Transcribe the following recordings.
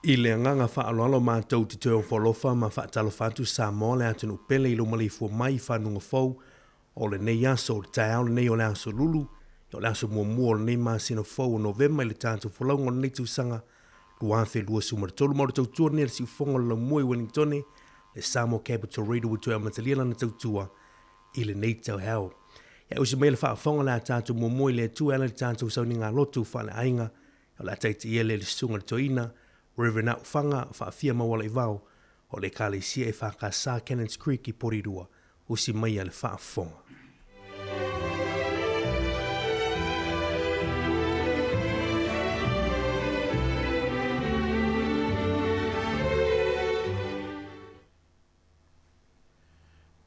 I le agaga faaaloalo matou te toe ofo alofa ma faatalofa atu Samoa le atunuu pele i lou maleifua mai i fanuga fou o lenei aso, o le taeao lenei o le aso Lulu, o le aso muamua o lenei masina fou o Novema i le tatou folauga o lenei tausaga 2023. Ma o le tautua lenei a le siufofoga o le laumua i Wellingtone, le Samoa Capital Radio ua toe amatalia lana tautua i lenei taeao. Ia usi mai le faafofoga o le a tatou muamua i le Atua e ala i le tatou sauniga lotu faaleaiga. O le a taitaia lea e le Susuga i le Toeaina, Rev. Aufaga Faafia Maualaivao o le Ekalesia EFKS Cannons Creek i Porirua. Usi maia le faafofoga.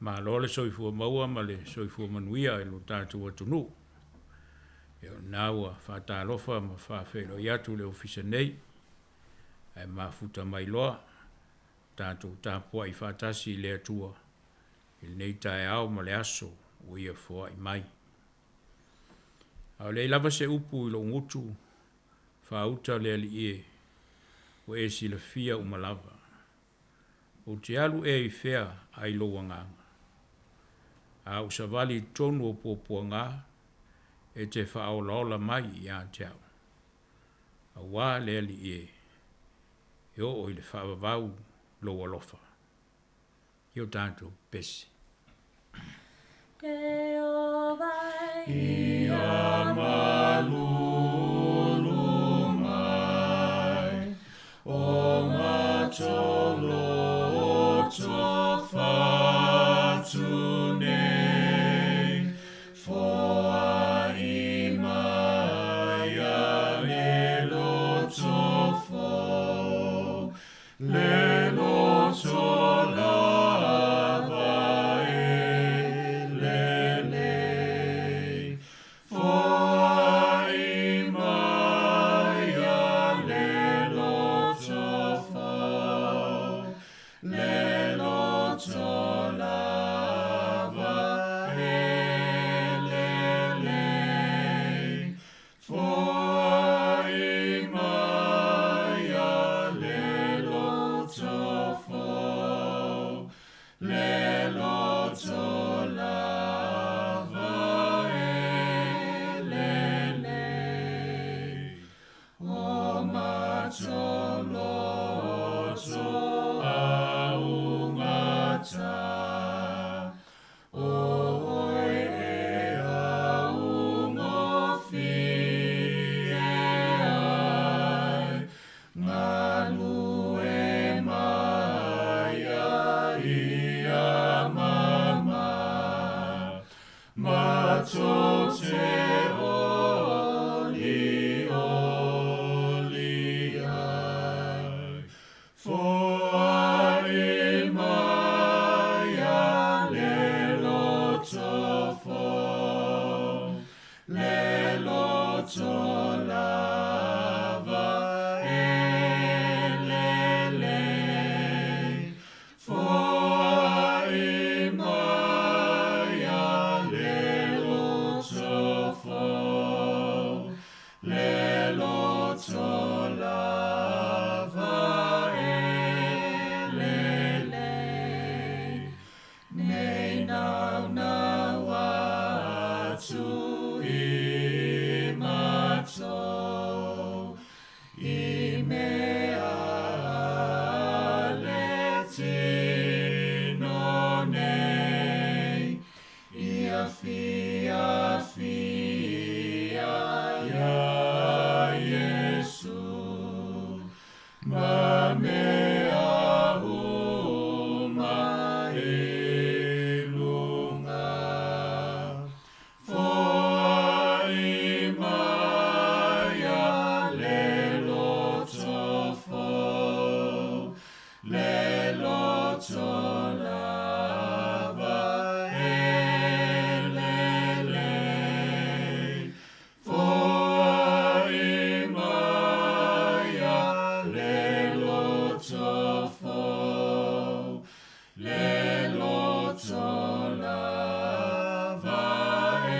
Malo le soifua maua ma le soifua manuia i lo tatou atunuu. Ia o lena ua faatalofa ma faafeiloai atu le Ofisa nei, ae mafuta mai loa. Tatou tapuai faatasi i le Atua i lenei taeao ma le aso ua Ia foai mai. A o leai lava se upu i lou gutu, faauta le Alii e, ua e silafia uma lava. Ou te alu ea i fea ai lou agaga? A ou savali i totonu o puapuaga, e te faaolaola mai ia te au, auā le Alii e, e oo i le faavavau lou alofa. I o tatou pepese. Ia malulu mai o matou loto fatu nei, foai mai le loto fou, le loto lava e lelei. Foai mai le loto fou, le loto lava e lelei. Foai mai le loto fou, le loto lava e lelei. O matou loto augata, o oe e augofie ai, galue mai ia mama, matou te olioli ai. Foai mai le loto fou, le loto lava e lelei. Foai mai le loto fou, le loto lava e lelei. Nei naunau atu i matou, i mea a le tino nei, ia fiafia iā Iesu, ma mea uma i luga. Foai mai le loto fou, le loto lava e lelei. Foai mai le loto fou, le loto lava e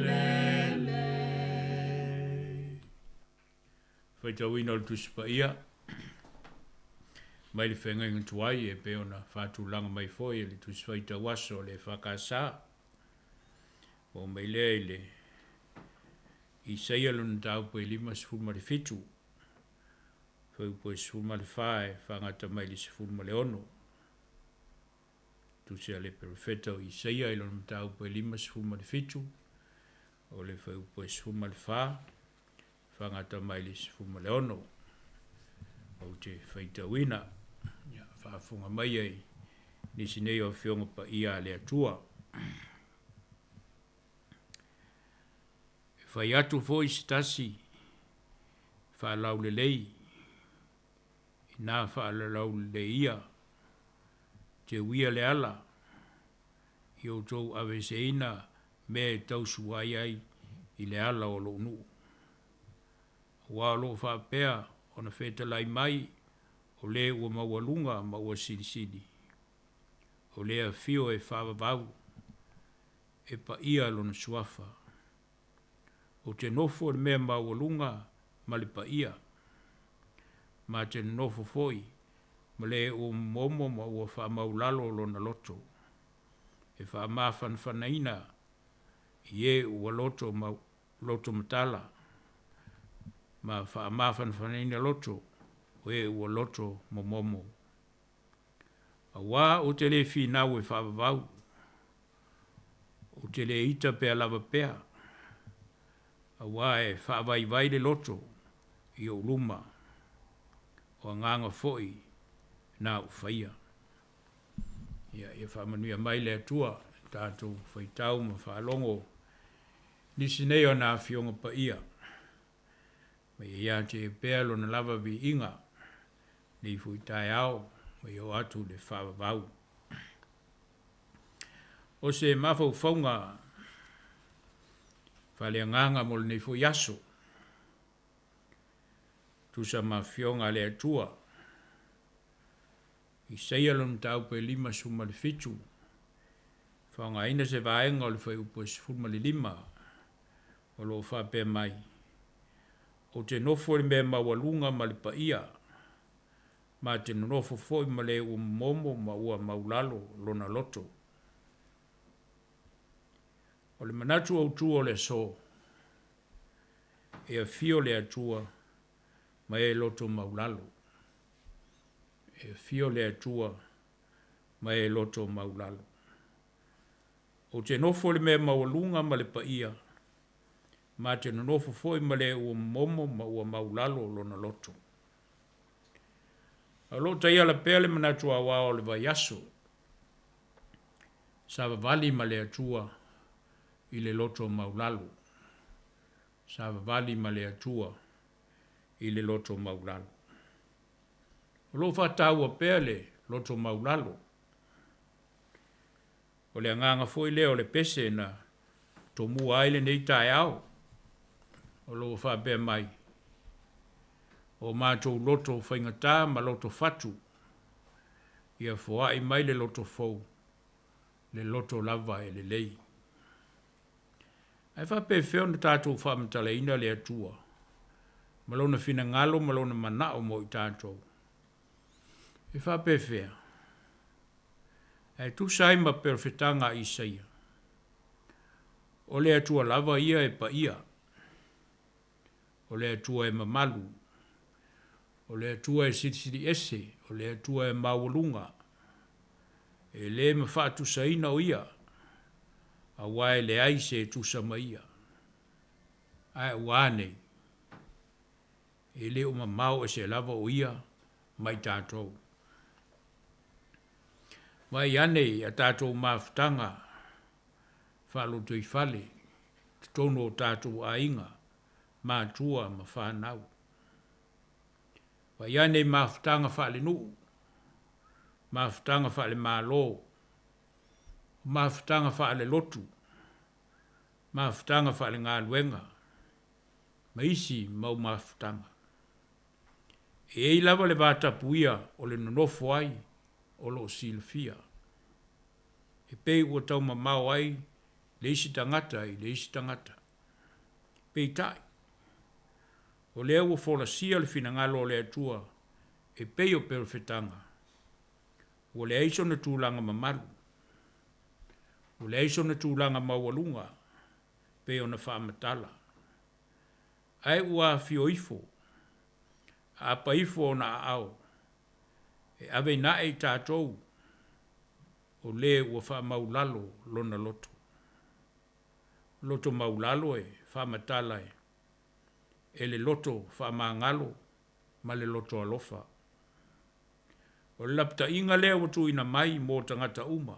lelei. Faitauina o le Tusi Paia mai le Feagaiga Tuai e pei ona faatulaga mai foi e le Tusi Faitau Aso o le EFKS. Oo mai lea i le Isaia lona mataupu e 57, fuaiupu e 14 e faagata mai i le 16. Tusi a le Perofeta o Isaia i lona mataupu e 57, o le fuaiupu e 14, faagata mai i le 16. Ou te faitauina, ia, faafofoga mai ai nisi nei o Afioga Paia a le Atua. E fai atu foi se tasi faalaulelei, inā faalalauleleia, teuia le ala, i outou aveeseina mea e tausuai ai i le ala o lou nuu. Aua o lo o faapea ona fetalai mai, O le ua maualuga ma ua silisili, o le afio e faavavau, e paia lona suafa. Ou te nofo i le mea maualuga ma le paia, ma te nonofo foi ma le ua momomo ma ua faamaulalo lona loto, e faamafanafanaina i e ua loto loto matala, ma faamafanafanaina loto o e ua loto momomo. Auā ou te le finau e faavavau, ou te le ita pea lava pea, auā e faavaivai le loto i ou luma, o agaga foi na ou faia. Ia, ia faamanuia mai le Atua i le tatou faitau ma faalogo i nisi nei o ana Afioga Paia, ma ia ia te Ia pea Lona lava viiga i lenei foi taeao ma ia oo atu i le faavavau. O se mafaufauga faaleagaga mo lenei foi aso, tusa ma Afioga a le Atua. Isaia lona mataupu e 57, faaaogaina se vaega o le fuaiupu e 15, o lo o faapea mai, Ou te nofo i le mea maualuga ma le paia, ma te nonofo foi ma le ua momomo ma ua maulalo lona loto. O le manatu autu o le aso, e afio le Atua ma e loto maulalo. E afio le Atua ma e loto maulalo. Ou te nofo i le mea maualuga ma le paia, ma te nonofo foi ma le ua momomo ma ua maulalo lona loto. A o lo o taiala pea le manatu aoao o le vaiaso, savavali ma le Atua i le loto maulalo. Savavali ma le Atua i le loto maulalo. O lo o faataua pea le loto maulalo. O le agaga foi lea o le pese na tomua ai lenei taeao, o lo o faapea mai, o matou loto faigata ma loto fatu, ia foai mai le loto fou, le loto lava e lelei. Ae faapefea ona tatou faamatalaina le Atua ma lona finagalo ma lona manao mo i tatou? E faapefea? Ae tusa ai ma perofetaga a Isaia, o le Atua lava ia e paia, o le Atua e mamalu, o le Atua e silisili ese, o le Atua e maualuga, e le mafaatusaina o Ia, auā e leai se tusa ma Ia. Ae ua a nei? E le o mamao ese lava o Ia ma i tatou. Vaai ane i a tatou mafutaga faalotoifale i totonu o tatou aiga, matua ma fanau. Vaai ane i mafutaga faalenuu, mafutaga faalemalo, mafutaga faalelotu, mafutaga faalegaluega, ma isi mau mafutaga. E i ai lava le vatapuia o le nonofo ai o lo o silafia, e pei ua taumamao ai le isi tagata i le isi tagata. Peitai, o lea ua folasia le finagalo o le Atua e pei o perofetaga, ua leai sona tulaga mamalu, ua leai sona tulaga maualuga pei ona faamatala, ae ua afio ifo, aapa ifo ona aao e aveina ae i tatou o le ua faamaulalo lona loto. Loto maulalo e faamatala e le loto faamagalo ma le loto alofa. O le lapataiga lea ua tuuina mai mo tagata uma,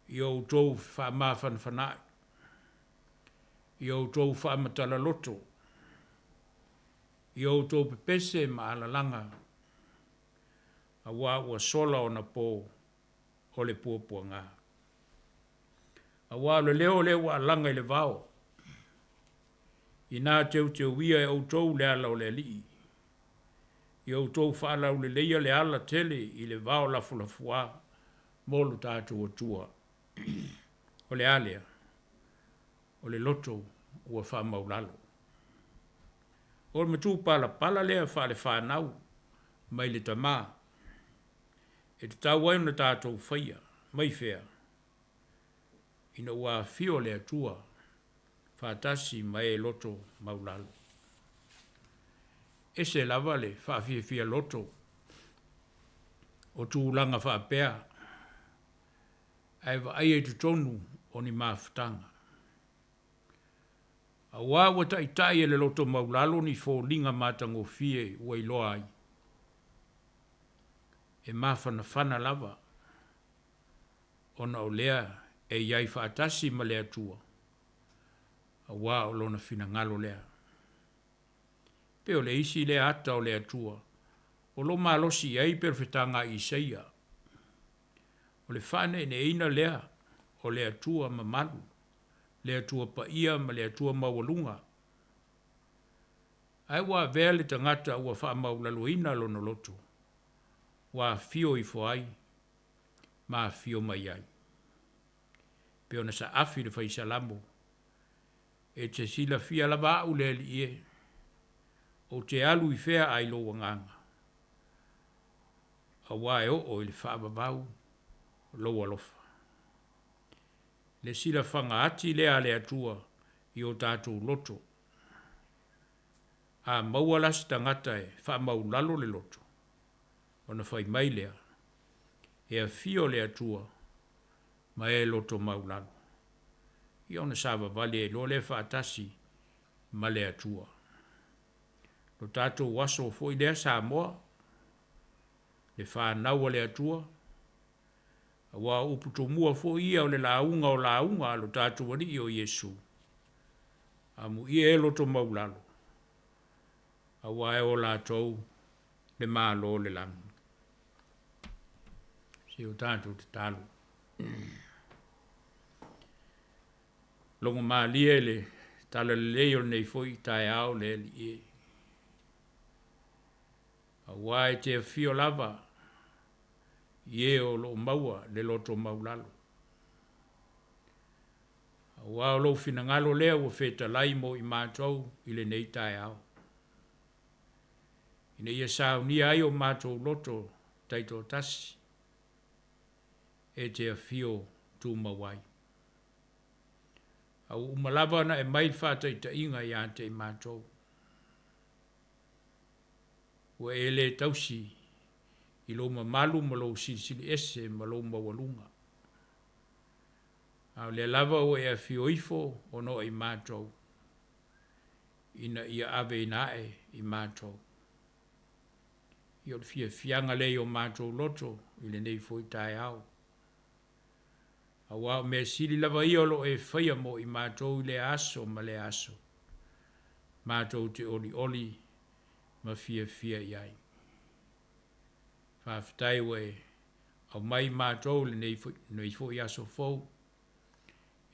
ia outou faamafanafanaai, ia outou faamatala loto, ia outou pepese ma alalaga, auā ua sola ona po o le puapuaga. Auā o le leo lea ua alaga i le vao, inā teuteuia e outou le ala o le Alii. Ia outou faalauleleia le ala tele i le vao lafolafoā mo lo tatou Atua. O le a lea? O le loto ua faamaulalo. O le matupalapala lea faalefanau mai le tamā e tatau ai ona tatou faia mai fea ina ua afio le Atua faatasi ma e loto maulalo. E ese lava le faafiafia loto o tulaga faapea ae vaaia i totonu o ni mafutaga. Auā ua taitai e le loto maulalo ni foliga matagofie ua iloa ai, e mafanafana lava ona o lea e i ai faatasi ma le Atua, auā o Lona finagalo lea. Pe o le isi lea ata o le Atua o lo o malosi i ai pei o le fetaga a Isaia, o le faaneeneeina lea o le Atua mamalu, le Atua paia ma le Atua maualuga. Ae ua avea le tagata ua faamaulaloina lona loto, ua afio ifo ai ma afio mai ai. Pei ona saafi le Fai Salamo, e te silafia lava au le Alii e, ou te alu i fea ae i lou agaga, auā e oo i le faavavau lou alofa. Le silafaga ati lea a le Atua i o tatou loto. A maua la se tagata e faamaulalo le loto, ona fai mai lea, e afio le Atua ma e loto maulalo. Ia ona savavali ai loa lea faatasi ma le Atua. Lo tatou aso foi lea Samoa, le fanau a le Atua, aua o upu tomua foi ia o le lauga o lauga a lo tatou Alii o Iesu, amuia e loto maulalo, auā e o latou le Malo o le lagi. Se i o tatou tatalo. Logomalie i le talalelei o lenei foi taeao le Alii e, auā e te afio lava i e o lo o maua le loto maulalo. Auā o lou finagalo lea ua fetalai mo i matou i lenei taeao, ina ia saunia ai o matou loto taitoatasi e te afio tumau ai. A ua uma lava ona e aumai le faataitaiga ia te i matou, ua e le tausi i lou mamalu ma lou silisiliese ma lou maualuga, a o lea lava ua e afio ifo ona o i matou, ina ia aveina ae i matou. Ia o le fiafiaga lea i o matou loto i lenei foi taeao, auā o mea sili lava ia o lo o e faia mo i matou i lea aso ma lea aso, matou te olioli ma fiafia i ai. Faafetai ua e aumai i matou i lenei foi aso fou,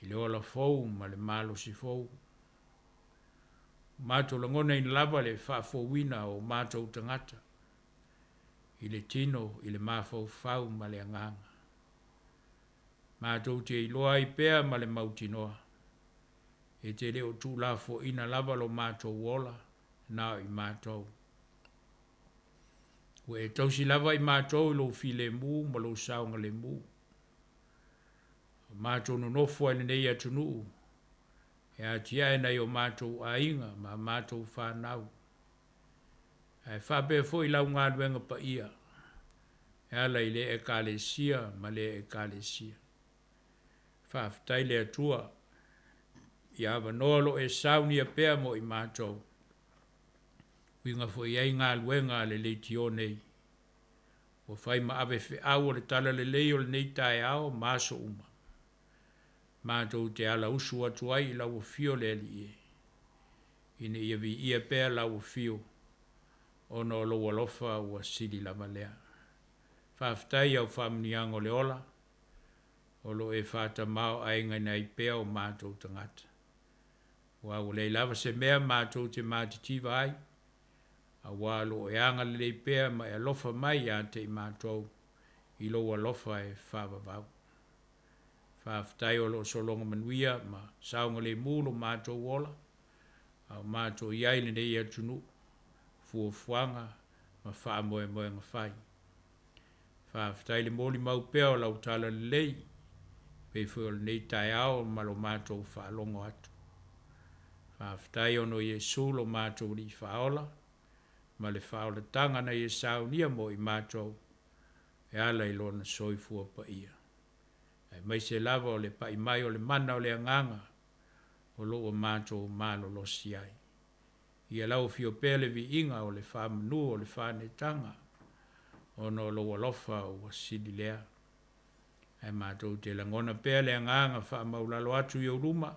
i le ola fou ma le malosi fou. Ua matou lagonaina lava le faafouina o matou tagata i le tino, i le mafaufau ma le agaga. Matou te iloa ai pea ma le mautinoa, e te le o tuulafoaiina lava lo matou ola na o i matou. Ua e tausi lava i matou i lou filemu ma lou saogalemu. Ua matou nonofo ai i lenei atunuu e atiae nai o matou aiga ma a matou fanau, ae faapea foi lau galuega paia e ala i lea Ekalesia ma lea Ekalesia. Faafetai i le Atua i avanoa o lo o e saunia pea mo i matou, uiga foi i ai galuega a le leitio nei, ua fai ma ave feau o le talalelei o lenei taeao ma aso uma, matou te ala usu atu ai i lau afio le Alii e, ina ia viia pea lau afio ona o lou alofa ua sili lava lea. Faafetai i au faamanuiaga o le ola o lo o e faatamaoaigaina ai pea o matou tagata, aua ua leai lava se mea matou te matitiva ai, Auā o lo o e agalelei pea ma e alofa mai ia te i matou i lou alofa e faavavau. Faafetai o lo o sologa manuia ma saogalemu lo matou ola, a o matou i ai i lenei atunuu, fuafuaga ma faamoemoega fai. Faafetai i le molimau pea o lau talalelei, pei foi o lenei taeao ma lo matou faalogo atu. Faafetai ona o Iesu lo matou Alii Faaola ma le faaolataga na Ia saunia mo i matou e ala i Lona soifua paia, aemaise lava o le pai mai o le mana o le Agaga o lo ua matou malolosi ai. Ia Lau afio pea le viiga o le faamanu o le faaneetaga ona o Lou alofa ua sili lea. Ae matou te lagona pea le agaga faamaulalo atu i Ou luma,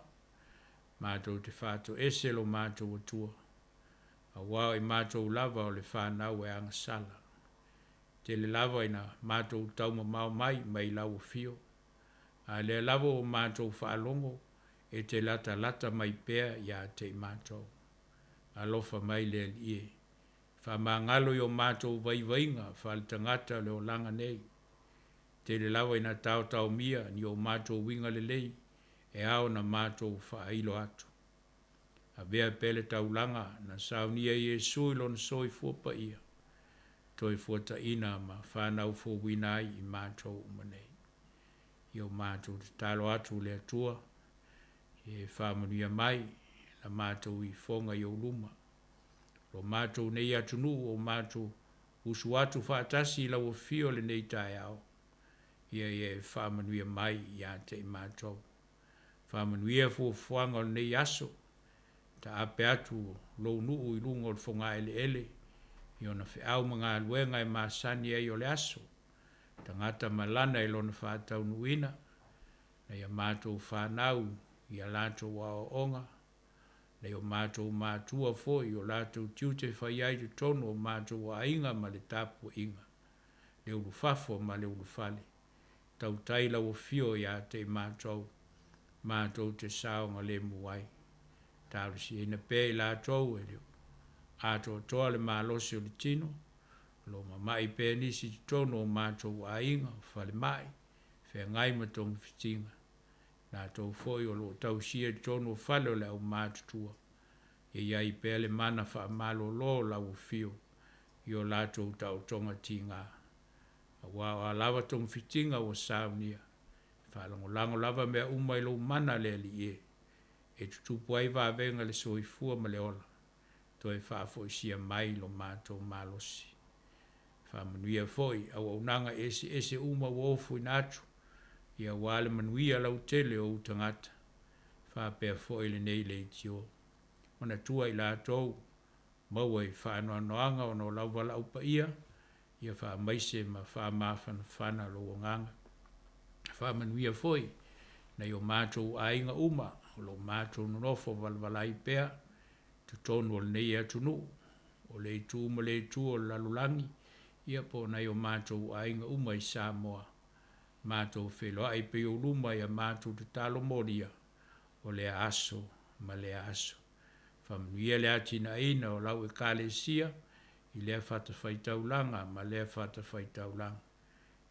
matou te faatoese lo matou Atua, auā o i matou lava o le fanau e agasala. Tele lava ina matou taumamao mai mai Lau afio, a lea lava ua matou faalogo e te latalata mai pea ia te i matou. Alofa mai le Alii e, faamagalo i o matou vaivaiga faaletagata o le olaga nei. Tele lava ina taotaomia ni o matou uiga lelei e ao ona matou faailo atu. Avea pea le taulaga na saunia e Iesu i Lona soifua paia, toe fuataina ma fanau fouina ai i matou uma nei. Ia o matou tatalo atu le Atua, ia e faamanuia mai la matou ifoga i ou luma. Lo matou nei atunuu o matou usu atu faatasi i lau afio lenei taeao, ia ia e faamanuia mai ia te i matou. Faamanuia fuafuaga o lenei aso, taape atu lou nuu i luga o le fogaeleele i ona feau ma galuega e masani ai o le aso, tagata ma lana i lona faataunuuina, nai a matou fanau i a latou aoaoga, nai o matou matua foi i o latou tiute e fai ai i totonu o matou aiga ma le tapuaiga, le ulufafo ma le ulufale. Tautai lau afio ia te i matou, matou te saogalemu ai. Talosiaina pea i latou e le o atoatoa le malosi o le tino, o lo o mamai pea nisi i totonu o matou aiga, o falemai, feagai ma togafitiga, latou foi o lo o tausia i totonu o fale o le aumatutua, ia i ai pea le mana faamalolo o lau afio i o latou taotoga tiga. Aua o a lava togafitiga ua saunia, e faalagolago lava mea uma i lou mana le Alii e, e tutupu ai vavega i le soifua ma le ola, toe faafoisia mai lo matou malosi. Faamanuia foi auaunaga eseese uma ua ofoina atu, ia aua le manuia lautele o ou tagata, faapea foi lenei leitio. Manatua i latou maua i faanoanoaga ona o lau valaau paia, ia faamaise ma faamafanafana lou agaga. Faamanuia foi nai o matou aiga uma o lo o matou nonofo valavala ai pea i totonu o lenei atunuu, o le itu ma le itu o le lalolagi, ia po o nai o matou aiga uma i Samoa. Matou feiloai pea i ou luma i a matou tatalo molia o lea aso ma lea aso. Faamanuia le atinaeina o lau Ekalesia i lea fatafaitaulaga ma lea fatafaitaulaga.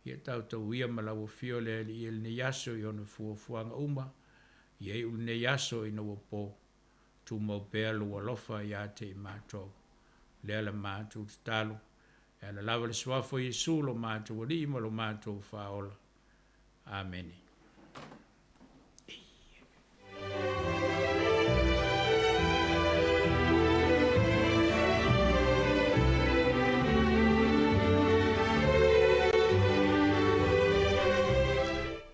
Ia tautauia ma lau afio le Alii i lenei aso i ona fuafuaga uma, ia iu lenei aso ina ua po, tumau pea lou alofa ia te i matou. Lea la matou tatalo, e ala lava le suafa o Iesu lo matou Alii ma lo matou Faaola. Amene.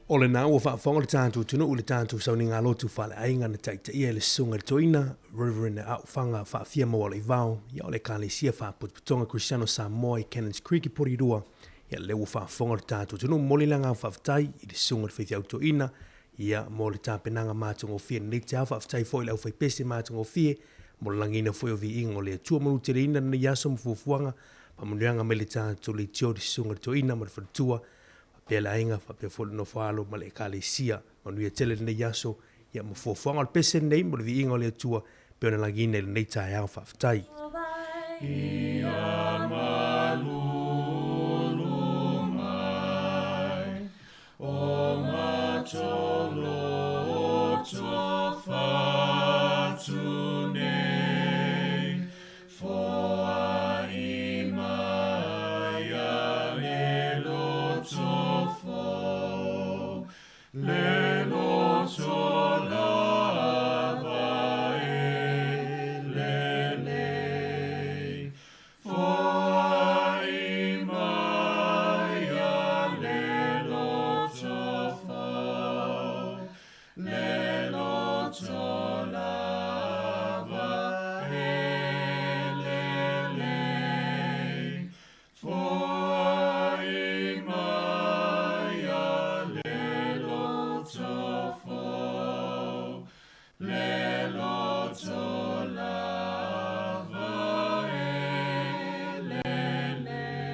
O lena ua faafofoga le tatou atunuu i le tatou sauniga lotu faaleaiga na taitaia e le Susuga i le Toeaina Reverend Aofaga Faafia Maualaivao ia o le Ekalesia Faapotopotoga Kerisiano Samoa i Cannons Creek i Porirua. Ia lea ua faafofoga le tatou atunuu, momoli le agaga faafetai i le Susuga i le Faifeau Toeaina ia mo le tapenaga matagofie i lenei taeao. Faafetai foi i le aufaipese matagofie mo le lagiina foi o viiga o le Atua. Manuteleina lenei aso ma fuafuaga faamanuiaga mai le tatou leitio i le Susuga i le Toeaina ma le faletua faapea le aiga faapea foi le nofo-a-alo ma le Ekalesia. Manuia tele lenei aso ia ma fuafuaga. O le pese lenei mo le viiga o le Atua pei ona lagiina i lenei taeao. Faafetai. Ia malulu mai o matou loto fatu nei, foai mai a le loto fou, le loto lava e lelei. Foai mai a le loto fou, le loto lava e lelei. Foai mai a le loto fou, le loto lava e lelei.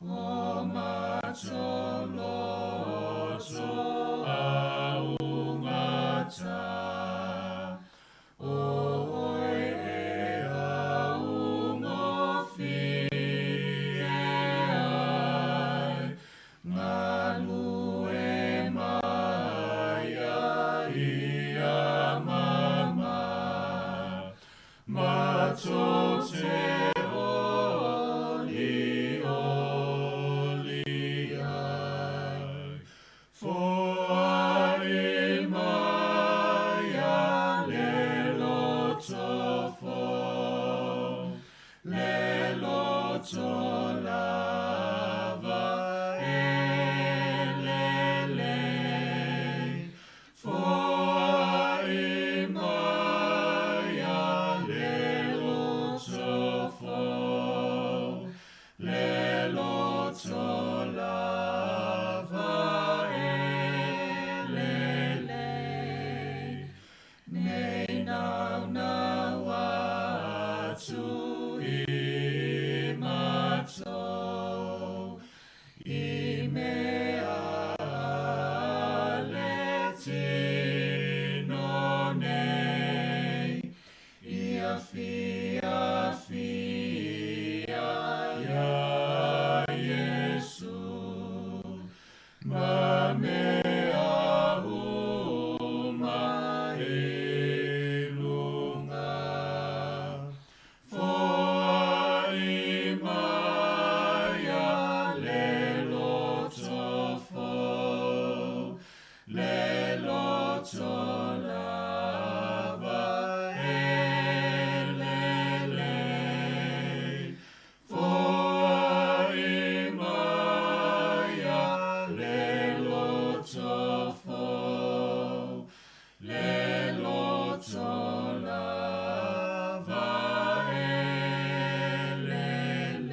O matou loto augata, o oe e augofie ai, galue mai a ia mama, matou te oli oli ai. Foai mai a le loto fou, le loto lava e lelei. Foai mai a le loto fou, le loto lava e lelei. Nei naunau atu i matou, i mea a le tino nei, ia fiafia iā Iesu, ma mea uma i luga. Foai mai a le loto fou, le loto lava e lelei. Foai mai a le loto fou, le loto lava e lelei.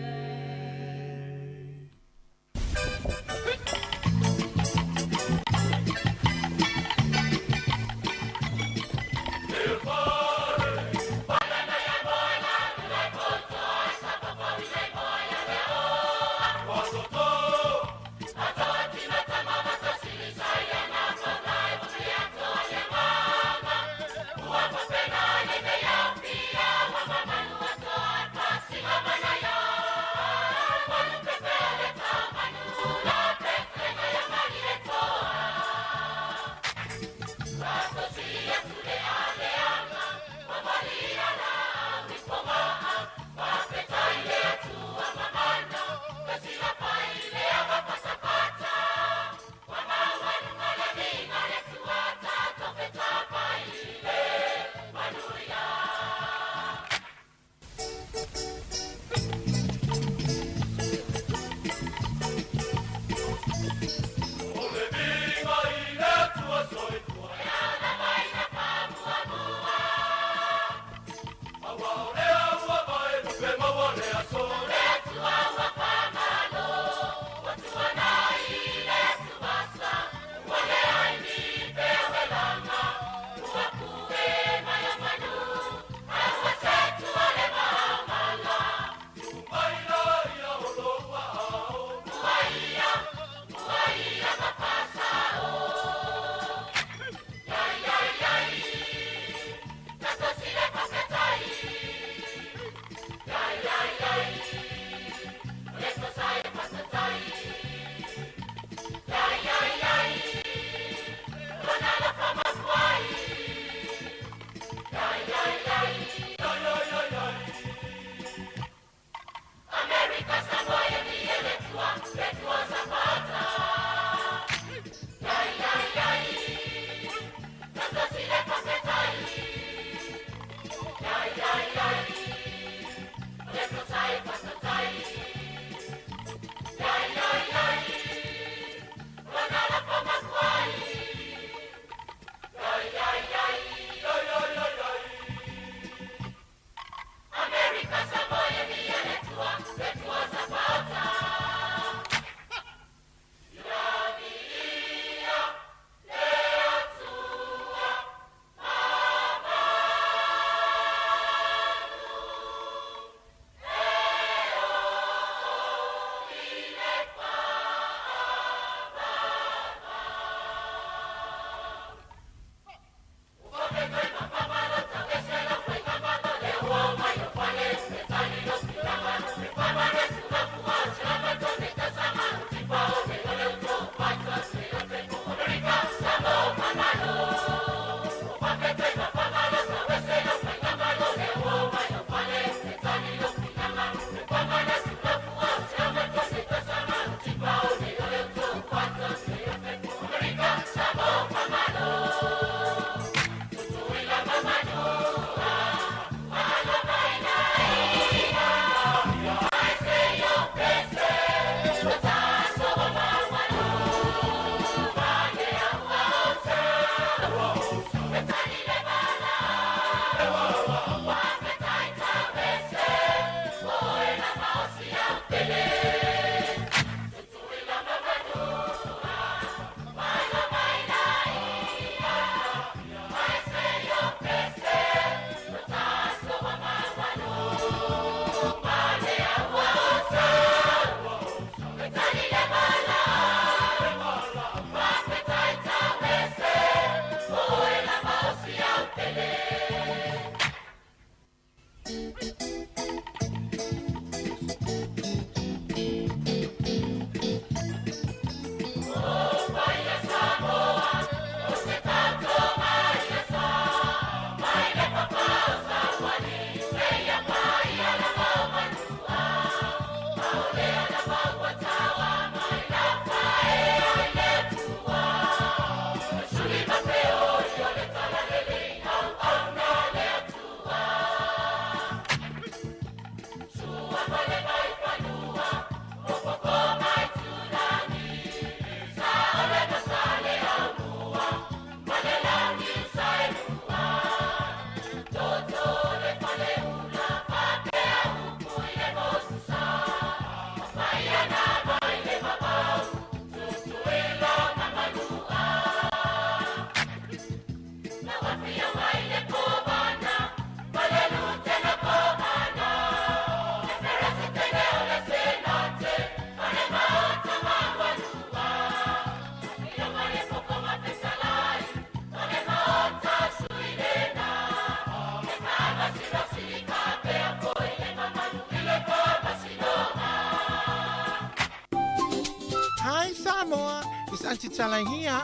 Samoa, it's Aunty Tala here.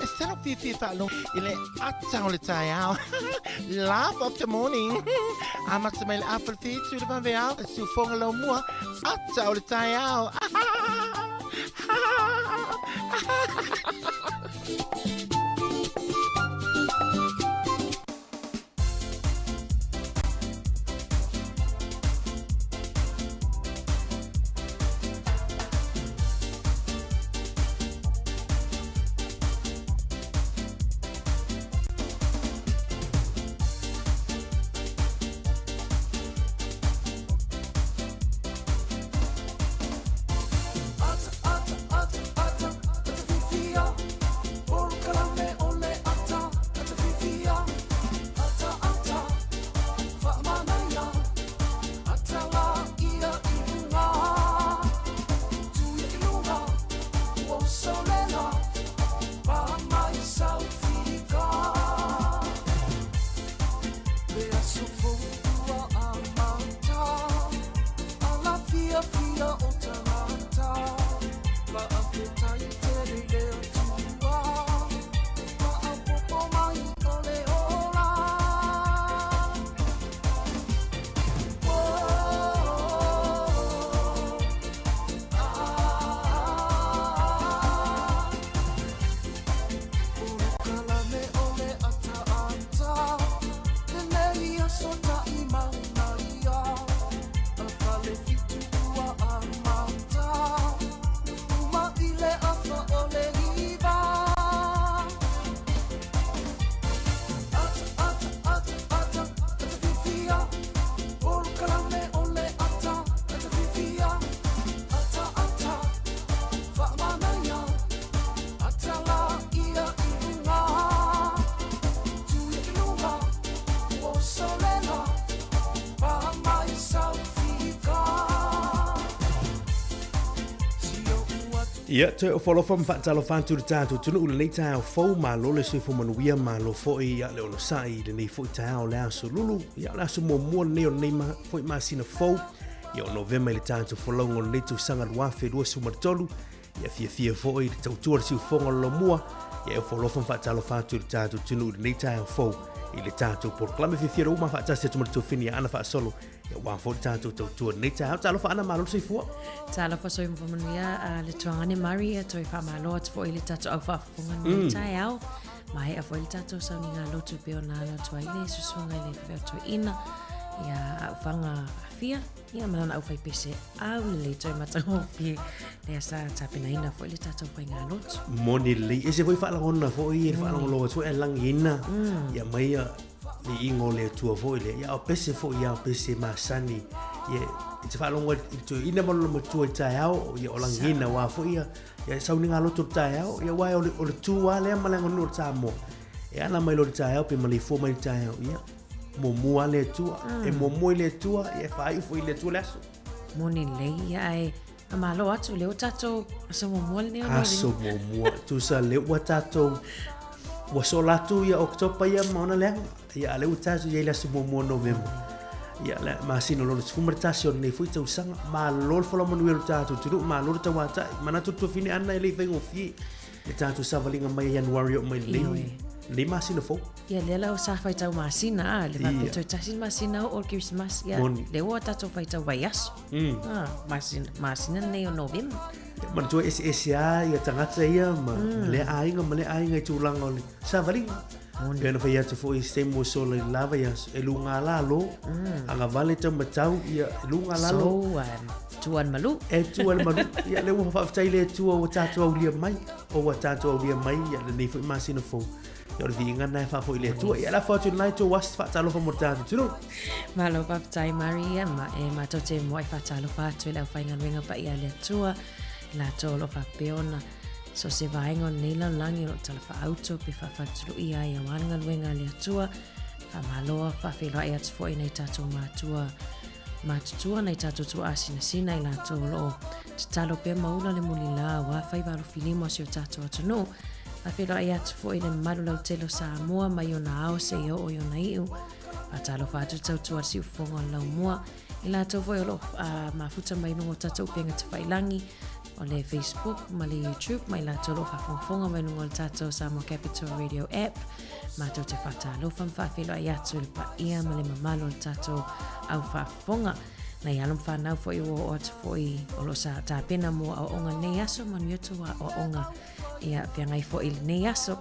E salo fiafia faalogo i le ata o le taeao. Laugh of the morning. Amata mai le afa le whitu le vaveao, le siufoga laumua, ata o le taeao. Ia, toe ofa alofa ma faatalofa atu i le tatou atunuu i lenei taeao fou, malo le soifua manuia, malo foi ia le onosai i lenei foi taeao o le aso Lulu, ia o le aso muamua lenei o lenei ma, foi masina fou, ia o Novema i le tatou folauga o lenei tausaga 2023, Ia fiafia foi i le tautua le siufofoga o le Lomua, ia e ofo alofa ma faatalofa atu i le tatou atunuu i lenei taeao fou i le tatou polokalame fiafia le uma faatasi atu ma le tuafini ia Ana Faasolo, ia aua foi le tatou tautua i lenei taeao. Talofa Ana, malo le soifua. Talofa soifua manuia a le tuagane Mari, ia toe faamalo atu foi i le tatou au faafofoga i lenei taeao. Maea foi le tatou sauniga lotu pei ona alo atu ai le susuga i le feotoeina ia Aufaga Afia. Ia ma lana aufaipese aulelei toe matagofie lea sa tapenaina foi le tatou faigalotu. Moni lelei, ese foi faalagona foi i le faalogologo atu foi ae lagiina ia mai ia viiga o le Atua foi lea. Ia a o pese foi ia o pese masani ia e te faalogo ai i le toeaina ma lona matua i taeao ia o lagiina aua foi ia ia sauniga loto i le taeao ia aua o le tu lava lea ma le aganuu o le Samoa. E ala mai loa i le taeao pe maleifua mai i le taeao ia Muamua le Atua. E muamua i le Atua, ia e faaiu foi i le Atua le aso. Moni lelei, ia ae malo atu lea ua tatou aso muamua lenei o Aso muamua. Tusa lea ua tatou ua sola atu ia Oketopa ia ma ona leaga. Ia a lea ua tatou i ai le aso muamua o Novema. Ia le masina lona 11 o lenei foi tausaga. Malo le folau manuia o le tatou atunuu, malo le tauatai. Manatu le tuafine Ana e le i faigofie. Le tatou savaliga mai ia Ianuari oo mai lenei, lenei masina fou. Ia lea la sa faitau masina a, le faapea toe tasi le masina oo o le Kerisimasi. Ia, lea ua tatou faitau vaiaso. Ah, masina, masina lenei o Novema. Ia, manatua e eseese lava ia tagata ia ma lea aiga ma lea aiga i tulaga o le savaliga. Moni. Pei ona fai atu foi i se taimi ua sola i le la vaiaso, e luga lalo, agavale taumatau, ia, e luga lalo. So, tua le malu. E tua le malu. Ia, lea ua faafetai le Atua ua tatou aulia mai, o ua tatou aulia mai ia lenei foi masina fou. Ia, o le viiga lena e faafoi i le Atua. Ia, lafo atu i lena itu ua faatalofa mo le tatou atunuu. Malo faafetai Mari, ma e matou te muai faatalofa atu i le aufaigaluega paia a le Atua, i latou o lo o faapea ona So se vaega o lenei lalolagi o lo o talafaauto pe faafatuluia ai aua le galuega a le Atua. Faamalo faafeiloai atu foi i nai tatou matua matutua, nai tatou tuaa sinasina i latou o lo o tatalo pea ma ula le mulila aua faiva alofilima o si o tatou atunuu. Faafeiloai atu foi i le mamalu lautele o Samoa mai ona ao seia oo i ona iu. Faatalofa atu tautua le siufofoga o le laumua i latou foi o lo o mafuta mai luga o tatou upega tafailagi. o le Facebook ma le YouTube ma i latou o lo o faafogafoga mai luga o le tatou Samoa Capital Radio app. Matou te faatalofa ma faafeiloai atu i le paia ma le mamalu o le tatou au faafofoga. Nai alo ma fanau foi ua oo atu foi o lo o sa tapena mo aoaoga lenei aso, manuia tou aoaoga ia feagai foi i lenei aso.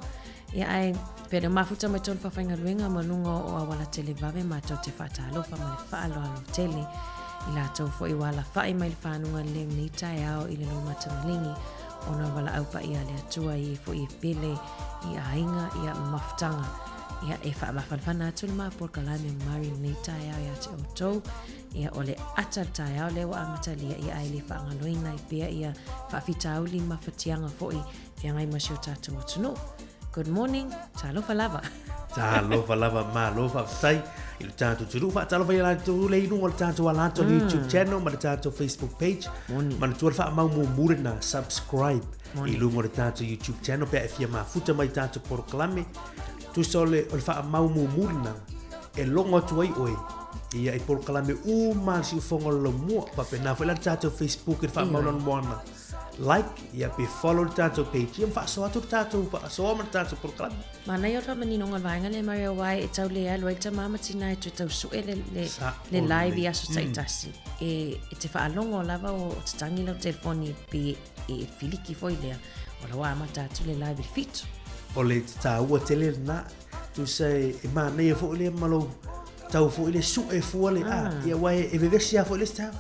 Ia ae pe le mafuta mai tonu faafaigaluega ma luga o auala televave matou te faatalofa ma le faaaloalo tele i latou foi ua alafai mai le fanuga lelei lenei taeao i le lou matamaligi ona o valaau paia a le Atua i e foi e pele i aiga ia ma mafutaga ia e faamafanafana atu le ma polokalame o Mari lenei taeao ia te outou ia o le ata le taeao lea ua amatalia ia ae le faagaloina ai pea ia faafitauli ma fatiaga foi feagai ma si o tatou atunuu. Good morning, talofa lava. Talofa lava, malo faafetai i le tatou atunuu. Faatalofa ia latou le i luga o le tatou ala atu o le YouTube channel ma le tatou Facebook page. Moni. Manatua le faamau mumu lena, subscribe Moni. i luga o le tatou YouTube channel pe a e fia mafuta mai tatou polokalame. Tusa o le, o le faamau mumu lena, e logo atu ai oe ia i polokalame uma a le siufofoga o le laumua. Faapena foi la le tatou Facebook i le faamau lona moana. Like, ia pe follow le tatou page, ia ma faasoa atu le tatou faasoa ma le tatou polokalame. Manaia o le faamaninoga o le vaega lea Maria aua e tau le alu ai le tama ma tina e toe tau sue le, le, Sa le live i ole. aso taitasi. E, e te faalogo lava o, o tatagi lau telefoni pe e filiki foi lea, o la ua amata atu le live i le 7. O le taua tele lena. Tusa e, e manaia foi lea ma lou tau foi le sue fua le a, ia aua e, e vevesi lava foi le isi taeao.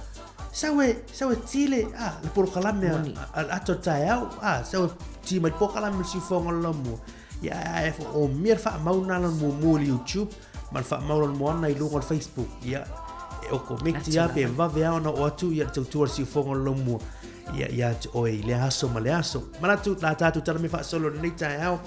Sau e, sau e ti le, a, le polokalame a, a, a ato taeao, a, sau e ti mai le polokalame le siufofoga o le laumua. Ia ae omia le faamau lena lona muamua i le YouTube ma le faamau lona moana i luga o le Facebook. Ia, e okometi lava pe vave lava ona oo atu ia le tautua le siufofoga o le laumua ia ia te oe i lea aso ma lea aso. Manatu la tatou tala me faasolo i lenei taeao.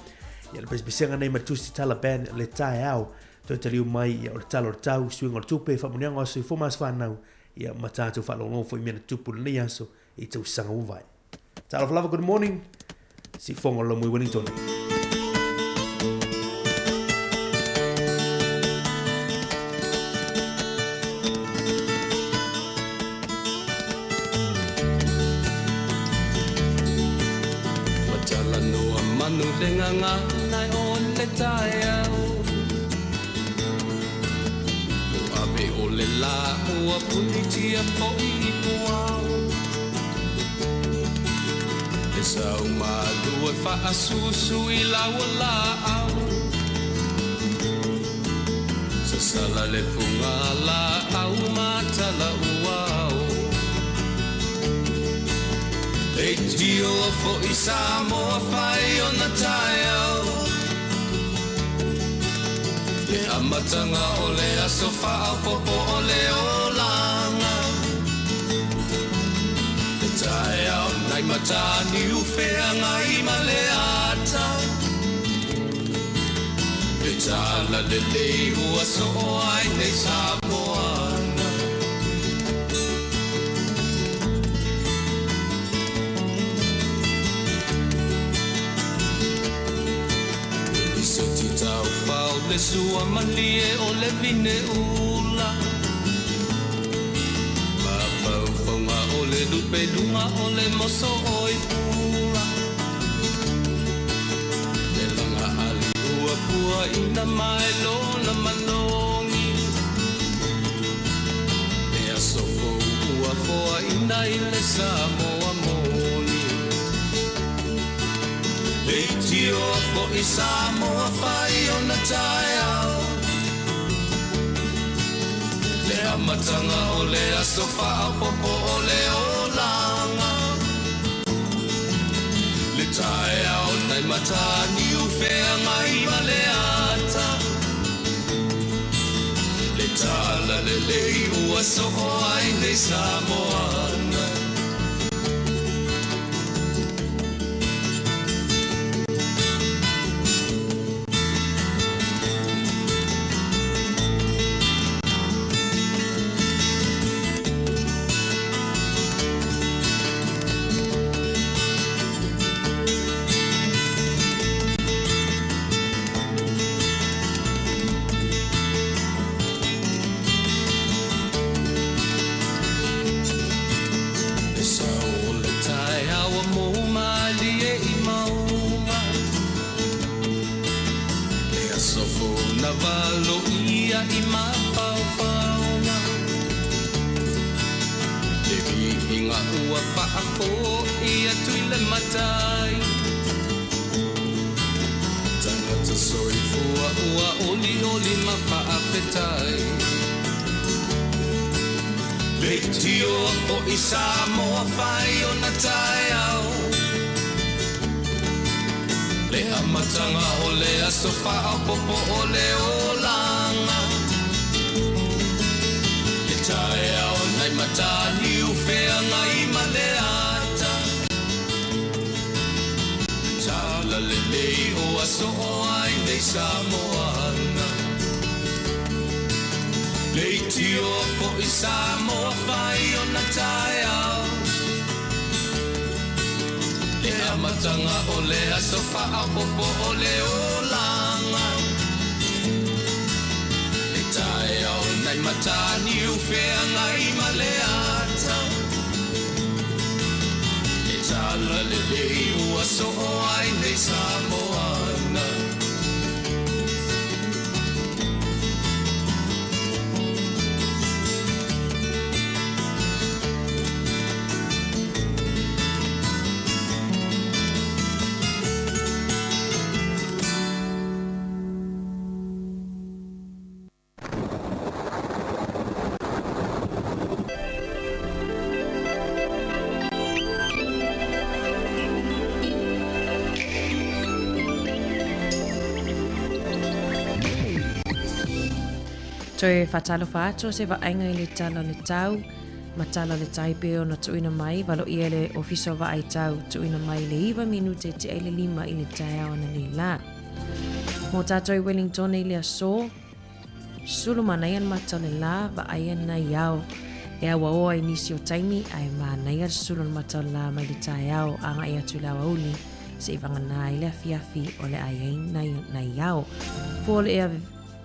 Ia le pesepesega nei ma le Tusi Tala Band le taeao. Toe taliu mai ia o le tala o le tau, suiga o le tupe, faamanuiaga o aso soifua ma aso fanau, ia ma tatou faalogologo foi i mea na tupu i lenei aso i tausaga ua mavae. Talofa lava, good morning. Siufofoga o le Laumua i Wellington. Ua talanoa manu le gagana o le taeao Ua ave o le lā ua punitia foi i puao Le sau malu e faasusu i laua laau Sasala le puga laau matala uao Leitio foi Samoa fai ona taeao Le amataga o le aso faaopoopo o le olaga Le taeao nai Mataniu feagai ma le ata Le tala lelei ua soo ai nei Samoana. I se titau pao le sua malie o le vine ula Mafaufauga o le lupe luga o le moso oi pula Le laga ali ua pua ina mai lona malogi Le aso fou ua foaina i le Samoa moni Leitioa foi Samoa fai ona taeao Le amataga o le aso faaopoopo o le olaga Le taeao nai Mataniu feagai ma le ata Le tala lelei ua soo ai nei Samoana. ua faafoi atu i le matai. Tagata soifua ua olioli ma faafetai. Leitioa foi Samoa fai ona taeao. Le amataga o le aso faaopoopo o le olaga. Le taeao nai Mataniu feagai ma le ata. Talalelei o aso o ai nei Samoana. Leitioa foi Samoa fai ona taeao. Le amataga o le aso faaopoopo o le olaga. Le taeao nai Mataniu feagai ma le ata. Le talalelei ua soo ai nei Samoana. Toe faatalofa atu o se vaaiga i le tala o le tau ma tala o le tai pei ona tuuina mai valoia e le Ofisa o Vaai Tau tuuina mai i le 9 minute tea i le 5 i le taeao ananei lā. Mō tātou i Wellington i le aso, sulu manaia le mata o le lā, vaaia nai ao e auaoa i nisi o taimi, ae manaia le sulu o le mata o le lā mai le taeao agai atu i le aoauli se'i vagana ai le afiafi o le a i ai nai, nai ao. Fua o le ea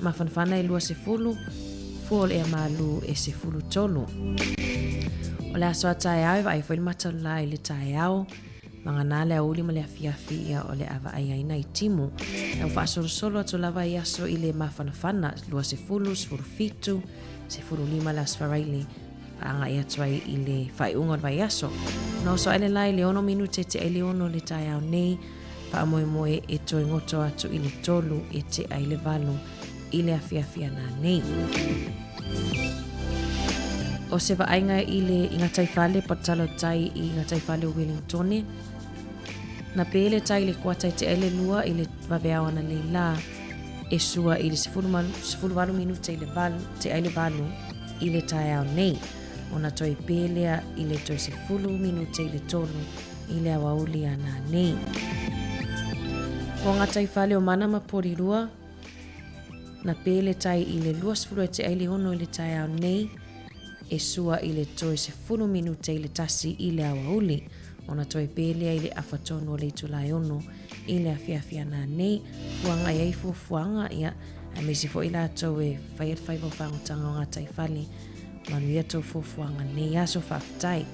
mafanafana e 20, fua o le ea malū e 13. O le aso a taeao e vaai foi le mata o le lā i le taeao, Vagana le aoauli ma le afiafi ia o le a vaai ai nai timu. E faasolosolo atu lava i aso i le mafanafana, 20, 17, 15 le Aso Faraile, faaagai atu ai i le faaiuga o le vaiaso. Na oso ae le la i le 6 minute tea i le 6 le taeao nei, faamoemoe e toe goto atu i le 3 e tea i le 8 i le afiafi ananei. O se vaaiga i le i gataifale po tai i gataifale o Wellingtone. Na pē le tai i le kuata e tea i le 2 i le vaveao ananei lā, e sua i le 18 minute i le 8, tea i le 8 i le taeao nei. Ona toe pē lea i le toe 10 minute i le 3 i le aoauli ananei. Ko gataifale o Mana ma Porirua, Na pē le tai i le 20 e tea i le 6 i le taeao nei, e sua i le toe 10 minute i le 1 i le aoauli, ona toe pē lea i le afa tonu o le itula e 6 i le afiafi ananei, fuaga i ai fuafuaga, ia, aemaise foi latou e faia le faiva o fagotanga o gataifale. Manuia tou fuafuaga nei aso, faafetai.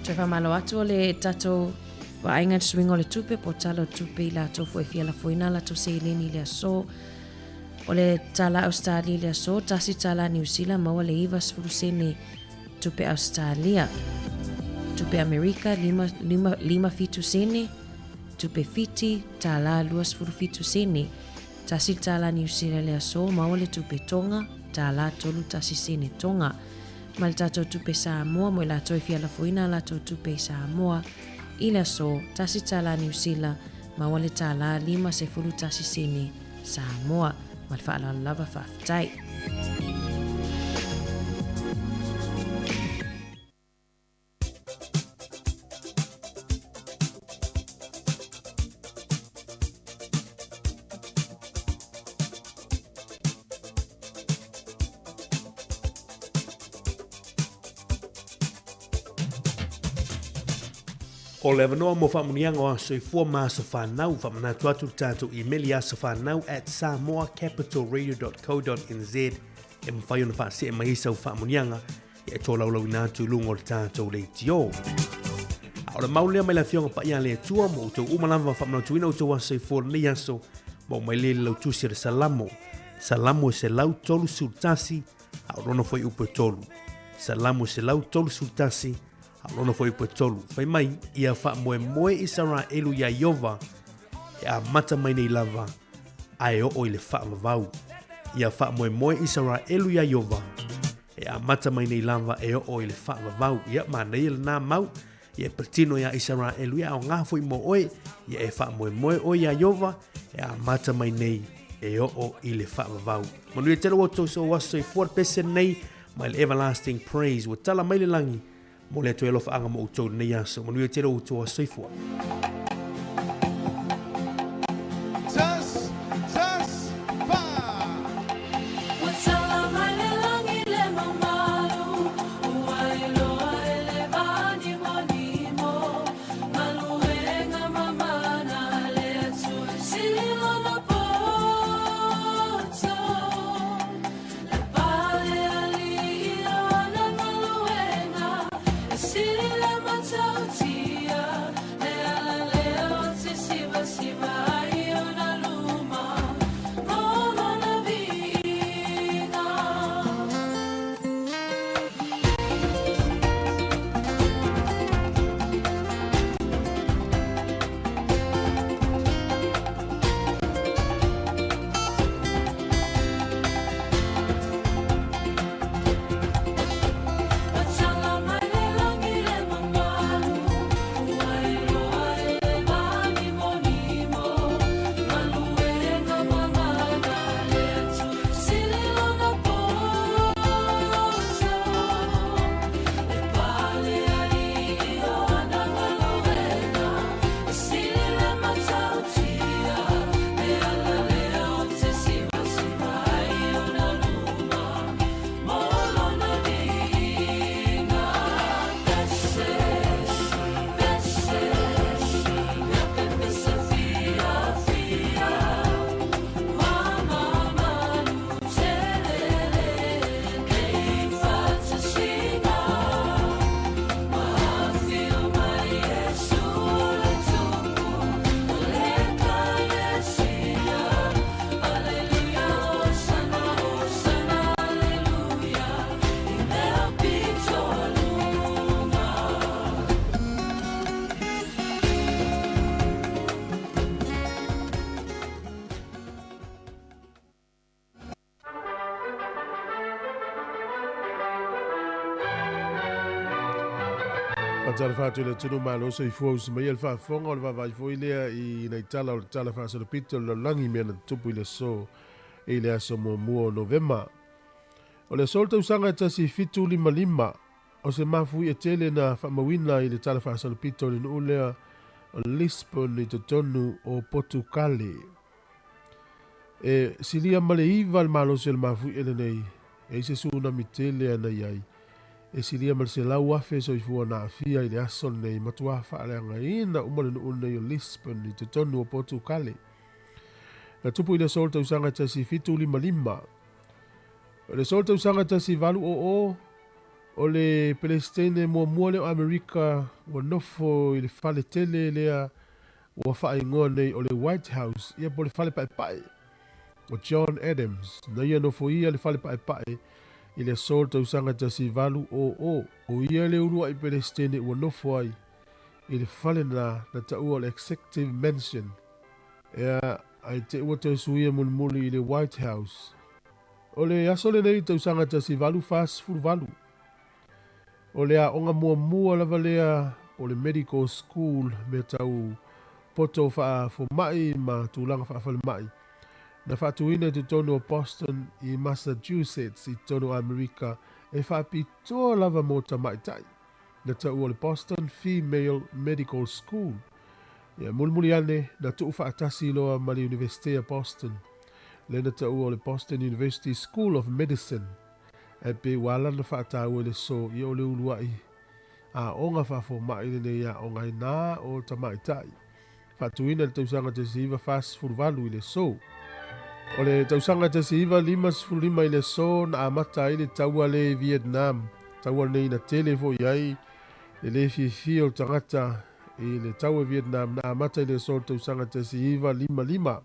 Toe faamalo atu o le tatou vaaiga i le suiga o le tupe po o tala o tupe i latou foi e fia lafoina a latou seleni i le aso. O le tala Ausetalia i le aso, tasi tala Niu Sila maua le 90 sene Tupe Ausetalia, Tupe Amerika, 57 sene, Tupe Fiti, tālā 27 sene, tasi le tālā Niu Sila le aso, maua le tupe Tonga, tālā 31 sene Tonga. Ma le tatou tupe Samoa, mo i latou e fia lafoina a latou tupe i Samoa, i le aso, tasi tālā Niu Sila, maua le tālā 51 sene Samoa. Ma le faaaloalo lava, faafetai. O le avanoa mo faamuniaga o aso soifua ma aso fanau, faamanatu atu le tatou imeli asofanau at samoacapitalradio.co.nz e mafai ona faasee mai ai sau faamuniaga e tolaulauina atu i luga o le tatou leitio. A o le mau lea mai le Afioga Paia a le Atua mo outou uma lava faamanatuina outou aso soifua o lenei aso. Ma oo mai lea i le lautusi o le Salamo, Salamo e 131, a o lona fuaiupu e 3. Salamo e 131, a o lona fuaiupu e 3. Fai mai, ia faamoemoe Isaraelu iā Ieova, e amata mai nei lava, a e oo i le faavavau. Ia faamoemoe Isaraelu iā Ieova, e amata mai nei lava e oo i le faavavau. Ia, manaia lena mau, ia e patino iā Isaraelu, ia aoga foi mo oe, ia e faamoemoe oe iā Ieova, e amata mai nei e oo i le faavavau. Manuia tele ua outou so aso soifua le pese nei mai le Everlasting Praise ua tala mai le lagi mo le Atua e alofaaga mo outou i lenei aso. Manuia tele ua outou aso soifua. Faatalofa atu i le atunuu malo soifua usi mai le faafofoga o le vaavaai foi lea i nai tala o le tala faasolopito o le lalolagi i mea na tutupu i le aso i le aso muamua o Novema. O le aso o le tausaga e 1755, o se mafuie tele na faamauina i le tala faasolopito o le nuu lea o Lisbon i totonu o Potukale. E silia ma le 9 le malosi o le mafuie lenei, e i se tsunami tele ana i ai. E silia ma le 100,000 soifua na aafia i le aso lenei, matua faaleagaina uma le nuu lenei o Lisbon i totonu o Potukale. Na tupu i le aso o le tausaga 1755. O le aso o le tausaga 1800, o le Pelesitene muamua lea o Amerika ua nofo i le fale tele lea ua faaigoa nei o le White House, ia po o le fale paepae o John Adams. Na ia nofoia le fale paepae i le aso o le tausaga 1800, o ia le uluai Pelesitene ua nofo ai i le fale na na taua o le Executive Mansion. Ea, ai te ua toe suia mulimuli i le White House. O le aso lenei i tausaga 1848, o le aoga muamua lava lea o le Medical School mea tau poto faafomai ma tulaga faafalemai na faatuina i totonu o Boston i Massachusetts i totonu o Amerika e faapitoa lava mo tamaitai. Na taua o le Boston Female Medical School. Ia, mulimuli ane, na tuufaatasi loa ma le Iunivesite a Boston, lea na taua o le Boston University School of Medicine. Ae pei ua ala ona faataua i le aso, ia o le uluai aoga faafomai lenei aoga ai na o tamaitai. Faatuina i le tausaga 1948 i le aso. O le tausaga 1955 i le aso na amata ai le taua lea i Vietnam, taua lenei na tele foi ai le le fiafia o tagata i le taua i Vietnam na amata i le aso o le tausaga 1955.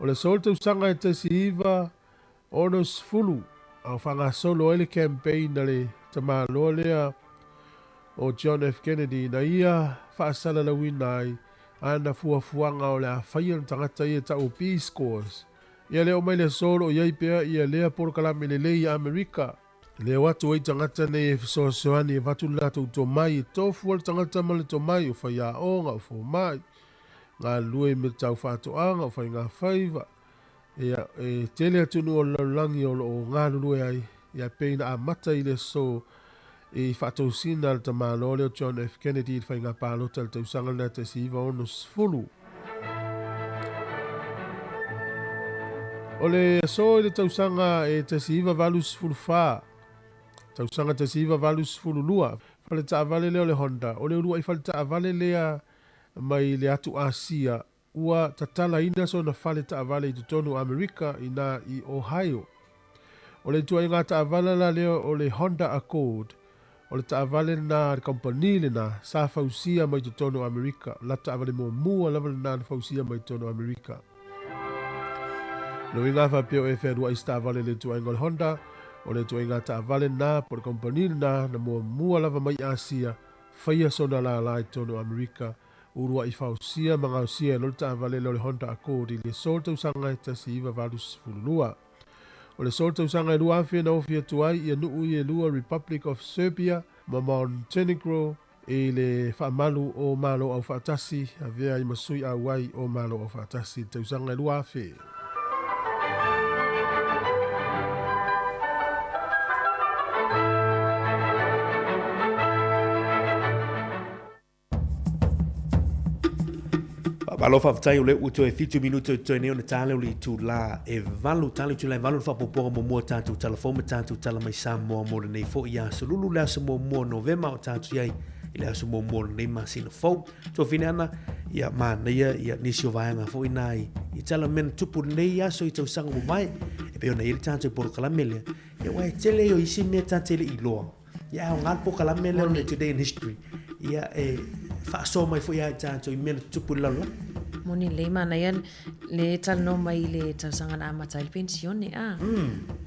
O le aso i le tausaga e 1960 a o faagasolo ai le campaign a le tamaloa lea o John F. Kennedy na ia faasalalauina ai ana fuafuaga o le a faia le tagata ia e tau o Peace Corps. Ia le oo mai le aso o lo o i ai pea ia lea polokalame lelei i Amerika. E o atu ai tagata nei e fesoasoani e avatu le latou tomai e tofu ai le tagata ma le tomai o faiaoga, o fomai, galulue i mea tau faatoaga, o faigafaiva. Ia, e tele atunuu o le lalolagi o lo o galulue ai, ia e pei na amata i le aso i faatosina a le tamaloa lea o John F. Kennedy i le faiga palota i le tausaga lena 1960. O le aso i le tausaga e 1984, tausaga 1982, fale taavale lea o le Honda, o le uluai fale taavale lea mai le atu Asia ua tatalaina sona fale taavale i totonu o Amerika inā i Ohio. O le ituaiga taavale la lea o le Honda Accord, o le taavale lena a le kamupani lena sa fausia mai totonu o Amerika, o le latou taavale muamua lava lena na fausia mai totonu o Amerika. O le uiga faapea o e fealuai i se taavale i le ituaiga o le Honda, o le ituaiga taavale lena po o le kamupani lena na muamua lava mai Asia faia sona lala i totonu o Amerika, uluai fausia ma gaosia e loa le taavale lea o le Honda Accord i le aso o le tausaga e 1982. O le aso o le tausaga e 2000 na ofi atu ai ia nuu ia e lua Republic of Serbia ma Montenegro i le faamalu o Malo Aufaatasi, avea ai ma sui auai o Malo Aufaatasi i le tausaga e 2000. Faamalo faafetai o lea ua toe 7 minute o totoe nei ona ta lea o le itulā e 8, ta le itulā e 8 le faaopoopoga muamua o tatou tala fou ma tatou tala mai Samoa mo lenei foi aso Lulu, le aso muamua o Novema o tatou i ai i le aso muamua o lenei masina fou. Tuafine ana, ia manaia ia nisi o vaega foi nā i, i tala mea na tupu lenei aso i tausaga ua mavae, e pei ona i ai le tatou polokalame lea, ia aua e tele ia o isi mea ta te le i iloa. Ia e aoga le polokalame lea o le Today in History. Ia e faasoa mai foi ia i tatou i mea na tutupu i le lalolagi. Moni lelei manaia le talanoa mai i le tausaga na amata ai le penisione a.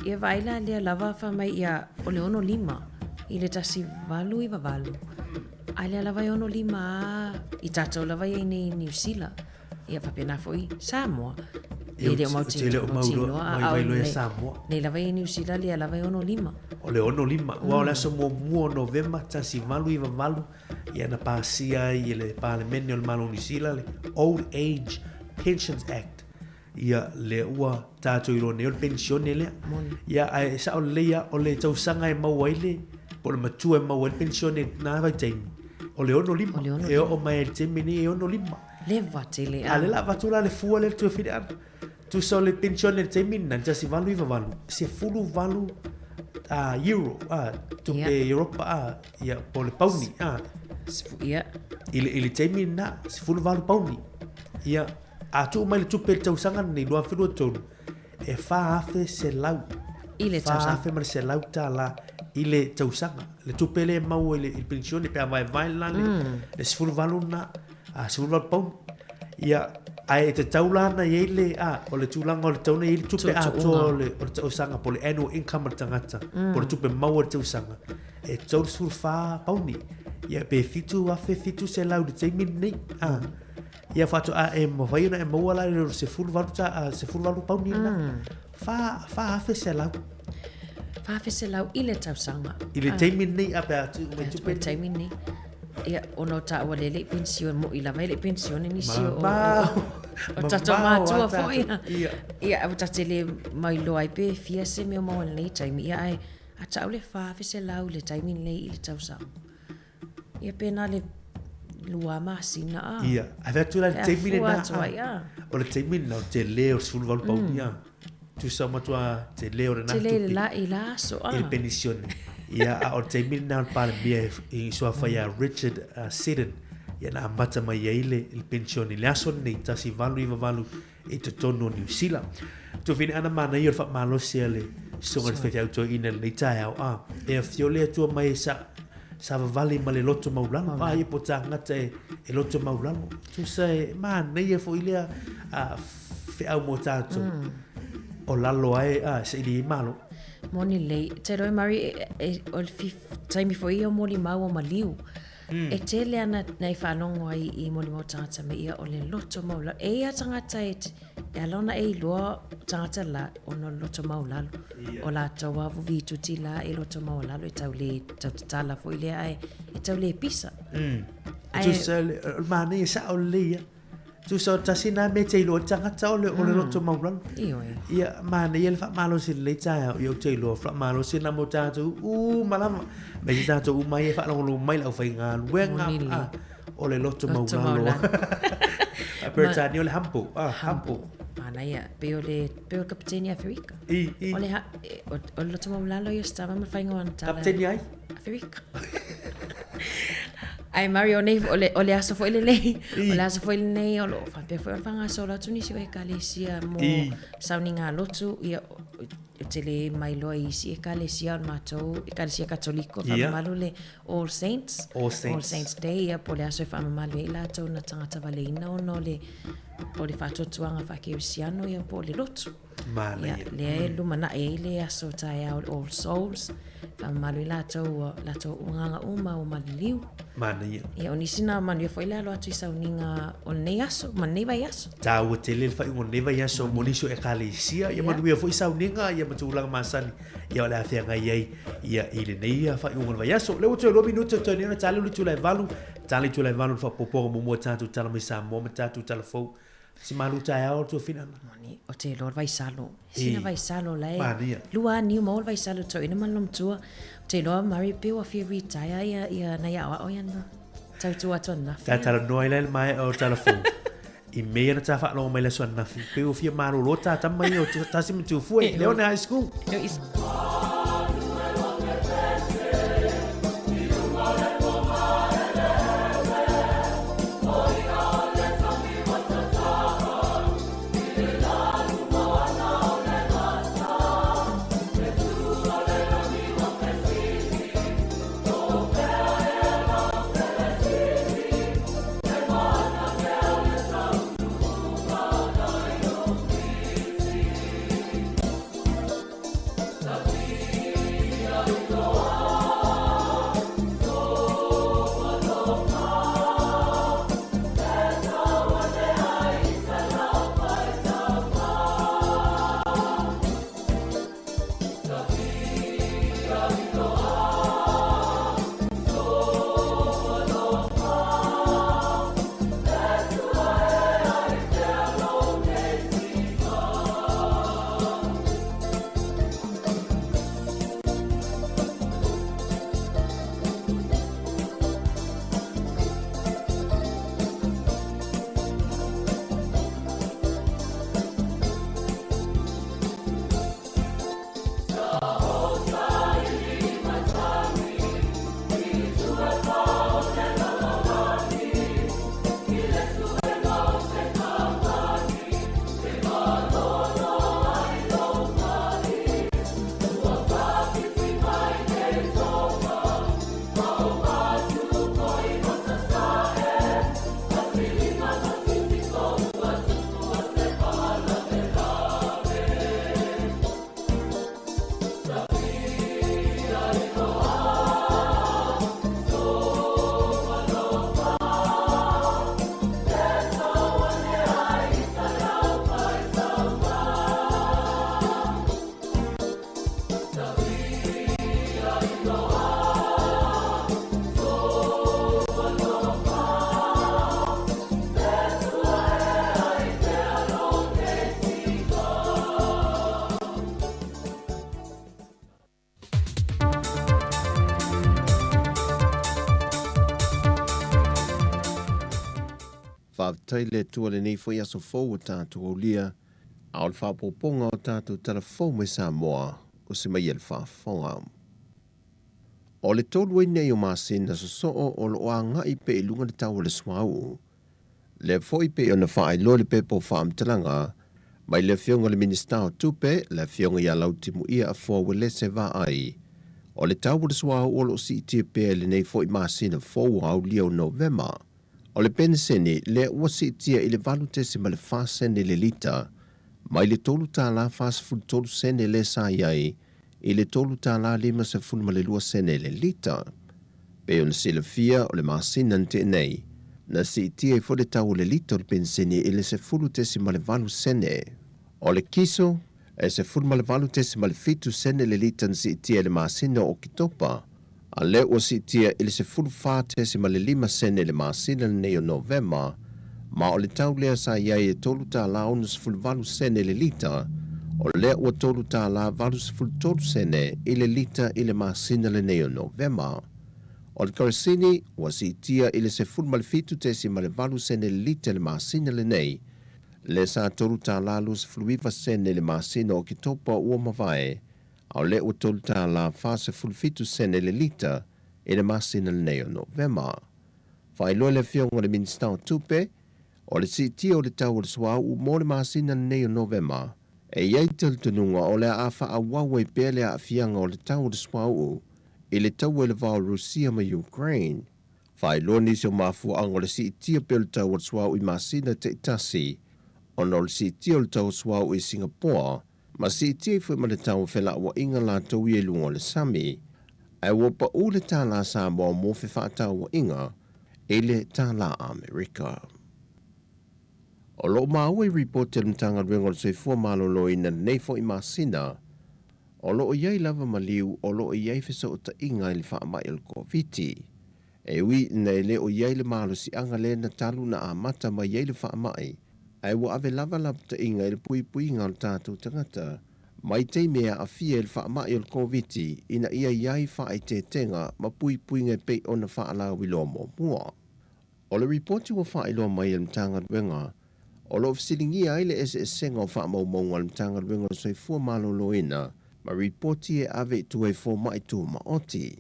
Ia vaai la lea lava fai mai ia o le 65 i le 1898. A lea lava e 65 a i tatou lava ia i nei i Niu Sila. Ia faapena foi Samoa. E le o mautinoa a o nei lava i Niu Sila lea lava e 65. O le 65, aua o le aso muamua o Novema 1898, ia na pasia ai e le Palemene o le Malo o Niu Sila le Old Age Pensions Act. Ia lea ua tatou iloa nei o le penisione lea. Ia ae sao lelei lava, o le tausaga e maua ai le, po o le matua e maua ai le penisione i lena vaitaimi, o le 65. E oo mai ai i le taimi nei e 65. Leva tele a. A lea la avatu la le fua lea le tuafine ana. Tusa o le penisione i le taimi lena, le 1898, 18 euro, tupe yeah. Europa, ia, po o le pauni. Yeah. I le, i le taimi lena, 18 pauni. Ia, a tuu mai le tupe i le tausaga lenei, 2023, e 4,100. I le tausaga. 4,100 tālā i le tausaga. Le tupe lea e maua i le, i le penisione pe a vaevae la le, le 18 lena, a 18 pauni. Ia, ae e tatau la ona i ai le, a, o le tulaga o le tatau ona i ai le tupe atoa o le, o le tausaga po o le annual income a le tagata, po o le tupe maua i le tausaga, e 34 pauni. Ia, pe 7,700 i le taimi lenei. A, ia faatoa e mafai ona e maua la i le 18 ta, 18 pauni lena. 4,100. 4,100 i le tausaga. I le taimi lenei, a pe a tuu mai tupe. I le taimi lenei. Ia, ona o taua lea e le i penisione, mo'i lava e le i penisione nisi o, o tatou matua foi. Ia, ia ua ta te le mailoa ai pe fia se mea o maua i lenei taimi. Ia, ae a tau le 4,100 i le taimi lenei i le tausaga. Ia, pe na le lua masina a. Ia, ae fai atu la i le taimi lena. O le taimi lena, o le tele o le 18 pauni a. Tusa matua tele o lena tupe. Tele la i la aso a. I le penisione. Ia, a o le taimi lena o le Palemia i suafa ia Richard Seddon, ia na amata mai ai le, le penisione i le aso lenei, 1898 i totonu o Niu Sila. Tuafine ana manaia o le faamalosi a le Susuga i le Faifeau Toeaina i lenei taeao, a, e afio le Atua mai e sa, savavali ma le loto maulalo, a ia po o tagata e, e loto maulalo. Tusa e manaia foi lea, a, feau mo tatou o lalo ae a saili ai malo. Moni lelei. Te iloa Mari, o le taimi foi ia o molimau o maliu. E tele ana nai faalogo ai i molimau o tagata me ia o le loto maualalo. E i ai tagata e, e ala ona e iloa tagata la ona o le loto maualalo. O latou lava vituti la e loto maualalo e tau le tau tatala foi lea ae e tau le pisa. Ae, Tusa o le manaia sao lelei ia. Tusa o tasi na mea te iloa tagata o le, o le loto maualalo. Ioe. Ia, manaia le faamalosi lenei taeao, ia ou te iloa faamalosi na mo tatou uma lava. Me se tatou uma ia e faalogologo mai le aufaigaluega, ah, o le loto maualalo. A Peretania o le humble, ah, humble. Manaia, pei o le, pei o le Kapiteni Aferika. I, i. O le, ha, o, o le loto maualalo ia o se tama ma faiga o ana tala. Kapiteni ai? Aferika. Ae Mari, o nei, o le, o le aso foi lenei, o le aso foi lenei, o loo faapea foi ona faagasolo atu nisi o ekalesia mo sauniga lotu, ia, ou te le mailoa i isi ekalesia o le matou ekalesia Katoliko, faamamalu le All Saints, All Saints, All Saints Day, ia, po o le aso e faamamalu ai latou na tagata valeina ona o le, o le faatuatuaga faakerisiano, ia, po o le lotu. Manaia. Ia, lea e lumanai ai le aso taeao o le All Souls, faamamalu i latou ua latou agaga uma ua maliliu. Manaia. Ia, o nisi na manuia foi le alo atu i sauniga o lenei aso ma lenei vaiaso. Taua tele le faaiuga o lenei vaiaso mo nisi o ekalesia, ia manuia foi sauniga ia ma tulaga masani ia o le a feagai ai ia i lenei faaiuga o le vaiaso. Lea ua toe 2 minute o toe nei ona tali o le itula e 8, tali itula e 8 le faaopoopoga muamua tatou tala mai Samoa ma tatou tala fou. Si malu taeao o le tuafina ana. Moni, o te iloa le vaisalo. Sina vaisalo la e. Manaia. Lua niu maua le vaisalo toeaina ma le matua. O te iloa Murray pe ua fia retire ia, ia nai aoao ia na tautua atu ananafi. Ta talanoa ai la i le maea o le tala fou. I mea ia na ta faalogo mai le aso ananafi, pe ua fia malolo ta tama ia o tasi ma Tufue, lea o le high school. Faafetai le Atua lenei foi aso fou ua tatou aulia, a o le faaopoopoga o tatou tala fou mai Samoa o se maia le faafofoga. O le tolu ai nei o masina sosoo o lo o agai pea i luga le tau o le suauu. Lea foi pei ona faailoa i le pepa o faamatalaga mai le Afioga i le Minisita o Tupe, le Afioga ia Lautimuia Afoa Uelese Vaai, o le tau o le suauu o lo o siitia pea i lenei foi masina fou o aulia o Novema. O le peniseni lea ua siitia i le 8.4 sene le lita. mai le $3.43 sene lea sa i ai i le $3.52 sene le lita. Pei ona silafia, o le masina na tea nei, na siitia ai foi le tau o le lita o le penisini i le 10.8 sene. O le kiso, e 18.7 sene le lita na siitia i le masina o Oketopa, a lea ua siitia i le 14.5 sene i le masina lenei o Novema, ma o le tau lea sa i ai e $3.68 sene le lita, o lea ua $3.83 sene i le lita i le masina lenei o Novema. O le kerosene ua siitia i le 17.8 sene le lita i le masina lenei, lea sa $3.29 sene i le masina o Oketopa ua mavae, a o lea ua $3.47 sene le lita i le masina lenei o Novema. Faailoa e le Afioga i le Minisita o Tupe, o le siitia o le tau o le suauu mo le masina lenei o Novema, e i ai talitonuga o le a faaauau ai pea le aafiaga o le tau o le suauu i le taua i le va o Rusia ma Ukraine. Faailoa nisi o mafuaaga o le siitia pea o le tau o le suauu i masina taitasi ona o le siitia o le tau o suauu i Singapore ma siitia ai foi ma le tau o felauaiga latou ia i luga o le sami, ae ua pau le tālā Samoa mo fefaatauaiga i le tālā Amerika. O lo o maua i ripoti a le Matagaluega o le Soifua Maloloina lenei foi masina, o lo o i ai lava maliu o lo o i ai fesootaiga i le faamai o le Koviti. E ui ina e le o i ai le malosiaga lea na talu na amata mai ai le faamai, ae ua ave lava lapataiga i le puipuiga o le tatou tagata mai taimi e aafia i le faamai o le Koviti ina ia i ai faaeteetega ma puipuiga e pei ona faalauiloa muamua. O le ripoti ua faailoa mai e le Matagaluega, o lo o fesiligia ai le eseesega o faamaumauga a le Matagaluega o le Soifua Maloloina ma ripoti e ave i tua i fomai tumaoti.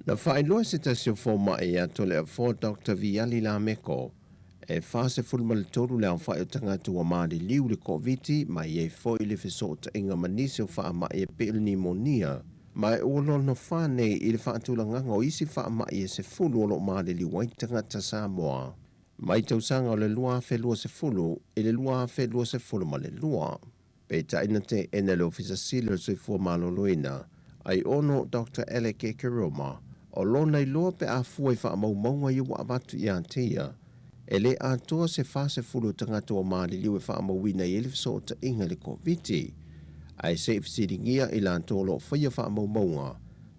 Na faailoa e se tasi o fomai ia Toleafoa Doctor Viali Lameko, e 43 le aofai o tagata ua maliliu i le Koviti ma i ai foi le fesootaiga ma nisi o faamai e pei o le nimonia, ma ua lona fa nei i le faatulagaga o isi faamai e 10 o lo o maliliu ai tagata Samoa mai tausaga o le 2020 i le 2022. Peitai na teena e le Ofisa Sili o le Soifua Maloloina, Aiono Doctor Alec Ekeroma, o lona iloa pe a fua i faamaumauga ia ua avatu ia te ia, e le atoa se 40 o tagata ua maliliu e faamauina i ai le fesootaiga i le Koviti. Ae se i fesiligia i latou o lo o faia faamaumauga,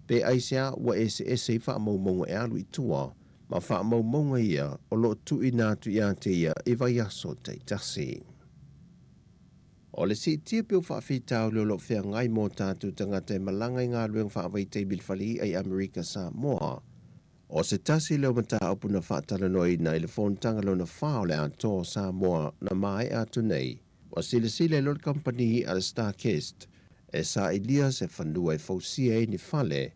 pe aisea ua eseese ai faamaumauga e alu i tua ma faamaumauga ia o lo o tuuina atu ia te ia i vaiaso taitasi. O le siitia pea o faafitauli o lo o feagai mo tatou tagata e malaga i galuega faavaitaimi i le fale i'a i Amerika Samoa. O se tasi lea o mataupu na faatalanoaina i le fonotaga lona fa o le Atoa o Samoa na maea atu nei. Ua silasila ai loa le kamupani i'a a le StarKist e sailia se fanua e fausia ai ni fale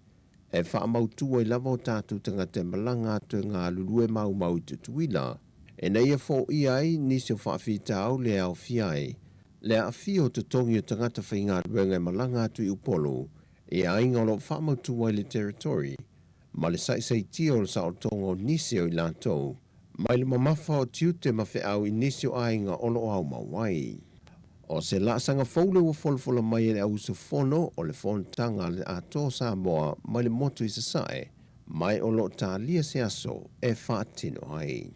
e faamautu ai lava o tatou tagata e malaga atu e galulue maumau i Tutuila, ina ia foia ai nisi o faafitauli e aofia ai le aafia o totogi o tagata faigaluega e malaga atu i Upolu i aiga o lo o faamautu ai le territory ma le saisaitia o le saolotoga o nisi o i latou mai le mamafa o tiute ma feau i nisi o aiga o lo o aumau ai. O se laasaga fou lea ua folafola mai e le auusufono o le Fonotaga a le Atoa o Samoa mai le motu i Sasae, ma o lo o talia se aso e faatino ai.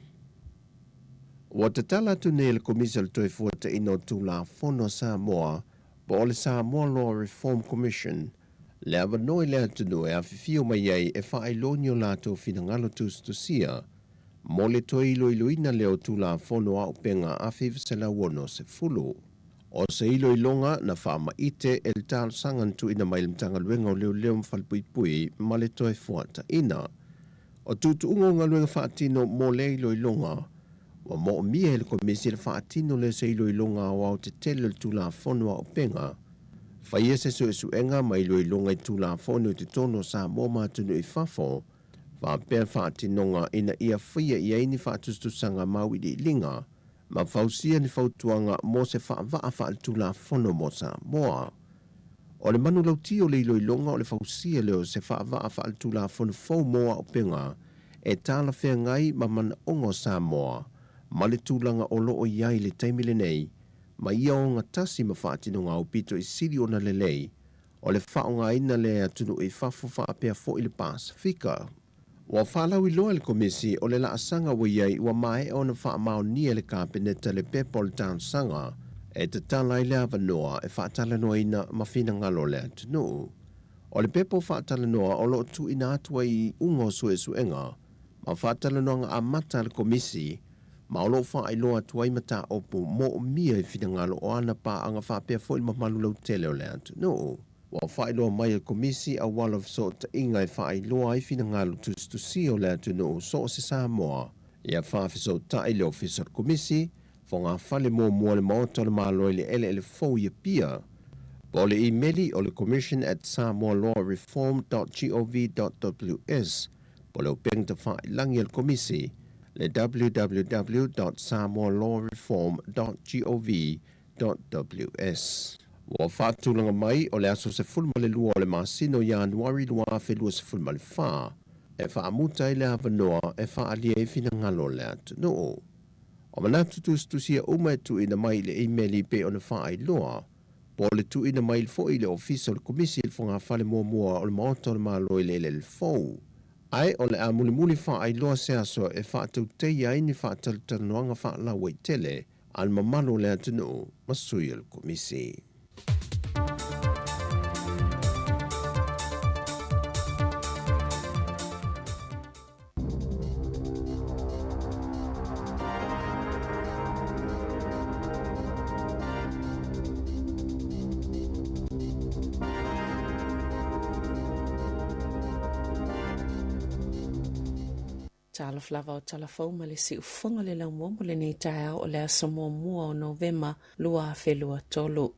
Ua tatala atu nei e le Komisi o le Toefuataiga o Tulafono a Samoa po o le Samoa Law Reform Commission le avanoa i le atunuu e afifio mai ai e faailoa ni o latou finagalo tusitusia mo le toe iloiloina lea o Tulafono Auupega 1960. O se iloiloga na faamaite e le talosaga na tuuina mai i le Matagaluega o Leoleo ma Falepuipui ma le Toefuataiga. O tuutuuga o galuega faatino mo lea iloiloga, ua moomia e le Komisi le faatino lea o se iloiloga aoaotetele o le Tulafono Auupega, faia se suesuega ma iloiloga i Tulafono i totonu o Samoa ma atunuu i fafo, faapea faatinoga ina ia faia i ai ni faatusatusaga ma auiliiliga ma fausia ni fautuaga mo se faavaa faaletulafono mo Samoa. O le manulauti o le iloiloga o le fausia lea o se faavaa faaletulafono fou mo auupega e talafeagai ma manaoga o Samoa ma le tulaga o lo o i ai i le taimi lenei. ma ia ogatasi ma faatinoga aupito i sili ona lelei o le faaaogaina lea e atunuu i fafo faapea foi le Pasefika. Ua faalauiloa e le Komisi o le laasaga ua i ai ua maea ona faamaonia e le Kapeneta le pepa o le talosaga e tatala ai le avanoa e faatalanoaina ma finagalo o le atunuu. O le pepa o faatalanoa o lo o tuuina atu ai i iuga o suesuega ma faatalanoaga amata a le Komisi ma o lo o faailoa atu ai mataupu moomia i finagalo o ana paaga faapea foi le mamalu lautele o le atunuu. Ua faailoa mai e le Komisi auala o fesootaiga e faailoa ai finagalo tusitusia o le atunuu so o se Samoa ia faafesootai le Ofisa o le Komisi, Fogafale Muamua o le Maota o le Malo i le Eleele Fou i Apia, po o le imeli o le commission at samoalawreform dot gov dot ws po o le upega tafailagi a le Komisi le www dot samoalawreform dot gov www.ws. Ua faatulaga mai o le aso 12 o le masina o Ianuari 2024 e faamuta ai le avanoa e faaalia ai finagalo o le atunuu. O manatu tusitusia uma e tuuina mai i le imeli pei ona faailoa, po o le tuuina mai foi i le Ofisa o le Komisi i le Fogafale Muamua o le Maota o le Malo i le Eleele Fou. Ae o le a mulimuli faailoa se aso e faatauteia ai ni faatalatalanoaga faalauaitele a le mamalu o le atunuu ma sui o le Komisi. Talofa lava o Talafou ma le siufofoga o le laumua mo lenei taeao o le aso muamua o Novema 2023.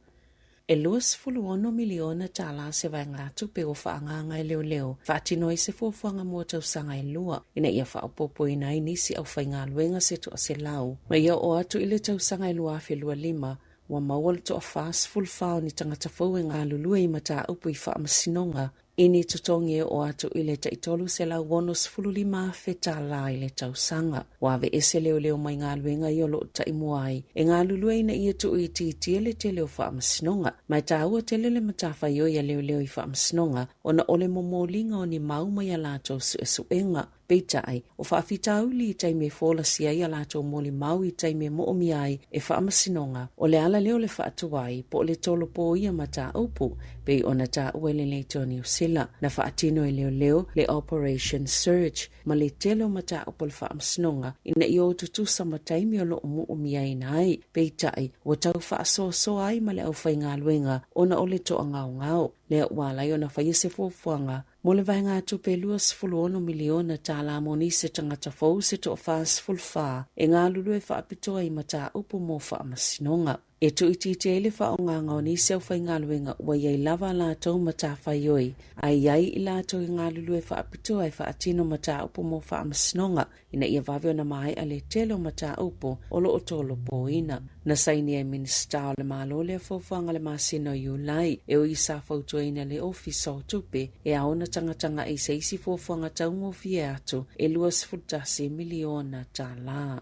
E $26 miliona tala se vaegatupe ua faaagaaga e leoleo e faatino ai se fuafuaga mo tausaga e lua ina ia faaopoopoina ai nisi aufaigaluega se 100. Ma ia oo atu i le tausaga e 2025, ua maua le toa-44 o ni tagata fou e galulue i mataupu i faamasinoga i ni totogi e oo atu i le tai $365,000 i le tausaga. Ua aveese leoleo mai galuega ia o lo o taimua ai e galulue ina ia tuuitiitia le tele o faamasinoga. Ma e taua tele le matafaioi a leoleo i faamasinoga ona o le momoliga o ni mau mai a latou suesuega. Peitai, o faafitauli i taimi e folasia ai a latou molimau i taimi e moomia ai e faamasinoga, o le ala lea o le faatuai po o le tolopo o ia mataupu, pei ona taua e le Leitio Niu Sila. Na faatino e leoleo le Operation Surge ma le tele o mataupu a le faamasinoga ina ia o tutusa ma taimi o lo o moomiaina ai. Peitai, ua tau faasoasoa ai ma le aufaigaluega ona o le toagaogao. Lea ua ala ai ona faia se fuafuaga Mo le vaegatupe $26 miliona tala mo nisi tagata fou se toa-44 e galulue faapitoa i mataupu mo faamasinoga. E tuuitiitia ai le faaaogaga o nisi aufaigaluega ua i ai lava a latou matafaioi, a i ai i latou e galulue faapitoa e faatino mataupu mo faamasinoga ina ia vave ona maea le tele o mataupu o lo o tolopoina. Na sainia e Minisita o le Malo lea fuafuaga le masina o Iulai, e ui sa fautuaina le Ofisa o Tupe e ao ona tagatagai i se isi fuafuaga taugofie atu e $21 miliona tala.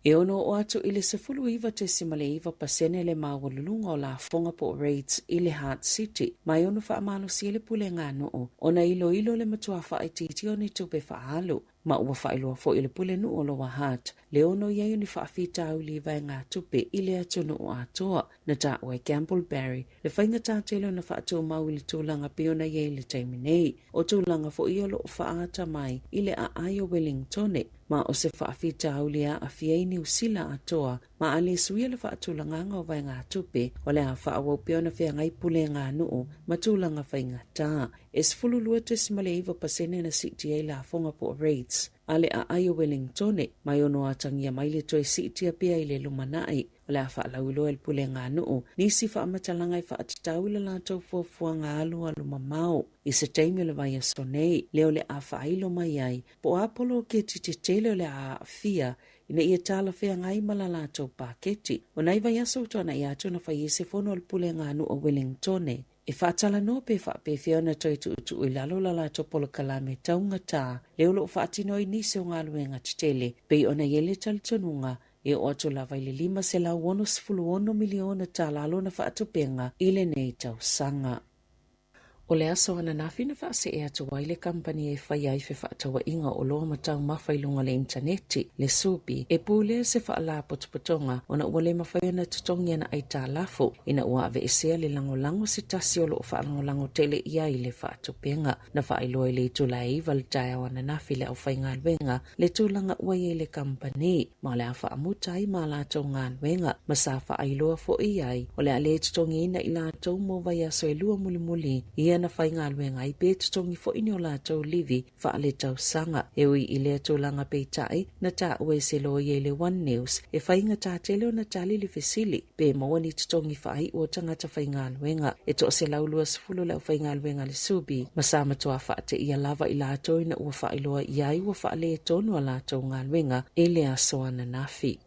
E ono oo atu i le 19.9 pasene le maualuluga o lafoga po o rates i le Heart City, ma e ono faamalosia le pulega nuu ona iloilo le matua faaitiitia o ni tupe faaalu. Ma ua faailoa foi e le Pulenuu o Lower Hutt le ono i ai o ni faafitauli i vaegatupe i le atunuu atoa. Na taua e Gamble Barry le faigata tele ona faatumau i le tulaga pei ona i ai i le taimi nei. O tulaga foi ia o lo o faaata mai i le aai o Wellingtone, ma o se faafitauli e aafia ai Niu Sila atoa ma a le suia le faatulagaga o vaegatupe, o le a faaauau pea ona feagai pulega nuu ma tulaga faigata. E 12.9% na siitia ai lafoga po o rates a le aai o Wellingtone, ma e ono atagia mai le toe siitia pea i le lumanai. O le a faalauiloa e le pulega nuu nisi faamatalaga e faatatau i le latou fuafuaga alualu mamao i se taimi o le vaiaso nei, lea o le a faailo mai ai po o a poloketi tetele o le a aafia ina ia talafeagai ma la latou paketi. O nai vaiaso ua tuanai atu na fai ai se fono a le Pulega Nuu o Wellingtone e faatalanoa pe faapefea ona toe tuutuu i lalo la latou polokalame taugatā lea o lo o faatino ai nisi o galuega tetele pei ona i ai le talitonuga. E oo atu lava i le $566 miliona tala lona faatupega i lenei tausaga. O le aso ananafi na faasee atu ai le kamupani e faia ai fefaatauaiga o oloa ma taumafa i luga o le initaneti, le Subi, e pulea se faalapotopotoga ona ua le mafai ona totogi ana aitalafu ina ua aveesea le lagolago a se tasi o lo o faalagolago tele i ai le faatupega. Na faailoa i le itula e 9 le taeao ananafi le aufaigaluega le tulaga ua i ai le kamupani ma o le a faamuta ai ma latou galuega, ma sa faailoa foi i ai o le a le totogiina i latou mo vaiaso e lua mulimuli ia na faigaluega ai pe totogi foi ni o latou livi faaletausaga. E ui i lea tulaga peitai, na taua e se loia i le One News e faigata tele ona tali le fesili pe maua ni totogi faaiu o tagata faigaluega. E 120 le aufaigaluega a le Subi, ma sa matua faateia lava i latou ina ua faailoa i ai ua faaletonu a latou galuega i le aso ananafi.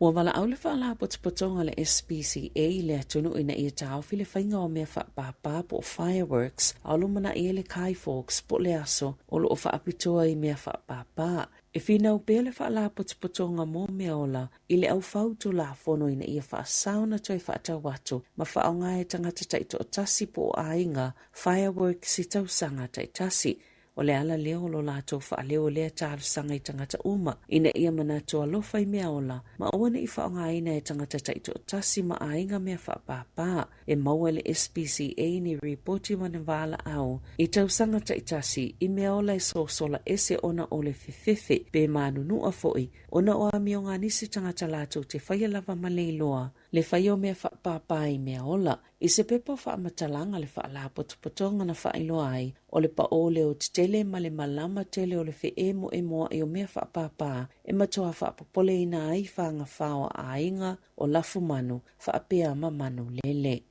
Ua valaau le Faalapotopotoga a le SPCA i le atunuu ina ia taofi le faiga o mea faapāpā po o fireworks a o lumanai ai le Guy Fawkes po o le aso o lo o faapitoa i mea faapāpā. E finau pea le Faalapotopotoga mo Mea Ola i le aufau Tulafono ina ia faasao ona toe faatau atu ma faaaoga e tagata taitoatasi po o aiga fireworks i tausaga taitasi. O le ala lea o lo latou faaleo lea talosaga i tagata uma ina ia manatu alofa i mea ola ma aua ne i faaaogaina e tagata taitoatasi ma aiga mea faapāpā. E maua e le SPCA ni ripoti ma ni valaau i tausaga taitasi i mea ola e sosola ese ona o le fefefe pe manunua foi ona o amioga a nisi tagata latou te faia lava ma le iloa le faia o mea faapāpā i mea ola. I se pepa o faamatalaga le Faalapotopotoga na faailoa ai, o le paʻō leo tetele ma le malama tele o le feʻemoʻemoaʻi o mea faapāpā e matua faapopoleina ai fagafao a aiga o lafumanu faapea ma manu lele.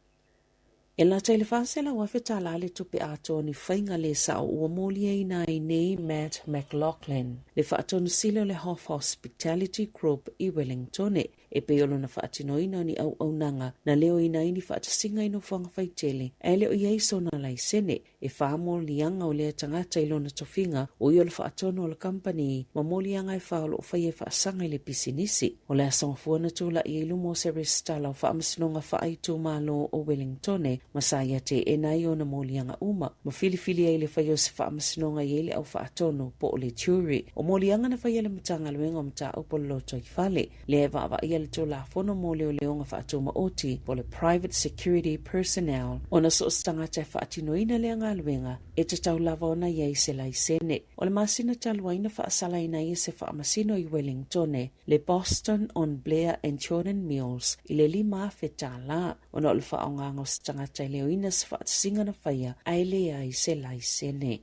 E lata i le $400,000 tālā le tupe atoa o ni faiga lē sao ua moliaina ai nei Matt McLaughlin, le faatonu sili o le Hoff Hospitality Group i Wellingtone, e pei o lona faatinoina o ni auaunaga na leoina ai ni faatasiga i nofoaga faitele ae le o i ai sona laisene. E whā moliaga o lea tagata i lona tofiga, o ia o le faatonu o le kamupani ma moliaga e whā o loo faia e faasaga i le pisinisi. O le aso gafua na tulaʻi ai luma o se resitala o Faamasinoga Faaitumalo o Wellingtone ma sa ia teena ai ona moliaga uma ma filifili ai le faia o se faamasinoga i ai le au faatonu po o le jury. O moliaga na faia e le Matagaluega o Mataupu o le Lotoifale lea e vaavaaia le Tulafono mo Leoleoga Faatumaoti po o le Private Security Personnel ona so o se tagata e faatinoina lea galuega e tatau lava ona i ai se laisene. O le masina talu ai na faasalaina ai e se faamasino i Wellingtone le Boston on Blair and Jordan Mills i le $5,000 tālā ona o le faaaogaga o se tagata e leoina se faatasiga na faia ae leai se laisene.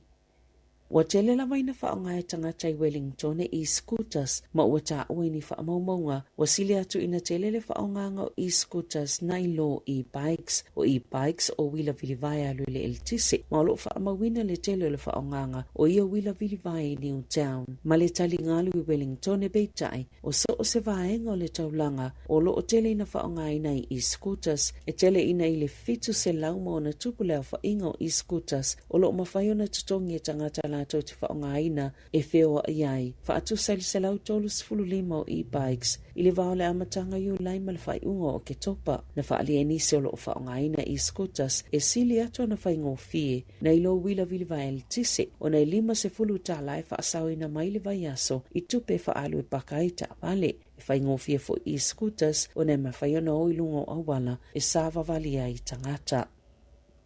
Ua tele lava ina faaaoga e tagata i Wellingtone e-scooters ma ua taua i ni faamaumauga ua sili atu ina tele le faaaogaga o e-scooters nai lo e-bikes. O e-bikes o uila vilivae alu i le eletise ma o lo o faamauina le tele o le faaaogaga o ia uila vilivae i Newtown ma le taligalu i Wellingtone peitai O so o se vaega o le taulaga o lo o tele ina faaaogaina i e-scooters, e tele ina i le 700 ma ona tupu le aofaiga o e-scooters o lo o mafai ona totogi e tagata latou te faaaogaina e feoai ai, faatusa i le 135 o e-bikes i le va o le amataga Iulai ma le faaiuga o Oketopa. Na faaalia e nisi o lo o faaaogaina e-scooters e sili atu ona faigofie Nai lo uila vilivae eletise, ona e 50 tālā e faasaoina mai le vaiaso i tupe e faaalu e paka ai taavale. E faigofie foi e-scooters ona e mafai ona o i luga o auala e savavali ai tagata.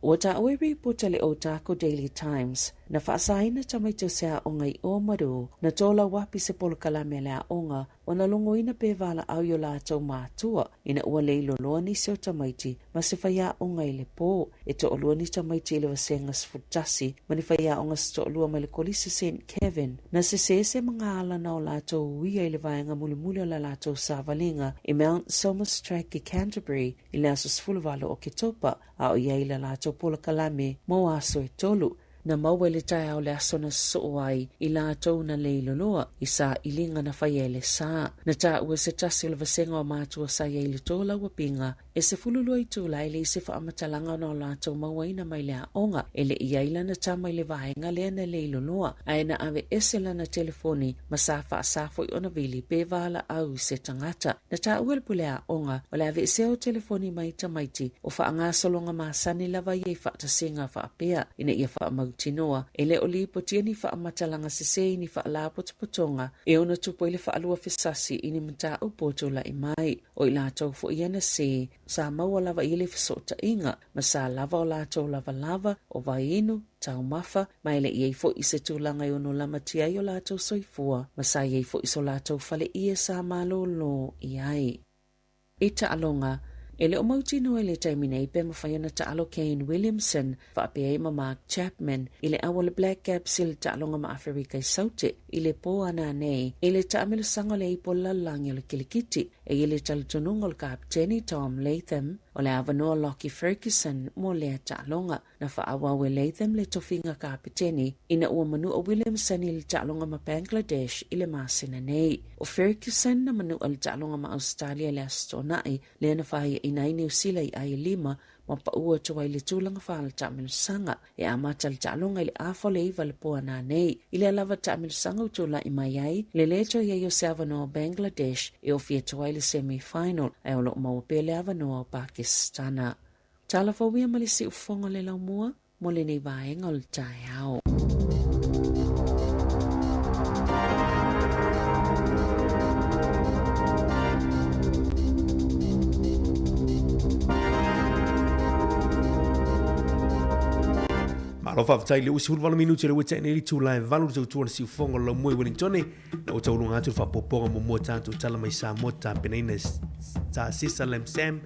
Ua taua i ripoti a le Otago Daily Times, na faasaina tamaiti o se aoga i Oamaru, na tolauapi se polokalame a le aoga ona logoina pe valaau i o latou matua ina ua leiloloa nisi o tamaiti ma se faiaoga i le pō. E toalua ni tamaiti i le vasega 11 ma ni faiaoga se toalua mai le Kolisi St Kevin na sesē se magaala na o latou uia i le vaega mulimuli o la latou savaliga i Mount Somers Track i Canterbury i le aso 18 o Oketopa, a o i ai la latou polokalame mo aso e tolu. Na maua i le taeao o le aso na sosoo ai i latou na leiloloa i sailiga na faia e le sa. Na taua e se tasi o le vasega o matua sa i ai i le tolauapiga e 12 itula e leai se faamatalaga ona o latou mauaina mai le aoga e le i ai lana tama i le vaega lea na leiloloa ae na ave ese lana telefoni ma sa faasa foi ona vili pe valaau i se tagata. Na taua e le pule aoga o le aveesea o telefoni mai tamaiti o faagasologa masani lava ia i faatasiga faapea ina ia faamautinoa e le o lipotia ni faamatalaga sese i ni faalapotopotoga e ono tupu ai le faalua fesasi i ni mataupu o tulai mai. O i latou foi ia na se sa maua lava i le fesootaiga ma sa lava o latou lavalava, o vaiinu, taumafa, ma e le i ai foi i se tulaga e ono lamatia ai o latou soifua, ma sa i ai foi so latou fale ie sa malōlō i ai. I taaloga, e le o mautinoa i le taimi nei pe mafai ona taalo Kane Williamson faapea ai ma Mark Chapman i le au o le Black Caps i le taaloga ma Aferika i Saute i le pō ana nei i le taamilosaga o le Ipu o le Lalolagi o le Kilikiti. E i ai le talitonuga o le Kapeteni Tom Latham o le avanoa Lockie Ferguson mo lea taaloga. Na faaauau e Latham le tofiga kapeteni ina ua manua Williamson i le taaloga ma Bangladesh i le masina nei. O Ferguson na manua le taaloga ma Ausetalia i le Aso Toonai, lea na faiaina ai Niu Sila i Ailima ma pau atu ai le tulaga faale-taamilosaga. E amata le taaloga i le afa o le 9 le po ana nei. I lea lava taamilosaga ua tulai mai ai le lē toe i ai o se avanoa o Bangladesh e ofi atu ai le semi-final, ae o lo o maua pea le avanoa o Pakistana. Tala fou ia ma le siufofoga o le laumua mo lenei vaega o le taeao. Malo faafetai le 18 minute le ua tea nei le itula e 8 le tautua le siufofoga o le laumua i Wellington na ua tauluga atu le faapopoga muamua tatou tala mai Samoa tapenaina e Tasisa Lam Sam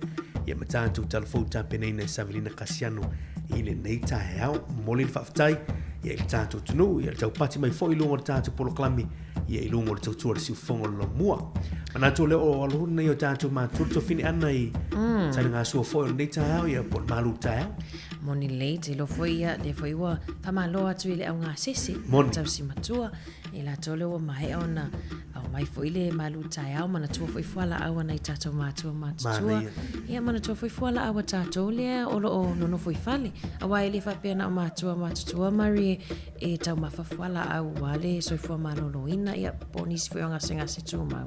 ia ma tatou tala fou tapenaina e Savelina Kasiano i lenei taeao. Momoli le faafetai ia i le tatou atunuu ia le taupati mai foi i luga o le tatou polokalame ia i luga o le tautua le siufofoga o le laumua. Manatu lea o aloha nei o tatou matua le tofine ana i mm. taligasua foi o lenei taeao ia po o le malu taeao. Moni lei te lo foi ia le foi ua whamalo atu i le au ngasese. Moni. Tausi matua. E latou lea ua maea ona aumai foi le malu taeao, manatua foi fualaau a nai tatou matua matutua. Manaia. Ia, manatua foi fualaau a tatou lea o lo o nonofo i fale. Aua e le faapea na o matua matutua Marie e taumafa fualaau aua le soifua maloloina, ia, po o nisi foi o gasegase tumau.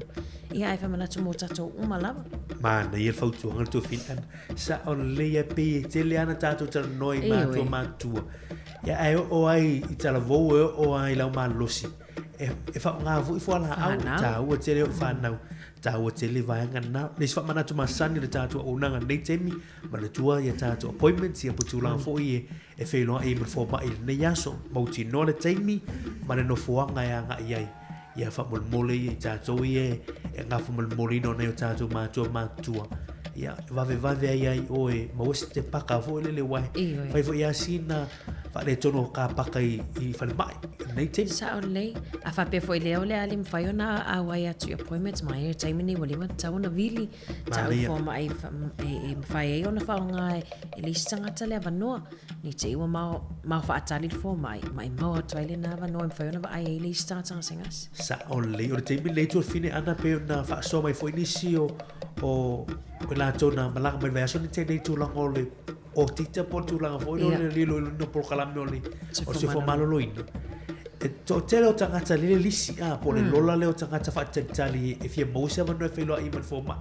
Ia, ae faamanatu mo tatou uma lava. Manaia le fautuaga le tofiina. Sao lelei e pei e tele ana tatou talanoa i matua matutua. Ia ae oo ai i talavou e oo ai i lau malolosi. E, e faaaoga foi fualaau, taua tele o whanau, taua tele vaega na. Le isi faamanatu masani le tatou auaunaga nei taimi, manatua ia tatou appointments, ia po tulaga foi e, e feiloai ai ma le fomai i lenei aso, mautinoa le taimi ma le nofoaga e agai ai. Ia faamolemole ia i tatou ia e gafamolemoleina o nai o tatou matua matutua. Ia vavevave ai ai oe maua se te paka foi lele uae. Fai foi a sina faaletonu o ka paka i, i falemai. Nei taimi. Sao lelei. A faapea foi lea o le a le mafai ona auai atu i appointments ma ia taimi nei ua leva ona tatau ona vili. Tau fomai e mafai ai ona faaaoga e le isi tagata le avanoa. Ne i te i ua mao, mao faatali le fomai, ma e maua atu ai lena avanoa e mafai ona vaai ai le isi tagata gasegase. Sao lelei. O le taimi lenei tuafafine ana pei ona faasoa mai foi nisi o, o, o latou na malaga mai le vaiaso nei tei nei tulaga o le audita po o le tulaga foi lea o le iloiloina o polokalame o le o le soifua maloloina. E toatele o tagata lele lisi, a, po o le lola lea o tagata faatalitali e fia maua se avanoa e feiloai ma le fomai.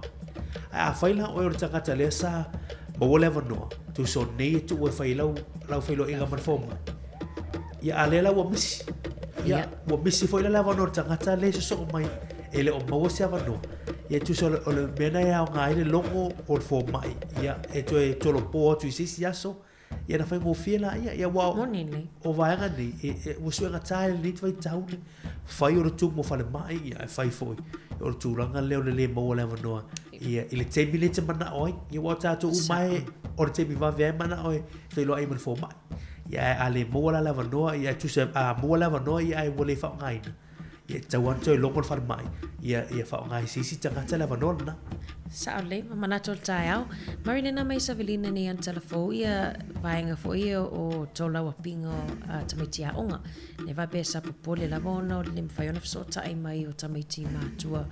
Ae afai la oe o le tagata lea sa maua le avanoa, tusa o nei e tuu e fai lau, lau feiloaiga ma le fomai. Ia, a lea la ua misi. Ia, ua misi foi la le avanoa o le tagata lea e sosoo mai e le o maua se avanoa. Ia, tusa o le, o le mea lena e aoga ai le logo o le fomai, ia, e toe tolopo atu i se isi aso, Ia na faigofie laia, ia ua Moni nei. o vaega nei, e, e, ua suegatā i lenei vaitau le fai o le tumu o falemai, ia e fai foi o le tulaga lea o le lē maua le avanoa ia, i le taimi lea e te manao ai, ia ua o tatou uma e, o le taimi vave ai manao e feiloai ma le fomai. Ia ae a le maua la le avanoa, ia e tusa a maua le avanoa ia ae ua le faaaogaina. Ia, e tatau lava ona toe logo le falemai, ia, ia faaaoga e se isi tagata le avanoa lena. Sao lelei, ma manatu o le taeao. Marinena mai Savelina nei ana talafou ia vaega foi ia o tolauapiga o a tamaiti aoga. Ne faapea sa popole lava ona o le le mafai ona fesootai mai o tamaiti matua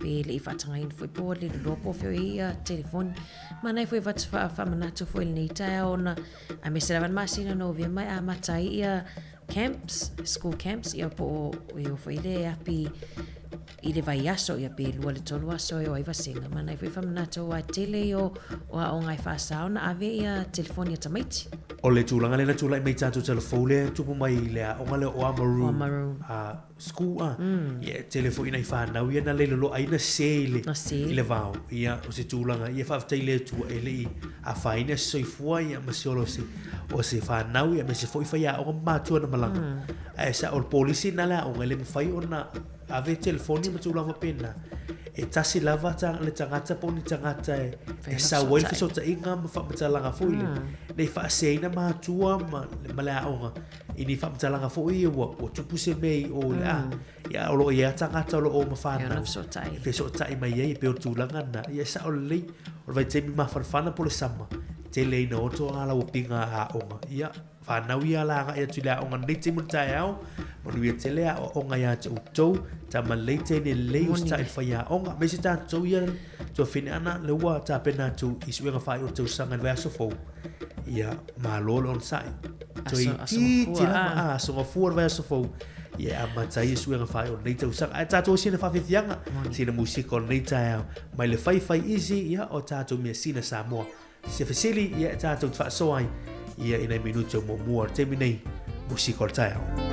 pe le i faatagaina foi po ua le loloa po o fea o i ai ia telefoni. Manaia foi avatu faamanatu foi i lenei taeao ona aemaise lava le masina o Novema e amata ai ia camps, school camps, ia po o e o foi le api i le vaiaso, ia pe lua le tolu aso e o ai vasega. Manaia foi faamanatu aua e tele ia o o aoga e faasa ona ave ia telefoni a tamaiti. O le tulaga lea na tulai mai i tatou telefou lea e tupu mai i le aoga lea o Oamaru, Oamaru. School a, ia e tele foi nai fanau ia na le loloa ai na sē i le, Na sē. i le vao. Ia, o se tulaga, ia faafetai i le Atua e le i afaina se soifua ia ma se ola o se, o se fanau ia aemaise foi faiaoga ma matua na malaga. Ae sa, o le polisi lena a le aoga e le mafai ona ave telefoni ma tulaga faapena. E tasi lava ta, le tagata po o ni tagata e, e sau ai le fesootaiga ma faamatalaga foi le, ne i faaseseina matua ma, ma le aoga i ni faamatalaga foi ia ua, ua tupu se mea i o i le a. Ia, o lo o i ai lava tagata o lo o ma fanau. E fesootai mai ai e pei o le tulaga lena. Ia, e sao lelei, o le vaitaimi mafanafana po o le sama, tele ai ina oto a lauapiga a aoga. Ia, fanau ia la agai atu i le aoga i lenei taimi o le taeao, manuia tele aoaoga ia te outou, tama lelei teine lelei, usitai i le faiaoga, aemaise tatou ia tuafine ana, lea ua tapena atu i suega faaiu o le tausaga i le vaiaso fou. Ia, malo le onosai. Toeitiiti lava, a, aso gafua le vaiaso fou. Ia e amata ai suega faaiu o lenei tausaga. Ae tatou sina faafiafiaga, sina musika o lenei taeao. Mai le faifai isi, ia, o tatou measina Samoa. Se fesili, ia, e tatou te faasoa ai, ia, i nai minute o muamua o le taimi nei, musika o le taeao.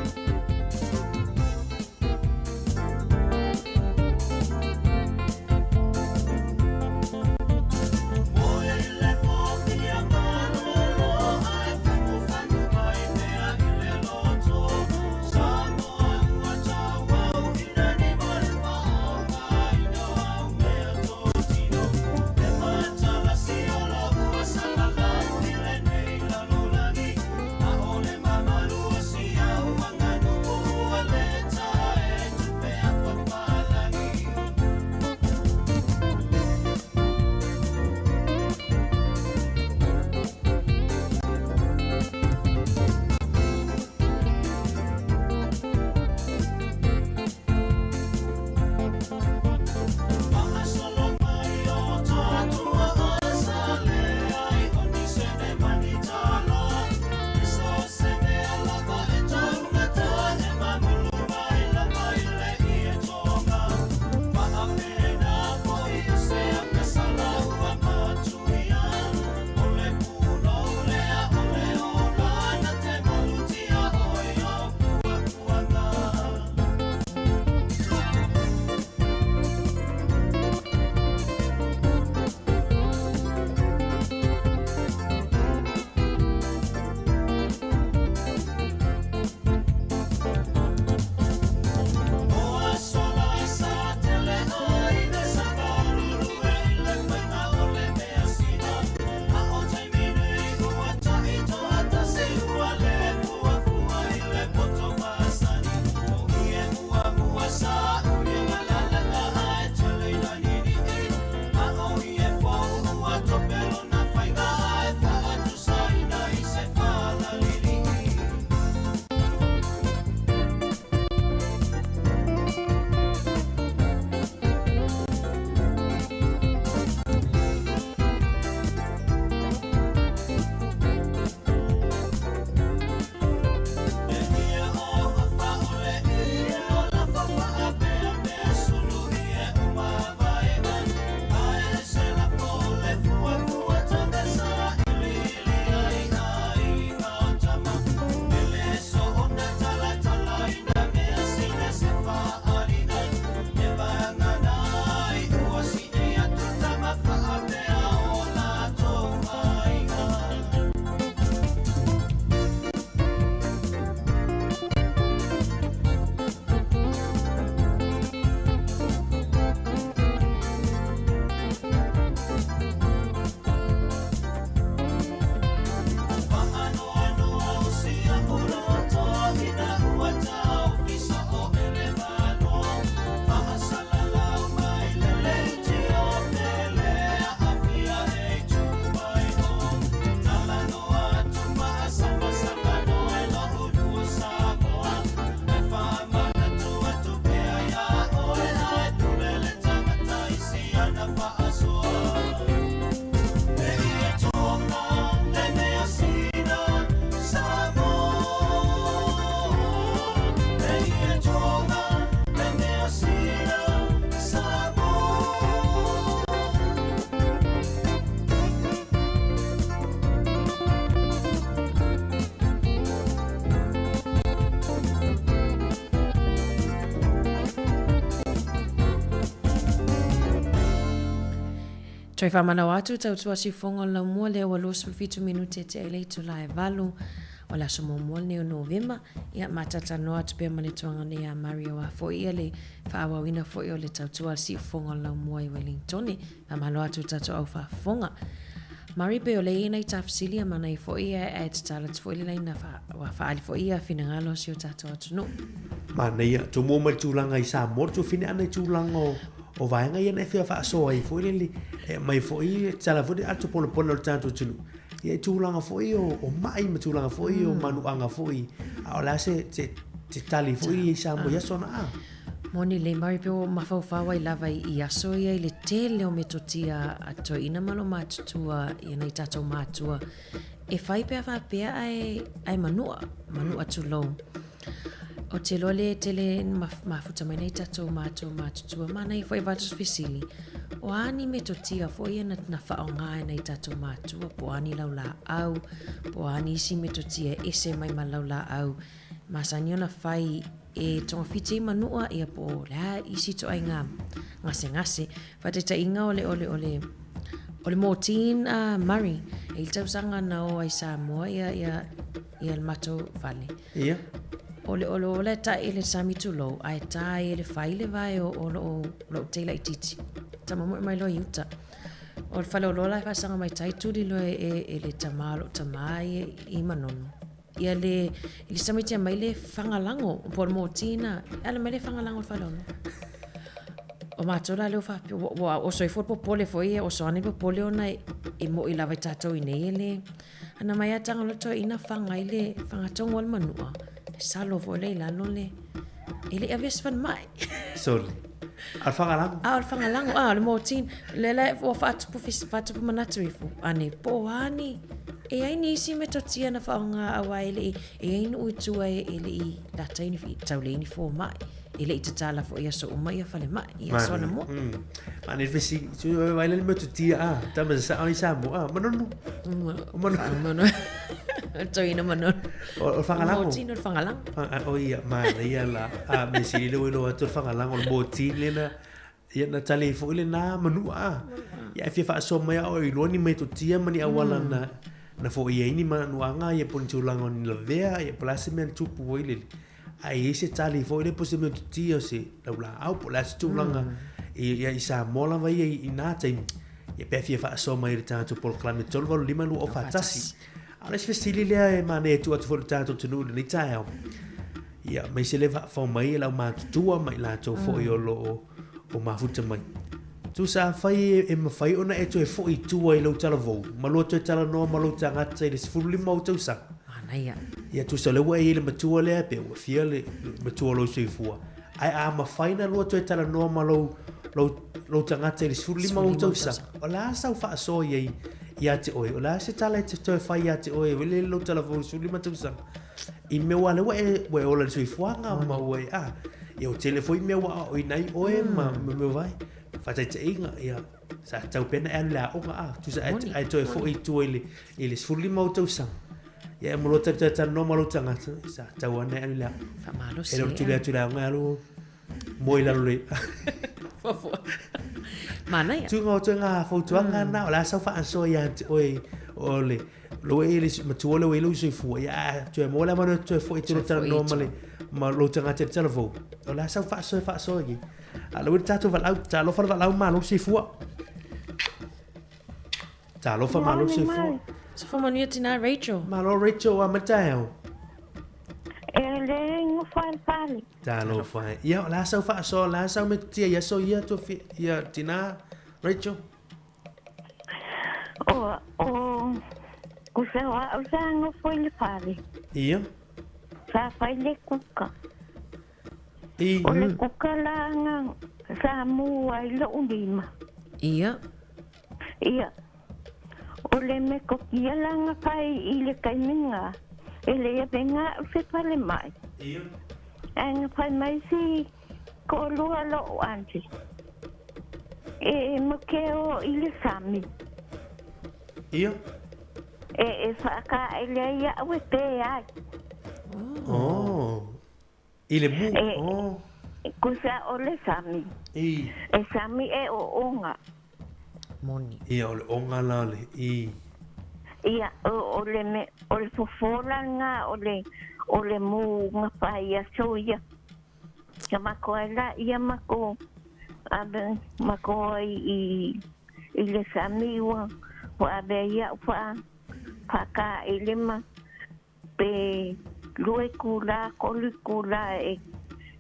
Toe faamanawa atu tautua siufofoga o le laumua lea ua 27 minute e tea ai le itula e valu o le aso muamua lenei o Novema. Ia, ma talatalanoa atu pea ma le tuaga nei ia Mari aua foi ia le faaauauina foi o le tautua a le siufofoga o le laumua i Welingtone. Faamalo atu i tatou au faafofoga. Mari, pei o lea e i ai nai tafesili ma nai foi ae tatalo atu foi le laina ua faaali foi ia finagalo o si o tatou atunuu. Manaia, tumua mai le tulaga i Samoa, le tuafine ana i tulaga o, o vaega ia na e fia faasoa ai foi lele, e aumai foi, e tatala foi le atu ponapona o le tatou atunuu. Ia i tulaga foi o, o mai ma tulaga foi o manuaga foi, a o le a se, se, se tali foi i Samoa i aso na a? Moni lelei Mari pe ua mafaufau ai lava i aso ia i le tele o metotia a toeaina ma loomatutua i nai tatou matua e fai pe a faapea ae, ae manua, manua tulou. Ou te iloa le tele mafuta mai nai tatou matua matutua ma nai foi avatu se fesili, o a ni metotia foi ia na, na faaaoga e nai tatou matua, po o a ni laulaau, po o a ni isi metotia e ese mai ma laulaau masani ona fai e togafiti ai manua ia po o le a isi ituaiga gasegase. Faataitaiga o le o le o le o le mortein a Murray e i le tausaga na o ai Samoa ia ia ia le matou fale. Ia. O le o le o le ta'i le sami tulou ae tā ai e le fai le vae o o lou lou tei laitiiti. Tamamoe mai loa i uta. O le faleoloa la e faasaga mai tai tuli loa e e e le tama o lou tama ia i Manono. Ia le le samitia mai le fagalago po o le mortein e ala mai le fagalago i le faleoloa. O matou la lea ua faapea ua ua oso ifo le popole foi ia oso ane le popole ona e e mo'i lava i tatou i inei e le ana mai lava taga loa toeaina faga ai le fagatonu ai le manua e salo foi lea i lalo le e le i avea i se falemai. Sole. A o le fagalago. A o le fagalago, a o le mortein. Lea la ua faatupu, faatupu manatu ifo, ane, po o a ni, e i ai nisi metotia na faaaoga aua e le i, e i ai nuu i tua e, e le i lata i ni, tau leai ni fomai. E le i tatala foi i aso uma ia falemai, i aso anamua. Mm. Mane le fesili, tu vai le metotia a, tama sa o i Samoa, a, manono. O manono. Manono. Toeaina manono. O, o fagalago. Mortein o le fagalago. O ia, manaia la, a mea sili le ua iloa atu le fagalago o le mortein lena, ia na tali ai foi lena manua a. Ia e fia faasoa mai a o iloa ni metotia ma ni auala na, na foia ai ni manuaga ia po o ni tulaga o ni lavea, ia po o le a se mea na tupu ai le, a e i ai se tali foi lea po o se metotia o se laulaau po o le a se tulaga i, i Samoa lava ia i na taimi. Ia pe a fia faasoa mai i le tatou polokalame 385 241. A o le isi fesili lea e manaia e tuu atu foi i le tatou atunuu i lenei taeao, ia, aemaise le faafofoga mai e le aumatutua ma i latou foi o lo o mafuta mai. Tusa afai e mafai ona e toe foi i tua i lou talavou ma lua toe talanoa ma lou tagata i le 15 ou tausaga. Manaia. Ia, tusa o lea ua e i ai le matua lea pe ua fia le matua o lou soifua. Ae a mafai na lua toe talanoa ma lou, lou, lou tagata i le 15 ou tausaga, o le a sau faasoa i ai ia te oe? O le a se tala e te toe fai ia te oe, wele lou talavou i le 15 tausaga? I mea ua lea ua e, ua e ola i le soifuaga ma ua e, a, ia ua tele foi mea ua aoaoina ai oe ma, ma mea vai. Faataitaiga, ia, sa tatau pea ona e alu i le aoga, a, tusa ae, ae toe foi i tua i le, i le 15 ou tausaga. Ia e moloa tali talanoa ma lou tagata, sa tatau lava ona e alu i le aoga. Faamalosi. E le o le tuli atu i le aoga e alu moe i lalo le... Fuafua. Manaia. Tuga o toe ngā fautuaga na, o le a sau faasoa ia te oe o le lou e le matua lea ua i lou soifua, ia a toe maua le avanoa e toe foi e te talanoa ma le ma lou tagata i le talavou. O le a sau faasoa e faasoa i. A lou e le tatou valaau, talofa le valaau malo le soifua. Talofa malo le soifua. Soifua manuia tina Rachel. Malo Rachel, ua mai le taeao. E le nofo ai le fale. Talofa e. Ia, o le a sau faasoa, o le a sau metotia i aso ia tua fi, ia tina Rachel? O, o, o sa au sa nofo i le fale. Ia. Sa fai le kuka. I. O le kuka la nga sa mu ai lou lima. Ia. Ia, o le metotia la na fai i le taimi na, e le avega a'u se falemai. Ia. Ae na fai mai si toalua lo'u aunty, e make o i le sami. Ia. E, e faakaele ai a'u e pē ai. Oh. I le mu, E, oh. kusa o le sami. I. E sami e ooga. Moni. Ia, o le oga la o le i. Ia, o le me, o le fofo la lena o le, o le mu gafa i aso ia. Ia makou ai la ia makou ave makou ai i i le sami ua ua ave ai iaʻu faa faakaʻailima pe lua itulā tolu itulā e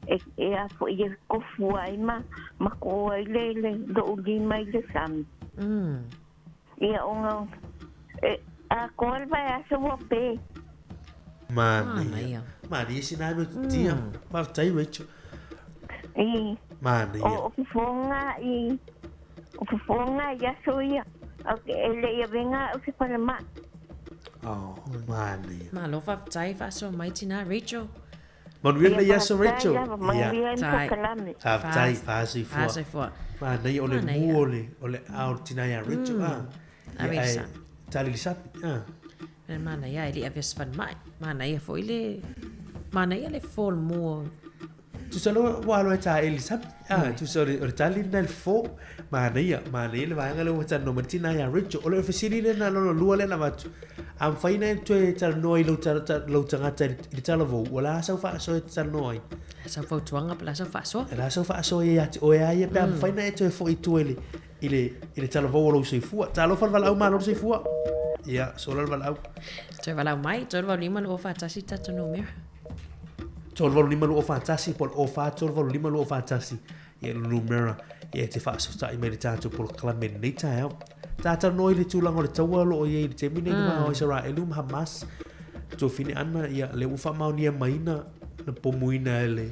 e e a foʻi e kofu ai ma makou ai le le loʻu lima i le sami. Ia ona e atoa le vaiaso ua pē. Manaia. Manaia sina mea tutia. Faafetai Rachel. I. Manaia. O fofoga i o fofoga i aso ia. E le i avega au se falemai. Oh, manaia. Malo faafetai faasoa mai tina Rachel. Manuia lenei aso Rachel. Manuia ai le polokalame. Faafetai, faasoifua. Manaia o le mu o le o le ao le tina ia Rachel. Ah. Ia ai tali le sapi. Ah. Le manaia e le i avea se falemai. Manaia foi le manaia le fo o le mu o Tusa loa ua alo e taeli le sami. Ah, tusa o le tali lena i le fo. Manaia, manaia le vaega lea ua talanoa mai le tina ia Rachel. O le fesili lena lona lua lea na avatu. A mafai ona e toe talanoa i lou, lou tagata i le talavou, o le a sau faasoa e te talanoa ai? Sau fautuaga po o le a sau faasoa? O le a sau faasoa ia te oe lava ia pe a mafai ona e toe foi i tua i le, i le, i le talavou o lou soifua. Talofa le valaau malo le soifua. Ia, sola le valaau. Toe valaau mai, 385 241 tatou numera. 385 241 po o le 04 385 241 ia le numera ia e te faasotaʻi mai le tatou polokalame i lenei taeao. Tātalanoa i le tulaga o le taua o lo o i ai i le taimi nei i le va o Isaraelu ma Hamas. Tuafine ana, ia, lea ua faamaonia mai na, na pomuina e le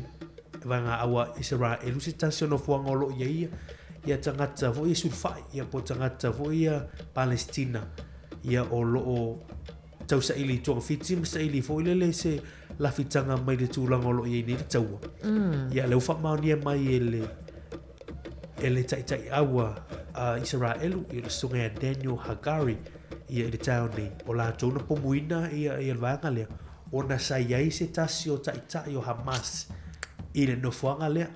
vaega au a Isaraelu se tasi o nofoaga o lo o i ai ia, ia tagata foi ia sulufai, ia po o tagata foi ia Palestina, ia o lo o tausaili i togafiti ma saili foi lele se lafitaga mai le tulaga o lo o i ai nei le taua. Ia lea ua faamaonia mai e le e le taitaiau a, a Isaraelu, ia le susuga ia Daniel Hagari, ia i le taeao nei, o latou na pomuina ia, ia le vaega lea, ona sa i ai se tasi o taitai o Hamas i le nofoaga lea.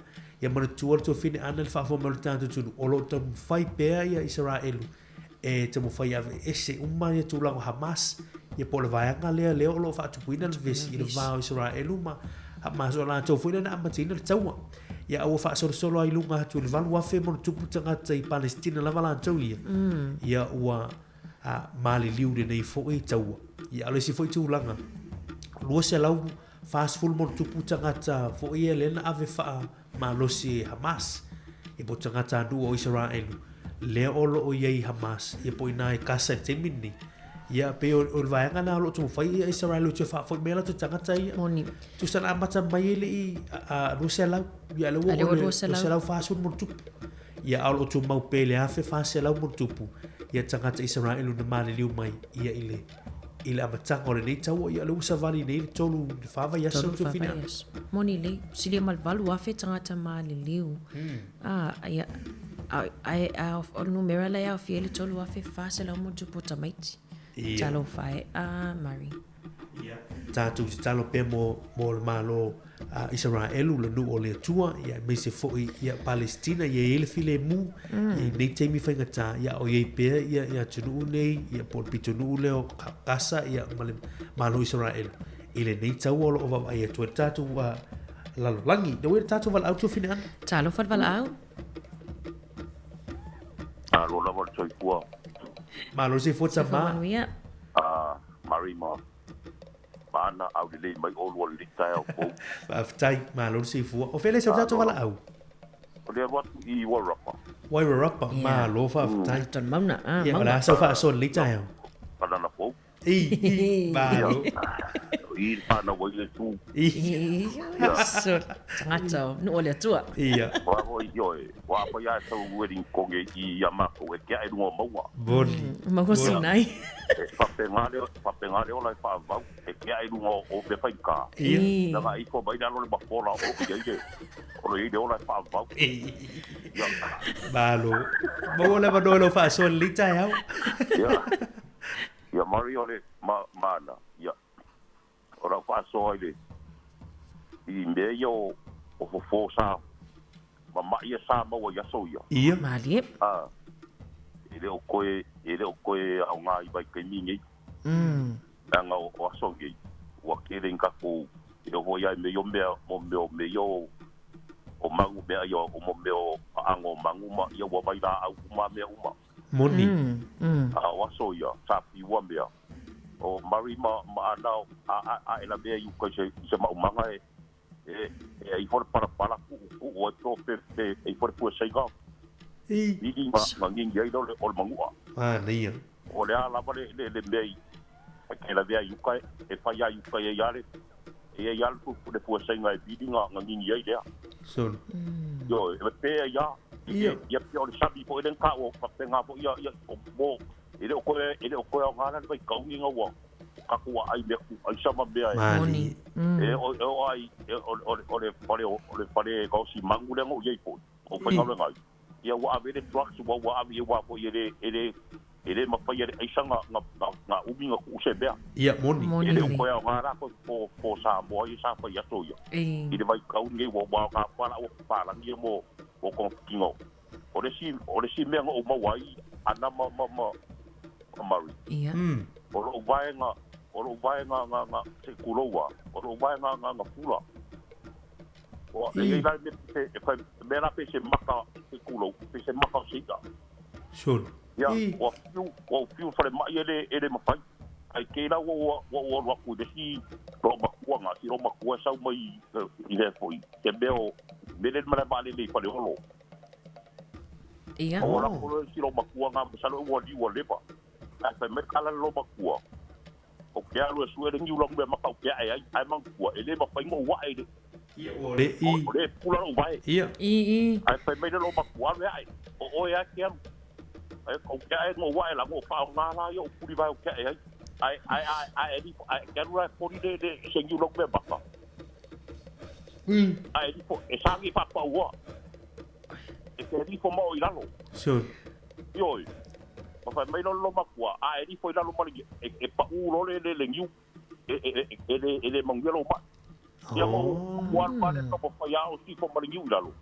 Ia manatua le tuafine ana le faafofoga mai o le tatou atunuu, o lo o taumafai pea ia Isaraelu e taumafai e aveese uma ia tulaga o Hamas, ia po o le vaega lea lea o lo o faatupuina le vevesi i le va o Isaraelu ma Hamas, o latou foi lea na amataina le taua. Ia a ua faasolosolo lava i luga atu i le 8,000 ma ona tupu tagata i Palesitina lava latou ia, ia ua maliliu lenei foi taua. Ia a o le isi foi tulaga, 240 ma ona tupu tagata foi ia lea na ave faa malosi e Hamas, ia po o tagatanuu o Isaraelu, lea o lo o i ai i Hamas, ia po o i ina i Gasa i le taimi lenei. Ia, pei o, o le vaega lena o lo o taumafai ia Isaraelu e toe faafoi mai a latou tagata ia. Moni. Tusa na amata mai e le i 200, ia lea ua A lea ua oo i le 200. 240 ma ona tupu. Ia, a o lo o tumau pea i le 1,400 ma ona tupu ia tagata Isaraelu na maliliu mai ia i le i le amataga o lenei taua, ia o lea ua savali nei le tolu i le fa vaiaso Tolu le fa tuafine. vaiaso. Moni lei, silia ma le 8,000 tagata maliliu. Ah, ia, a, a, a, o le numera lea e aofia ai le 3,400 ma ona tupu o tamaiti. Ia. Talofa e, ah, Murray. Ia, tatou tatalo pea mo, mo le Malo a Isaraelu, le nuu o le Atua, ia aemaise foi ia Palestina, ia i ai le filemu, ia i nei taimi faigata, ia a o i ai pea ia, ia atunuu nei, ia po o le pitonuu lea o Gasa, ia ma le Malo o Isaraelu, i lenei taua o lo o vaavaai atu ai le tatou uh, lalolagi. Lea ua i le tatou valaau tuafine ana. Talofa le valaau. Malo lava le soifua. Malo le soifua Soifua tama. manuia. Ah, Mary ma ma Ana aulelei mai olua lenei taeao fou. Faafetai, malo le soifua. O fea le sau tatou valaau? O lea alu atu i Wairarapa. Wairarapa, malo faafetai. Tonu mauna, ah, Ia, o le mauna. a sau faasoa lenei taeao? Banana fou. I, i, malo. I le whanau ai le tū. I. So, tagata o nuu o le Atua. Ia. Wa hoi ioe, wa apa ia e tau wedding konge i ia mākou, e kea e runga o maunga. Moni. Maunga o Sinai. E whapenga leo, whapenga leo lai whaavau, e kea e runga o me whai kā. Ia. Nanga ifo mai lalo le makola o i ai le, o le i le ola e whaavau. Ia. Malo. Maua le avanoa i lau faasoa lenei taeao. Ia. Ia mari o le ma, mana. Ia. O lau faasoa i le i mea ia o, o fofo sa mamaʻi ia sa maua i aso ia. Ia. Malie. Ah, e E le o toe, e le o toe aoga i vaitaimi nei. Leaga o aso nei, ua tele ni tatou, e oo foi lava i mea ia o mea, mo mea o mea ia o, o magu, mea ia o mo mea o aano o manu ma, ia ua vailaau uma lava mea uma. Moni. A o aso ia, sa piua mea, o Murray ma, ma Ana, a, a, a e lavea i uka i se, i se maumaga e, E, e ifo le palapala tuu tuu ai po pe pe e ifo le puasaiga. I. Vili nga nga ngingi ai lea o le o le manua. Manaia. O le a lava le le le mea i e ke lavea i uka e fai a i uka e i ai a le e i ai a le le puasaiga e vili nga nga ngingi ai lea. Solo. Ioe, e pe ai a. Ia. Ia pei o le sami foi lea na taua faapena foi ia ia o mo e le o toe e le o toe aoga la le vaitaumi ina ua tatou aai mea aisa ma mea e Moni. E o e o ai e o o o le fale o le fale gaosi manu lea na ou i ai foi o faigaluega ai. Ia ua ave le drugs ua ua ave aua foi e le e le e le mafai e le aisa na na na umi na tuu se mea. Ia moni. E le o toe aoga la koe po po Samoa ia sa fai aso ia. I le vaitau lenei ua ua aoga pea la ua papalagi ia mo mo togafitiga o le isi o le isi mea na ou maua ai ana ma ma ma ma Murray. Ia. O lou vaega o lou vaega na na se i tulou a o lou vaega na na pula. Ua e i ai la le mea pe e fai mea la pe se maka se i tulou pe se maka o se i'a. Sure. Ia ua fiu ua ou fiu i le falemai e le e le mafai. Ae kei la ua ua ua ou alu atu i le isi loomatua na si loomatua e sau mai i lea foi te mea o mele le malae vaalele i Faleolo. Ia. Ua lako loa si loomatua na masalo ua liu ua leva. Ae fai mai le tala a le loomatua, Ou te alu e sue le niu laumea maka ou te ae ai, ae manatua, e le mafai ona ou ae i le. Ia ua le i. O le pula lou vae. Ia. I i. Ae fai mai le loomatua, alu e ae, o oe lava e te alu. Ae ou te ae ona ou ae la, ona ou faaaoga lea o tulivae ou te ae ai. Ae, ae, ae, ae, ae, e te alu la e poli le, le, se niu laumea maka. Ae lifo, e sagi faapaua. E te lifo ma o i lalo. Sure. Ioe. Ma fai mai lea o le loomatua, a e lifo i lalo ma le, e, e paʻū loa le, le, le niu, e, e, e, e le, e le manuia lou maʻi. Ia ma ou, ou alu lava lea taumafai lava o lifo ma le niu i lalo.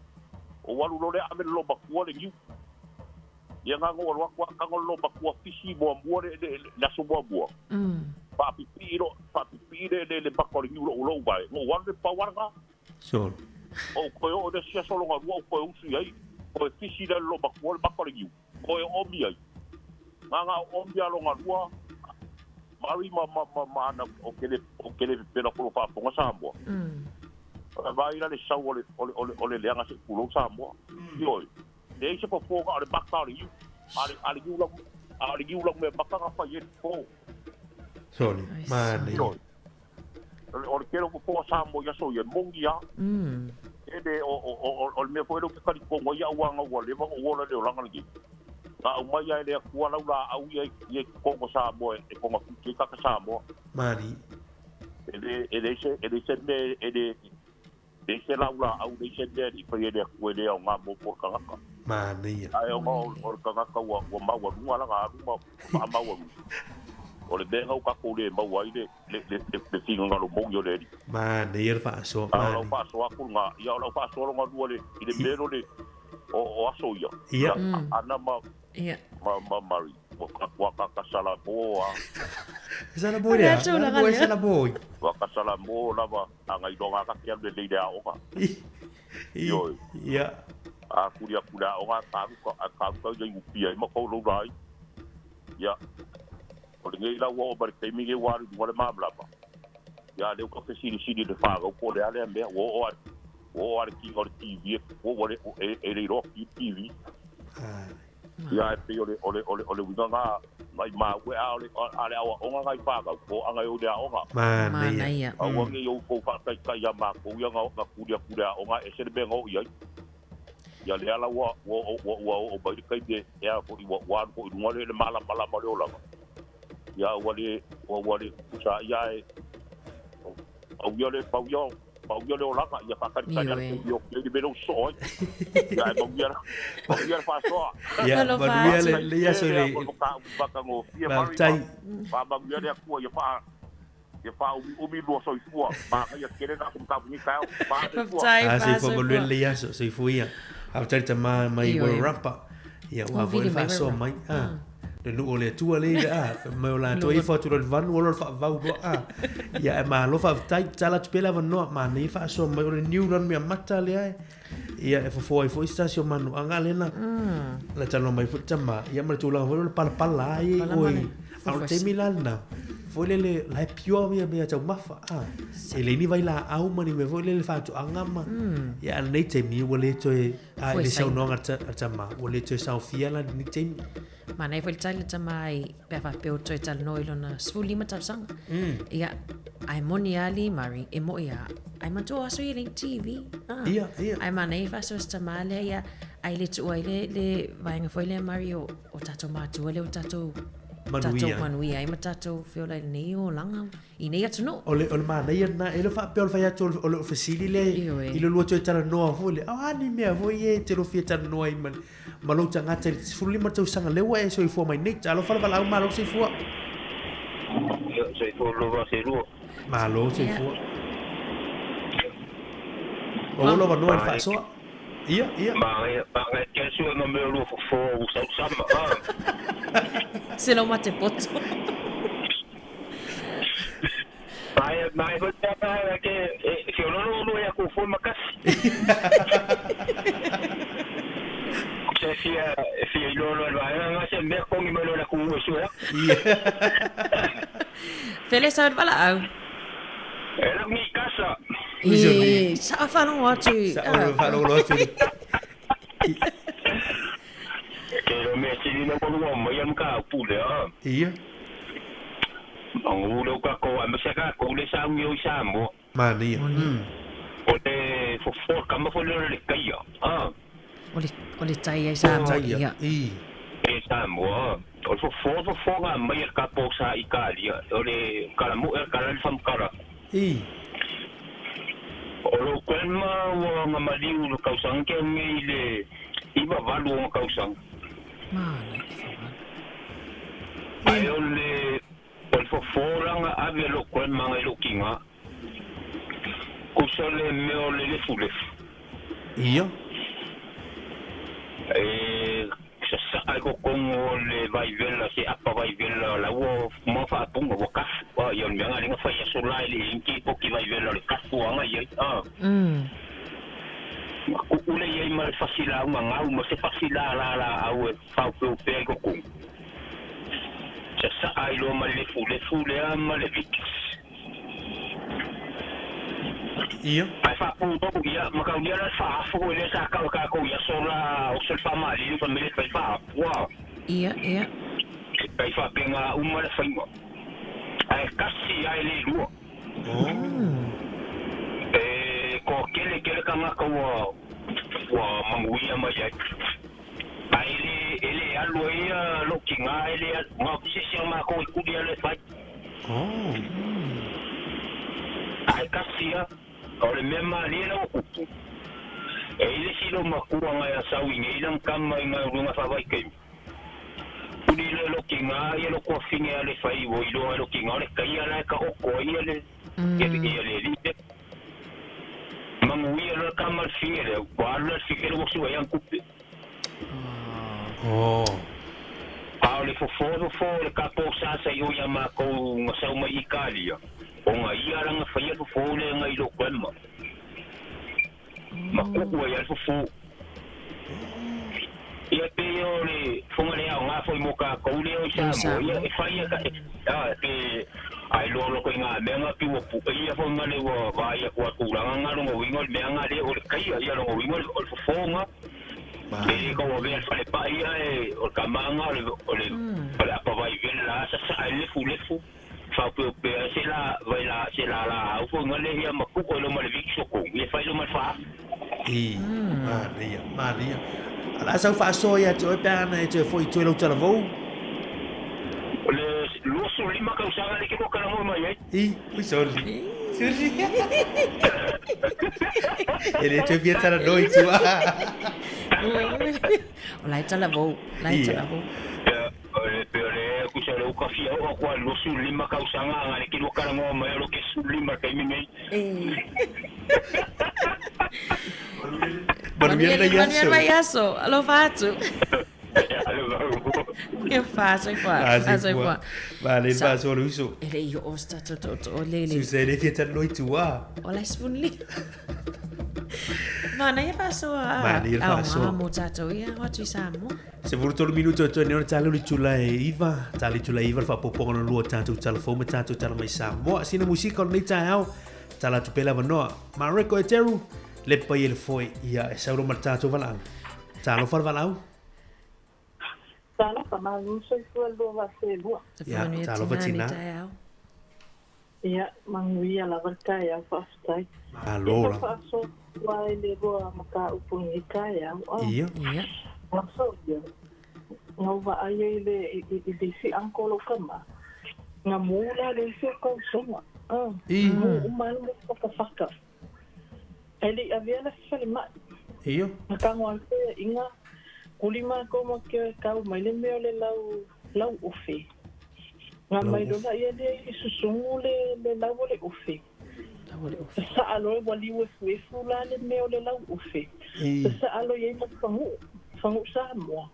Ou alu loa lea ave le loomatua le niu. Ia na ona ou alu atu lava tago le loomatua fisi muamua le, le, le aso muamua. Faapipii lo, faapipii le, le, le maka o le niu i lou, lou vae. Na ou alu le pau lava lena. Sure. Ou toe oo i le isi aso lona lua ou toe usu i ai, toe fisi lea i le loomatua le maka o le niu. Toe oomi ai. Na ona oomi lava lona lua, Mary ma, ma, ma, ma Ana, ou te le, ou te le pepelo atu i lou faafofoga Samoa. E vaai la le sau o le, o le, o le, o le leaga se i tulou Samoa. Ioe. Leai se fofoga o le maka o le niu. A le, a le niu lau, a o le niu laumea maka na fai ai le fofo. Sole. Manaia. Ioe. O le, o le tele o fofo a Samoa i aso ia, e moni lava. E le, o, o, o, o le mea foi lea ou te talitonu ai au ana ua leva ona ou ola i le olaga lenei. Na aumai lava e le Atua lau laau ia i totonu o Samoa e togafiti ai tagata Samoa. Mali. E le, e leai se, e leai se mea e le, leai se lau laau, leai se mea e le i faia e le Atua e le aoga mo mo le tagata. Manaia. Ae ona o le tagata ua, ua maualuga lana alu ma faamaualuga, o le mea lena ua tatou le maua ai le, le, le, le finagalo moni o le Alii. Manaia le faasoa, A o lau manaia. faasoa atu lena, ia o lau faasoa lona lua i le, i le mea lea o le, o, o aso ia, Ia. Ana ma, Ia. ma, ma Murray, ua, ua kakasalamo lava. E salamo i le a? Salamo e salamo i. Ua kasalamo lava, a na iloga lava ke alu lelei i le aoga. Ioe. Ia. A kuli atu i le aoga, a kaluka, a kaluka ia i upia ai ma kou ai. Ia. O lenei la ua oo mai le taimi lenei ua alu i luga le malamalama. Ia, lea ua tau fesilisili i le fanau po o le a lea mea. Ua oo lava, ua oo lava le kiga o le TV ua le, e le iloa ki le TV. Ia, ae pei o le, o le, o le, o le uiga lena, maimau e a o le, a le aoaoga nai fanau, toaga e o i le aoga. Manaia. Aua ne i outou faataitai iā matou ia na, na tuli atu i le aoga, e ese le mea na oo i ai. Ia lea la ua, ua, ua, ua oo mai le taimi e a foi, ua, ua alu foi i luga le, le malamalama o le olaga. Ia ua le, ua, ua le tutusa ia e, pau ia le, pau ia, pau ia le olaga, ia faatalitali atu Ioe. i o i le mea lea ua sosoo ai. Ia ae manuia, manuia le faasoa. Ia, Alofa manuia atu. le, le aso i le, Faafetai. faafetai. Faamanuia le Atua ia faa ia faaumiumi lua soifua. Manaia tele na aku mataupu nei taeao. Faa soifua. Faafetai, Ah, faa soifua manuia soifua. le aso, soifua ia. Faafetai le tama mai Ioe. Wairarapa. Ia, ua foi le faasoa mai. Ah. Le nuu o le Atua le ia, ah. Fai mai o latou e ifo atu loa i le vanu, o loa le faavau loa, ah. Ia, ae malo faafetai, tatala atu pea le avanoa, manaia le faasoa mai, o le niu lanumeamata lea e, ia, e fofo ai foi se tasi o manuaga lea na, na talanoa mai foi le tama, ia ma le tulaga foi lea o le palapala lava ia i o i, a o le taimi la lena, foi lele, la e pure ia mea taumafa, ah. E leai ni vailaau ma ni mea foi lele faatoaga ma, ia, a o lenei taimi, ua le toe, A i le saunoaga a tama, ua le toe saofia la lenei taimi. Manaia foi le tali a tama ai pe a faapea ua toe talanoa i lona 15 tausaga. Ia, ae moni lava alii Murray, e mo'i lava, ae manatua o aso ia e leai ni TV. Ah. Ia, ia. Ae manaia faasoa si tama lea, ia, ae le tuua ai le, le vaega foi lea Murray o, o tatou matua lea ua tatou Manuia. tatou manuia ai ma tatou feola i lenei olaga. I nei atunuu. O le, o le manaia lena, e le o faapea o le fai atu o le, o le fesili lea Ioe. i le lua toe talanoa foi lea, o a ni mea foi ia e te lofia talanoa ai ma, ma lou tagata i le 15 tausaga lea ua e soifua mai nei. Talofa le valaau, malo le soifua. Ia, soifua lua selua. Malo soifua. Maua lou avanoa i le faasoa. Ia, ia. Manaia, manaia tele sua na mea lua fofo ua sausama, ah. Se lau mate poto. Mai, mai foi te ata e ke e ke ololo olo ia ko foi makasi. Se fia e fia ilo lo lo ai nga se mea kongi mai lo la ku e sua. Fele sa vala au. E la mi casa. E sa whalongo atu. Sa whalongo atu. Ke lo mea sili na walua mai am ka pule a. Ia. Ang ulo ka ko am sa ka ko le sa ngi o sa mo. Mania. O le fofo ka ma fo le le kaia. Ah. O le o le tai ai sa mo. Ia. I. E sa mo. O le fofo fofo nga mai ka po sa Italia. O le kala mo e kala le fam kala. I. O lo grandma ua nga maliu lo kausanga ke ngi le iwa valu o nga kausanga. Mana i whawanu. Ai o le o le fofolanga ave lo grandma ngai lo kinga. Kusa le mea o le lefu lefu. Ia. E sasaa ai kokongo o le vaivela se apa vaivela la ua ma faapunga ua kafu. A ia o le mea nga lenga fai aso la e le inki poki vaivela o le kafu anga iai. A. Ma ku'u le iai ma le fasilaauga gau ma se fasilā la laau e faaopeopea ai kokongo. Sasaa ai loa ma le lefulefu lea ma le vikis. Ia. Ae faapupou ia, ma kaulia la le faaafu foi lea sa kau e kākou i aso la o se le faamaliliu fai mai le fai faaapu a. Ia, ia. Kai faapena uma le faiga. Ae kasi ae le lua. E toatele tele tagata ua ua manuia mai ai. Ae le e le alu ai ia lou tina e le alu na o se isi o matou e tuli alu e fai. Ae kasi a, o le mea malie la ua tupu, e i le isi loomatua ngai a sau i nei lana tama i ngai o luga faavaitaimi. Tuli le lou tina ia lou tuafine a le fai ua iloa e lou tina o le taia la e taoto ai ia le ia le alii lea. Manuia loa le tama le fine lea, ua alu la le fine lea ua sua ai ana tupe. A o le fofo fofo o le tatou sa sa i o ia matou na sau mai Italia, ona ia la na faia le fofo lea nai lou grandma. Ma ku'u ai lava le fofo. Ia pei o le foga le aoga foi mo tatou lea o i Samoa, ia e fai ia a pe ai loa loa koe ngā mea ngā piua puka ia foi ngā le ua vaai atu a tulaga ngā longa uiga o le mea ngā le o le kaia ia longa uiga o le fofo ngā. E le tau avea le falepaʻi ia e o le tama nga o le o le o le apa vai vela la sasaa i le lefulefu faaopeopea ai se la vai la se lalaau foi nga le ia mapuʻu ai loma le viki sokouga ia fai loma le faafu. I, manaia, manaia. A o le a sau faasoa ia te oe pe ana e toe foi i toe lau talavou? O le 25 tausaga lea ke lua talanoa mai ai. I, ui sorry. Sorry. E le toe fia talanoa i tua. O la e talavou, la e talavou. Ia, e pei o le tusa o le uka fia oo atu a le 25 tausaga a le ke lua talanoa mai o lo ke 15 le taimi nei. Manuia le Manuia le vaiaso. Alofa atu. Ia faasoifua. Faasoifua. Manaia le faasoa o le uso. E le i oo se tatou tootoo le le. Susa e le fia talanoa i tua. O la e sefululima. Manaia le faasoa. Manaia le faasoa. Aoga mo tatou ia o atu i Samoa. 13 minute o toe nei ona tala le itula e 9, tala le itula e 9 le faaopoopoga lona lua o tatou tala fou ma tatou tala mai Samoa. Sina musika o lenei taeao, tala atu pea le avanoa. Mareko Eteru, le paia i le foe, ia e sau loa ma le tatou valaau. Talofa le valaau. Talofa, malu soifua lua vaaselua. Ia, talofa tina. Ia, manuia lava le taeao, faafetai. Malo Ia, lava. faasoa atu i le lua mataupu i lenei taeao. Ah. Ia. Ia. Aso ia, na ou vaai ai i le, i, i, i le isi uncle o lou tama, na mu la le isi o tausoga. Ah. I. Mu uma ai le whakawhaka. Ae le i avea la se falemai. Ia. Na tago ai pea inga, kuli makou ma ke kau mai le mea o le lau, lau ofe. Nga mai loa ia lea i le susugu le, le lau o le ofe. Sasaa loa ua liu efuefu la le mea o le lau ofe. Sasaa loa i ai ma fagu'u, fagu'u Samoa.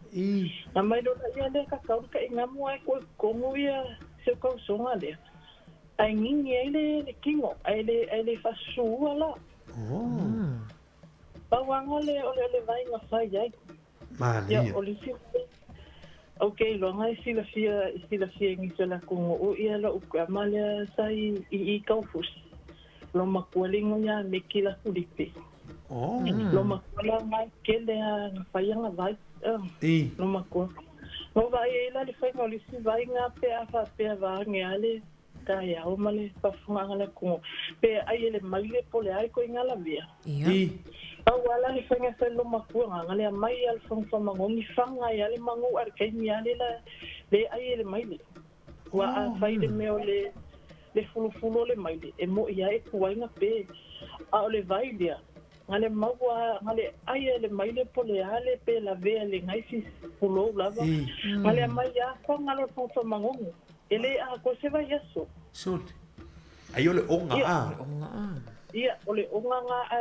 Nga mai loa ia lea kakau le kaʻigamu ae koe kogu ia si o kausoga lea. Ae gigi ai le, le kino, ae le, ae le faasususua la. Oh. Pau lava le, o le, o le vaega fai ai. Manaia. Ia, o le isi Ou ke iloga e silafia, e silafia e nisi o le atunuu ia lo'u grandma lea sa i, i, i Kaufusi. Lo makua le igoa ia Meki Lakulipe. Oh. Lo makua la ngai kele a nga fai anga vai. I. Lo makua. No vaai ai la le faiga o le isi vaega pe a faapea vaage a le taeao ma le faafofogaaga a le atunuu. Pe ai e le maile po o le a e koe galavea. Ia. I. Pau a la le faiga fai lo makua nga le mai a le fanga magogi fanga ai a le magu a le kaimi a le la le ai e le maile. Ua a fai le mea o le le fulufulu o le maile e mo'i ai e kuai pe a o le vai lea nga le maua nga le ai e le maile po le a le pe lavea le ngai si pulou lava I. nga le mai a fanga lo fanga magogi e le a ko se vai aso. Sole. Ai o le onga Ia. a. Ia, o le onga nga a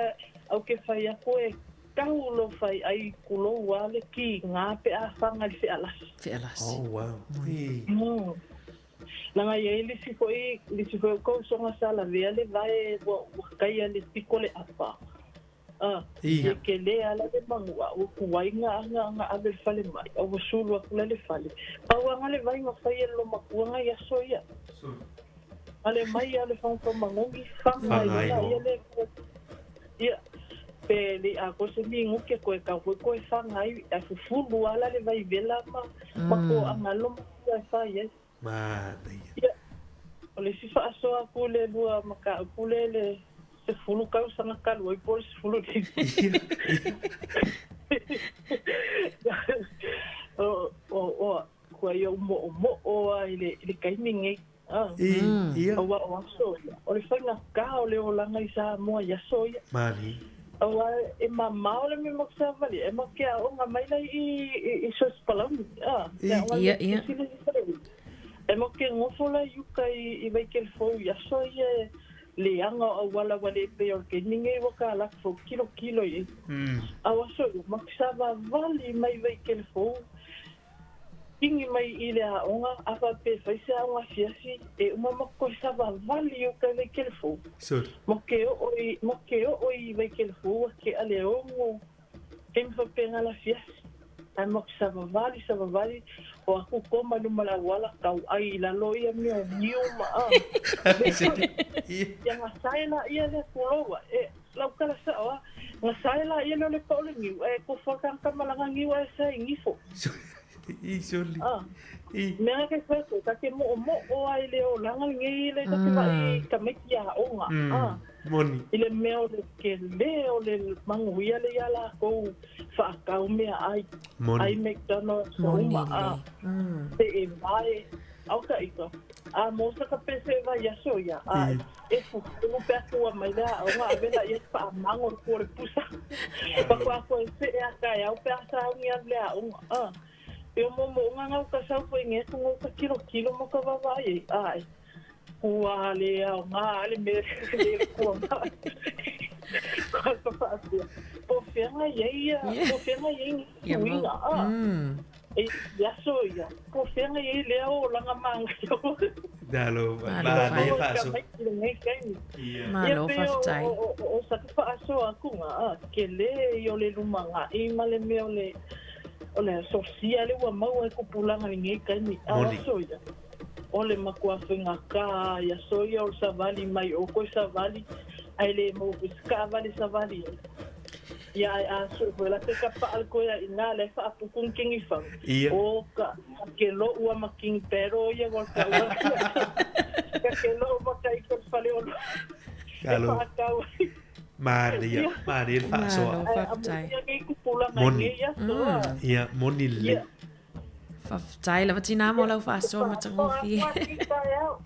au ke fai aku e kau lo fai ai kulou a le ki nga pe a fanga le fealasi. Fealasi. Oh, wow. I. Langa ia i lisi foi, lisi foi o kausoga sa lavea le vae ua, ua kaia le piko le apa. Ah, I. ia ke le ala le mangua, ua kuai nga nga nga ave le fale mai, a ua sulu aku la le fale. Pau anga le vai nga fai e lo makua nga ia so ia. Ale mai a le fanga mangongi fanga Fanga ia ai ia lo. le ia pe le a ko se mi nguke koe ka koe koe fanga ai a fufulu ala le vai vela ma ma ko anga lo ma fa ia. Manaia. Ia, o le isi faasoa aku le lua mataupu le le sefulu tausaga talu ai po o le 15. O o o kua ia mo'omo'o a i le i le kaimi nei. Ah. I. Ia. Auā o aso ia. O le faigātā o le olaga i Samoa i aso ia. Manaia. Auā e mamao le mea makusavali e ma ke aoga mai lai i i i so se palauni. Ah, le aoga Ia, le ia. sili i Palauni. E ma ke gofo la i uka i i Vaikelefou i aso ia e leaga o auala ua le pei o le kaimi nei ua ka ala atu fou kilokilo i ai. A o aso ia makusavavali mai Vaikelefou kigi mai i le aoga a faapea e fai se aoga afiafi e uma ma koe savavali i uka i Vaikelefou. Sole. Mo ke oo i mo ke oo i Vaikelefou ua ke ale ogo kaimi faapega le afiafi. Ae mo ke savavali savavali o aku koma i luma le auala tau'ai i lalo ia mea o niu ma a. Ia gasae laia lea puloua e lau kala sa'o a gasae laia lea o le pa'o le niu ae kofoa tagata malaga niu ae sa i gifo. I sole. Ah. I. Mea ke fai atu, ta ke mo'omo'o ai le olaga lenei le ta ke vaai tamaiti aoga. Ah. Moni. I le mea o le kelē o le maguia le ia lakou faakau meaai. Moni. Ai McDonald's Moni uma le. a. Pe e vae au ka ika. A mo sa ka pese e vai aso ia. A e fufulu pe atu ua mai le aoga ave la ia faamango le kua o le pusa. Pa kua koe se e a kai au pe a sauni anu le aoga. A. E o moomooga gau ka sau foi ge atu gau ka kilokilo ma ka vavaai ai. Ae. Kua le aoga a le mea le kua mai. Ka faapea. Po feaga i ai ia, po feaga i ai Ia suiga. mau. A. E i aso ia, po o fea ai lea olaga manaia. Malo, manaia faasoa. Lenei taimi. Malo, faafetai. O sa te faasoa atuga, a, tele ia o le lumanai ma le mea o le o le sosia lea ua maua e tupulaga i lenei taimi. A o aso ia, o le matua faigata i aso ia o le savali mai o toe savali ae le maua foi se taavale savali ai. Ia ae a sue foi la te kapaa le koe ai ina lea e faaputu ni kini fau. O ka ke lou a ma kini pero ia wa ka ua. Ka ke lou ma ka iko le fale olo. E faatau ai. Manaia, manaia le faasoa. Malo, faafetai. Moni. Ia, moni lelei. Faafetai lava tinā mo lau faasoa matagofie.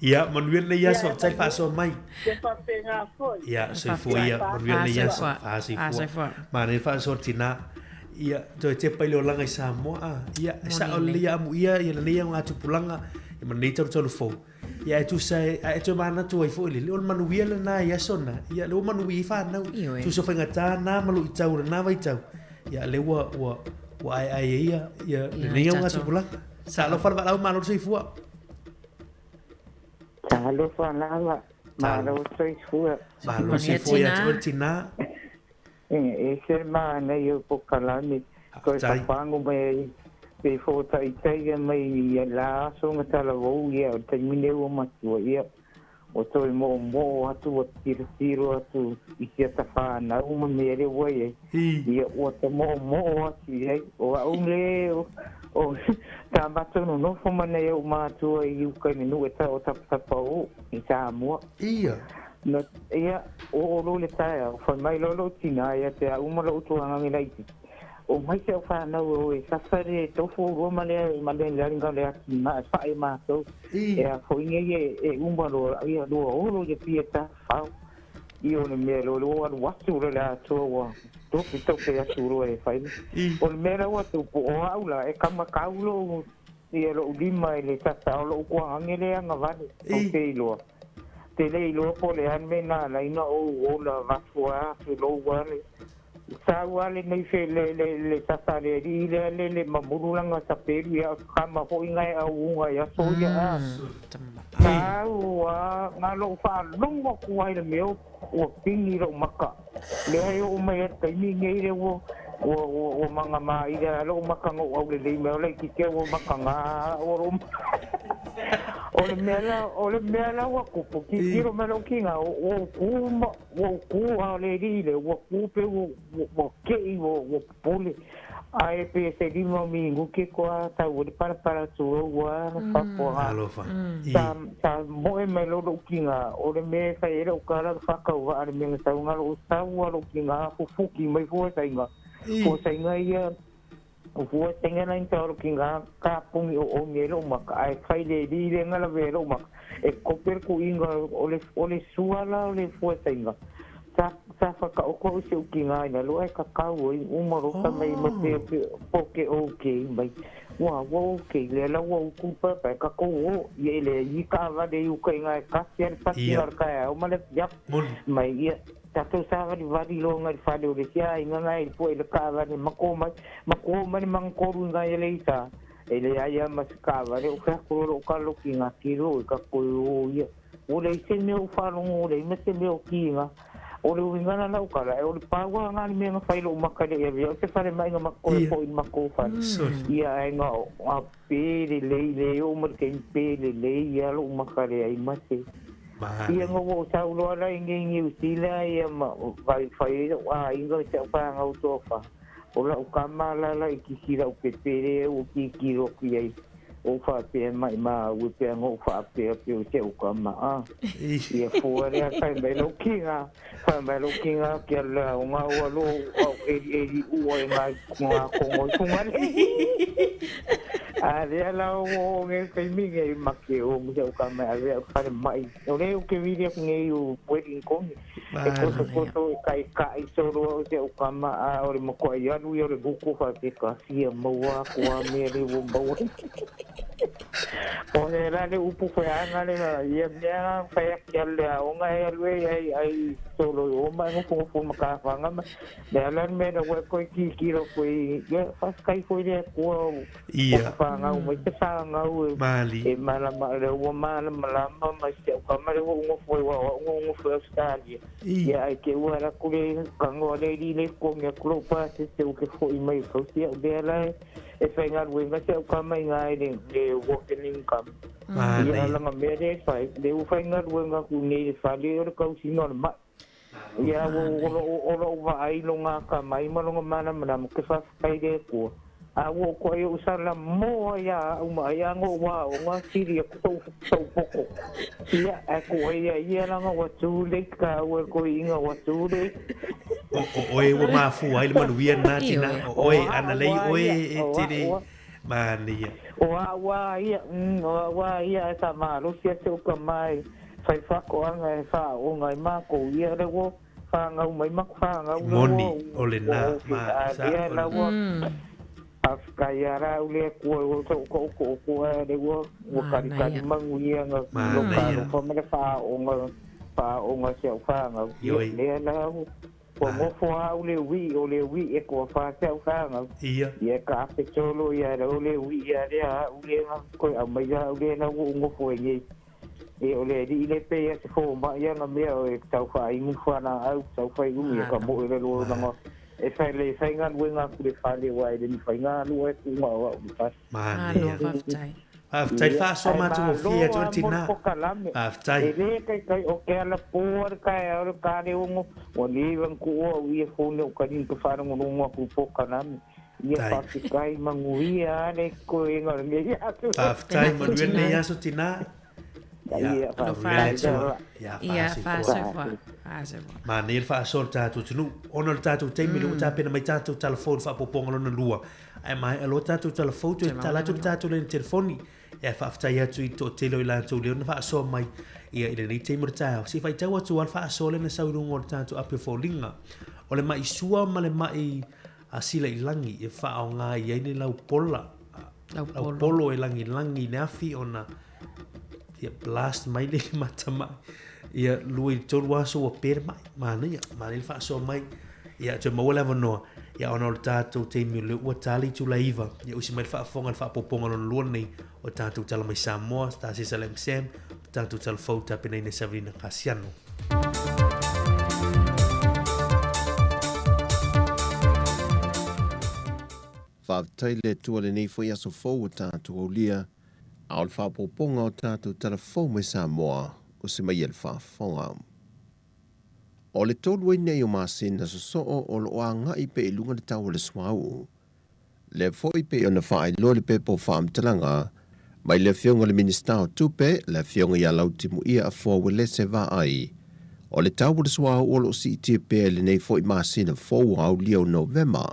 Ia, manuia lenei aso, faafetai le faasoa mai. Ia, soifua ia, manuia lenei aso. Faasoifua. Manaia le faasoa tinā. Ia, toe tepa i le olaga i Samoa. A, ia, e sao lelei ia amuia ia lenei augatupulaga, ia ma lenei talutalu fou. Ia, e tusa e, a e toe manatu ai foi lele, o le manuia lena i aso na. Ia, lea ua manuia ai fanau. Tusa faigata na ma luitau o lena vaitau. Ia, lea ua, ua, ua aeae ai ia, ia lenei augatupulaga. Talofa le valaau, malo le soifua. Talofa lava, malo soifua. Malo soifua ia te oe le tinā. E ese le manaia o polokalame, toe fafago mai ai pe fo'ataitaia mai i la aso na talavou ia o le taimi nei ua matua ia ua toe moomoo atu ua tilotilo atu i si ata fanau ma mea lea ua i ai ia ua ta moomoo atu i ai o a'u le o sa matou nonofo ma nai o'u matua i uka i le nuu e tau o Tapatapaō i Samoa. Ia. Na, ia, oo loa le taeao, fai mai loa lou tinā ia te a'u ma lo'u tuagage laitiiti, O mai si au fanau e o e sasa le tofu olua ma le ma le laliga o le atinae fa'i matou. E a foi nei e e uma loa ia lua olo ia pia tafao. I o le mea loa ua alu atu loa le atoa ua tope tope atu loa e fai. O le mea la ua tupu o a'u la e kamakau lou ia lo'u lima i le sasa o lo'u tuagage le agavale ou te iloa. Te le iloa po o le a le mea na ala ai ona ou ola avatu a tulou a le sau a lenei fe le le le sasa a le alii lea le le mamulu lana sapelu ia o se kama foi na e auuga i aso ia a sau a na lou faalogo atu ai le mea ua pigi lou maka lea e oo mai ai le taimi nei lea ua ua ua ua magamaila lou maka na ou aulelei mai o laitiiti au ua makaga au o lou O le mea la, o le mea la ua tupu, tilotilo mai lou tina, ua ou ku ma, ua ou ku a o le alii lea, ua ku pei ua, ua ke'i, ua, ua popole. Ae pe se lima o minute koa tau ai le palapala tulou ua faafofoga. Alofa. Sa, sa moe mai loa lou tina, o le mea e fai ai lau tala, faatauvaa le mea na sau na lou sau a lou tina fufuki mai fuasaiga. Fuasaiga ia O fua tenga na inta oro ki ngā kāpungi o omi e lou maka, ae fai le li le nga lawe e lou maka, e kope le kuʻiga o le, o le sua la o le fuatainga. Sa, sa whakaoko au se uki ngā ina loa e kakau ai, uma roka mai ma te poke okay mai. Ua, ua okay, lea la ua uku papa e kakou o, ia ele i ka wale i uka i ngā e kasi ale pati ngā kai au ma le yap, mai ia. Tatou savalivali loa ngai le fale o le isi aiga ngai le poe i le kaavale mako mai, mako mai le mangakolu ngai e le isa, e leai a ma se kaavale o fea ko loo kalo ki nga kilo i ka koe o ia. Ua leai se mea o faalogo leai ma se mea o kiga. O le uiga la lau kala, e o le pau a nga le mea na fai lou maka le i avea o se fale mai na makoe foi i le makou fale. Ia ae na a pe lelei le oo mai le taimi pe lelei ia lou maka leai ma se. Ia na ua ou sau loa la i nei Niu Sila ia ma fai fai ai lou aiga i si au fanau toafa. O lau kama la la i kisi lau pepe lea ua kikilo aku i ai. Ou faapea mai maua pea na ou faapea pea o si au kama a. Ia fua lea fai mai lou kiga, fai mai lou kiga ki a la o nga ua lo au elieli ua e nga nga kongo i Fugalei. A lea la o o nge taimi nge make o mo si au kama e ave au fale mai. O le o ke vili aku nge i o Wellington. E koto koto e kai kai solo au si au kama a o le makoa i alu ia o le buku fa te ka fia maua aku a mea le ua maua. O he la le upu koe anga le ia mea whai aki ale a onga e alue ai ai solo i oma e ngofu ngofu makawhanga ma le ala me na wai koe ki kiro koe ia whaskai koe le kua o Ia. whangau mai te whangau e Mali. e malama le ua malama lama mai se au kama le ua ngofu e wa wa ngofu e Australia. Ia ai ke ua la kule kango le li le ko ngia kulo pa se se u ke foi mai kau sia u le ala e whai ngā ruenga se au ka mai ngā e le le working income. Manaia. Ia langa mea le whai, le u whai ngā ruenga ku nei le whale o le kau sino le mai. Ia o o lo wa ai lo ngā ka mai ma longa mana mana mo ke whawhai le kua. A wo ko ai o sala mo ia u ma ia ngo wa o ngā siri ku tau tau poko. Ia a ko ia ia langa wa too late ka ua ko inga wa too late. O o oe ua mafua ai le manuia lena tina. O oe ana lei oe e tele manaia. O a wa ia, o a wa ia e sa malosi atu o ka mai whai whakoanga e wha o ngai mākou ia le wo whangau mai maku whangau le wo Moni o lena o ma a sa ia o la wo Afkai ara u le kua o to ko ko ko le wo wo kari kari mangu ia nga lo ka Manaia. lo fa me fa o nga fa o nga se o fa nga Ioi. le la o mo fo a u le wi o le wi e ko fa se o fa nga Ia. ia ka pe tolo ia le o le wi ia le a u le nga ko a mai ia u le na wo ngo fo e e o le li le pe ia se fo ma ia nga mea o e tau fa ingu fa na au tau fa ingu ia ka mo e le lo na nga e fai le fai ngā luenga ku le fale wa e le ni fai ngā lua e ku ngā wa u fa. Manaia. Malo, faafetai. Faafetai le faasoa matagofie atu le tina. Faafetai. E le kai kai o ke ala pō ar kai au le kāre ongo, wa le iwan ku oa u ia fōne o karin ka wharango rongo aku pō kalame. Ia Tai. faafetai manguia ane ko e ngā nei atu. Faafetai manuia lenei aso tina. Ia, Alofa manuia le atu. Atua. Ia, Ia, faasoifua. faasoifua. Faasoifua. Manaia le faasoa o le tatou atunuu. Ona o le tatou taimi lea ua tapena mai tatou tala fou i le faaopoopoga lona lua. Ae maea loa tatou tala fou toe tatala atu le tatou laina telefoni. Ia, e faafetai atu i le toatele o i latou lea ona faasoa mai ia i lenei taimi o le taeao. Se i faitau atu lava le faasoa lea na sau i luga o le tatou api o foliga. O le mai sua ma le mai silailagi e faaaoga i ai le laupola, laupolo e lagilagi i le afi ona ia blast mai le mata mai. Ia lua i le tolu aso ua pe le mai. Manaia, manaia le faasoa mai. Ia toe maua le avanoa. Ia ona o le tatou taimi o lea ua tali itula iva. Ia usi mai le faafofoga i le faaopoopoga lona lua lenei o tatou tala mai Samoa, Star Sesa Lam Sam, o tatou tala fou tapenaina e Savelina Kasiano. Faafetai le Atua lenei foi aso fou ua tatou aulia, a o le faaopoopoga o tatou tala fou mai Samoa o se mai e le faafofoga. O le tolu ai nei o masina sosoo o lo o agai pea i luga le tau o le suauu. Lea foi pei ona faailoa le pepa o faamatalaga mai le Afioga i le Minisita o Tupe, le Afioga ia Lautimuia Afoa Uelese Vaai, o le tau o le suauu o lo o siitia pea i lenei foi masina fou aulia o Novema.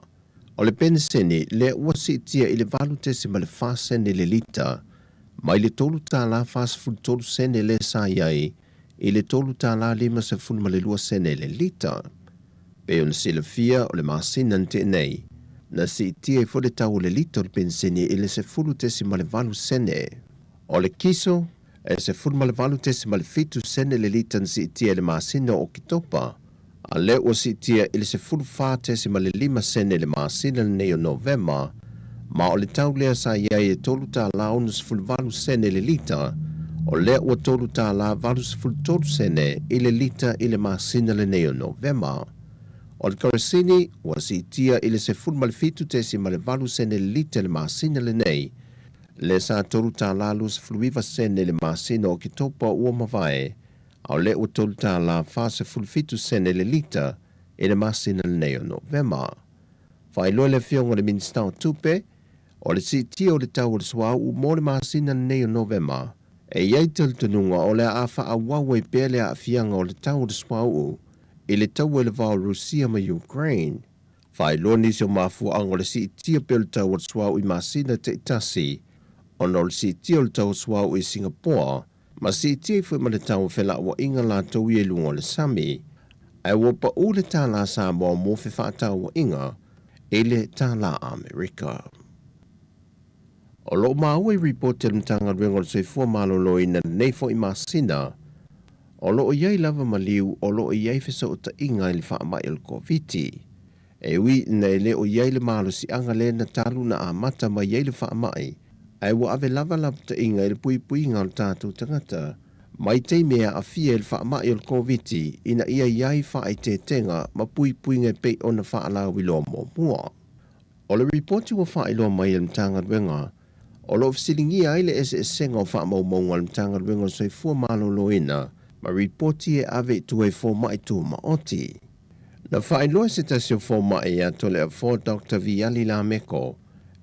O le peniseni lea ua siitia i le 8.4 sene le lita, mai le $3.43 sene lea sa i ai i le $3.52 sene le lita. Pei ona silafia o le masina na tea nei, na siitia ai foi le tau o le lita o le peniseni i le 10.8 sene. O le kiso, e 18.7 sene le lita na siitia i le masina o Oketopa, a lea ua siitia i le 14.5 sene i le masina lenei o Novema, ma o le tau lea sa i ai e $3.68 sene le lita, o lea ua $3.83 sene i le lita i le masina lenei o Novema. O le kerosene ua siitia i le 17.8 sene le lita i le masina lenei, lea sa $3.29 sene i le masina o Oketopa ua mavae, a o lea ua $3.47 sene le lita i le masina lenei o Novema. Faailoa le Afioga i le Minisita o Tupe, o le siitia o le tau o le suauu mo le masina lenei o Novema, e i ai talitonuga o le a faaauau ai pea le aafiaga o le tau o le suauu i le taua i le va o Rusia ma Ukraine. Faailoa nisi o mafuaaga o le siitia pea o le tau o le suauu i masina taitasi ona o le siitia o le tau o suauu i Singapore ma siitia ai foi ma le tau o felauaiga latou ia i luga o le sami, ae ua pau le tālā Samoa mo fefaatauaiga i le tālā Amerika. O lo o maua i ripoti a le Matagaluega o le Soifua Maloloina i lenei foi masina, o lo o i ai lava maliu o lo o i ai fesootaiga i le faamai o le Koviti. E ui ina e le o i ai le malosiaga lea na talu na amata mai ai le faamai, ae ua ave lava lapataiga i le puipuiga o le tatou tagata mai taimi e aafia i le faamai o le Koviti ina ia i ai faaeteetega ma puipuiga e pei ona faalauiloa muamua. O le ripoti ua faailoa mai e le Matagaluega, o lo o fesiligia ai le eseesega o faamaumauga a le Matagaluega o le Soifua Maloloina ma ripoti e ave i tua i fomai tumaoti. Na faailoa e se tasi o fomai ia Toleafoa Doctor Viali Lameko,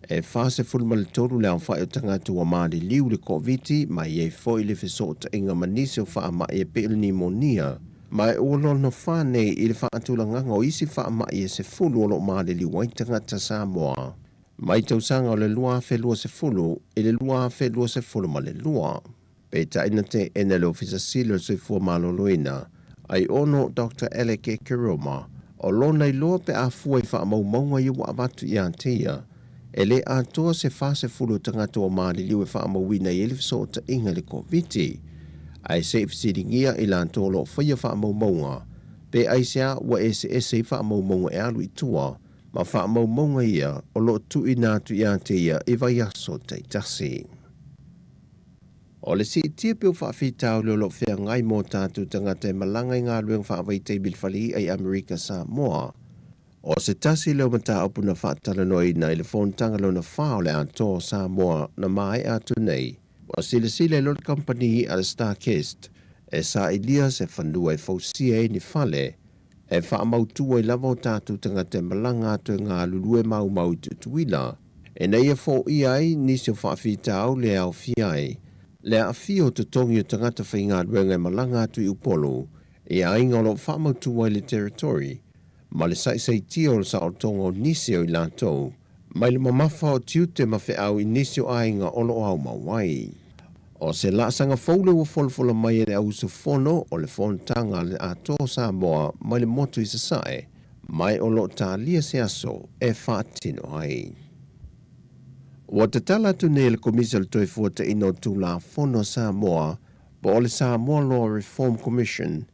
e 43 le aofai o tagata ua maliliu i le Koviti ma e i ai foi le fesootaiga ma nisi o faamai e pei o le nimonia, ma ua lona fa nei i le faatulagaga o isi faamai e 10 o lo o maliliu ai tagata Samoa mai tausaga o le 2020 i le 2022. Peitai na teena e le Ofisa Sili o le Soifua Maloloina, Aiono Doctor Alec Ekeroma, o lona iloa pe a fua i faamaumauga ia ua avatu ia te ia, e le atoa se 40 o tagata ua maliliu e faamauina i ai le fesootaiga i le Koviti. Ae se i fesiligia i latou o lo o faia faamaumauga, pe aisea ua eseese ai faamaumauga e alu i tua ma faamaumauga ia o lo o tuuina atu ia te ia i vaiaso taitasi. O le siitia pea o faafitauli o lo o feagai mo tatou tagata e malaga i galuega faavaitaimi i le fale i'a i Amerika Samoa. O se tasi lea o mataupu na faatalanoaina i le fonotaga lona fa o le Atoa o Samoa na maea atu nei. Ua silasila ai loa le kamupani i'a a le StarKist e sailia se fanua e fausia ai ni fale e faamautu ai lava o tatou tagata e malaga atu e galulue maumau i Tutuila, ina ia foia ai nisi o faafitauli e aofia ai le aafia o totogi o tagata faigaluega e malaga atu i Upolu i aiga o lo o faamautu ai le territory ma le saisaitia o le saolotoga o nisi o i latou mai le mamafa o tiute ma feau i nisi o aiga o lo o aumau ai. O se laasaga fou lea ua folafola mai e le auusufono o le Fonotaga a le Atoa o Samoa mai le motu i Sasae, mai o lo o talia se aso e faatino ai. Ua tatala atu nei e le Komisi o le Toefuataiga o Tulafono a Samoa po o le Samoa Law Reform Commission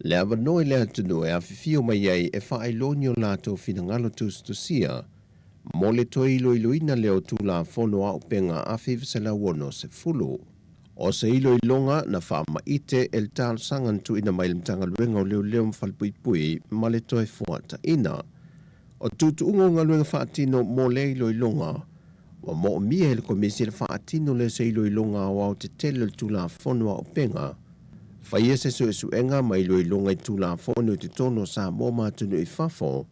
le avanoa i le atunuu e afifio mai ai e faailoa ni o latou finagalo tusitusia mo le toe iloiloina lea o Tulafono Auupega 1960. O se iloiloga na faamaite e le talosaga na tuuina mai e le Matagaluega o Leoleo ma Falepuipui ma le Toefuataiga. O tuutuuga o galuega faatino mo lea iloiloga, ua moomia e le Komisi le faatino lea o se iloiloga aoaotetele o le Tulafono Auupega, faia se suesuega ma iloiloga i Tulafono i totonu o Samoa ma atunuu i fafo,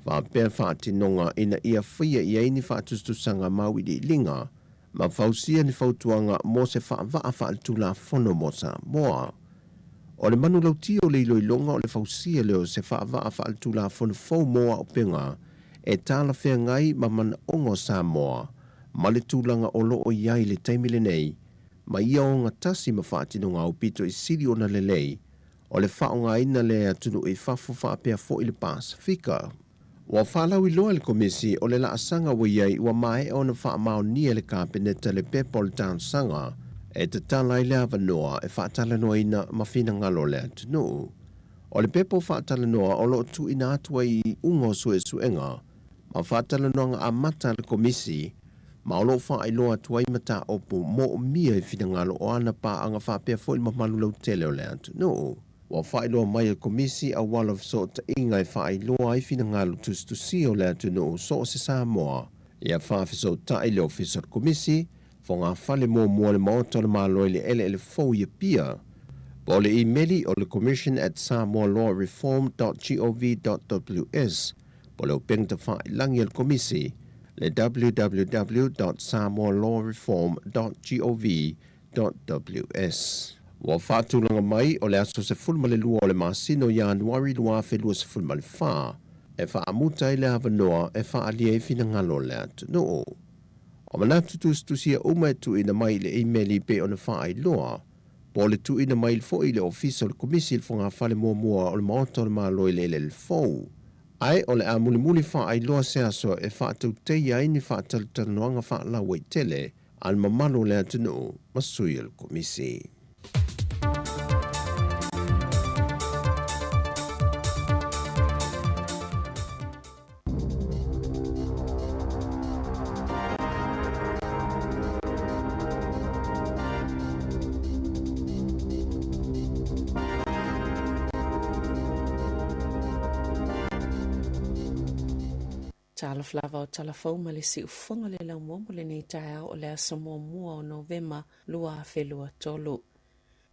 faapea faatinoga ina ia faia i ai ni faatusatusaga mauiliiliga ma fausia ni fautuaga mo se faavaa faaletulafono mo Samoa. O le manulauti o le iloiloga o le fausia lea o se faavaa faaletulafono fou mo auupega e talafeagai ma manaoga o Samoa ma le tulaga o lo o i ai i le taimi lenei ma ia ogatasi ma faatinoga aupito i sili ona lelei o le faaaogaina lea e atunuu i fafo faapea foi le Pasefika. Ua faalauiloa e le Komisi o le laasaga ua i ai ua maea ona faamaonia e le Kapeneta le pepa o le talosaga e tatala ai le avanoa e faatalanoaina ma finagalo o le atunuu. O le pepa o faatalanoa o lo o tuuina atu ai i iuga o suesuega ma faatalanoaga amata a le Komisi ma o lo o faailoa atu ai mataupu moomia i finagalo o ana paaga faapea foi le mamalu lautele o le atunuu. Ua faailoa mai e le Komisi auala o fesootaiga e faailoa ai finagalo tusitusia o le atunuu so o se Samoa ia faafesootai le Ofisa o le Komisi Fogafale Muamua o le Maota o le Malo i le Eleele Fou i Apia po o le imeli o le commission at samoalawreform dot gov dot ws po o le upega tafailagi a le Komisi le www dot samoalawreform dot gov www.ws. Ua faatulaga mai o le aso 12 o le masina o Ianuari 2024 e faamuta ai le avanoa e faaalia ai finagalo o le atunuu. O manatu tusitusia uma e tuuina mai i le imeli pei ona faailoa, po o le tuuina mai foi i le Ofisa o le Komisi i le Fogafale Muamua o le Maota o le Malo i le Eleele Fou. Ae o le a mulimuli faailoa se aso e faatauteia ai ni faatalatalanoaga faalauaitele. a le mamalu o le atunuu ma sui o le Komisi. Talofa lava o tala fou ma le siufofoga o le laumua mo lenei taeao o le aso muamua o Novema 2023.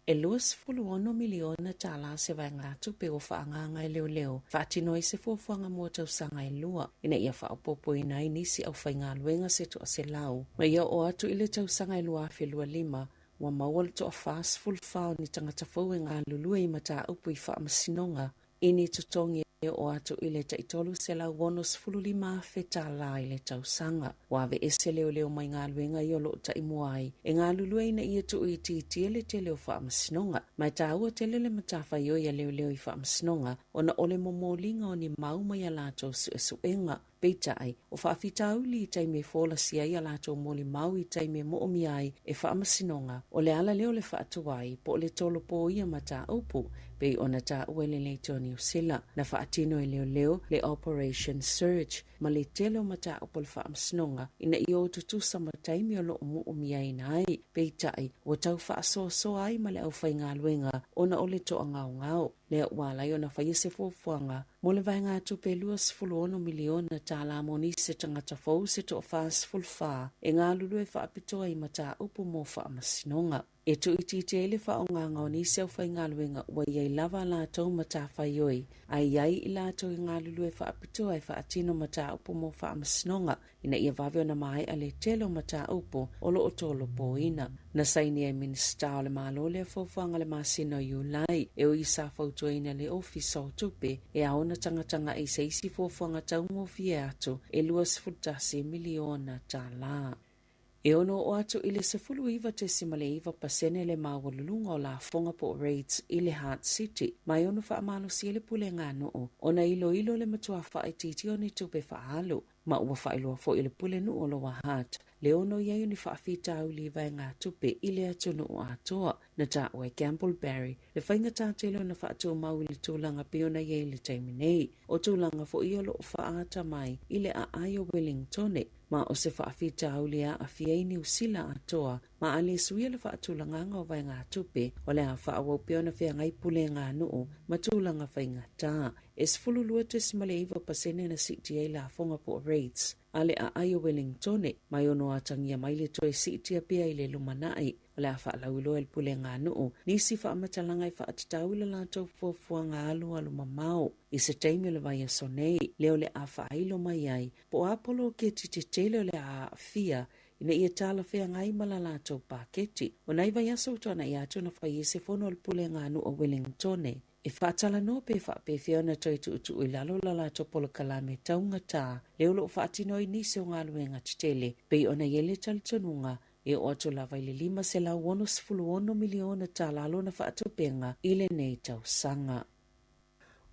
E $26 miliona tala se vaegatupe ua faaagaaga e leoleo faatino ai se fuafuaga mo tausaga e lua ina ia faaopoopoina ai nisi aufaigaluega se 100. Ma ia oo atu i le tausaga e 2025, ua maua le toa-44 o ni tagata fou e galulue i mataupu i faamasinoga i ni totogi e oo atu i le tai $365,000 tala i le tausaga. Ua aveese leoleo mai galuega ia o lo o taimua ai e galulue ina ia tuuitiitia le tele o faamasinoga. Ma e taua tele le matafaioi a leoleo i faamasinoga ona o le momoliga o ni mau mai a latou suesuega. Peitai, o faafitauli i taimi e folasia ai a latou molimau i taimi e moomia ai e faamasinoga, o le ala lea o le faatuai po o le tolopo o ia mataupu, pei ona taua e le Leitio Niu Sila. Na faatino e leoleo le Operation Surge ma le tele o mataupu a le faamasinoga ina ia o tutusa ma taimi o lo o moomiaina ai. Peitai, ua tau faasoasoa ai ma le aufaigaluega ona o le toagaogao. Lea ua ala ai ona faia se fuafuaga mo le vaegatupe $26 miliona tala mo nisi tagata fou se toa-44 e galulue faapitoa i mataupu mo faamasinoga. E tuuitiitia ai le faaaogaga o nisi aufaigaluega ua i ai lava a latou matafaioi, a i ai i latou e galulue faapitoa e faatino mataupu mo faamasinoga ina ia vave ona maea le tele o mataupu o lo o tolopoina. Na sainia e Minisita o le Malo lea fuafuaga le masina o Iulai, e ui sa fautuaina le Ofisa o Tupe e ao ona tagatagai i se isi fuafuaga taugofie atu e $21 miliona tala. E ono oo atu i le 19.9% le maualuluga o lafoga po o rates i le Heart City, ma e ono faamalosia le pulega a nuu ona iloilo le matua faaitiitia o ni tupe faaalu. Ma ua faailoa foi e le Pulenuu o Lower Hutt le ono i ai o ni faafitauli i vaegatupe i le atunuu atoa. Na taua e Gamble Barry le faigata tele ona faatumau i le tulaga pei ona i ai i le taimi nei. O tulaga foi ia o lo o faaata mai i le aai o Wellingtone, ma o se faafitauli e aafia ai Niu Sila atoa ma a le suia le faatulagaga o vaegatupe, o le a faaauau pea ona feagai pulega a nuu ma tulaga faigata. E 12.9% na siitia ai lafoga po o rates a le aai o Wellingtone, ma e ono atagia mai le toe siitia pea i le lumanai. O le a faalauiloa e le pulega a nuu nisi faamatalaga e faatatau i le latou fuafuaga alualu mamao i se taimi o le vaiaso nei, lea o le a faailo mai ai po o a poloketi tetele o le a aafia ina ia talafeagai ma la latou paketi. O nai vaiaso ua tuanai atu na fai ai se fono a le pulega a nuu o Wellingtone e faatalanoa pe faapefea ona toe tuutuu i lalo la latou polokalame taugatā lea o lo o faatino ai nisi o galuega tetele pei ona i ai le talitonuga e oo atu lava i le $566 miliona tala lona faatupenga i lenei tausaga.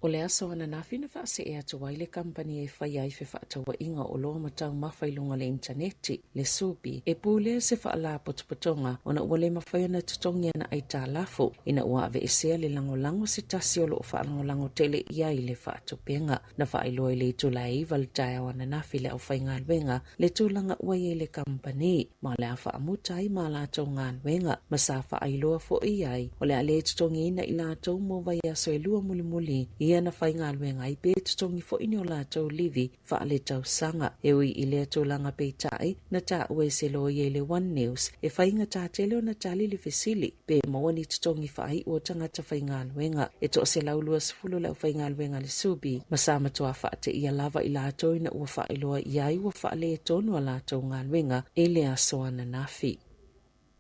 O le aso ananafi na faasee atu ai le kamupani e faia ai fefaatauaiga o oloa ma taumafa i luga o le initaneti, le Subi, e pulea se faalapotopotoga ona ua le mafai ona totogi ana aitalafu ina ua aveesea le lagolago se tasi o lo o faalagolago tele i ai le faatupega. Na faailoa i le itula e 9 le taeao ananafi le aufaigaluega le tulaga ua i ai le kamupani ma o le a faamuta ai ma latou galuega ma sa faailoa foi i ai o le a le totogiina i latou mo vaiaso e lua mulimuli ia na faigaluega ai pe totogi foi ni o latou livi faaletausaga. E ui i lea tulaga peitai, na taua e se loia i le One News e faigata tele ona tali le fesili pe maua ni totogi faaiu o tagata faigaluega. E 120 le aufaigaluega a le Subi, ma sa matua faateia lava i latou ina ua faailoa i ai ua faaletonu a latou galuega i le aso ananafi.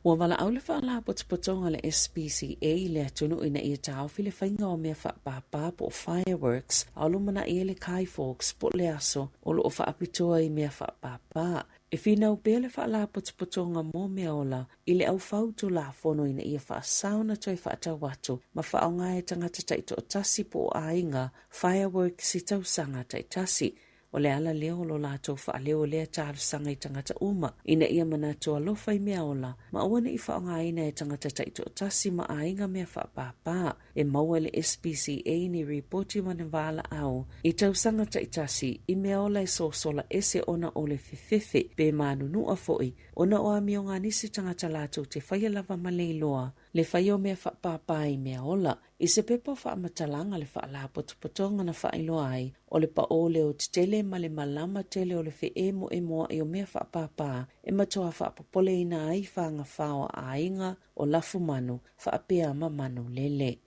Ua valaau le Faalapotopotoga a le SPCA i le atunuu ina ia taofi le faiga o mea faapāpā po o fireworks a o lumanai ai le Guy Fawkes po o le aso o lo o faapitoa i mea faapāpā. E finau pea le Faalapotopotoga mo Mea Ola i le aufau Tulafono ina ia faasao ona toe faatau atu ma faaaoga e tagata taitoatasi po o aiga fireworks i tausaga taitasi. O le ala lea o lo latou faaleo o lea talosaga i tagata uma ina ia manatu alofa i meaola ma aua ne i faaaogaina e tagata taitoatasi ma aiga mea faapāpā. E maua e le SPCA ni ripoti ma ni valaau i tausaga taitasi i meaola e sosola ese ona o le fefefe pe manunua foi ona o amioga a nisi tagata latou te faia lava ma le iloa le faia o mea faapāpā i meaola. I se pepa o faamatalaga le Faalapotopotoga na faailoa ai, o le paʻō leo tetele ma le malama tele o le feʻemoʻemoaʻi o mea faapāpā e matuā faapopoleina ai fagafao a aiga o lafumanu faapea ma manu lele.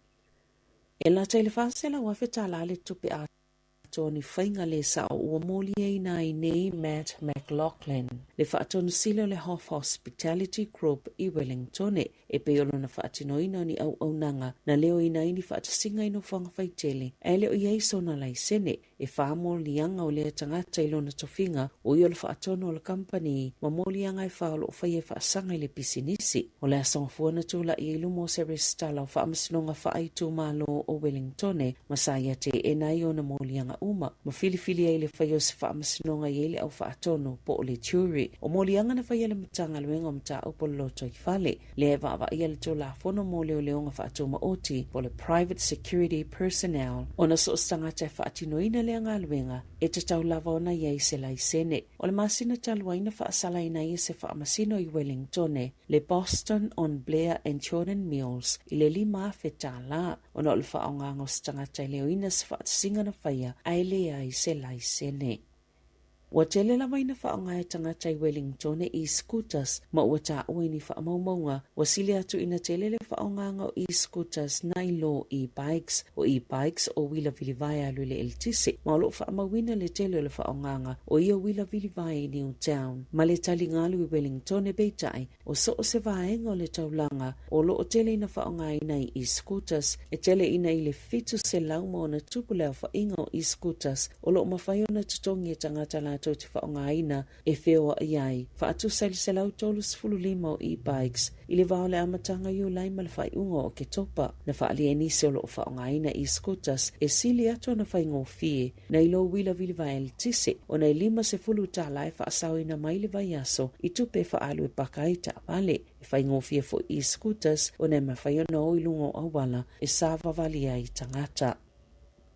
E lata i le $400,000 tālā le tupe atoa o ni faiga lē sao ua moliaina ai nei Matt McLaughlin, le faatonusili o le Hoff Hospitality Group i Wellingtone, e pei o lona faatinoina o ni auaunaga na leoina ai ni faatasiga i nofoaga faitele ae le o i ai sona laisene. E whā moliaga o lea tagata i lona tofiga, o ia o le faatonu o le kamupani ma moliaga e whā o loo faia e faasaga i le pisinisi. O le aso Gafua na tulaʻi ai i luma o se resitala o Faamasinoga Faaaitumalo o Wellingtone ma sa ia teena ai ona moliaga uma ma filifili ai le faia o se faamasinoga i ai le au faatonu po o le jury. O moliaga na faia e le Matagaluega o Mataupu o le Lotoifale, lea e vaavaaia le Tulafono mo Leoleoga Faatumaoti po o le Private Security Personnel, ona so o se tagata e faatinoina lea galuega e tatau lava ona i ai se laisene. O le masina talu ai na faasalaina ai e se faamasino i Wellingtone le Boston on Blair and Jordan Mills i le $5,000 tālā ona o le faaaogaga o se tagata e leoina se faatasiga na faia ae leai se laisene. Ua tele lava ina faaaoga e tagata i Wellingtone e-scooters ma ua taua i ni faamaumauga ua sili atu ina tele le faaaogaga o e-scooters nai lo e-bikes. O e-bikes o uila vilivae alu i le eletise ma o lo o faamauina le tele o le faaaogaga o ia uila vilivae i Newtown ma le taligalu i Wellingtone peitai o so o se vaega o le taulaga o lo o tele ina faaaogaina i e-scooters e tele ina i le 700 ma ono tupu le aofaiga o e-scooters o lo o mafai ona totogi e tagata latou te faaaogaina e feoaʻi ai, faatusa i le 135 o e-bikes i le va o le amataga Iulai ma le faaiuga o Oketopa. Na faaalia e nisi o lo o faaaogaina e-scooters e sili atu ona faigofie nai lo uila vilivae eletise ona e 50 tālā e faasaoina mai le vaiaso i tupe e faaalu e paka ai taavale. E faigofie foi e-scooters ona e mafai ona o i luga o auala e savavali ai tagata.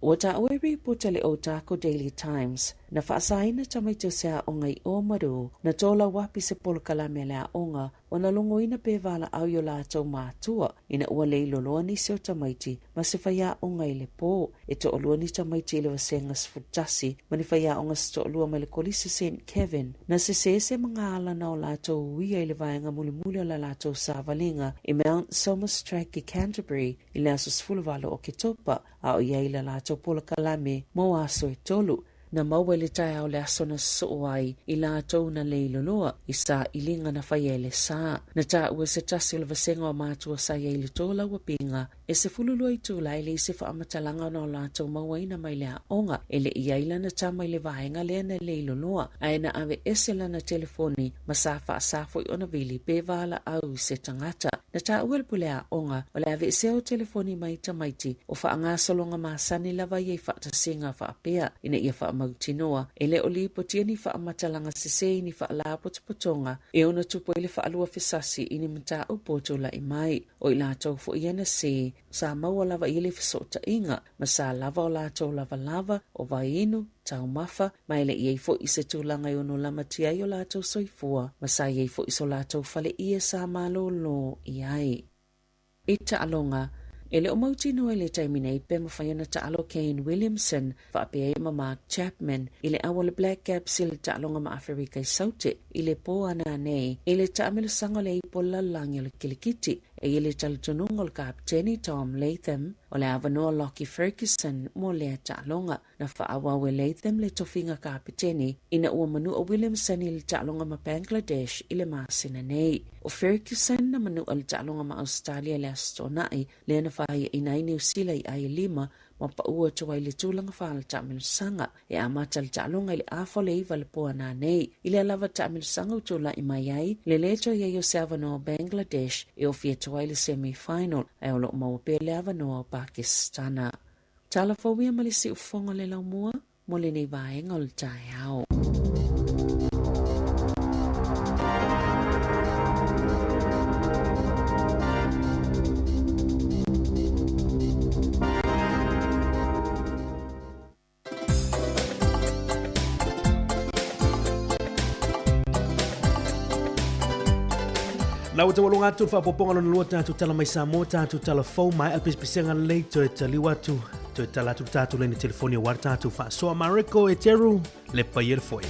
Ua taua i ripoti a le Otago Daily Times, na faasaina tamaiti o se aoga i Ōmaru, na tōlauapi se polokalame a le aoga ona logoina pe valaau i o latou matua ina ua leiloloa nisi o tamaiti ma se faiaoga i le pō. E toalua ni tamaiti i le vasega 11 ma ni faiaoga se toalua mai le Kolisi St Kevin na sesē se magaala na o latou uia i le vaega mulimuli o la latou savaliga i Mount Somers Track i Canterbury i le aso 18 o Oketopa, a o i ai la latou polokalame mo aso e tolu. Na maua i le taeao o le aso na sosoo ai i latou na leiloloa i sailiga na faia e le sa. Na taua e se tasi o le vasega o matua sa i ai i le tolauapiga e 12 itula e leai se faamatalaga ona o latou mauaina mai le aoga e le i ai lana tama i le vaega lea na leiloloa ae na aveese lana telefoni ma sa faasa foi ona vili pe valaau i se tagata. Na taua e le pule aoga o le aveesea o telefoni mai tamaiti o faagasologa masani lava ia i faatasiga faapea ina ia faamautinoa e le o lipotia ni faamatalaga sese i ni faalapotopotoga e ono tupu ai le faalua fesasi i ni mataupu o tulai mai. O i latou foi ia na se sa maua lava i le fesootaiga ma sa lava o latou lavalava, o vaiinu, taumafa, ma e le i ai foi i se tulaga e ono lamatia ai o latou soifua, ma sa i ai foi so latou fale ie sa malōlō i ai. I taaloga, e le o mautinoa i le taimi nei pe mafai ona taalo Kane Williamson faapea ai ma Mark Chapman i le au o le Black Caps i le taaloga ma Aferika i Saute i le pō ananei i le taamilosaga o le Ipu o le Lalolagi o le Kilikiti. E i ai le talitonuga o le Kapeteni Tom Latham o le avanoa Lockie Ferguson mo lea taaloga. Na faaauau e Latham le tofiga kapeteni ina ua manua Williamson i le taaloga ma Bangladesh i le masina nei. O Ferguson na manua le taaloga ma Ausetalia i le Aso Toonai, lea na fāiaina ai Niu Sila i Ailima ma paʻu atu ai le tulaga faale-taamilosaga. E amata le taaloga i le afa o le 9 le po ananei. I lea lava taamilosaga ua tulai mai ai le lē toe i ai o se avanoa o Bangladesh e ofi atu ai le semi-final, ae o lo o maua pea le avanoa o Pakisitana. Tala fou ia ma le siufofoga o le laumua. mo lenei vaega o le taeao. Na ua taualoga atu le faaopoopoga lona lua tatou tala mai Samoa, tatou tala fou maea le pisapisiga lelei toe taliu atu, toe tala atu le tatou laina telefoni aua le tatou faasoa. Mareko Eteru, le paia le foe.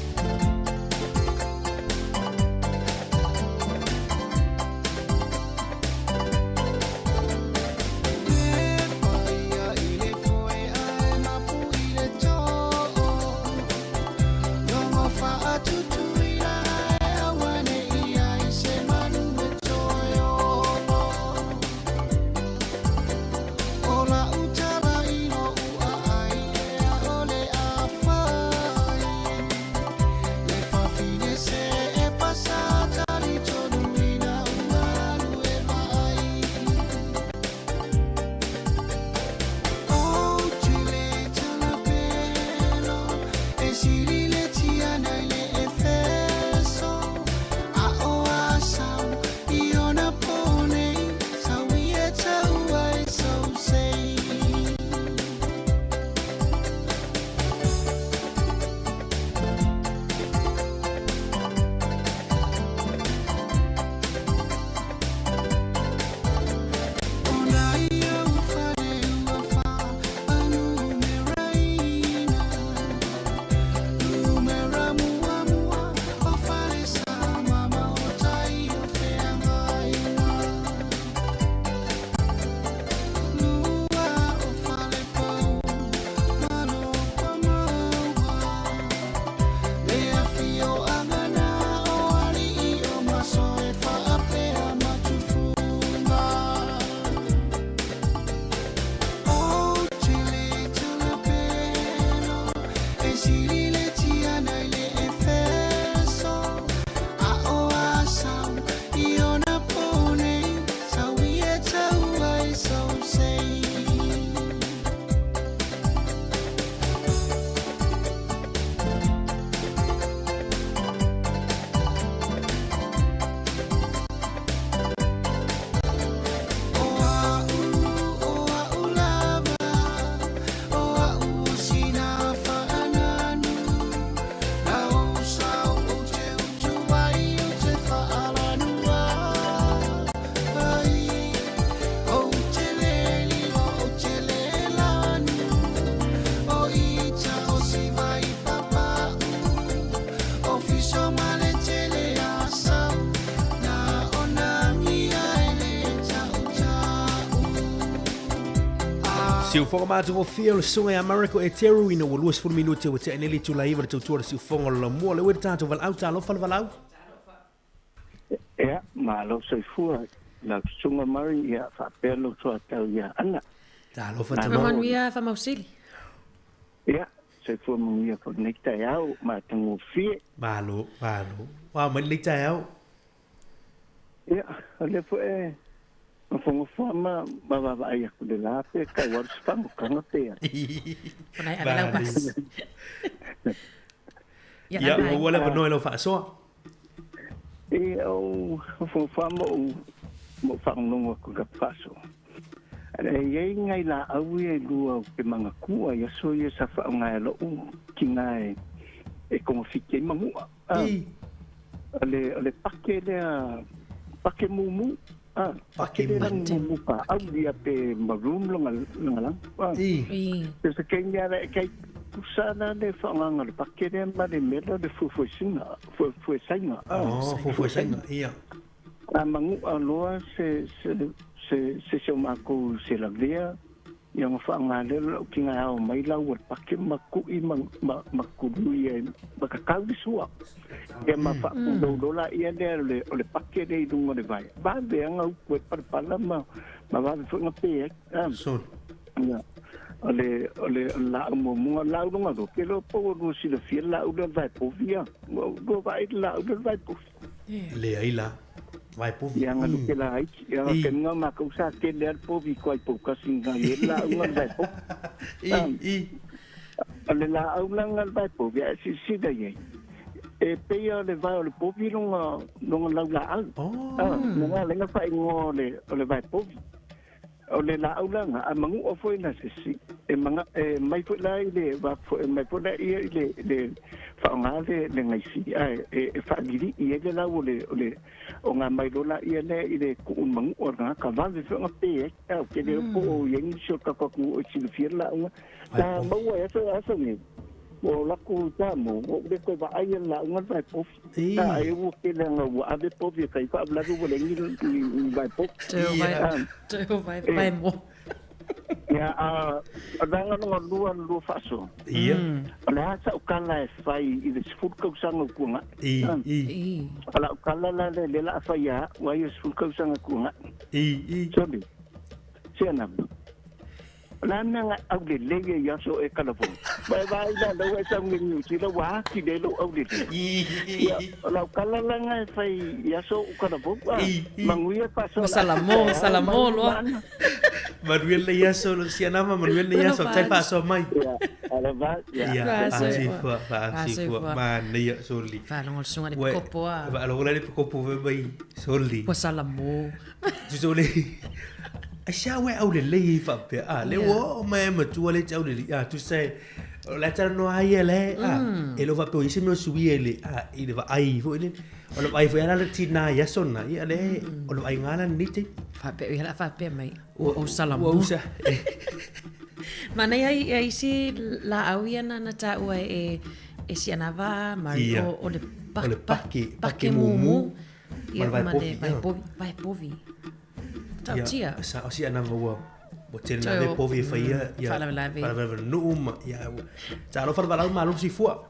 Siufoga matagofie o le susuga ia Mareko Eteru ina ua 20 minute ua tea nei le itula 9 le tautua o le siufoga o le lamua. Le ue le tatou valaau, talofa le valaau. Ia, malo soifua lau susuga Murray, ia faapea lou soatau ia Ana. Talofa tama. Faamanuia Faamausili. Ia, soifua manuia foi lenei taeao matagofie. Malo, malo. Ua mai lenei taeao. Ia, o lea foi e nofonofo lava ma vaavaai atu i le la pe tau alu se faamotaga pe a. Ona e ave lau pasi. Ia, ua maua le avanoa i lau faasoa. Ia, ou nofonofo lava ma ou ma ou faalogologo atu i lau faasoa. E i ai nai laau ia e lua ou te manatua i aso ia sa faaaoga e lou tina e togafiti ai manua. O le, o le pake lea, pake mumu, a, pake lea lanu mumu pa au ia pe maroon longa, longa lanu. A, pe se kei ala e kei pusa la le whaanganga le pake lea ma le mela le fuefuesinga, fuefuesainga. A, Oh, fuefuesainga, ia. A mangu a loa se, se, se, se se o mākou se lavea, Ia ona faaaoga lea o lau tina e ao mai lau o le pake ma kuʻi ma, ma, ma kului ai ma kakau le sua. Ia ma faapulou loa laia lea o le, o le pake lea i luga o le vae. Vave lava gauku ai palapala ma, ma vave foi ona pe ai. Ah. Sure. Ia, o le, o le, o le laau muamua, o le laau lona lua, ou te iloa po ua lua silafia le laau lea o le vae povi, a. Ua lua vaai le laau lea o le vae povi. Leai la. Vae povi. Ia nga luke la aiki. Ia nga kenu nga makou sa tele a le povi ko ai poukasi nga i e la unga le vae povi. I, i. O le laau laga le vae povi a e silasila i ai, e pei lava o le vae o le povi lona lona laulaau. Oh. Lona ala ai ona faaigoa o le o le vae povi. O le laau laga, a manu'a foi na sesi, e maga e mai foi la i le va foi mai foi laia i le le faaaoga le le gaisi ae e e faalili'i ai le lau o le o le o ga mai loa laia lea i le ku'u manu'a o le tagata vave foi ona pe ai. Ae ou te le iloa po o i ai nisi o le tatou atunuu e silafia le lauga. Sa maua e aso aso nei, ua o latou Samoa, ua ou le toe vaai i le lauga le vae povi. Ai ua tele anga ua ave povi e kai faalavelave ua leai ni ni vae povi. Toe vae vae mo. Ia a o le vaega lona lua le lua faasoa. Ia. O le a sa'u tala e fai i le 10 tausaga o tuanai. I. O la'u tala la lea lea o le a fai ia a'u ai o le 10 tausaga tuanai. I. Sole, sea nama. O le a le mea na e aulelei ai i aso e Kalafoni? Ua e vaai la lea ua e sau nei i Niu Sila ua atili ai lou aulelei. Ia, o lau tala la lena e fai i aso o Kalafoni, a, manuia faasoa la atu taeao Salamo loa. Manuia lenei aso, Sianama, manuia lenei aso, tai faasoa mai. Ia, alava, ia. Ia, faasoifua, faasoifua, manaia, soli. Faalogo le susuga i le pikopo a. Faalogo la i le pikopo fai mai, soli. Ua salamo. Tusa o le aisea ua e aulelei ai faapea a lea ua oo mai e matua lea e te aulelei a tusa e o la e talanoa ai ia le a e le o faapea o i ai se mea o suia i le a i le vaai foi lele o le vaai foi a la le tinā i aso na ia le o le vaaiga lava la lenei taimi. Faapea ia o le a faapea mai ua ou salamo. Ua ou sa Manaia ia isi laau ia na na taua e e Sianava ma o le o le pake pake mumu Ia, ma le vae povi. Vae povi. Ta'utia. Ia, sa o Sianava ua ua tele na ave povi e faia ia faalavelave. Faalavelave o le nuu ma ia ua talofa le valaau malo soifua.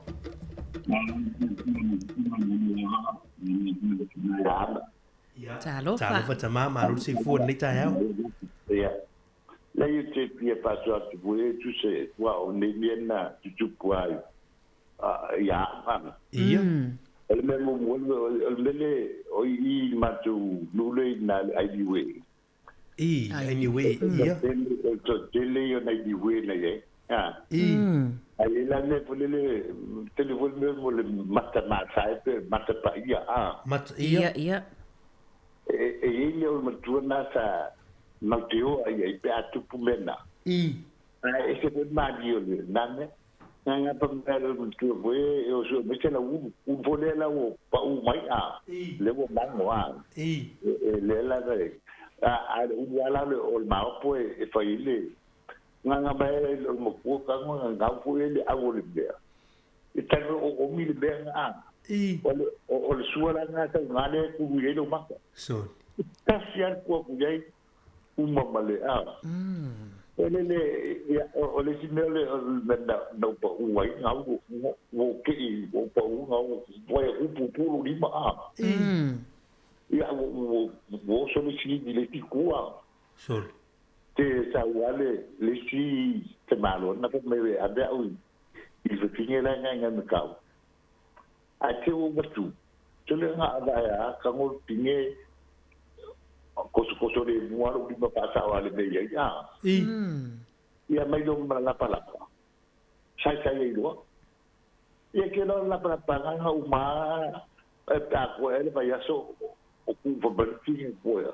Ia, Talofa. Talofa tama malo le soifua i lenei taeao. Ia. Leai ou te fia faasoa atu foi e tusa ua o nei mea na tutupu ai ia au ana. Ia. O le mea muamua, o le mea le o i i le matou nuu lea i ina le Ailiwe. I, Ailiwe, ia. O le toatele ia o nai niue na i ai. I. Ae i ai la mea foi lele, tele foi le mea mo le mata masae pe mata paia, a. Mata, ia. Ia, ia. E i ai le o le matua na sa mau te oa i ai pe a tupu mea na. I. Ae ese foi le malie o le na mea. Nga nga pa mea le matua foi e o sua mai se lau ulu. Ulu foi lea lau o pau mai a. I. Le ua mango a. I. E lea la le, a, a le ulu a la le o le maopo e, e fai ai le, nga nga mai le o le matua ka nga nga foi le au o le mea. E tali o omi le mea nga a. I. O le, o, o le sua la nga tau nga le kulu i ai lo maka. So. Tasi a le kua ku i ai uma ma le a. O le le, ia, o le isi mea o le, o le mea na, na upa u ai nga u, u, u ke i, u pa u nga u, ua e upu pulu lima a. I. Ia, u, u, u oso le si i le isi kua. So. Te sa ua le, le isi te malo, na fa me ave au i, i fafine la nga nga me kau. Ae te o matu, tele nga ava e a ka ngol pinge koso koso le mua lo lima pa sa ale me ia ia. I. Ia mai lo ma lapa lapa. Sai sai i loa. Ia ke lo lapa lapa nga nga uma e ta ko ele vai aso o ku fa ba tinge ko ia.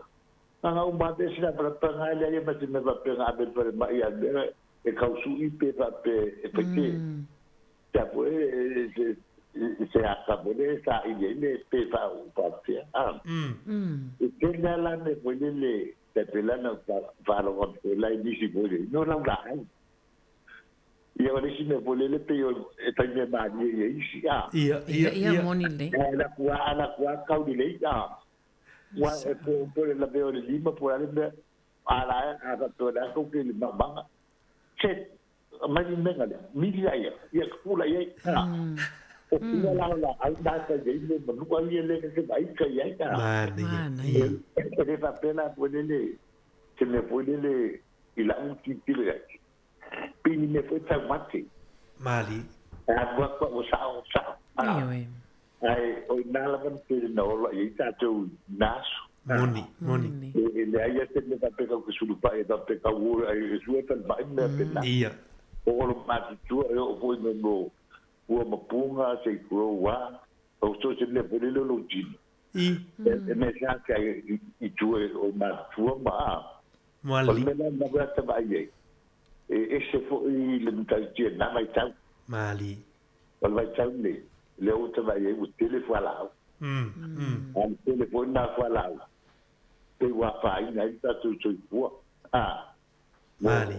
Nga nga uma te sila pa lapa nga le ia ma te me va pe nga abe pa ma ia me e kausu i pe pa pe e pe te. Te po e se se a ka bo le sa i le le pe fa u pa te a. E te la la me po le le te pe la na pa fa lo ko te la i si po le no la la. Ia o le si me po le le pe o e tai me ma ni e i si a. Ia, ia, Ia, ia. moni le. E la kua ala kua kau ni le a. Ua e po po le la pe o le lima po la le me ala e a ka to la ko ke le ma manga. Se mai ni menga le mi ia ia ia kula ia. O pila la la ai da ka ye le manu ai le ke mai ka ia ka. Manaia. Manaia. E le fa pela po le le se me po le le i la u ti ti le. Pini me po ta mate. Mali. A bua kwa o sa o sa. Ia oe. Ai o na la ban te na o la i ta tu nasu. Moni, moni. E le ai te me pa pe ka sulu pa e pa pe ka wo ai e sua ta mai me pe na. Ia. O lo matutua e o foi me mo ua mapunga se i kuro wa o so se le pole lo lo tino. I. E me sa ka i tue o matua ma a. Mali. O le mea na wea tawai e. E ese fo i le mtautia nā mai tau. Mali. O le vai tau le, le o tawai e u tele fualau. A le tele fo nā fualau. Te wā whaina i tātou tui pua. A. Mali.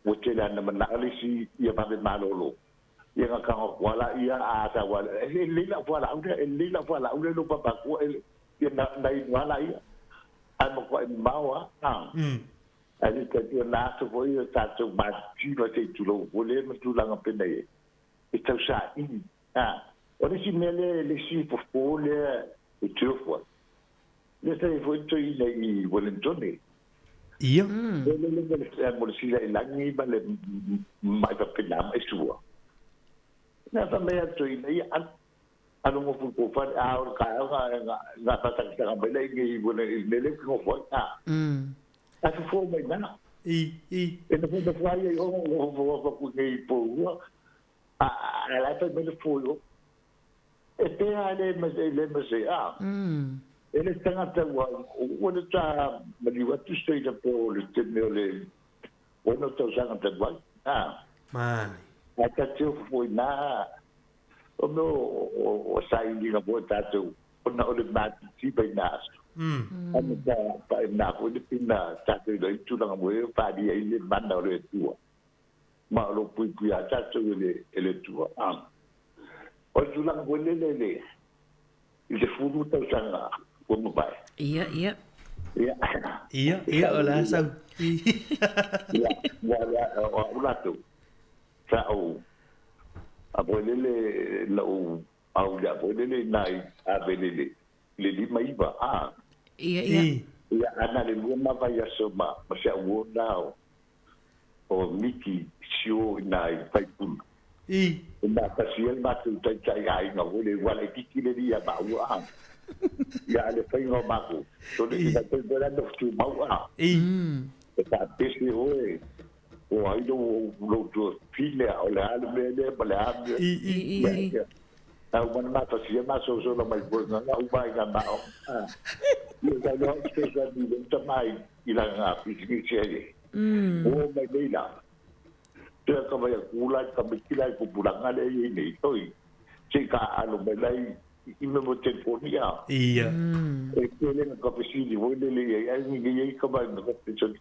Ua tele ana mana le si ia vave malolo. Ia ngā kanga kuala ia a sa wala. E leila fualau le, e leila fualau le lo papakua e ia na inuala ia. Ai mo koe maua. A. Ai le tātou nā aso fo ia tātou mātino te tulou fo le ma tūlanga pena e. E tau sa ini. A. O le si mea le, le si fofo le e tūfua. Le sa e fo i toi ina i Wellington. Ia. Le le le le mo le sila i langi ma le mai papena ma e sua. Nā fa mea toi ina ia anu ngofu ko fa a o ka nga nga fa ta ta mai le ngi i le le le ngo fo a. A fu fo mai nana. I. E na fo na fo ai o ngo fo fo ku ngi po ua. A la fa mai le fo yo. E te a le ma se le ma se a. E le tangata ua ua le tā maliu atu se ina po le te mea le ono tausaga talu ai. A. Mani. A ta te ofo foi nā o mea o sailiga mo tātou ona o le mātiti mai nā aso. Ana tā pae nā foi le pina tātou ilo i tūlanga mo e whāria i le mana o le tua. Ma o lo pui pui a tātou e le tua. A. O le tūlanga mo le le le i te fulu tausaga ua mawae. Ia, ia. Ia. Ia, ia, o la sau. Ia, ia, o au lātou. Sa au, a poe lele lau au le a poe lele nai a ve lele, le lima iwa, a. Ia, ia. Ia, ana le lua mawai aso ma se au o nā o Miki sio i nai paipuna. I. E nā pasi el mātou taitai ai ngā wole, wale kiki le ria ma ua a. Ia ale whainga o mākou. So le ina toi pera no whitu mau a. I. E tā pese hoe, o ai lo lo tua pine a o le ale mea le ma le a mea. I, i, i. Ia, Au mana mā pasi e mā so so la mai poe ngā ngā umai ngā mao. Ia ka loa i se ni le uta mai i la ngā pisiki se e. O mai nei la. Te ka vai a kula ka me kila i kupulanga le i nei toi. Se ka alo mai lai i me mo telefoni a. Ia. E pele nga ka pesili voi le le ai ai ngi ai ka mai nga pesili.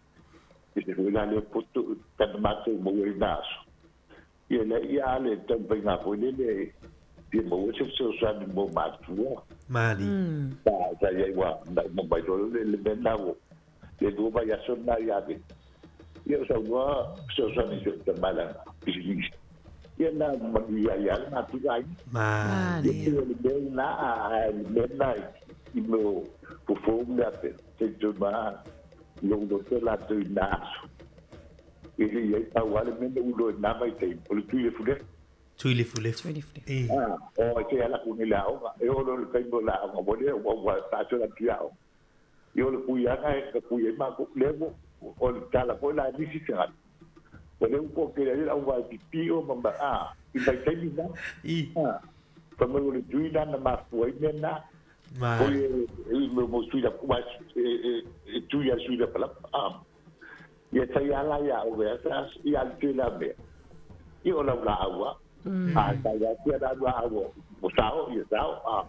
I se voi la le poto ka mātou mo i naso. Ia le ia ale tampai ngā voi le le ia mo se se sa ni mo matua. Mali. Ta sa ia wa na mo mai lo le le me na wo. Le do ba ia so na ia be. Ia sa wa se sa ni se ta mala. Pisili. Ia na ma ia ia na tu ai. Mali. Ia le me na a le me na i mo po fo na pe. Se tu ma lo do te la tu na. I le ia pa wa le me no lo na mai te. O le tu le fu le. Tui le fu le fu. Ah, o te ala ku ni la o, e o lo kai mo la o mo le o wa ta so la tu ao. I o le kui ana e ka kui e ma ko le mo o le tala ko la ni si se. O le ko ke le la wa ti pi o ma a i vai te ni na. I. Ah. Pa mo le tui na na ma fu ai me na. Ma. O le i mo mo sui la ku e tu ia sui la pala. Ah. Ia tai ala ia o ve sa ia te la me. I o la la awa. A ta ia te la la awa. O sao ia sao. Ah.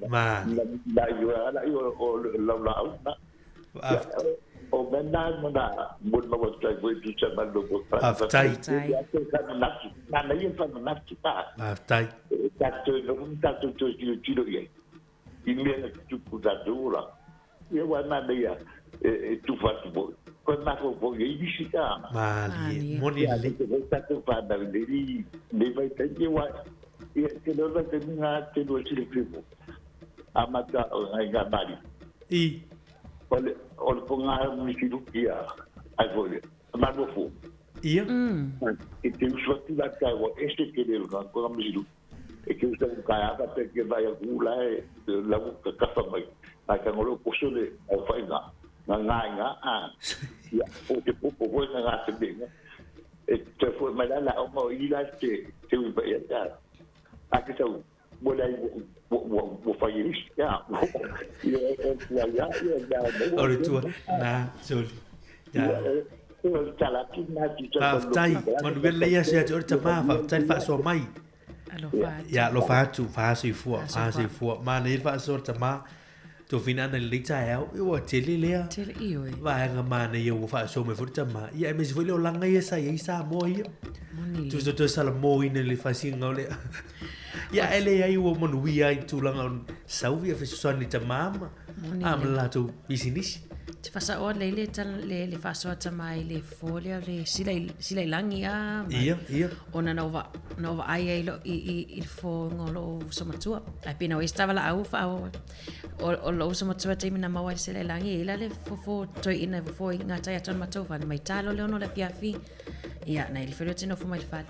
Ma. Na ia la i o la la au na. O mena na mo ma wa tai voi tu sa ma lo ko. Aftai. Ia te ka na na na ia fa na tu pa. Aftai. Ta tu no ta tu tu tu tu ia. I me na tu ku da dura. Ia wa na ia e tu fa tu bo. Ko na ko bo ia i si ka. Mali. Mo ni le. Ta tu fa na le ni le vai te ia wa. Ia te lo va te nga te lo si le pipo. Amata o ngai mali. I. O le ponga ni si lukia. Ai voi. Ma no fu. Ia. E te uso tu la ka o este ke le nga ko mi lu. E ke uso ka ya ka te ke vai a kula e la ka ka fa mai. Ai ka ngolo ko so le o fa nga. Nga nga nga a. Ia o te popo voi nga te benga. E toe fo'i mai la le aoga o i la te te ui mai ai a. A ke sau ua leai ua ua ua fai e isi a. Ia e tuai lava ia na O le tua na soli. Ia o le tala atu lena atu Faafetai, manuia lenei aso ia te oe le tama, faafetai le faasoa mai. Alofa atu. Ia, alofa atu, faasoifua, faasoifua. Manaia le faasoa le tama. Tofina ana i lenei taeao, ia ua tele lea. Tele, ioe. Vaega manaia ua faasoa mai foi le tama. Ia, aemaise foi le olaga ia sa i ai Samoa ia. Moni le. Tusa toe salamoina i le fasiga o le... Ia, ae leai ua manuia ai i tulaga o sau ia fesoasoani i tama ma, Moni a ma le. le latou pisinisi. Te faasaoa lelei le tala, le, le faasoa tama i le fofo lea o le sila i, sila i lagi a ma, Ia, ia. ona na ou va, na ou vaai ai lo, i, i, i le fofoga o lou uso matua. Ae pei na ua i se tavalaau faa, o, o lou uso matua taimi na maua ai le sila i lagi, e i la le fofo toeaina e fofo i gatai atu ana matou fale, mai ta loa le 6 o le afiafi, ia, na i le fale ou te nofo mai le fale.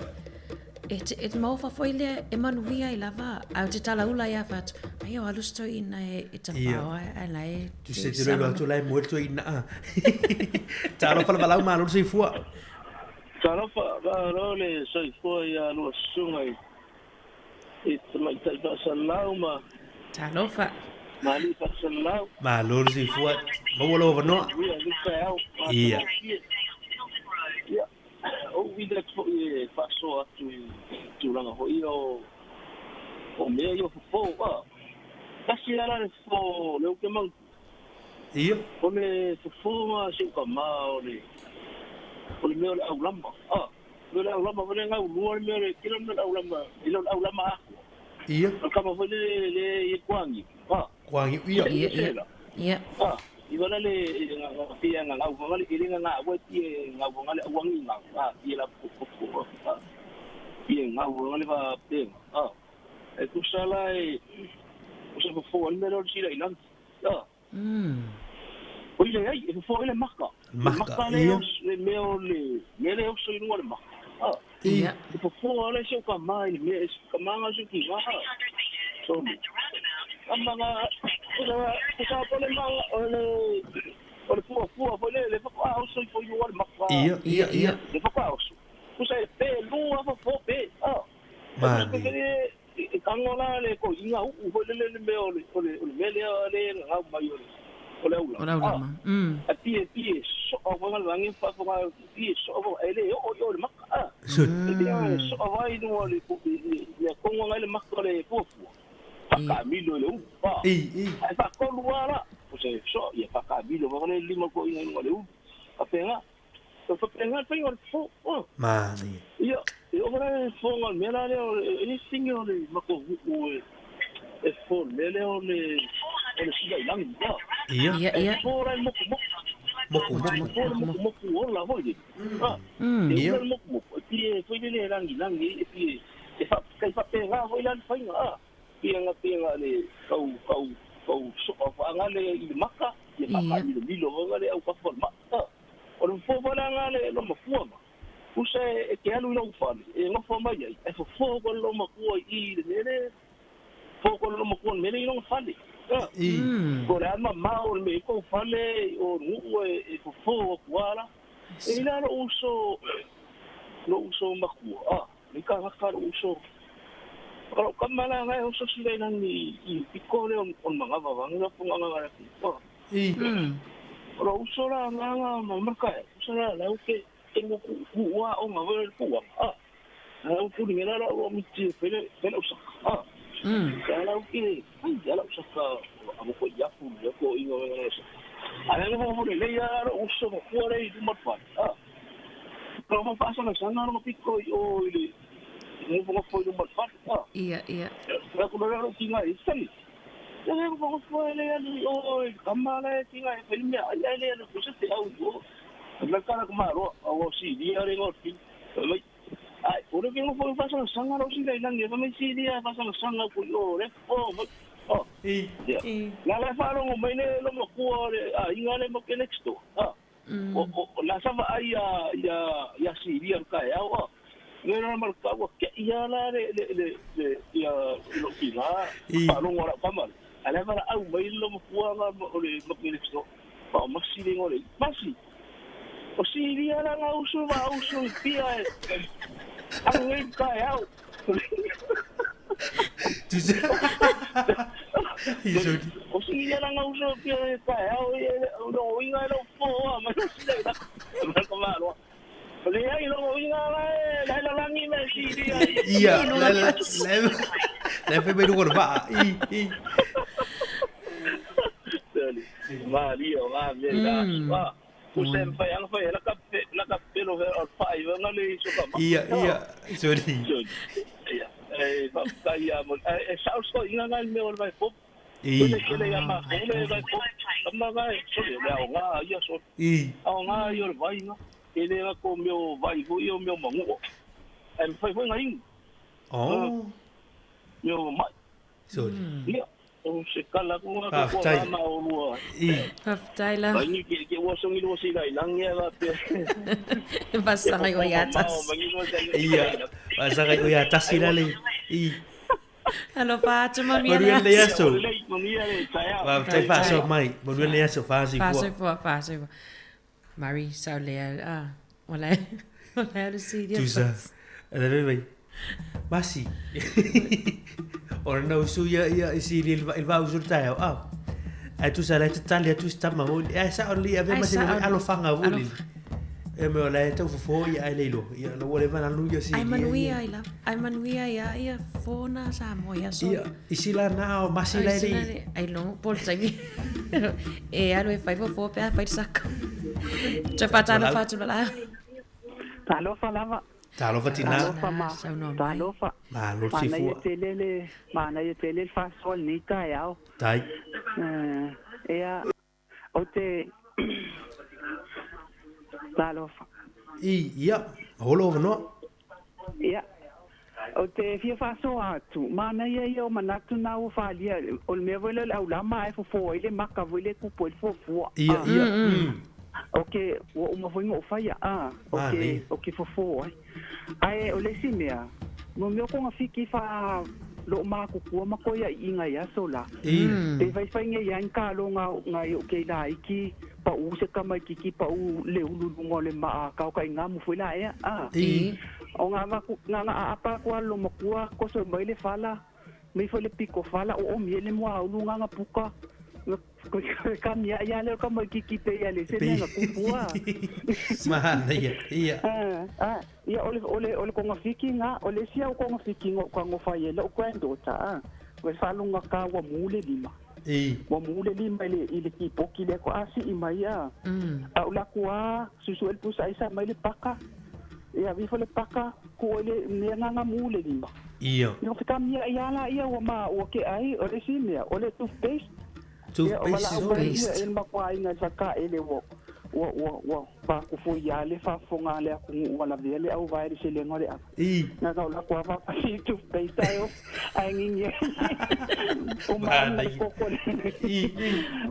E te, e te maofa foi lea e manuia ai lava, ae ou te talaula ai a fai atu, ai o alu se toeaina e, e tawhao ai, ae la e... Tu se te loilo atu la e moe le toeaina a. Talofa le valaau malo le soifua. Talofa, malo le soifua ia lua susuga i i tamaitai faasalau ma Talofa. Ma alii faasalau. Malo le soifua, maua lou avanoa. Manuia lenei taeao. Ia. Ia. Ou uila atu foi e faasoa atu i tulaga foi ia o mea ia o fofo a. Tasi lava la le fofo o lea ou te manatua. Ia. O le fofo ma si ou tama o le o le mea o le aulama a. O le mea o le aulama foi lea e gaulua le mea o le tele o le mea o le aulama e le o le aulama atoa. Ia. O le tama foi lele lea e i Kuagiu a. Kuagiu ia. Ia ia. Ia. A. I wala le nga pia nga ngau nga le ile nga nga wa pia ngau nga le uangi nga a pia la pu pu pu a pia ngau nga le va pia a e tu sala e o se fo le melo sila ilang a o ile ai e fo ile maka Maka, le ia. le meo le me le oso i lunga le maka a Ia. e fo le se ka mai le me ka manga se ki nga so Amanga, o sa po le manga, o le, o le fua fua foi le, le whakaoso i foi o le maka. Ia, ia, ia. Le whakaoso. Kusa e pe lua fa fo pe. Ah. Mani. E tango la le ko inga u foi le le me o le o le o le mele le ngau mai o le o le aula. O le aula ma. A pie pie so o nga langi fa fa pie so o ele o o le maka. Ah. So. E pie so o vai no le ko le kongo ngai le maka le fua fua. Whakamilo le ulu. I, i. Ai whakolu ala. O se so, ia whakamilo wa le lima ko inga inga le ulu. Whapenga. So whapenga whainga le fo. Oh. Mani. Ia, e o le fo ngal mea le o e singe o le mako o e e fo le le o le o le sila i langi. Ia. Ia, ia. E fo rai moku moku. Moku moku. Fo le moku moku o la foi le. Ah. E Ia. o le moku moku. E pie foi le langi langi e pie e wha kai whapenga foi lan whainga. Ah. Pianga pianga le kau kau kau so whaanga le i le maka le maka i le milo wanga le au kafa le maka o le fo wala le lo mafua ma usa e ke alu i lau fale e ngofo mai ai e fo fo ko lo makua i le mele fo ko lo makua mele i longa fale I. ko le ama mao le me ko fale o nuu e fo fo o kuala e ina lo uso makua a le ka ngaka lo uso Kalau kamala ngai o so sila nang ni i piko le on on mga vavang la punga nga nga ko. I. Ro uso la nga nga ma marka uso la la ke ke mo ku ku wa o nga wa ku wa. Ah. La ku ni la la o mi ti fele fele uso. Ah. Ka la ke ai ya la uso ka amo ko ya fu le ko ingo nga uso. Ala no mo le ya la uso mo ku re i mo pa. Ah. Pero mo pasa na sana no piko o ile mo mo foi no mal ah. Ia, ia. La ko la ro tinga i sali. Ya le mo foi le ali o kama le tinga e filme ai ai le ko se te au o. La cara ko maro o si di are ngo fi. Mai ai o le mo foi fa sa sanga ro si le nang e mai si di fa sa sanga ko o le o mai o. I. La la fa ro mai le lo mo ko le a inga le mo ke next door. Ah. O o la sa va ai ya ya ya si di ka ya o. Le na mar ka wa ke ia la le le le le ia lo ki la pa lo ngora pa mal ala va au mai lo mo fua nga o le mo ke le so pa ma si le ngore ma si O silia la nga usu ma usu i pia e. Alu e taeao. Tusa. Ia soli. O silia la nga usu pia e taeao e o lo inga e lo foa ma lo sila i la. Ma ka maloa. O le ai lo inga la e la la langi me silia. Ia, la la la la fe mai luga o le vaa. I, i. Malia o ngā mea i la aso. O se mwhai anga whai, la ka pe, la ka pelo he o whai wanga le iso ka ma. Ia, ia, sorry. Ia, e whakatai ia mo, e sao so inga ngai mea o le vai pop. I. Kele kele ia ma kele vai pop. Ama ngai, sorry, le ao ngā ia so. I. Ao ngā ia o le vai nga. Kele nga ko mea o vai hui o mea o manguo. E mwhai hui nga ingu. Oh. Mea o mai. Sorry. Ia. O se kala ko nga ko Faafetai. ma o lua. I. Faafetai lava. Ai ke ke ua songi lua sila i langi ala pe. Vasaga i o ia tasi. Ia, vasaga i o ia tasi la le. I. Alofa atu manuia Manuia le le aso. aso. Faafetai faasoa mai. Manuia le aso, faasoifua. Faasoifua, faasoifua. Mari, sao lea, ah, o la, o la le silia. Tusa. Le ve mai. Masi. O lena usu ia ia i sili il va usu le taeao. Ah. Ai tusa la te tali atu si tama mo. Ai sa o li ave Ai, ma se sao le li. alofaga mo li. Alofa. E me o la e tau fofo ia ai le ilo. Ia la ua leva na lu ia sili. Ai manuia i la, ai manuia ia ia fona sa mo ia so. Ia, i sila na o masi Ai la sila li. le, ai longo pol taimi. E alu e fai fofo pe a fai sako. Tso fatalo fatu la. Talofa lava. Talofa tina. Talofa ma. Talofa. Malo Manaia sifua. tele le, manaia tele le faasoa lenei taeao. Tai. Ia, o te talofa. I, ia, holo o vanoa. Ia, o te fia faasoa atu, manaia ia o manatu na ua faalia, o le mea foi lea o le aulama ae fofo ai le maka foi le kupu ai le fuafua. Ia, Ah. ia. O ke, ua uma foi ona ou faia, ah, o ke, Manaia. o ke fofo ai. Ae o le isi mea, mo mea o kogafiki faa loo makukua ma koia iiga i aso la. I. Pe faifaiga ia ai kaloga gai o ke laiki paʻu se kamaikiki paʻu le ululuga o le maa kaokaigamu foi la ea a. I. O gavaku gaga aapa aku alo makua koso mai le fala mai foi le piko fala o omie le moaulu gaga puka kamia ia le kamaikiki pe ia le se mea ga kupua. Manaia. Ia. Ah, ah, ia o le o le o le kogafiki ga o le isi au kogafiki o kagofa ai la'u granddaughter a. O le faaloga ka ua mu le lima. I. Ua mu le lima i le i le kipoki lea ko asi'i mai a. A o laku a susu'e le pusa ai sa mai le paka. Ia vifo le paka ku i le mea gaga mu le lima. Ia. Ia fekamia ia la ia ua ma ua ke ai o le isi mea o le toothpaste. Ia o Toothpaste. valaau mai ia e le makuaaiga i le fakaele ua ua ua ua faakufui ia le faafofoga a le atunuu ua lavea le auvae le selega o le ava. I. Gaga o laku ava pasi toothpaste ai o ae gigi o maana le koko le.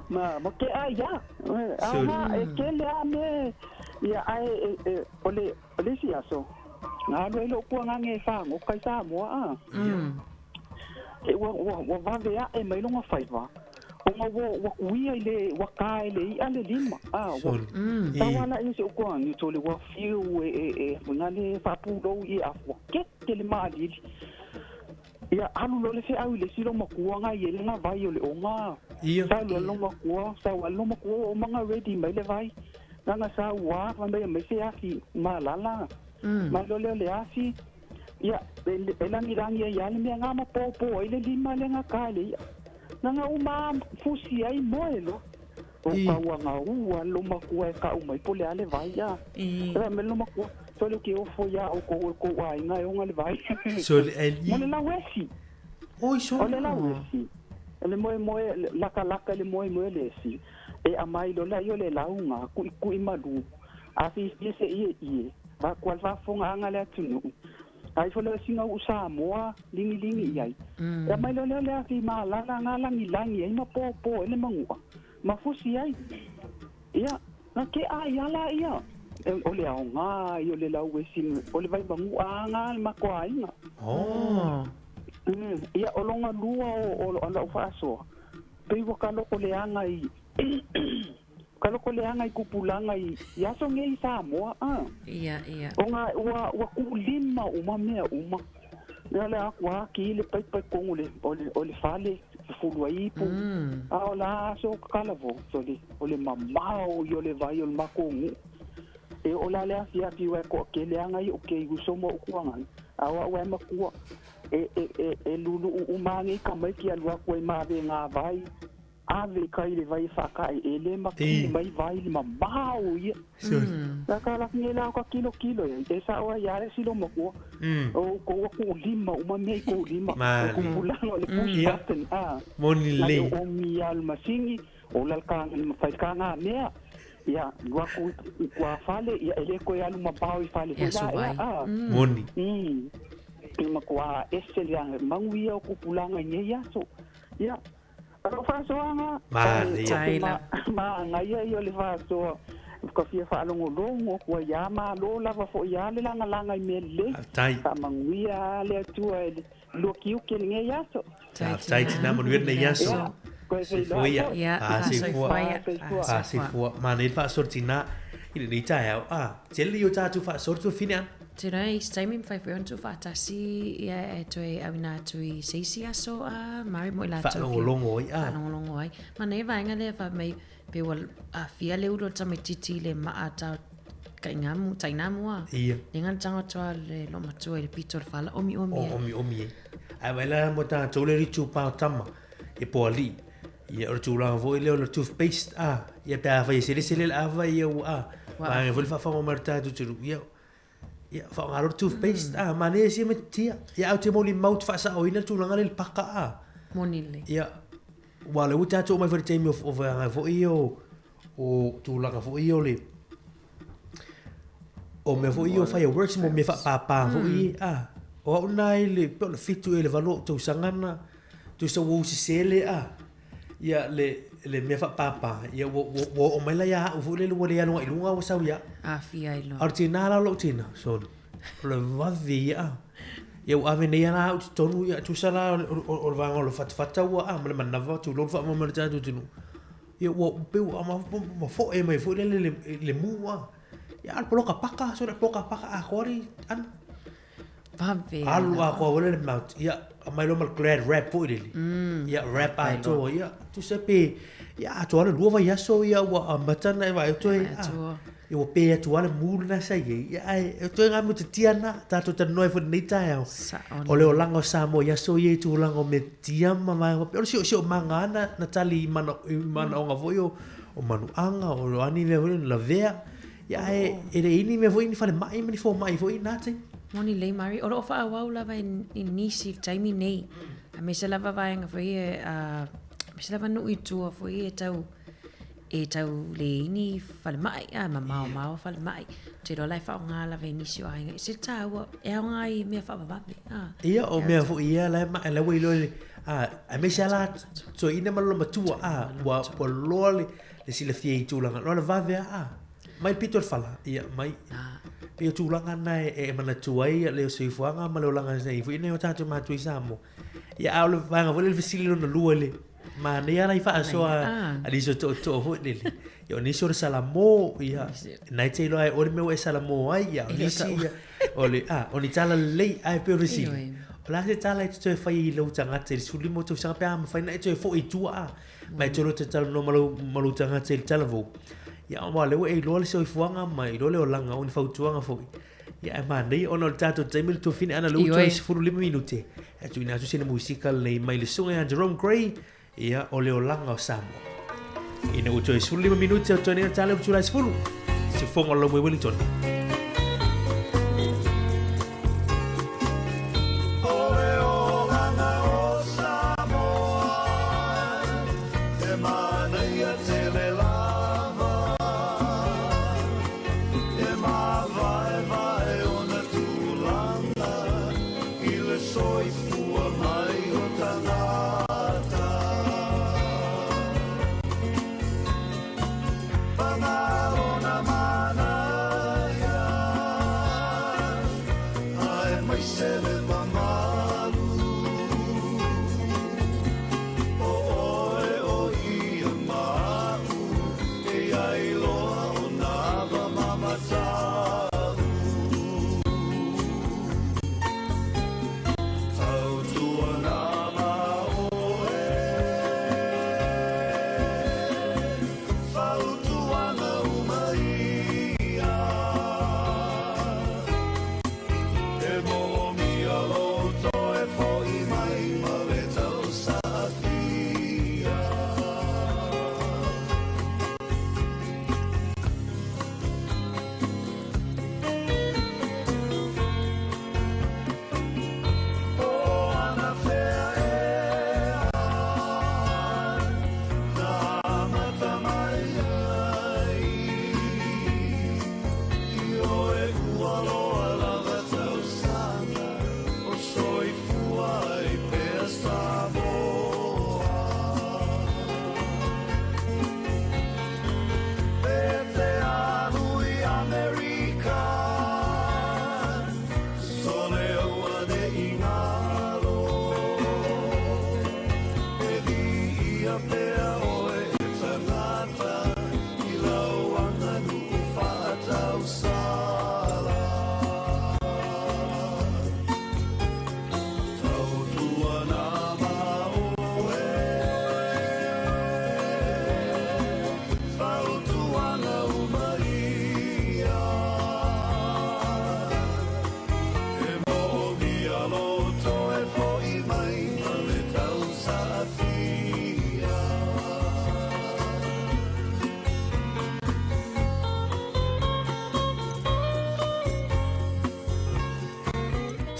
Ma ma ke ai ia. Aga e kele a me ia ai e e o le o le isi aso. Ga alu ai lou kuagaga e fagoka i Samoa a. E ua ua ua vave aʻe mai loga faiva. Ona ua ua kuia i le ua ka e le i'a le lima. A ua Soli. tau ala ia se ukuagi tole ua fiu e e e fuga le faapulou i afua kete le maalili. Ia alu loa le feʻau i le isi lomakua gai e le gavai o le oga. Ia. Sa alu lomakua, sa alu lomakua o maga ready mai le vai. Gaga sa ua fa mai mai se afi malala. Mai lo lea o le afi. Ia e e lagilagi ai ia le mea ga ma popo ai le lima le ga ka le ia. Gaga uma fusi ai moe loa. O kauaga ua lomakua e kaʻu mai po le a le vai a. E me lomakua tole ke ofo ia o ko ko aiga e oga le vai. Soli, e Mo le lauesi. Oi soli. O le lauesi. Le moe moe lakalaka le moe moe le esi. E amai lola i o le lauga kuʻikuʻi malu. A fiafia se ie ie. Va kua le faafofogaaga le atunuu. Ai fo le siga uu Samoa ligilingi i ai. E amai loa lea le afi malala ga lagilagi ai ma pōpō ai le magu'a. Ma fusi ai. Ia, na ke ai ala ia. E, O le aogā i o le lauesi o le vai magu'a aga le makoaiga. Oh. Ia o loga lua o o o la'u faasoa. Pei ua kaloko leaga i ka Masalo ko leaga i tupulaga i i aso nei i Samoa a. Ia, ia. Ona ua ua kuulima uma mea uma. Ia le aku aki le paipa i kogu le o le o le fale fefulu ai ipu. A o la aso kalavo so le o le mamao i o le vai o le makou E o la le afiafi ua e toatele aga i o ke uso ma upu agai. A o a'u ae makua e e e e lulu'u uma age i tamaiti alu atu ai ma avega vai ave kai le vai whakai e le maki mai vai le mamao ia. La ka la nge la ka kilo kilo ia. E sa oa ia le silo makua. O ko ku lima uma mea i ko lima. O ku pulanga o le push button a. Moni Na lelei. le o mi al masingi o la ka ma fai ka ngā mea. Ia, lua ku i kua fale, ia e le koe alu mabao i fale Ia foi la, suvai. ea, a. Moni. I makua ese le anga, mangu ia o kupulanga i nei aso. Ia, o faasoaga Manaia. Tai lava. ma agaia ia o le faasoa ka fia faalogologo ua iā mālō lava foʻi a le lagalaga i mea lelei Faafetai. faamanuia le Atua e le luakiuki lenei aso. Faafetai tina manuia lenei aso. Ia, koe Soifua ia. feiloai Ia, Faasoifua. faasoifua ia. Faasoifua. Faasoifua. Manaia le faasoa tina i lenei taeao. Ah, tele i o tatou faasoa le tuafine ana. Te roa i se taimi mawhai foi ona tuufaatasi ia e toe auina atu i se isi aso a Mari mo i latou fia Faalogologo ai, ah. faalogologo ai. Manaia vaega lea fai mai pe ua aafia le ulu o le tamaititi i le maa tao tainamu, tainamu a. Ia. Le nga le tagata le loomatua i le pito o le fala omiomi O ai. omi omi ai. Ae vaai la mo tatou le itupa o tama e po alii. Ia o le tulaga foi lea o le toothpaste a. Ia pe afai e selesele le ava ia ua a. Ua Vaega foi le faafagoga mai o le tatou atunuu. Ia ia faaaoga loa le toothpaste a. Manaia sia ma tia. Ia ae ou te molimau ou te faasaoina le tulaga lea i le paka a. Moni lelei. Ia aua o lea ua tatou oo mai foi i le taimi o o vaega foi ia o o tulaga foi ia o le o mea foi ia o fireworks ma mea faapāpā foi ia a. O au lena i le pe o le 7 ea i le 8 o ou tausaga na tusa ua ou sese le a. Ia le le mea faapāpā ia ua ua ua oo mai la ia au foi lele ua le alu agai i luga ua sau ia au. Aafia ai A loa. o le tina la o lou tina, sole, o le vave ia a. Ia ua ave nei lava la au i totonu ia tusa la o le o o le vaega o le fatafata ua a ma le manava tulou le faamoemoe o le tatou atunuu. Ia ua pei ua ma foe mai foi lele le le mu a. Ia a o le poloka paka, sole poloka paka atoa le ana. Vave ai Alu lava. atoa foi lele mount. Ia aumai loa ma le glad wrap foi lele. Ia wrap atoa ia tusa pe ia atoa le lua vaiaso ia ua amata ona e vaai atu ai a. Atoa. Ia ua pe atu lava le mu lena sa i ai. Ia ae e toe ngā mea te tia na tatou talanoa ai foi i lenei taeao. Sao O le lelei. olaga o Samoa i aso ia i tulaga o metia ma vaega faapea. O le siosiomaga lava na na tali i mana i manaoga foi o o manuaga o a ni mea foi lavea. Ia ae e leai ni mea foi ni falemai ma ni fomai foi i na taimi. Moni lelei Mari, o loo faaauau lava i i nisi i le taimi nei. Aemaise lava vaega foi ia aemaise lava nuu i tua foi e tau e tau leai ni falemai a mamaomao falemai. Ou te iloa la e faaaoga lava e nisi o aiga i se taua e aoga i mea faavavave a. Ia o mea foi ia la e ma la ua iloa i le a aemaise lava la toeaina ma lona matua a ua ua loa le le silafia i tulaga loa le vave lava a mai le pito o le fala ia mai pei o tulaga na e e manatua ai le soifuaga ma le olaga sa i ai foi nai o tatou matua i Samoa. Ia a o le vaega foi lea le fesili lona lua i le manaia la i faasoa a nisi o tootoo foi lele. Ia o nisi o le salamo, ia na e te iloa ai o le mea ua e salamo ai, ia o nisi ia o le a o ni tala lelei ae pei o le fesili. O le a se tala e te toe fai i lou tagata i le 15 o tausaga pe a mafai ona e toe foi i tua a ma e toe loa te talanoa ma lou ma lou tagata i le talavou. Ia aua o lea ua e iloa le soifuaga ma iloa le olaga o ni fautuaga foi. Ia ae manaia ona o le tatou taimi le tuafine ana lea ua toe 15 minute e tuuina atu sina musika lenei mai le susuga ia Jerome Gray ia o le olaga o Samoa. Ina ua toe 15 minute o toe nei o le tala o le itula e 10, sifoga o le Laumei Wellington. O le olaga o Samoa, e manaia tele lava. E mavaevae ona tulaga i le soifua mai o tagata. Paga ona manaia,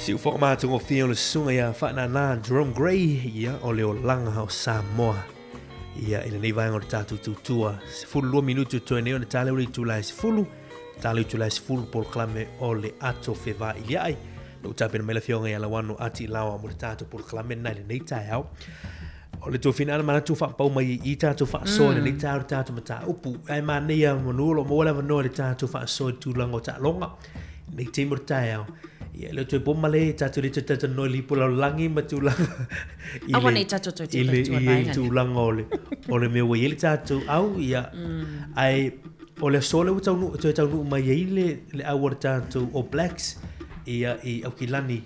Siufoga matagofie o le susuga ia Faanana Jerome Gray, ia, o le olaga o Samoa. Ia, i lenei vaega o le tatou tautua, 12 minuti o toe nei ona tale o le itula e 10, tale o itula e 10 polokalame o le ato fevailiai. Lou tapena mai le afioga ia Lauano Ati Laoa mo le tatou polokalame lena i lenei taeao. O le tofiga ana manatu faapau mai i tatou faasoa i lenei taeao le tatou mataupu. Ae manaia manu o lo o maua le avanoa i le tatou faasoa i le tulaga o taaloga. Nei taimi o le taeao. Ia, le toe poma le tatou le toe talatalanoa i le ipu lalolagi ma tulaga i Aua nei tatou toe i le, i le tulaga o le, o le mea ua i ai le tatou au, ia. Ae o le aso lea ua taunuu, toe taunuu mai ai le, le au a le tatou All Blacks, ia, i Aukilani,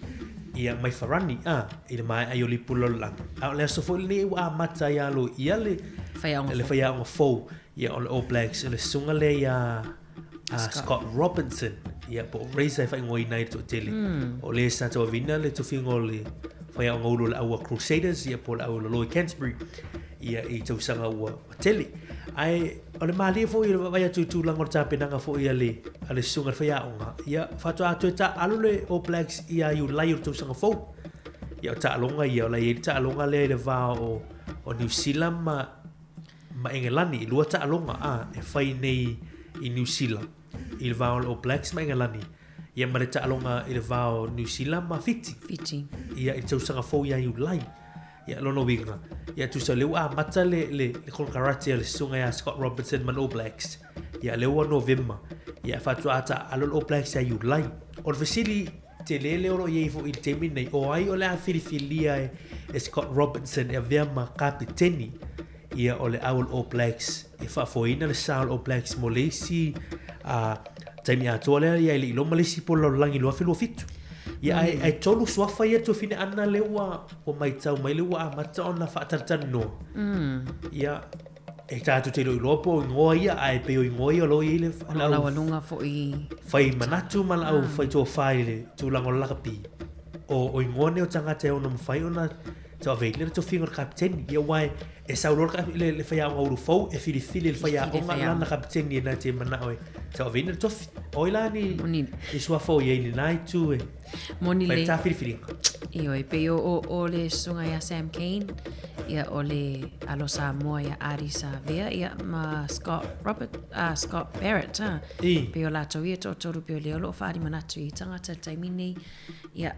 ia, mai Farani, a, i le maea ai o le ipu lalolagi. A o le aso foi lenei ua amata ai aloaia le, Faiaoga le fou. faiaoga fou, ia, o le All Blacks, o le susuga lea ia, a Scott Robinson, ia, po o Razor e faaigoaina ai le toatele. O le sa tauaveina le tofiga o le faiaoga ulu o le au a Crusaders, ia, po o le au o Lloyd Canterbury, ia, i tausaga ua tele. Ae o le malie foi o le vaavaai atu i tulaga o le tapenaga foi a le, a le susuga i le faiaoga, ia, faatoa toe taaalo le All Blacks ia Iulai o le tausaga fou. Ia, o taaloga ia, o la e i ai le taaloga lea i le va o, o Niu Sila ma, ma Engelani, e lua taaloga a e fai nei i Niu Sila i le va o le All Blacks ma Engelani, ia ma le taaloga i le va o Niu Sila ma Fiti. Fiti. Ia i le tausaga fou ia Iulai. Ia lona uiga, ia tusa o lea ua amata le, le, le konekarate a le susuga ia Scott Robertson ma le All Blacks. Ia lea ua Novema, ia faatoa taaalo le All Blacks ia Iulai. O le fesili tele lea o lo o i ai foi i le taimi lenei, o ai o le a filifilia e, e Scott Robertson e avea ma kapeteni ia o le au o le All Blacks e faafoeina le sa o le All Blacks mo le isi uh, taimi atoa lea ia e le i loma le isi po lalolagi 2027. Ia ae, ae tolu suafa ia tuafine ana lea ua, ua maitau mai lea ua amata ona faatalatalanoa. Ia e tatou te iloiloa po o ingoa ia, ae pei o ingoa ia o lo o i ai le O lo o laualuga foi whai manatu ma lau whai tofa i le tulaga o le lakapi. O, o ingoa nei o tagata e ono mawhai ona tauave i le tofiga o le kapiteni. Ia aua e sau loa le, le, le faiaoga ulu fou e filifili le faiaoga lana kapiteni e na te manao e tauaveina le tofi. O ai la ni, ni suafa o i ai lena itu e Moni whai le tā whiriwhiringa. Ioe, pei o, o, o le susuga ia Sam Cane, ia o le alo Samoa ia Ardie Savea, ia ma Scott Robert, Scott Barrett, ha. I. Pei o latou ia toatolu pei o lea o lo o whaari manatu i tangata i le taimi nei, ia,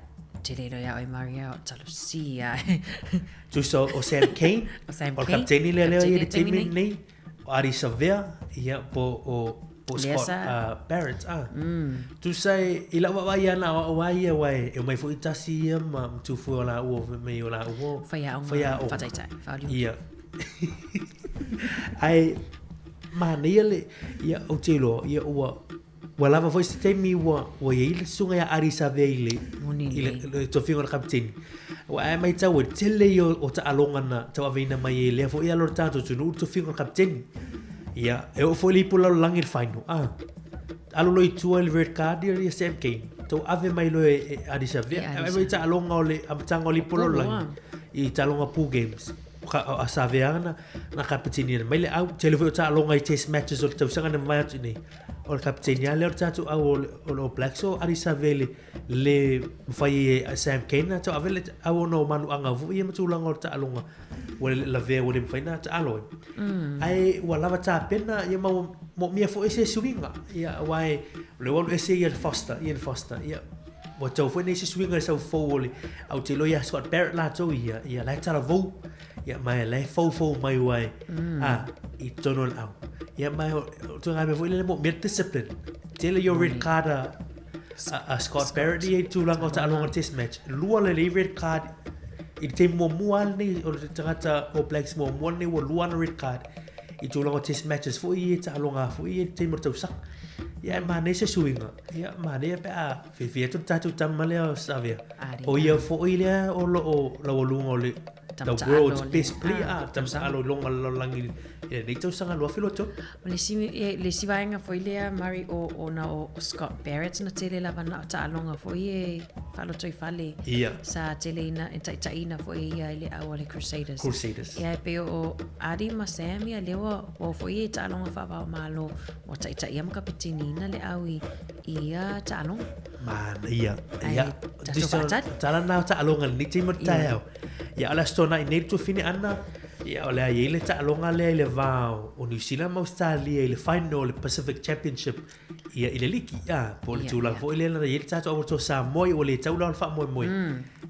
te rero ia oe Maria o Talusia. Tusa o Sam Cane, O Sam o le Cane, kapiteni lea lea i le kapiteni taimi nei. nei, o Ardie Savea, ia, po o po Lea Scott sa. Barrett, ah. Tusa e, i lau vaavaai ana o au a ia, aua e, e omai foi tasi ia ma ma tufue o laua fai mai o laua Faiaoga, faiaoga. faataitai, faaliu. Ia. Ae manaia le, ia, ou te iloa, ia ua, Ua lava foi se taimi ua, ua i ai le susuga ia Ardie Savea i le, Moni i le, lelei. le tofiga o le kapiteni. Ua ae maitau e tele ia o, o taaloga na tauaveina mai e lea foi alo o le tatou atunuu le tofiga o le kapiteni. Ia, e oo foi le ipu lalolagi i le final. Ah, alu loa i tua i le red card ia, ia Sam Cane. Tauave mai loa e, e Ardie Savea. E Ardie Ave mai Savea. taaloga o le amataga o le ipu Pulu, lalolagi. ah. I taaloga pool games. Ka, a Savea na, na kapiteni mai le au. Tele foi o taaloga i test matches o le tausaga na mavae atu nei. O le kapiteni lava lea o le tatou au o le o le All Blacks o Ardie Savea le le mafai e Sam Cane na tauave le au ona o manuaga foi ia ma tulaga o le taaloga ua le lavea ua le mafai ona taalo ai. Ae ua lava tapena ia ma ua moomia foi se suiga ia aua e o lea ua alu ese ia le Foster, Ian Foster ia ua tau foi nei se suiga i le sau fou o le au te iloa ia Scott Barrett latou ia ia la e talavou Ia, ma la e foufou mai aua e, a, i totonu o le au. Ia, ma o o tulaga mea foi lele mo mea discipline. Tele ia o red card a, a, a Scott Barrett ia i tulaga o taaloga o le test match. Lua lelei red card i le taimi muamua lava lenei o le tagata All Blacks muamua lenei ua lua ana red card i tulaga o test matches foi ia i taaloga foi ia i le taimi o le tausaga. Ia, e manaia se suiga. Ia, manaia pe a fiafia atu le tatou tama lea o Savea. O ia foi lea o lo o laualuga o le The world's best player, ah, tama alo i luga o le lalolagi i lenei tausaga 2023. O le isi, e, le isi vaega foi lea, Murray, o, ona o Scott Barrett na tele lava na o taaloga foi e faalotoifale. Ia. Sa tele ina, e taitaiina foi ia i le au a le Crusaders. Crusaders. Ia, e pei o Ardie ma Sam, ia, lea ua, ua oo foi ia i taaloga faava-o-Malo, ua taitaia ma kapetiniina le au i, i ia taaloga. Manaia. Ae Ia, tatou faatali. Tala na o taaloga lenei taimi o le taeao. Ia, o le Aso Toonai nei le tuafine Ana, ia o le a i ai le taaloga lea i le va o Niu Sila ma Ausetalia i le final o le Pacific Championship ia i le liki, a, po o le tulaga foi lea na i ai le tatou au Samoa ia ua le tau la o le faamoemoe.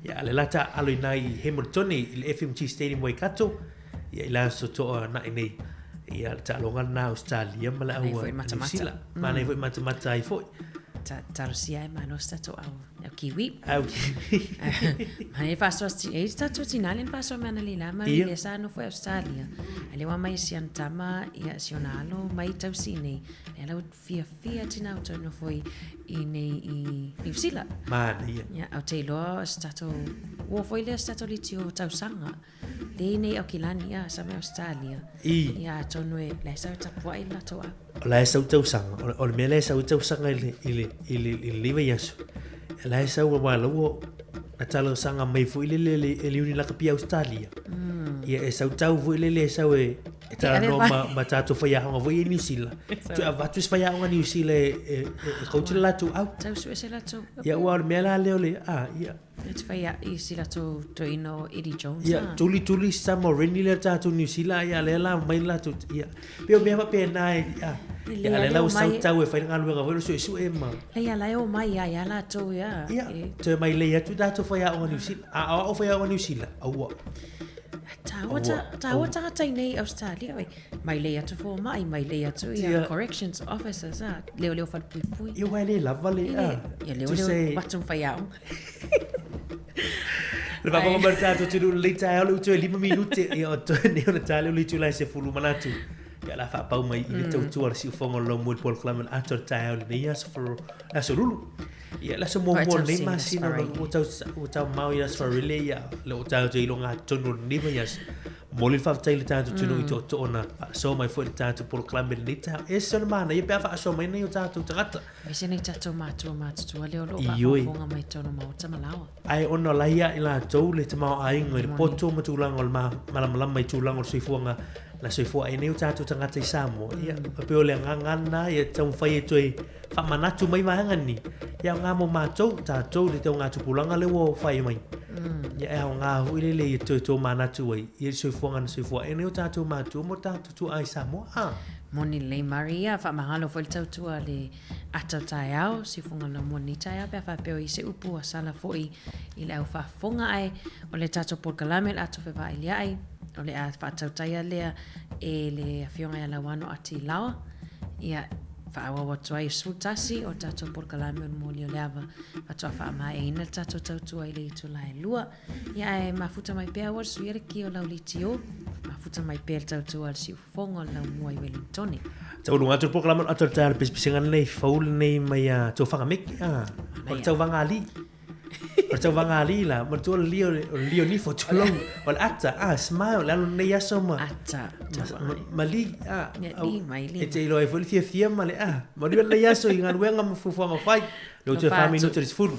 Ia, a o le la taaalo i ina i Hamilton i le FMG Stadium Waikato, Ia i le aso Toonai nei, ia le taaloga lena a Ausetalia ma le au Manaia foi Niu matamata. Sila. Manaia foi matamata ai foi. Talosia ai malosi tatou au, au kiwi. Au kiwi. Manaia faasoa si, e tatou tina le faasoa mai ana leila ma Ia. le sa nofo i Australia. A lea ua mai si ana tama, ia si ona alo mai tausi nei. Lea la ua fiafia tina o toe nofo i, i nei i Niu Sila. Manaia. Ia, au te iloa o se tatou, ua foi lea se tatou liti o tausaga. Le nei Aukilani, ia, sa mai Australia. I. Ia, atonu e, la e sau e tapuai le latou au. O la e sau tausaga, o le mea lea e sau ai tausaga i le, i le, i le, i lenei vaiaso, o la e sau aua la ua na talosaga mai foi lele le, e le Iuni Lakapi Australia. Ia e sau tau foi lele e sau e, e talanoa ma, ma tatou faiaoga foi ia i Niu Sila. Toe avatu se faiaoga Niu Sila e, e, e, e coach le latou au. Tau sue se latou. Ia ua o le mea la lea o le, a, ia, E te whai i si latou toeaina o Eddie Jones. Ia, tuli tuli Samoa Rennie lea tatou Niu Sila, ia lea la mai latou, ia. Pei o mea faapena e, ia. Ia lea la ua sau tau e fai le galuega foi le suesue ma. Lea la e omai ia ia latou ia. Ia, toe mai lei atu tatou faiaoga Niu Sila. A o au faiaoga Niu Sila, aua. Taua, taua tagata i nei Australia, oi. Mai lei atu fomai, mai lei atu ia corrections officers, a, leoleo falepuipui. Ia aua e le lava le, a. Ia leoleo watu whaiaoga. Le faafofoga mai le tatou atunuu i lenei taeao le utu e 5 minute ia o toe nei ona ta lea o le itula e 10 manatu. Ia o le a faapau mai i le tautua a le siufofoga o le laumua i le polokalame o le ata o le taeao i lenei aso aso Lulu. Ia le aso muamua o lenei masina ua tau ua tau mao i aso Farile ia le o tatou iloga tonu o lenei vaiaso. Momoli le faafetai i le tatou atunuu i tootoo na faasoa mai foi i le tatou polokalame i lenei taeao. E ese ona manaia pe a faasoa mai nai o tatou tagata. Aemaise nei tatou matua matutua lea o lo o faafogafoga mai totonu o maota ma laoa. Ae ona o la ia i latou le tamaoaiga i le poto ma tulaga o le malamalama i tulaga o le soifuaga na soifua ai nei o tatou tagata i Samoa. Ia, e pei o le agaga lena ia taumafai e toe faamanatu mai vaega nei. Ia aoga mo matou, tatou le taugatupulaga lea ua fai mai. Ia e aoga foi lele ia toe tomanatu ai i le soifuaga na soifua ai nei o tatou matua ma o tatou tuaa i Samoa. A. Moni lelei Maria, faamagalo foi le tautua a le ata o taeao, siufoga laumua lenei taeao pe a faapea o i se upu ua sala foi i le au faafofoga ae o le tatou polokalame o le ato fevailia'i o le a faatautaia lea e le Afioga ia Lauano Ati Laoa ia faaauau atu ai 11 o le tatou polokalame o le moli o le ava faatoa faamaeaina le tatou tautua i le itula e lua. Ia ae mafuta mai pea aua le suia le ki o lau litio, mafuta mai pea le tautua a le siufofoga o le laumua i Wellingtone. Taualuga atu le polokalame o le ata o le taeao le pisipisiga lenei fou lenei mai a Tofaga Meki a o le tauvaga alii. O le tauvaga alii la, manatua o le lio o le lio nifo tulou o le ata a smile le alu lenei aso ma Ata ma, ma li a Ia, li mai, li e te iloa ai foi le fiafia ma le a manuia lenei aso i galuega ma fuafuaga fai. Le utu e wha minutu le sefulu.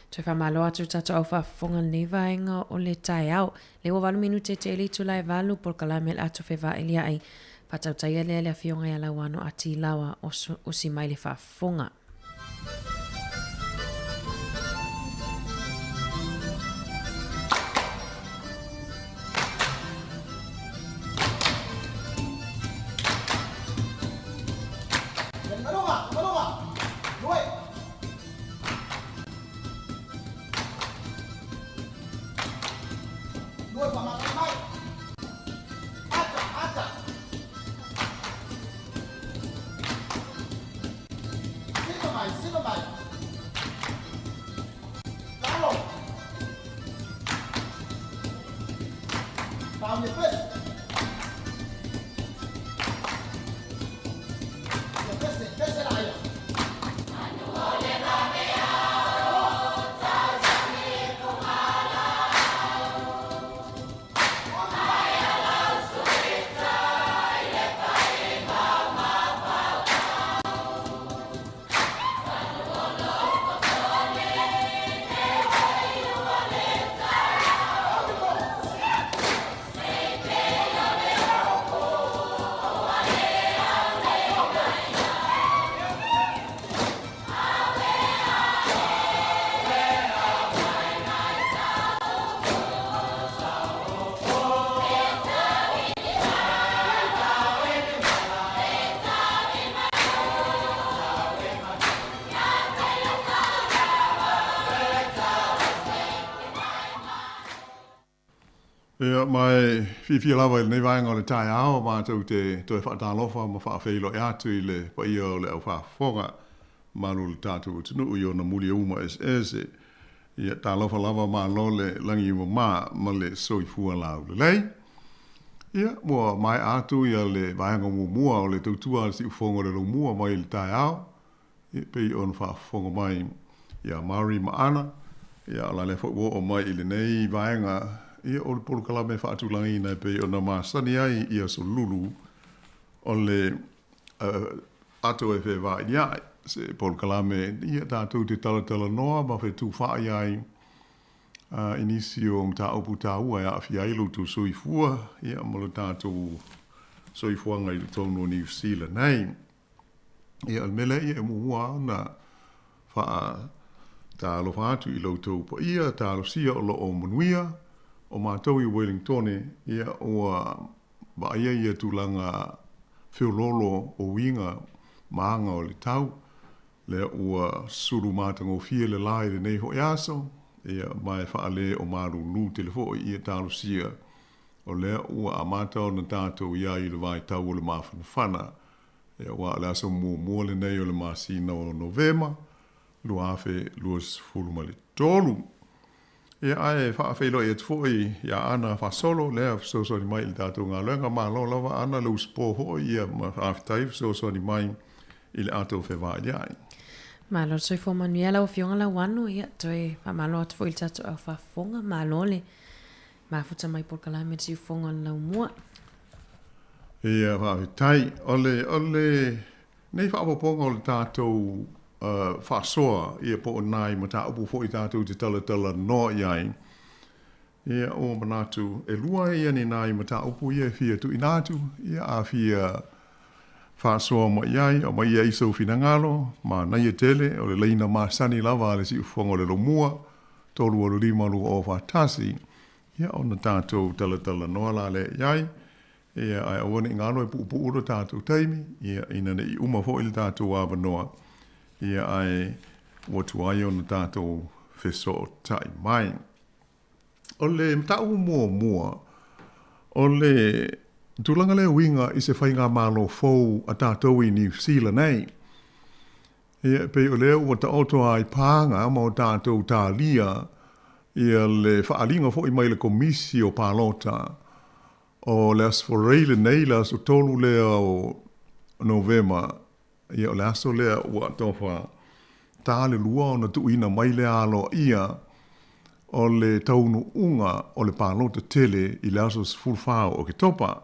Toe faamalo atu i le tatou au faafofoga i lenei vaega o le taeao. Lea ua 8 minute te le itula e 8, polokalame o le ato fevaelia'i. Faatautaia lea le afioga ia Lauano A. Tilawa o usi mai le faafofoga. Ia, ma e fiafia lava i lenei vaega o le taeao matou te toe faatalofa ma faafeiloai atu i le paia o le au faafofoga malu o le tatou atunuu i ona muliauma eseese. Ia, talofa lava malo le lagi ua ma ma le soifua laulelei. Ia, ua maea atu ia le vaega muamua o le tautua a le siufofoga o le Laumua mai le taeao, ia, pei ona faafofoga mai ia Mari ma Ana, ia, o la lea foi ua oo mai i lenei vaega, ia, o le polokalame faatulagaina e pei ona masani ai i aso lulu o le ato e fevailia'i, se polokalame ia tatou te talatalanoa ma fetufa'i ai i nisi o mataupu taua e aafia ai lo outou soifua ia ma lo tatou soifuaga i totonu o Niu Sila nei. Ia, o le mea lea ia e muamua lava ona faatalofa atu i lo outou paia, talosia o lo o manuia, o matou i Wellingtone, ia ua vaaia ia tulaga feoloolo o uiga ma aga o le tau, lea ua sulu matagofie le la i lenei foi aso, ia, ma e faale o malūlū tele foi ia talosia, o lea ua amata ona tatou i ai i le vaitau o le mafanafana, ia, aua o le aso muamua lenei o le masina o Novema 2023. Ia, ae faafeiloai atu foi iā Ana Fasolo, lea fesoasoani mai i le tatou galuega. Malo lava Ana, le usupo foi, ia, ma faafetai fesoasoani mai i le ato fevailiai. Malo le soifua manuia lau Afioga Lauano, ia, toe faamalo atu foi i le tatou au faafofoga, malo le mafuta mai polokalame le siufofoga o le laumua. Ia, faafetai. O le, o le, nei faaopoopoga o le tatou faasoa ia po o nai mataupu foi tatou te talatalanoa i ai, ia ua manatu e lua ia ni nai mataupu ia e fia tuuina atu, ia a fia faasoa mai i ai, aumai i ai sou finagalo, manaia tele, o le laina masani lava a le siufofoga o le Lomua, 385 2041, ia ona tatou talatalanoa la lea i ai. Ia, ae aua ne i galo e puupuu lo tatou taimi, ia, ina ne i uma foi le tatou avanoa, ia, ae ua tuai ona tatou fesootai mai. O le mataupu muamua, o le tulaga lea e uiga i se faigamalo fou a tatou i Niu Sila nei. Ia, e pei o lea ua taoto ai paga ma o tatou talia ia le faaaliga foi mai le Komisi o Palota O le Aso Faraile lenei, le aso 3 lea o Novema, ia o le aso lea ua tofa ta le lua ona tuuina mai lea aloaia o le taunuuga o le palota tele i le aso 14 o Oketopa.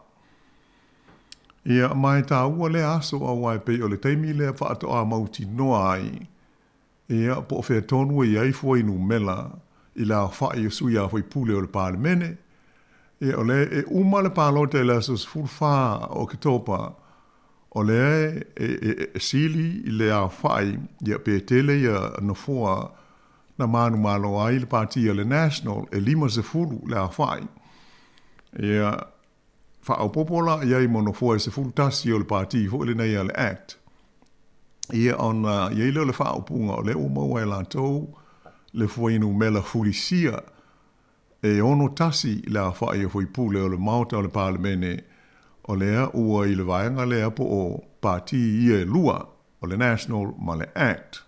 Ia, ma e taua lea aso aua e pei o le taimi lea faatoa mautinoa ai. Ia, po o fea tonu e i ai fuainumera i le aofa'i o sui usufono o le Palemene. Ia, o lea e uma le palota i le aso 14 o Oketopa, o lea e sili i le aofa'i, ia, pe tele ia nofoa na manumalo ai le pati a le National, e 50 le aofa'i. Ia, faaopoopo la i ai ma nofoa e 11 o le pati foi lenei a le act. Ia ona i ai lea o le faaupuga o lea ua maua e latou le fuainumera fulisia e 61 le aofa'i o faipule o le Maota o le Palemene o lea ua i le vaega lea po o pati ia e lua o le National ma le Act.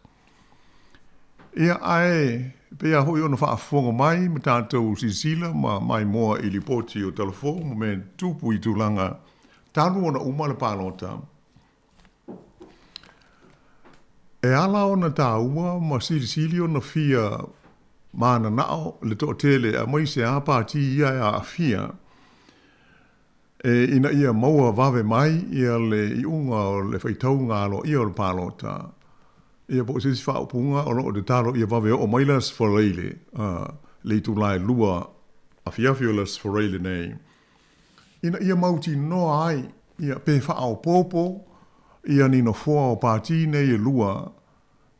Ia, ae pei lava foi ona faafofoga mai ma tatou silasila ma maimoa i lipoti o Talafou ma mea tupu i tulaga talu ona uma le palota, e ala ona taua ma silisili ona fia mananao le toatele aemaise lava pati ia e aafia E ina ia maua vave mai ia le iuga o le faitauga aloaia o le palota, ia po o se isi faaupuga o lo o tatalo ia vave oo mai le Aso Faraile, le itula e 2 afiafi o le Aso Faraile nei, ina ia mautinoa ai ia pe faaopoopo ia ni nofoa o pati nei e lua,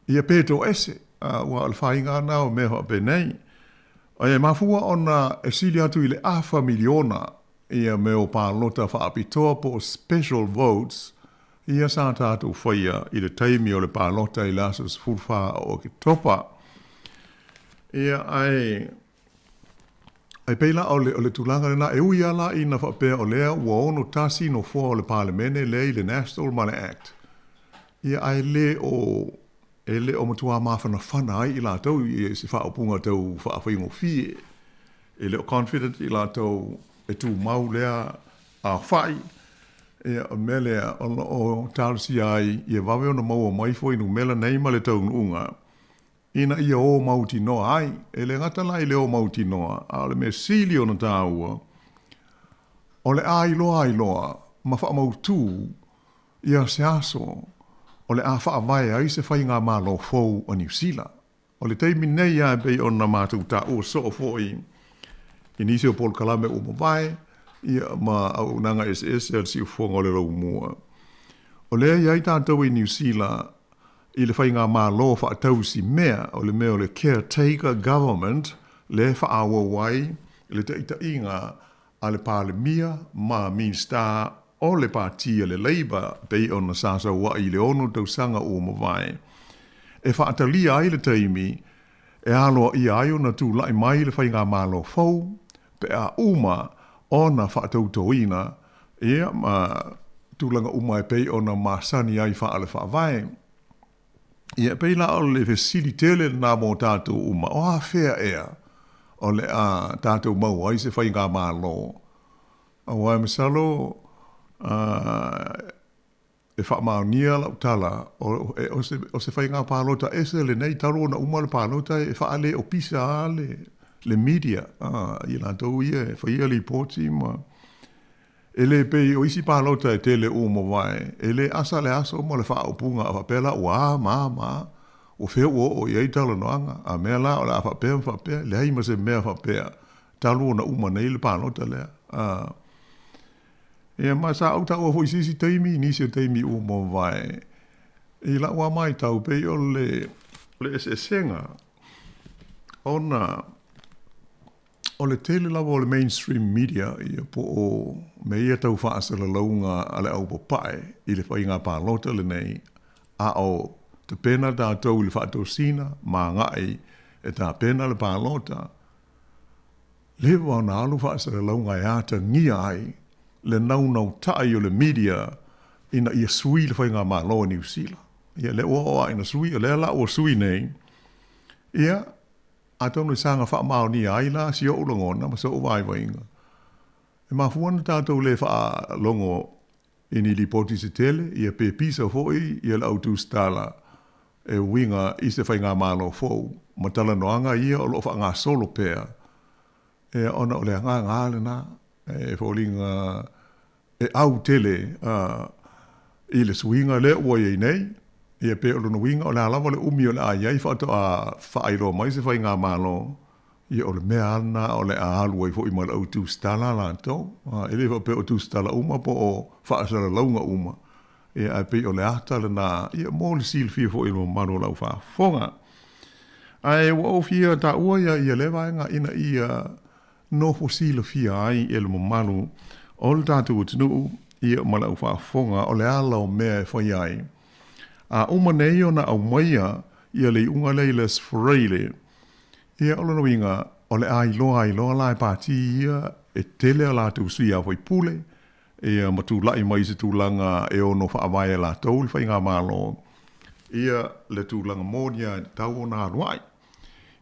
ia pe toese, aua o le faiga lava lena o mea faapenei. E mafua ona e sili atu i le afa miliona ia mea o palota faapitoa po o special votes ia sa tatou faia i le taimi o le palota i le aso 14 o Oketopa. Ia, ae, e pei la o le, o le tulaga lena, e ui lava la ina faapea o lea ua 61 nofoa o le Palemene lea i le National ma le Act, ia ae le o, e le o matua mafanafana ai i latou i se faaupuga tau faafaigofie. E le o confident i latou e tumau lea aofa'i. Ia, o le mea lea o lo o talosia ai ia vave ona maua mai fuainumera nei ma le taunuuga ina ia o mautinoa ai. E le gata la i le o mautinoa, a o le mea sili ona taua, o le a iloa ai loa ma faamautū ia se aso o le a faavae ai se faigamalo fou a Niu Sila. O le taimi nei lava e pei ona matou taua soo foi i nisi o polokalame ua mavae, ia, ma auaunaga eseese a le siufofoga o le laumua. O lea e i ai tatou i Niu Sila i le faigamalo faatausi mea, o le mea o le caretaker government, lea e faaauau ai le taitaiga a le Palemia ma Minisita o le Pati a le Labour pei ona sa saua'i i le ono tausaga ua mavae, e faatalia ai le taimi e aloaia ai ona tulai mai le faigamalo fou pe a uma ona faatautoina ia ma tulaga uma e pei ona masani ai faale-faavae. Ia, e pei la o le fesili tele lena mo tatou uma, o afea ea o le a tatou maua ai se faigamalo? Aua e masalo e faamaonia lau tala, o se, o se faiga palota ese lenei, talu ona uma le palota e faaleopisa lava le, le media, i latou ia e faia lipoti ma E le pei o isi palota e tele ua mavae, e le asa le aso ma le faaupuga a faapea la ua a ma a ma a, ua fea ua oo i ai talanoaga, a mea la o le a faapea ma faapea, leai ma se mea faapea talu ona uma nei le palota lea. A. Ia ma sa ou taua foi i se isi taimi, i nisi o taimi ua mavae, i lau lava matau pei o le, le eseesega ona O le tele lava o le mainstream media, ia, po o mea ia tau faasalalauga a le aupapae i le faiga palota lenei, a o tapena tatou i le faatosina ma agai e tapena le palota, leva ona alu faasalalauga e atagia ai le naunautai o le media ina ia sui le faigamalo a Niu Sila. Ia, lea ua oo lava ina sui, o lea la ua sui nei, ia, Atonu e saga faamaonia ai la si ou lagona ma soʻu vaivaiga, e mafua ona tatou le faalogo i ni lipoti se tele, ia pe pisa foi ia le au tusitala e uiga i se faigamalo fou ma talanoaga ia o lo o faagasolo pea, ia ona o le agaga lava lena e foliga e au tele i le suiga lea ua i ai nei. Ia pe o lona uiga o le a lava le umi o le a i ai faatoa faailoa mai se faigamalo, ia o le mea lava lena o le a alu ai foi ma le au tusitala a latou. E le faapea o tusitala uma po o faasalalauga uma, ia ae pei o le ata lena ia mo le silafia foi e le mamalu o lau faafofoga. Ae ua ou fia taua ia ia lea vaega ina ia nofo silafia ai e le mamalu o le tatou atunuu ia ma le au faafofoga o le ala o mea e fai ai. A uma nei ona aumaia ia le iuga lea i le Aso Faraile, ia o lona uiga, o le a iloa ai loa la e pati ia e tele a latou sui usufono ia ma tulai mai i se tulaga e ono faavae e latou le faigamalo ia le tulaga moni lava e tatau ona alu ai.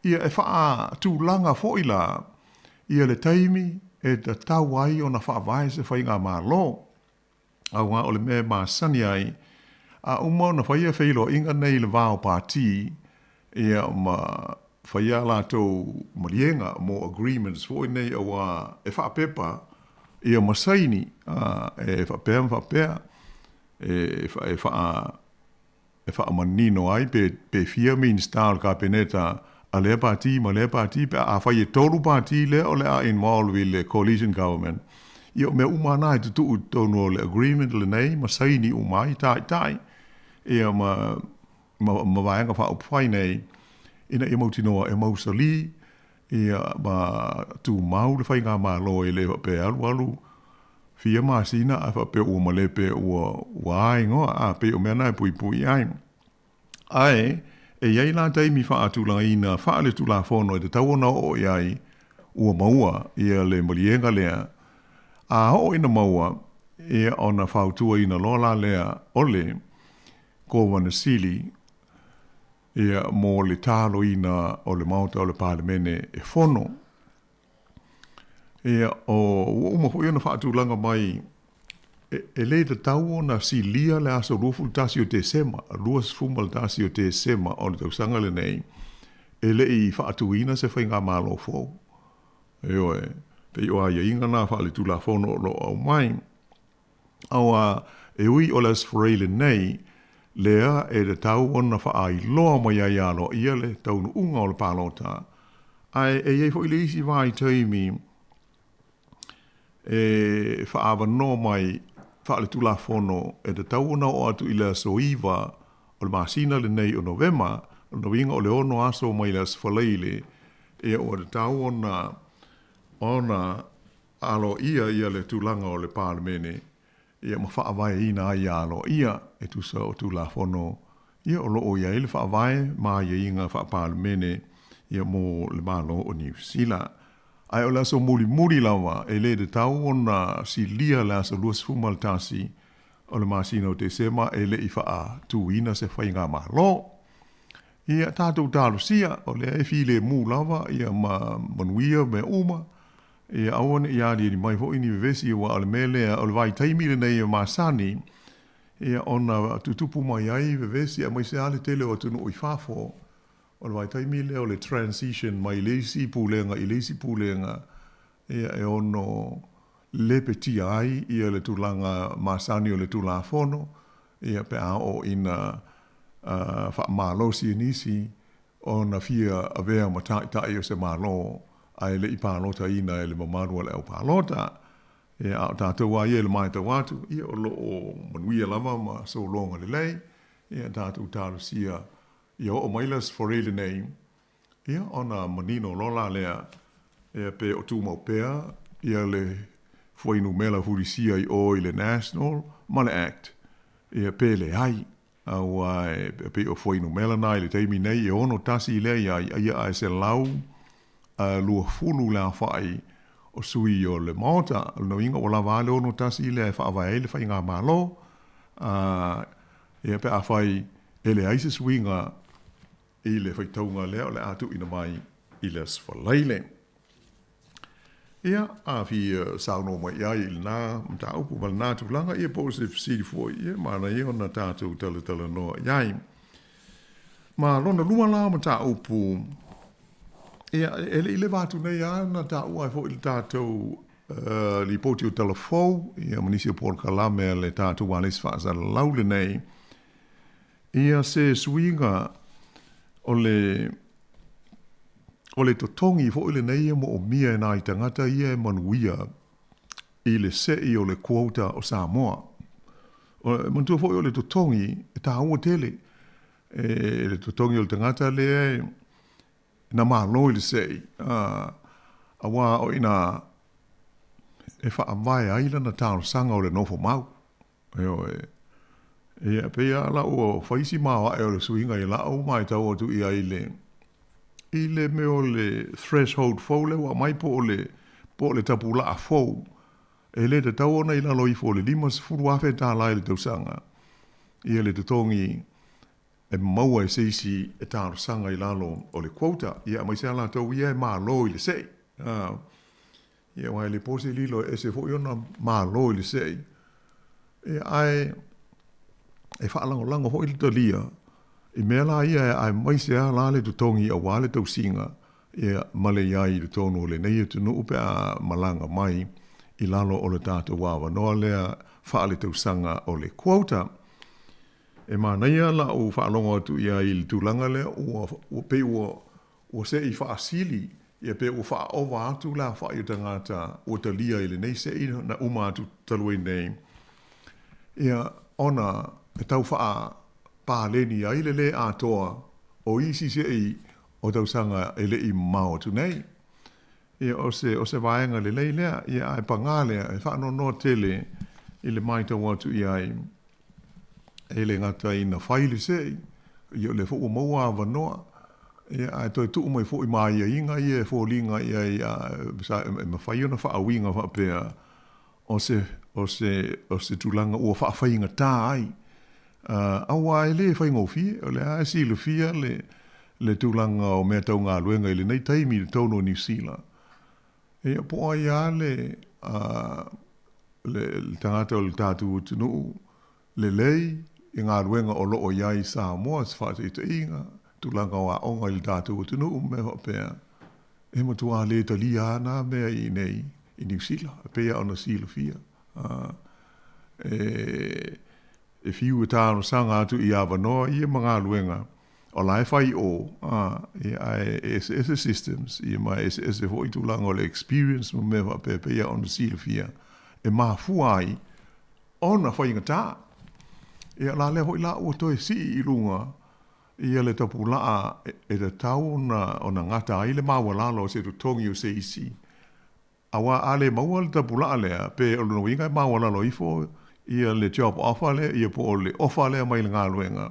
Ia e faatulaga foi la ia le taimi e tatau ai ona faavae se faigamalo, aua o le mea e masani ai, a uma ona faia feiloaiga nei i le va o pati, ia ma faia a latou maliega mo agreements foi nei aua e faapepa ia ma saini e faapea ma faapea e faa e faamanino ai pe pe fia Minisita o le Kapeneta a lea pati ma lea pati pe a afai e tolu pati lea o le a involve i le coalition government. Ia o mea uma na e tutuu i totonu o le agreement lenei ma saini uma ai taitai ia ma ma, ma vaega faaupufai nei ina ia mautinoa e mausali ia ma tumau le faigamalo e le faapea e alualu fia masina ae faapea ua malepe ua ua a igoa a pei o mea na e puipui ai. Ae e i ai la taimi faatulagaina faaletulafono e tatau ona oo i ai ua maua ia le maliega lea. A oo ina maua, ia ona fautuaina loa la lea o le Kovana Sili ia mo le taloina o le Maota o le Palemene e fono. Ia, o, ua uma foi ona faatulaga mai, e, e le tatau ona silia le aso 21 o Tesema, 21 o Tesema o le tausaga lenei, e le i faatuina se faigamalo fou. Ioe, pei o aiaiga na faaletulafono o lo o aumai. Aua e ui o le Aso Faraile nei, lea e tatau ona faailoa mai ai aloaia le taunuuga o le palota, ae e i ai foi le isi vaitaimi e faaavanoa mai faaletulafono e tatau ona oo atu i le aso 9 o le masina lenei o Novema, o lona uiga o le ono aso mai le Aso Faraile, ia ua tatau ona ona aloaia ia le tulaga o le Palemene ia ma faavaeina ai ia aloaia e tusa o Tulafono ia o lo o i ai le Faavae ma aiaiga faa-Palemene ia mo le Malo o Niu Sila. Ae o le aso mulimuli lava e le tatau ona silia le aso 21 o le masina o Tesema e le i faatuina se faigamalo. Ia tatou talosia, o lea e filemu lava ia ma manuia mea uma, Ia aua ne i aliali mai foi ni vevesi, aua o le mea lea, o le vaitaimi lenei e masani, ia ona tutupu mai ai vevesi, aemaise lava le tele o atunuu i fafo, o le vaitaimi lea o le transition mai le isi pulega i le isi pulega, ia e ono lepetia ai ia le tulaga masani o le Tulafono, ia pe a oo ina faamalosi e nisi ona fia avea ma taitai o se Malo ae le i palotaina e le mamalu o le au palota. Ia, a o tatou lava ia i le matau atu, ia o lo o manuia lava ma sologa lelei, ia tatou talosia ia oo mai le Aso Faraile nei, ia ona manino loa la lea, ia pe o tumau pea ia le fuainumera fulisia i o i le National ma le Act, ia pe leai. Aua e pei o fuainumera na i le taimi nei e 61 lea i ai ia ae 120 le aofai o sui o le Maota. O lona uiga ua lava a le 61 lea e faavae ai le faigamalo. Ia pe afai e leai se suiga i le faitauga lea o le a tuuina mai i le Aso Faraile. Ia, a fia saunoa mai i ai i lena mataupu ma lena tulaga, ia po o se fesili foi, ia manaia ona tatou talatalanoa i ai. Ma lona lua la o mataupu, ia, e le i leva atu nei lava na taua ai foi le tatou lipoti o Tala Fou, ia ma nisi o polokalame a le tatou ualesi faasalalau lenei. Ia se suiga o le o le totogi foi lenei e moomia e nai tagata ia e manuia i le se'i o le quota o Samoa. E manatua foi o le totogi e taua tele e le totogi o le tagata lea e na malo i le se'i, auā o i ina e faavae ai lana talosaga o le nofo mau. Ioe. Ia, pei lava la ua fai si maoae o le suiga i la'u matau atu i ai i le, i le mea o le threshold fou lea ua aumai po o le, po o le tapulaa fou, e le tatau ona i lalo ifo o le $50,000 i le tausaga, ia le totogi e maua e se isi e talosaga i lalo o le quota, ia aemaise lava latou ia e malo i le se'i. Ia aua e le po se lilo e ese foi ona malo i le se'i, ia ae e faalagolago foi le talia i mea la ia aemaise lava la le totogi aua le tausiga ia ma le i ai i totonu o lenei atunuu pe a malaga mai i lalo o le tatou avanoa lea faaletausaga o le quota. E manaia la'u faalogo atu i ai i le tulaga lea ua ua pei ua ua se'i faasili ia pe ua faaova atu le afa'i o tagata ua talia i lenei se'i na uma atu talu ai nei, ia ona e tau faapaleni ai le lē atoa o isi se'i o tausaga e le i mamao atu nei. Ia o se o se vaega lelei lea, ia ae pagā lea e faanoanoa tele i le matau atu i ai E le gata ina fai le se'i, ia o lea foi ua maua avanoa, ia ae toe tuu mai foi ma aiaiga ia e foliga i ai sa e mafai ona faauiga faapea o se o se o se tulaga ua faafaigata ai. Aua e le faigofie, o lea lava e silafia le le tulaga o mea tau galuega i lenei taimi i totonu o Niu Sila. Ia po o ai lava le le tagata o le tatou atunuu lelei i galuega o lo o i ai i Samoa, se faataitaiga, tulaga o aoga i le tatou atunuu ma mea faapea, e matua le talia lava na mea i inei i Niu Sila, e pei lava ona silafia. E E fiu e talosaga atu i avanoa ia ma galuega o la e fai i o, a, ia, ae e eseese systems, ia ma e eseese foi tulaga o le experience ma mea faapea e pei lava ona silafia e mafua ai ona faigata. Ia, o la lea foi la ua toe sii i luga ia le tapulaa e tatau ona gata ai le maualalo o se totogi o se isi Aua a le maua le tapulaa lea, pe o lona uiga e maualalo ifo ia le job offer lea, ia po o le offer lea mai le galuega,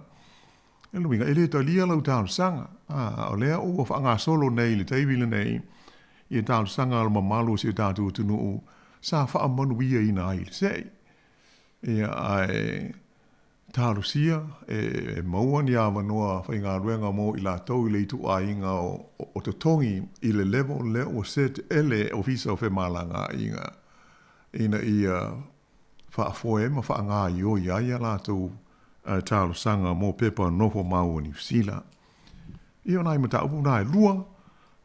o lona uiga e le talia lau talosaga. A, o lea ua faagasolo nei i le taimi lenei ia talosaga a le mamalu o si o tatou atunuu sa faamanuiaina ai i le se'i. Ia, ae Talosia e maua ni avanoa faigaluega mo i latou i le ituaiga o totogi i le level lea ua set e le Ofisa o Femalagaaiga ina ia faafoe ma faagaioi ai a latou talosaga mo pepa nofo mau o Niu Sila. Ia o nai mataupu na e lua,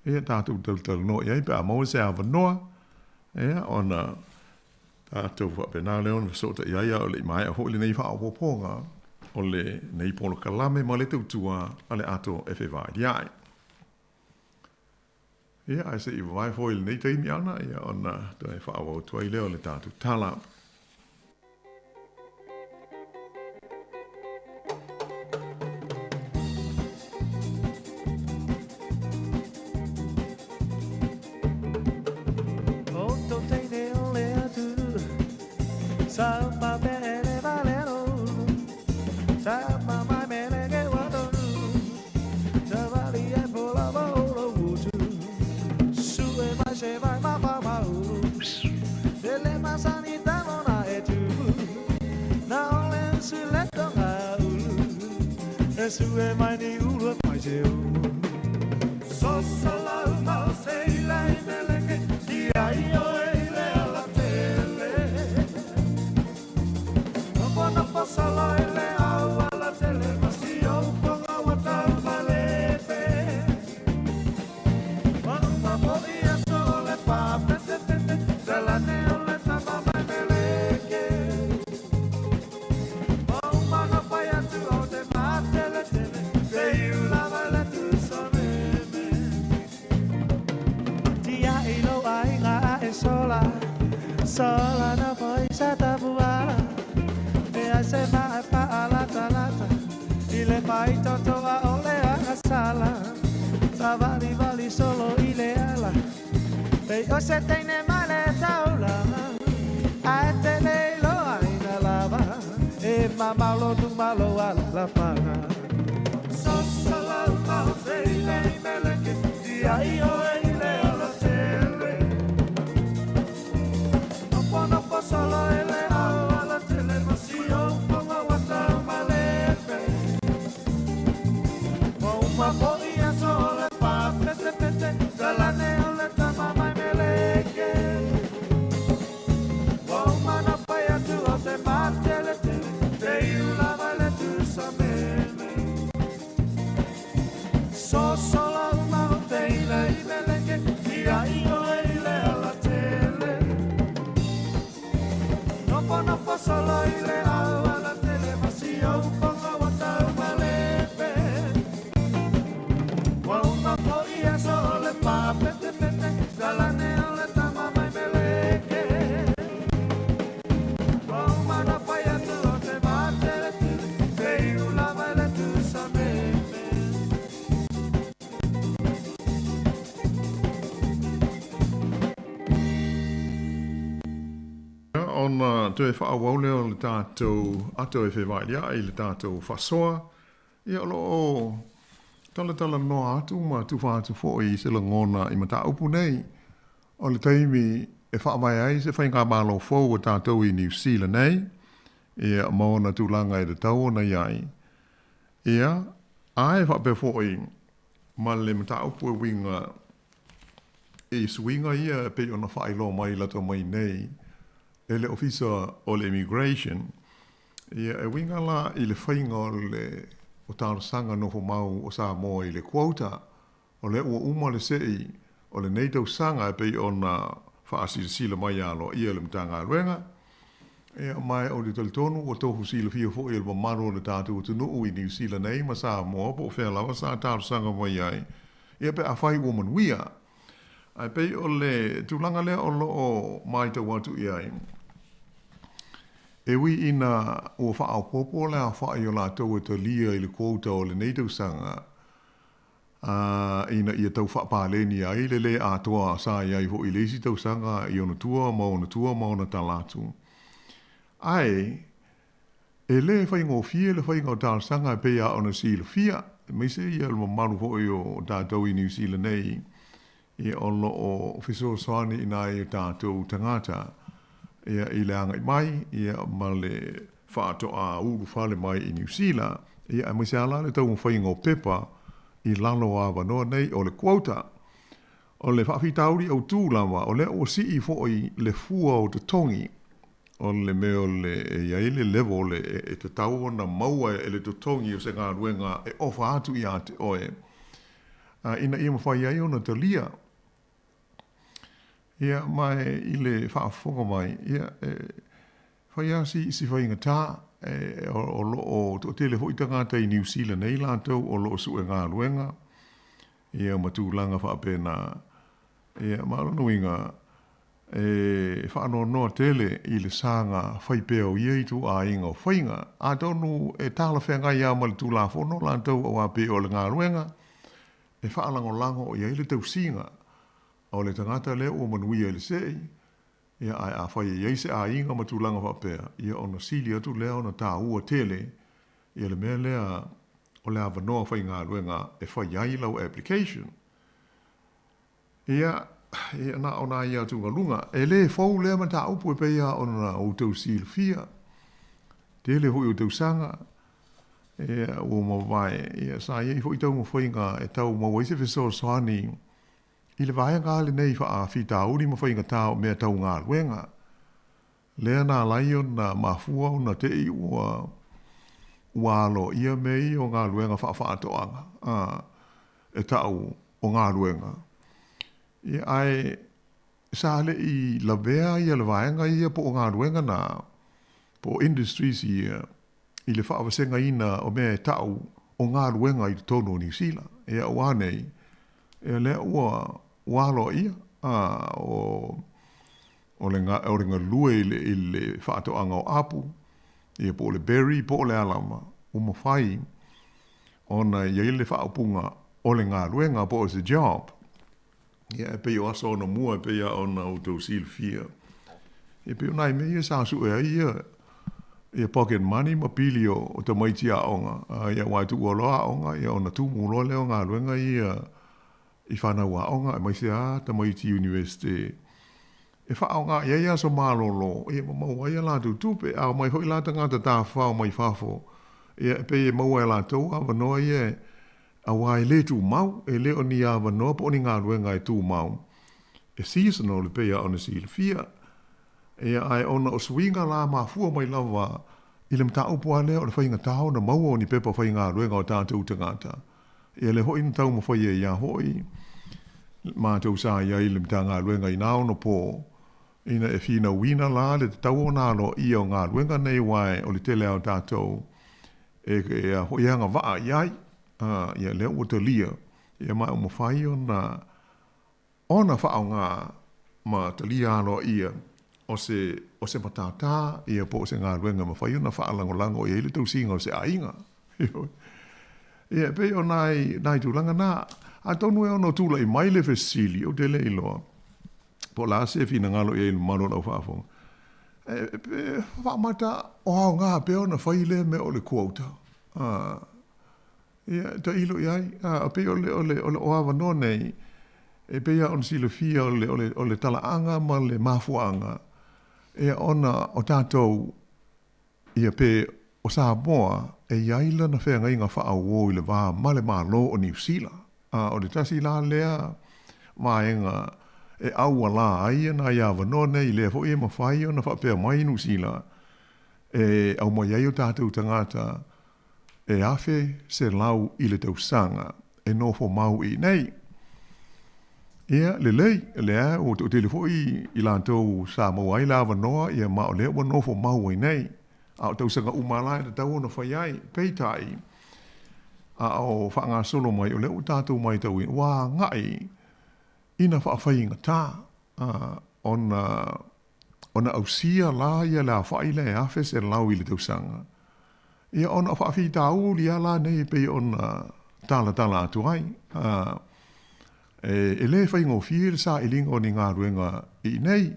ia tatou talatalanoa i ai pe a maua se avanoa, ia ona Tatou faapena lea ona fesootai ai a o le i maea foi lenei faaopoopoga o lenei polokalame ma le tautua a le Ato e Fevailiai. Ia, ae se i vavae foi i lenei taimi ana, ia ona toe faaauau atu ai lea o le tatou tala. Sola na foi sa tapuala E ai se ma e pa lata lata I le pai toto a ole a sala Sa vali vali solo i le ala Pei o se teine male taulanga Ae te le loa ina lava E mamalo tu malo ala la panga So sola mau se ile i meleke Ia i oe i le ala tele Nopo nopo solo ele au ala tele Ma si o ponga wata malepe Mo uma po ia so le pa pete pete Talane o le tama mai meleke Wa uma na pai atu o te matele tele Te iula mai le tusa meme So sola uma o te ila i meleke Ia i oe i le ala tele Nopo nopo solo i le au ala tele Ma si o ponga wata malepe Wa uma po ia so le pa pete pete Talane o le tama mai meleke Wa uma na pai atu o te matele tele Te iula mai le tusa meme Ona toe faaauau lea o le tatou ato e fevailiaʻi i le tatou faasoa, ia o lo o talatalanoa atu ma tufa atu foi i se lagona i mataupu nei. O le taimi e faavae ai se faigamalo fou a tatou i Niu Sila nei, ia ma ona tulaga e tatau ona i ai, ia, a e faapea foi ma le mataupu e uiga i suiga ia e pei ona faailoa mai lata mai nei e le Ofisa o le Immigration, ia e uiga la i le faiga o le o talosaga nofomau o Samoa i le quota, o lea ua uma le se'i o lenei tausaga e pei ona faasilasila mai aloaia e le Matagaluega. Ia, ma ou te talitonu ua tofu silafia foi e le mamalu o le tatou atunuu i Niu Sila nei ma Samoa po o fea lava sa talosaga mai ai, ia pe afai ua manuia. Ae pei o le tulaga lea o lo o matau atu i ai, e ui ina ua faaopoopo le aofai o latou e talia i le quota o lenei tausaga, ā, ina ia tau faapaleni ai le lē atoa sa i ai foi i le isi tausaga i ona tua ma ona tua ma ona tala atu. Ae, e lē faigofie le faiga o talosaga e pei lava ona silafia, aemaise ia le mamalu foi o tatou i Niu Sila nei, ia o lo o fesoasoani i nai o tatou tagata ia i le agai mai ia ma le faatoa ulufale mai i Niu Sila, ia aemaise lava la le taumafaiga o pepa i lalo o avanoa nei o le quota. O le faafitauli autū lava, o lea ua sii foi le fua o totogi o le mea o le e i ai le level e tatau ona maua e le totogi o se galuega e ofa atu ia te oe ina ia mafai ai ona talia. Ia, ma i le faafofoga mai, ia, e fai lava si, si faigata, e, o, o lo o toatele foi tagata i Niu Sila nei latou o lo o sue galuega, ia, ma tulaga faapena. Ia, ma o lona uiga, e faanoanoa tele i le saga fai pea o ia ituaiga o faiga. Atonu e talafeagai lava ma le Tulafono latou aua pei o le galuega e faalagolago i ai le tausiga o le tagata lea ua manuia i le se'i, ia ae afai e i ai se aiga ma tulaga faapea, ia ona sili atu lea ona taua tele ia le mea lea o le avanoa faigaluega e fai ai lau application. Ia, ia na o nai atugaluga. E lē fou lea mataupu e pei lava ona outou silafia. Tele foi o tausaga, ia, ua mavae, ia, sa i ai foi taumafaiga e tau maua ai se fesoasoani i le vaega lava lenei faafitauli ma faigatā o mea tau galuega. Lea na ala ai ona mafua ona te i ua ua aloaia mea ia o galuega faafaatoaga, a, e ta'u o galuega. Ia, ae sa le i lavea ia le vaega ia po o galuega na, po o industries ia, i le faavasegaina o mea e ta'u o galuega i totonu o Niu Sila. Ia, ua a nei, ia lea ua ua aloaia, a, o. O le o le galue i le i le faatoaga o apu, ia po o le berry po o le a lava, ua mafai ona i ai le faaupuga o le galuega po o se job. Ia e pei o aso anamua e pei lava ona outou silafia, e pei o nai mea ia sa sue ai ia ia pocket money ma pili o, o tamaiti aoga, ia aua e tuua loa aoga, ia ona tumu loa lea o galuega ia i fanau aoga aemaise lava tamaiti Universite e faaaoga i ai aso malolo, ia ma maua ai a latou tupe. A omai foi la tagata tafafao mai fafo, ia e pei e maua e latou avanoa ia aua e le tumau, e le o ni avanoa po o ni galuega e tumau, e seasonal e pei lava ona silafia. Ia, ae ona o suiga la mafua mai lava i le mataupu lava lea o le faigata ona maua o ni pepa faigaluega o tatou tagata, ia lea foi na taumafai ai lava foi matou sa i ai i le Matagaluega i na ono po, ina e finauina la le tatau ona aloaia o galuega nei aua o le tele lava o tatou e e a foi e agavaa i ai, a, ia lea ua talia, ia ma ua mafai ona ona faaaoga ma talia aloaia o se o se matata ia po o se galuega e mafai ona faalagolago i ai le tausiga o se aiga. Ia, e pei o nai, nai tulaga na. Atonu e ono tulai mai le fesili, ou te le iloa, po o le a se finagalo i ai i le mamalu o lau faafofoga, e, e faamata o aoga pea ona fai lea mea o le quota. Ia, tailo i ai, a, pei o le, o le, o le, o avanoa nei, e pei lava ona silafia o le, o le, o le talaaga ma le mafuaaga, ia, ona o tatou, ia, pe o Samoa e i ai lana feagaiga faaauo i le va ma le Malo o Niu Sila. A, o le tasi la lea vaega e auala ai nai avanoa nei, lea foi e mafai ona faapea mai Niu Sila e aumai ai o tatou tagata e 1,100 i le tausaga e nofo mau i inei. Ia, lelei, lea ua toatele foi i latou sa maua ai le avanoa, ia ma o lea ua nofo mau ai nei. A o tausaga uma la e tatau ona fai ai. Peitai, a o faagasolo mai, o lea ua tatou matauina, ua agai ina faafaigata ona ona ausia la ia le aofai lea e 1,100 i le tausaga, ia ona o faafitauli lava la nei e pei ona talatala atu ai. E le faigofie le sailiga o ni galuega i inei,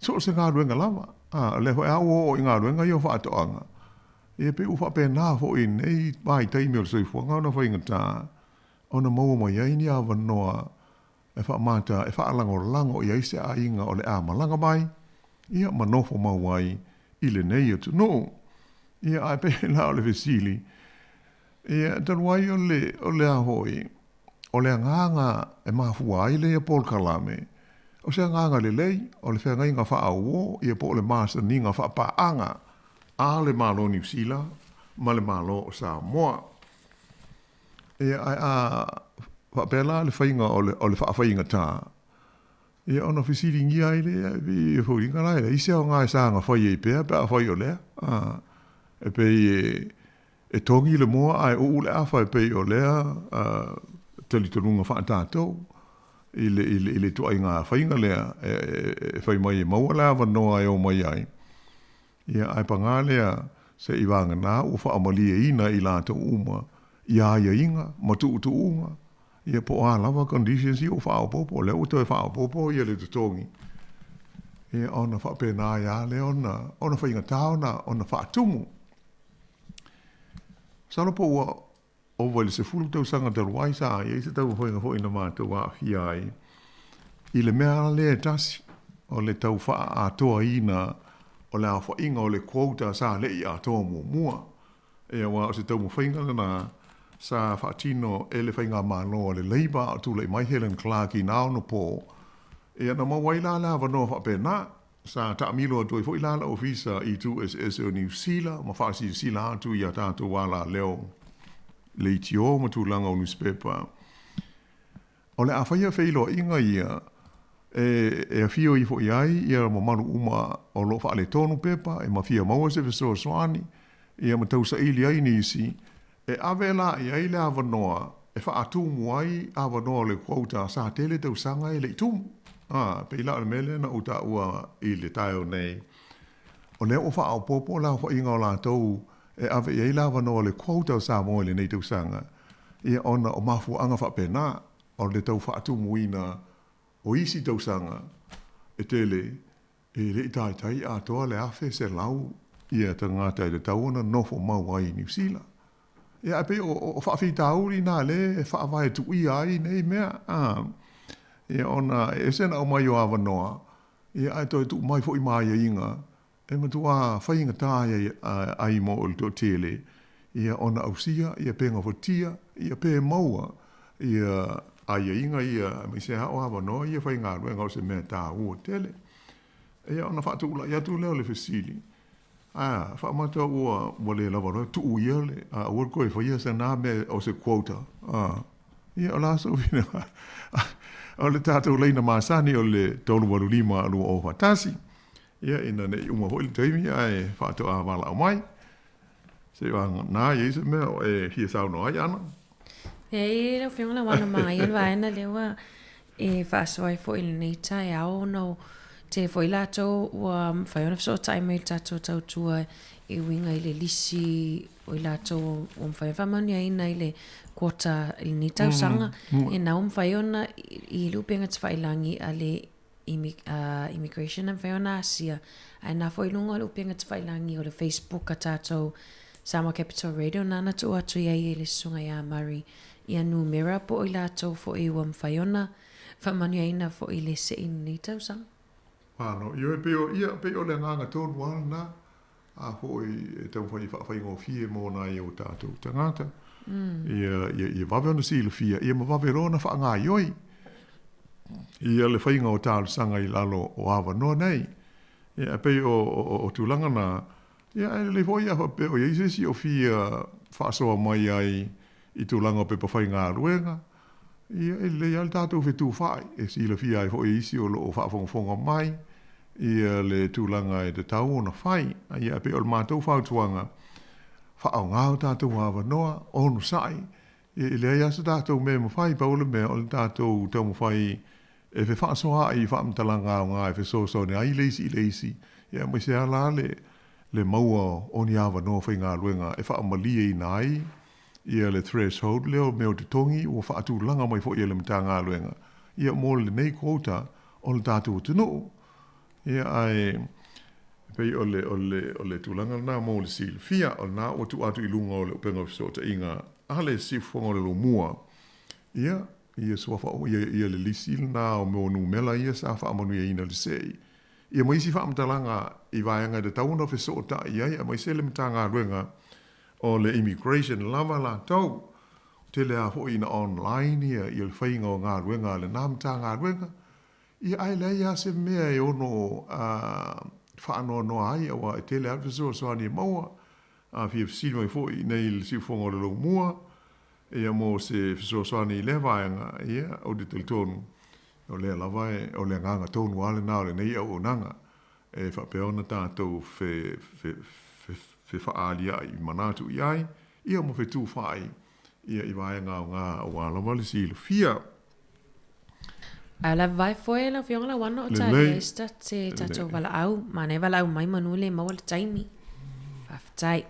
so o se galuega lava. O lea foi lava ua oo i galuega ia o faatoaga, ia pei ua faapena foi i lenei vaitaimi o le soifuaga ona faigata ona maua mai ai ni avanoa e faamata e faalagolago i ai se aiga o le a malaga mai, ia ma nofo mau ai i lenei atunuu. Ia, ae pei la o le fesili, ia, talu ai o le, o le a foi, o le agaga e mafua ai lea polokalame, o se agaga lelei, o le feagaiga faaauo, ia po o le masaniga faapaaga a le Malo o Niu Sila ma le Malo o Samoa. Ia, ae a faapea la le faiga o le, o le faafaigata, ia ona fesiligia ai lea, e foliga la e leai se aoga e saga fai ai pea pe afai o lea. A, e pei e, e togi le moa ae uu le afa e pei o lea talitonuga faatatou i le, i le, i le ituaiga faiga lea e, e, e fai mai e maua le avanoa e omai ai. Ia, ae pagā lea, seivāgana ua faamalieina i latou uma i aiaiga ma tuutuuga, ia po o a lava conditions ia ua faaopoopo, o lea ua toe faaopoopo ia le totogi, ia ona faapena ai lava lea ona, ona faigata ona, ona faatumu. Masalo po ua Ova i le 10 tausaga talu ai sa i ai se taumafaiga foi na matou aafia ai i le mea lea e tasi, o le tau faaatoaina o le aofaiga o le quota sa le i atoa muamua. Ia aua o se taumafaiga lena sa faatino e le faigamalo a le Labour a o tulai mai Helen Clark i na ono po, ia na maua ai la le avanoa faapena. Sa taamilo atu ai foi la le Ofisa i itu eseese o Niu Sila ma faasilasila atu i a tatou alaleo leitio ma tulaga o nusipepa. O le a faia feiloaiga ia e, e afio ifo i ai ia mamalu uma o lo o faaletonu pepa e mafia maua se fesoasoani ia ma tausaili ai nisi e ave la i ai le avanoa e faatumu ai avanoa o le quota sa tele tausaga e le i tumu. A, pei la o le mea lea na ou taua i le taeao nei, o lea ua faaopoopo le aofaiga o latou e ave i ai le avanoa o le quota o Samoa i lenei tausaga, ia ona o mafuaaga faapena, o le tau faatumuina o isi tausaga e tele e le i taitai atoa le 1,100 ia tagata e tatau ona nofo mau ai i Niu Sila. Ia ae pei o faafitauli na lea e faavae tuia ai nei mea, a. Ia ona e ese ona aumai o avanoa, ia ae toe tuu mai foi ma aiaiga e matuā faigata ai ai mo le toatele ia ona ausia ia pe gafatia ia pe maua ia aiaiga ia aemaise lava o avanoa ia faigaluega o se mea taua tele. Ia ona faatulai atu lea o le fesili, a faamata ua ua le lava loa tuu ia le a aua le toe faia sana mea o se quota a ia o le a sou finagalo o le tatou laina masani o le 385 201. Ia ina ne i uma foi le taimi ae faatoa valaau mai. Seiavagana e i ai se mea o e fia saunoa ai, Ana? E i lau Afioga Lauano Magaia le vaega lea ua e faasoa ai foi i lenei taeao ona o tele foi latou ua mafai ona fesootai mai i le tatou tautua e uiga i le lisi o i latou ua mafai ona faamanuiaina i le quota i lenei tausaga. E na ua mafai ona i le upega tafailagi a le immigration na mafai ona asia ae na foi i luga o le upega tafailagi o le Facebook a tatou Samoa Capital Radio nāna tuu atu i ai e le Susuga ia Murray ia numera po o i latou foi ua mafai ona faamanuiaina foi i le se'i i lenei tausaga. Malo. Ioe, pei o, ia, pei o le agaga tonu lava lena, a foi e taumafai e faafaigofie mo nai o tatou tagata, ia, ia, ia vave ona silafia, ia ma vave loa ona faagaoioi ia le faiga o talosaga i lalo o avanoa nei. Ia, e pei o, o, o tulaga na, ia, ae lelei foi a faapea o i ai se isi o fia faasoa mai ai i tulaga o pepa faigaluega, ia, e lelei lava le tatou fetufaai, e silafia ai foi e isi o lo o faafogafoga mai ia le tulaga e tatau ona fai. Ia, e pei o le matou fautuaga, faaaoga o tatou avanoa, onosai, ia, e leai lava se tatou mea e mafai, pau o le mea o le tatou taumafai e fefaasoaai i faamatalaga aoga e fesoasoani ai le isi i le isi, ia aemaise lava la le le maua o ni avanoa faigaluega e faamalieina ai ia le threshold lea o mea o totogi ua faatulaga mai foi e le Matagaluega ia mo lenei quota o le tatou atunuu. Ia ae pei o le o le o le tulaga lena mo le silafia, o lena ua tuu atu i luga o le upega o fesootaiga a le Siufofoga o le Lomua, ia ia suafa ia ia le lisi lena o mea o numera ia sa faamanuiaina le se'i. Ia ma isi faamatalaga i vaega e tatau ona fesootai ai aemaise le Matagaluega O le immigration lava latou, tele a foi ina online ia ia le faiga o galuega a lena Matagaluega, ia ae leai a se mea e ono faanoanoa ai aua e tele a le fesoasoani e maua. A fia fesili mai foi i nei i le siufofoga o le Lomua ia mo se fesoasoani i lea vaega, ia ou te talitonu o lea lava e, o le agaga tonu a lena o lenei auaunaga. E faapea ona tatou fefaalia'i manatu i ai, ia ma fetufaai ia i vaega aoga aua lava le silafia. Ae o la vae foe lau Afioga Lauana o talia ai se tatou valaau, manaia valaau mai manu le maua le taimi. Faafetai.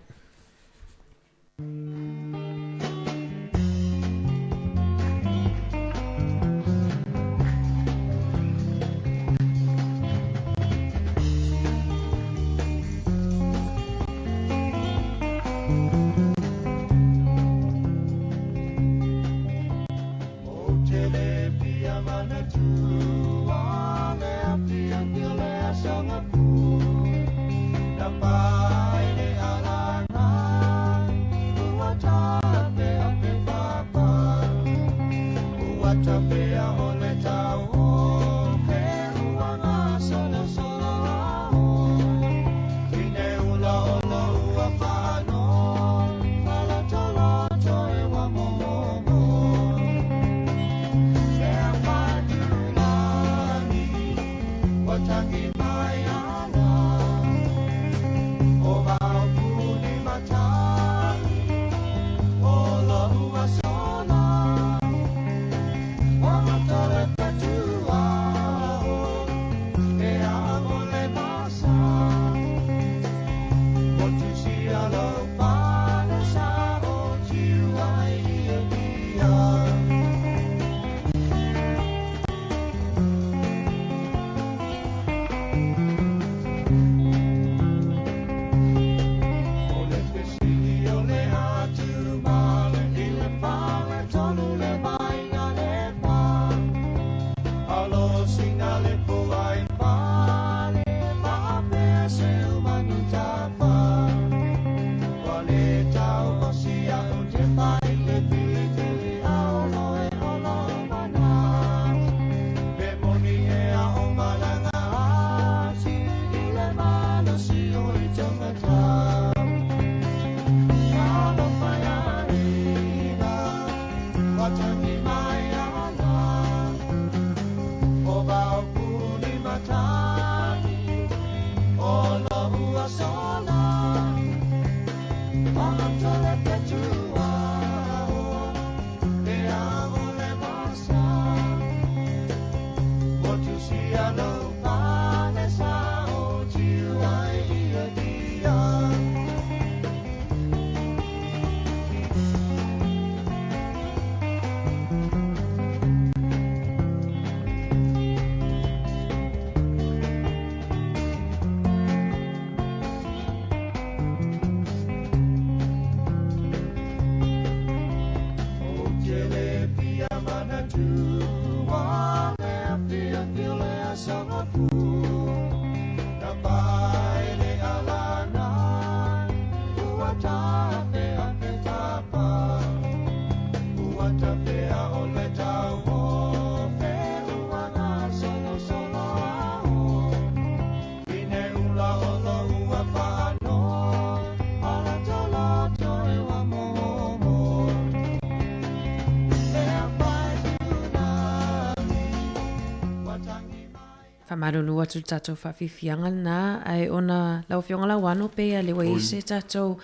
Faamalulu atu i le tatou faafiafiaga lena, ae ona lau Afioga Lauano pei a le ua i ai se tatou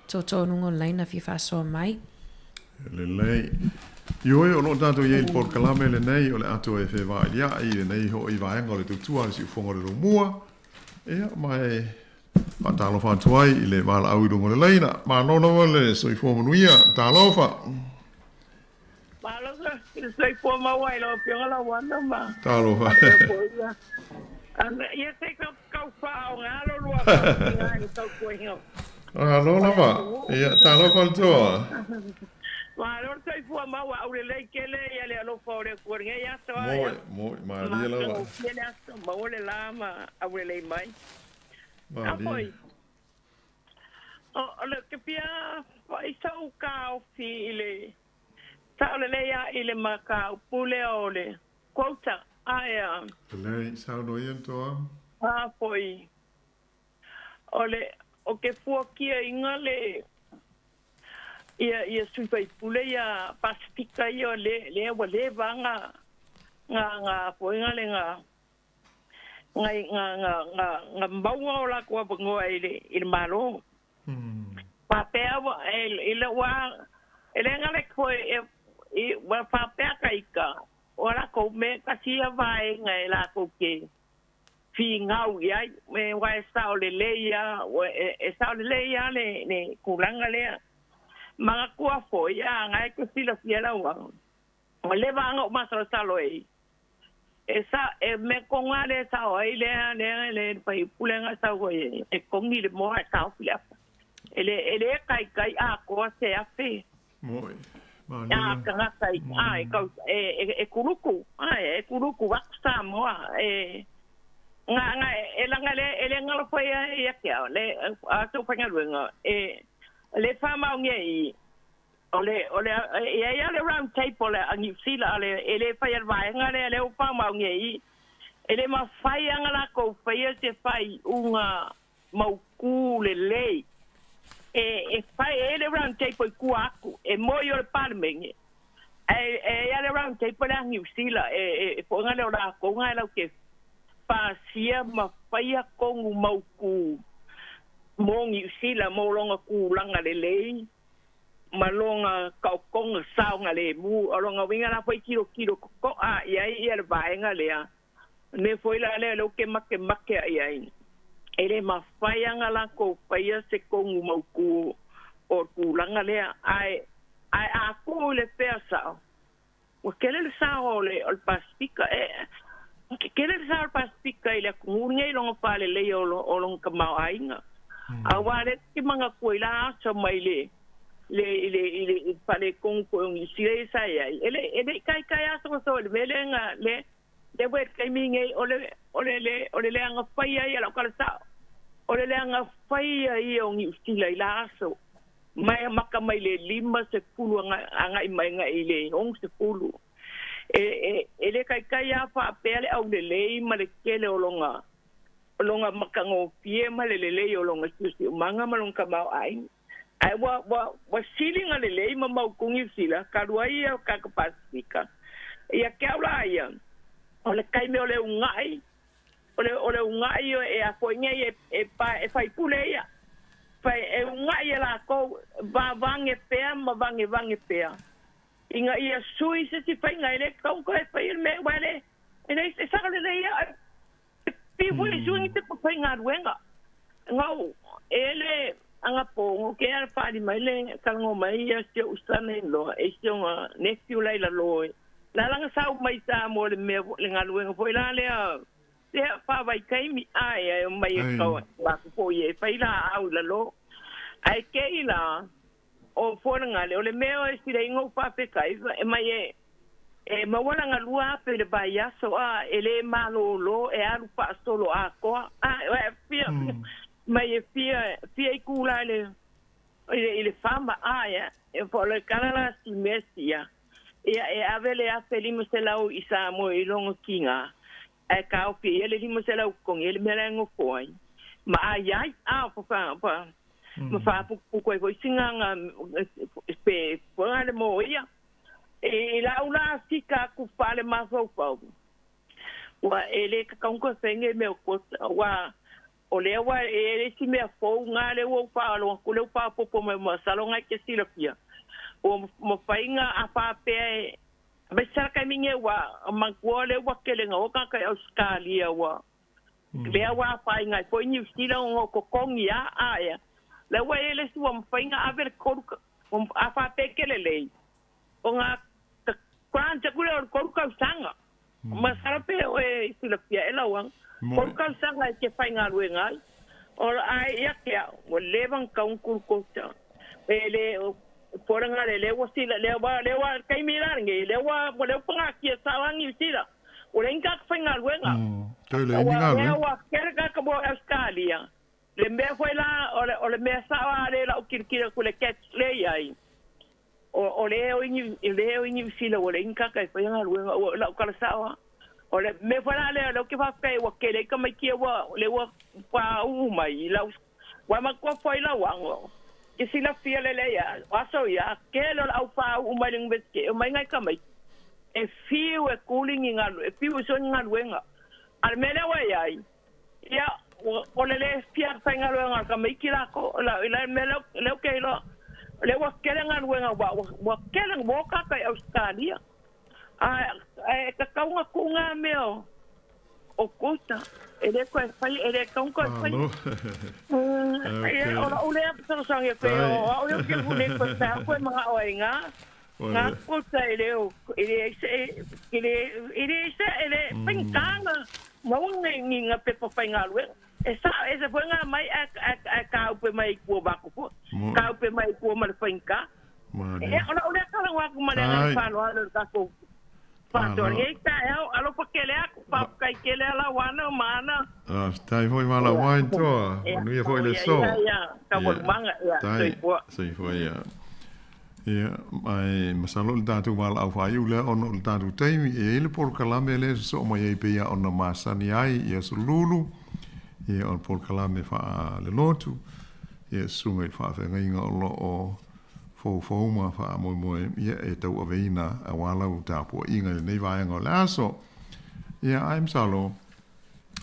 tootoonuga o le laina fia faasoa mai. Lelei. Ioe, o lo o tatou i ai i le polokalame lenei o le atoa e fevailia'i i lenei ho'i vaega o le tautua a le siufofoga o le Lomua. Ia, ma e faatalofa atu ai i le valaau i luga o le laina. Malo lava le soifua manuia. Talofa. Malo le soifua maua i lau Afioga Lauana ma Talofa. Ia se i tau faaaoga lo lua faamoemoe i le tautuaina. Malo lava. Ia, talofa le toa. Malo le soifua maua, aulelei tele ia le alofa o le Atua i lenei aso. Moe, moe, malie lava. Matagofie le aso, maua le la ma aulelei mai. Malie. O le te fia fai sou taofi i le sao lelei a i le mataupu lea o le quota ae a. Lelei, saunoa ia Toa. A foi o le o ke fuakiaiga le ia ia sui faipule ia Pasifika ia le lea ua leva nga nga nga foi nga le nga nga nga nga nga nga maua o latou avanoa i le i le Malo. Faapea ua e i lou a e le gala foi e i ua faapea ka ika o lakou me tasi ia vaega e lakou ke figau i ai me wa e sao lelei a e sao lelei a le le tulaga lea. Manatua foi a na e te silafia lau Ua leva lava ona ou masalosalo e e sa e mea koga lea e sao ai lea lea le faipule na sau ai e kogi le moa e taofi le afa. E le e le kaikai atoa se afe. Moi. A tagata i a e kau e e kuluku a e kuluku atu Samoa e nga nga e langa le e le ngalo foi ia ke au le a tau faigaluega e le whamaongia i O le, o le, e i ai lava le round table a Niu Sila, le, e le fai a le vaega lea, lea ua faamaonia i i. E le mafai lava ona latou faia se faaiuga mautu lelei. E, e fai, e i ai le round table i tua atu, e moi o le Palemene, ae e i ai lava le round table lea a Niu Sila, e, e, e foʻi le o latou na e latou te pasia ma faia tonu mautu mo Niu Sila mo lona tulaga lelei. ma lona taotoga saogalemu. O lona uiga la foi tilotilo totoa i ai ia le vaega lea. Mea foi la lea lea ou te makemake i ai. E le mafai lava ona latou faia se tonu mautu o le tulaga lea. Ae, ae a tuu i le fea sao, ua tele le sao o le, o le Pasefika. E, tele le sao o le Pasefika i le atunuu lenei i lona faaleleia o, o lona tamaoaiga. Aua lea te manatua i la aso mai le, le, i le, i le, i le faaletonu foi o Niu Sila ia sa i ai. E le, e le i taitai asoaso i le mea lea na, le, le ua i le taimi nei, o le, o le, le, o le leaga faia ia lau tala sao. O le leaga faia ia o Niu Sila i la aso. Mai amata mai le 50 agai mai agai i le 60. E, e, e le taitai lava faapea le aulelei ma le tele o lona, lona matagofie ma le lelei o lona siosiomaga ma lona tamaoaiga. Ae ua, ua, ua sili ona lelei ma mautu Niu Sila talu ai ia o tatou Pasefika. Ia te au la ia, o le taimi o le unaʻi, O le, o le unaʻi e a foi nei e, e, pa, e faipule ia. Fai, e unaʻi e lakou, vavage pea ma vagevage pea. Ina ia sui se isi faiga, e le tatau ona toe fai le mea, aua e le, e le, e sao lelei lava, e piu foi i sui ni pepa faigaluega. Gau, e le anapo, no ke ala faali mai le talanoa mai ia si o'u son in law, e si ona nephew la i lalo e, la lana sau mai Samoa le mea le galuega foi la lea lea faavaitaimi ae ae omai e kau aku foi e fai laau i lalo. Ae kei la o Fualegale o le mea o e silaiga ou faafetai e mai e e maua lana 2000 i le vaiaso a e le malolo e alu faasolo atoa a e fia mai e fia fia itula i le i le fama a e po o le tala la si mea sia Ia, e ave le 1500 i Samoa i lona tiga, ae taofi e ia le 500 totogi ai le mea la e nofo ai, ma ai ai, a, fa, fa, fa, ma faaputuputu ai foi sina pe foega le moia. I lau la fika atu faalemafaufau, Ua e le tatau ona toe fai nei mea o quota aua o lea ua e i ai le isi mea fou na lea ua ou faalogo atu lea ua faaopoopo mai masalo na e te silafia ua mafai ona a faapea e aemaise lava le taimi nei ua manatua lea ua tele na o tagata i Ausetalia ua lea ua afaina ai foi Niu Sila ona o totogi a a ea lea ua i ai le isi ua mafai ona ave le 3 a faapea e te lelei ona grant atu lea o le 3 tausaga. Masalo pe oe i silafia e lau aga. 3 tausaga e te faigaluega ai. O ae ia te au, ua leva ona tatau ona kulukosa. E le o popolega le lea ua sila lea ua lea ua taimi la lenei lea ua ua lea ua pagatia sao lava Niu Sila. Ua leai ni tagata faigaluega. Toe leai ni Ua galuega. lea ua tele tagata mo Ausetalia. Le mea foi la o le o le mea sao lava lea i lau tilotilo atu i le tax lea e i ai. O le o i le o i Niu Sila ua leai ni tagata e faia galuega ua lau tala sao lava. O le mea foi la lea o lea ou te faafetai ua tele ai tamaiti ia ua lea ua faauu mai i lau ua matua foi lau ago. Ke silafia lelei lava o aso ia tele o le au faauu mai le University e omai nai tamaiti e fiu e kuli ni galu e fiu e sue ni galuega. A o le mea lea ua i ai Ia, o le le fia faigaluega o le tamaiti lako, la le mea lea ou te iloa, o lea ua tele galuega ua ua tele ua o tagata i Ausetalia. Ae e tatau ona tuu na mea o quota, e le toe faia, e le tatau ona toe faia. Ia, o lou lea fesoasoani atu ai, o au ia ou te le toe fai atu e manao ai i na quota e le e leai se e le e leai se e le faigata ona maua ni ni ngā pepa faigaluega. E sao ese foi ngā mai ae ae ae tāupe mai i tua o matou foi. Tāupe mai i tua ma le faigata. E o lau lea talanoa atu ma le agaga faaaloalo i le tatou faasoa i lenei taeao. Alofa tele atu, faafetai tele ala ua ana ma ana. Faafetai foi Malauai Toa, manuia foi le aso. Ia, ia, taualumaga, ia, soifua. Soifua, ia. Ia, ae masalo o le tatou valaau faaiu lea ona o le tatou taimi. E i ai le polokalame lea e sosoo mai ai pei lava ona masani ai i Aso Lulu, ia o le polokalame faalelotu, ia susuga i le faafeagaiga o lo o foufou ma faamoemoe ia e tauaveina aua lau tapuaiga i lenei vaega o le aso. Ia, ae masalo,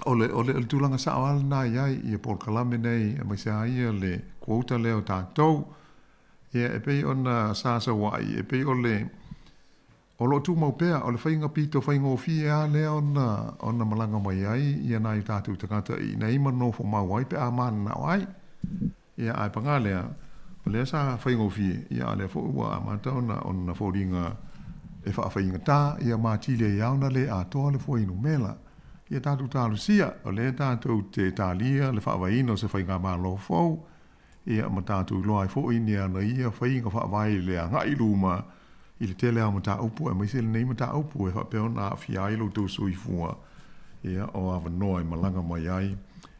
o le, o le, o le tulaga sao lava lena e i ai ia polokalame nei, aemaise lava ia le quota lea o tatou. Ia, e pei ona sa saua'i, e pei o le, o lo o tumau pea, o le faiga pito faigofie lava lea ona, ona malaga mai ai ia nai o tatou tagata i inei ma nofo mau ai pe a mananao ai. Ia, ae paga lea, o lea sa faigofie, ia a o lea foi ua amata ona, ona foliga e faafaigata, ia ma atili ai lava ona le atoa le fuainumera. Ia tatou talosia, o lea tatou te talia le faavaeina o se faigamalo fou, Ia, ma tatou iloa ai foi ni ana ia faiga faavae i le agai i luma i le tele lava o mataupu aemaise lenei mataupu e faapea ona aafia ai lo outou soifua, ia, o avanoa e malaga mai ai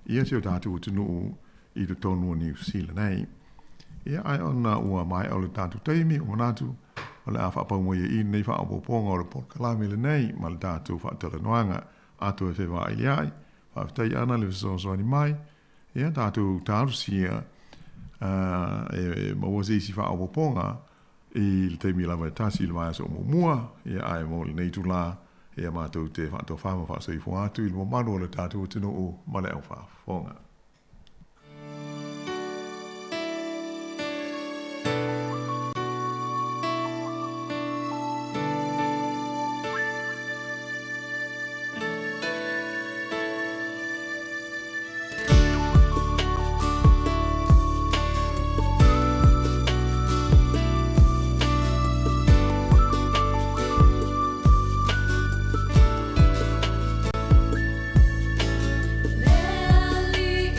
ia si o tatou atunuu i totonu o Niu Sila nei. Ia, ae ona ua maea o le tatou taimi, ua manatu o le a faapau mai ai i i lenei faaopoopoga o le polokalame lenei ma le tatou faatalanoaga. A toe fevailiai, faafetai ana le fesoasoani mai, Ia tatou talosia e maua se isi faaopoopoga i le taimi lava e tasi i le vaiaso muamua, ia ae mo lenei itulā, ia matou te faatofā ma faasoifua atu i le mamalu o le tatou atunuu ma le aufaafofoga. Le alii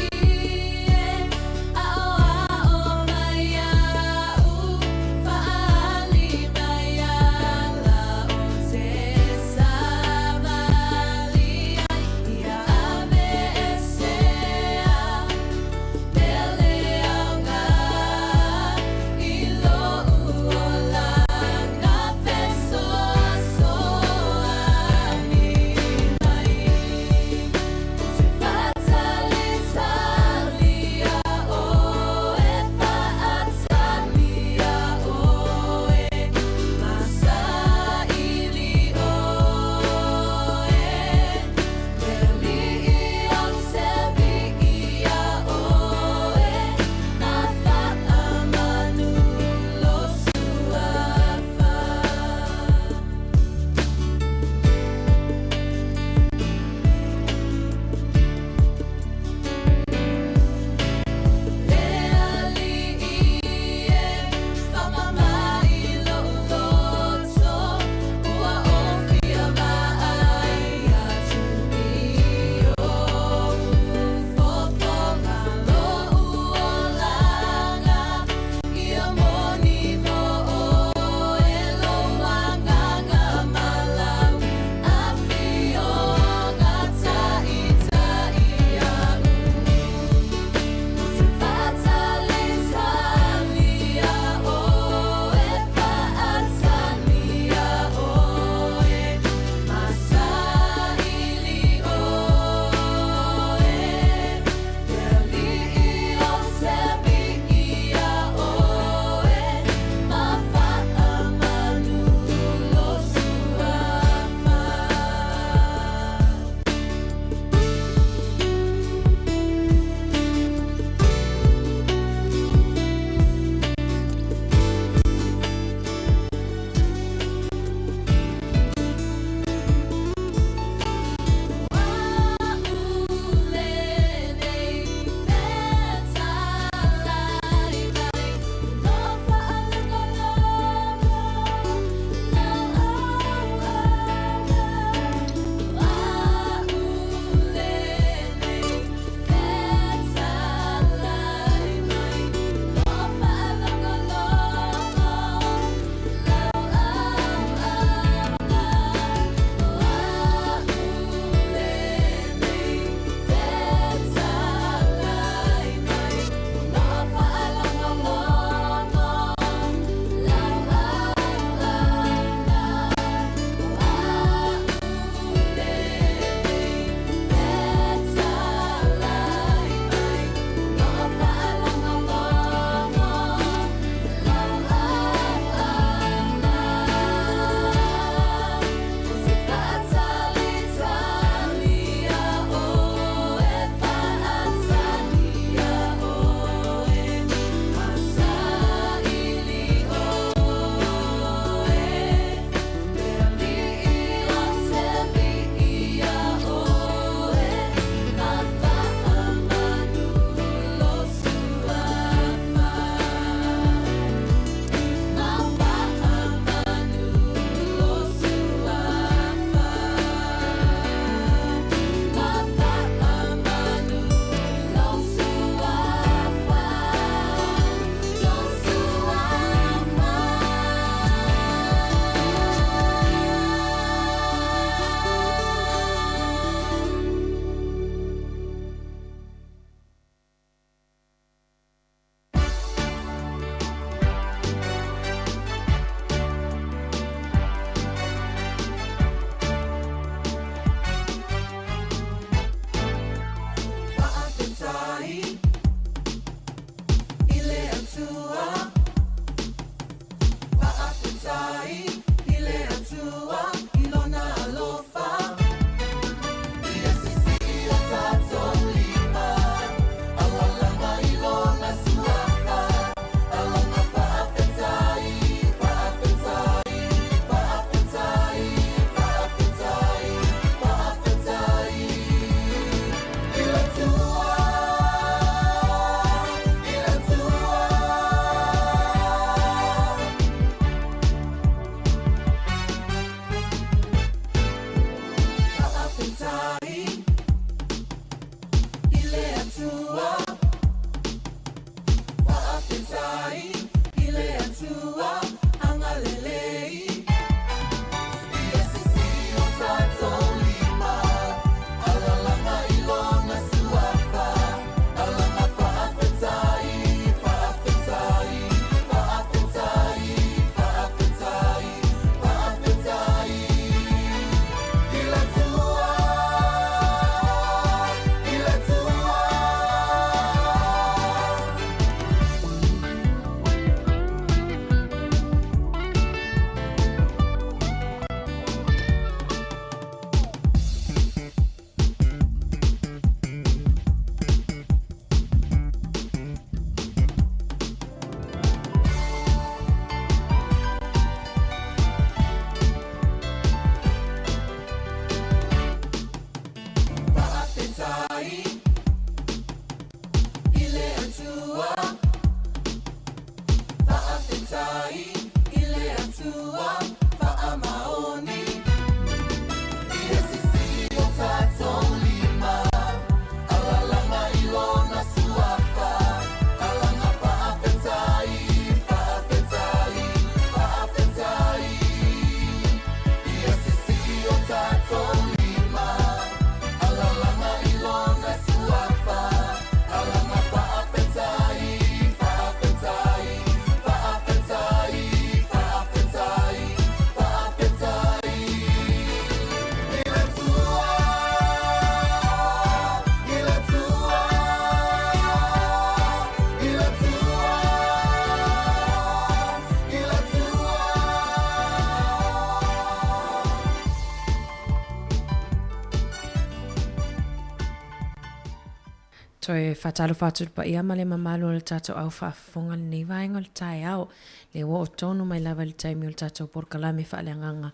Toe faatalofa atu i le paia ma le mamalu o le tatou au faafofoga i lenei vaega o le taeao. Lea ua oo tonu mai lava i le taimi o le tatou polokalame faaleagaga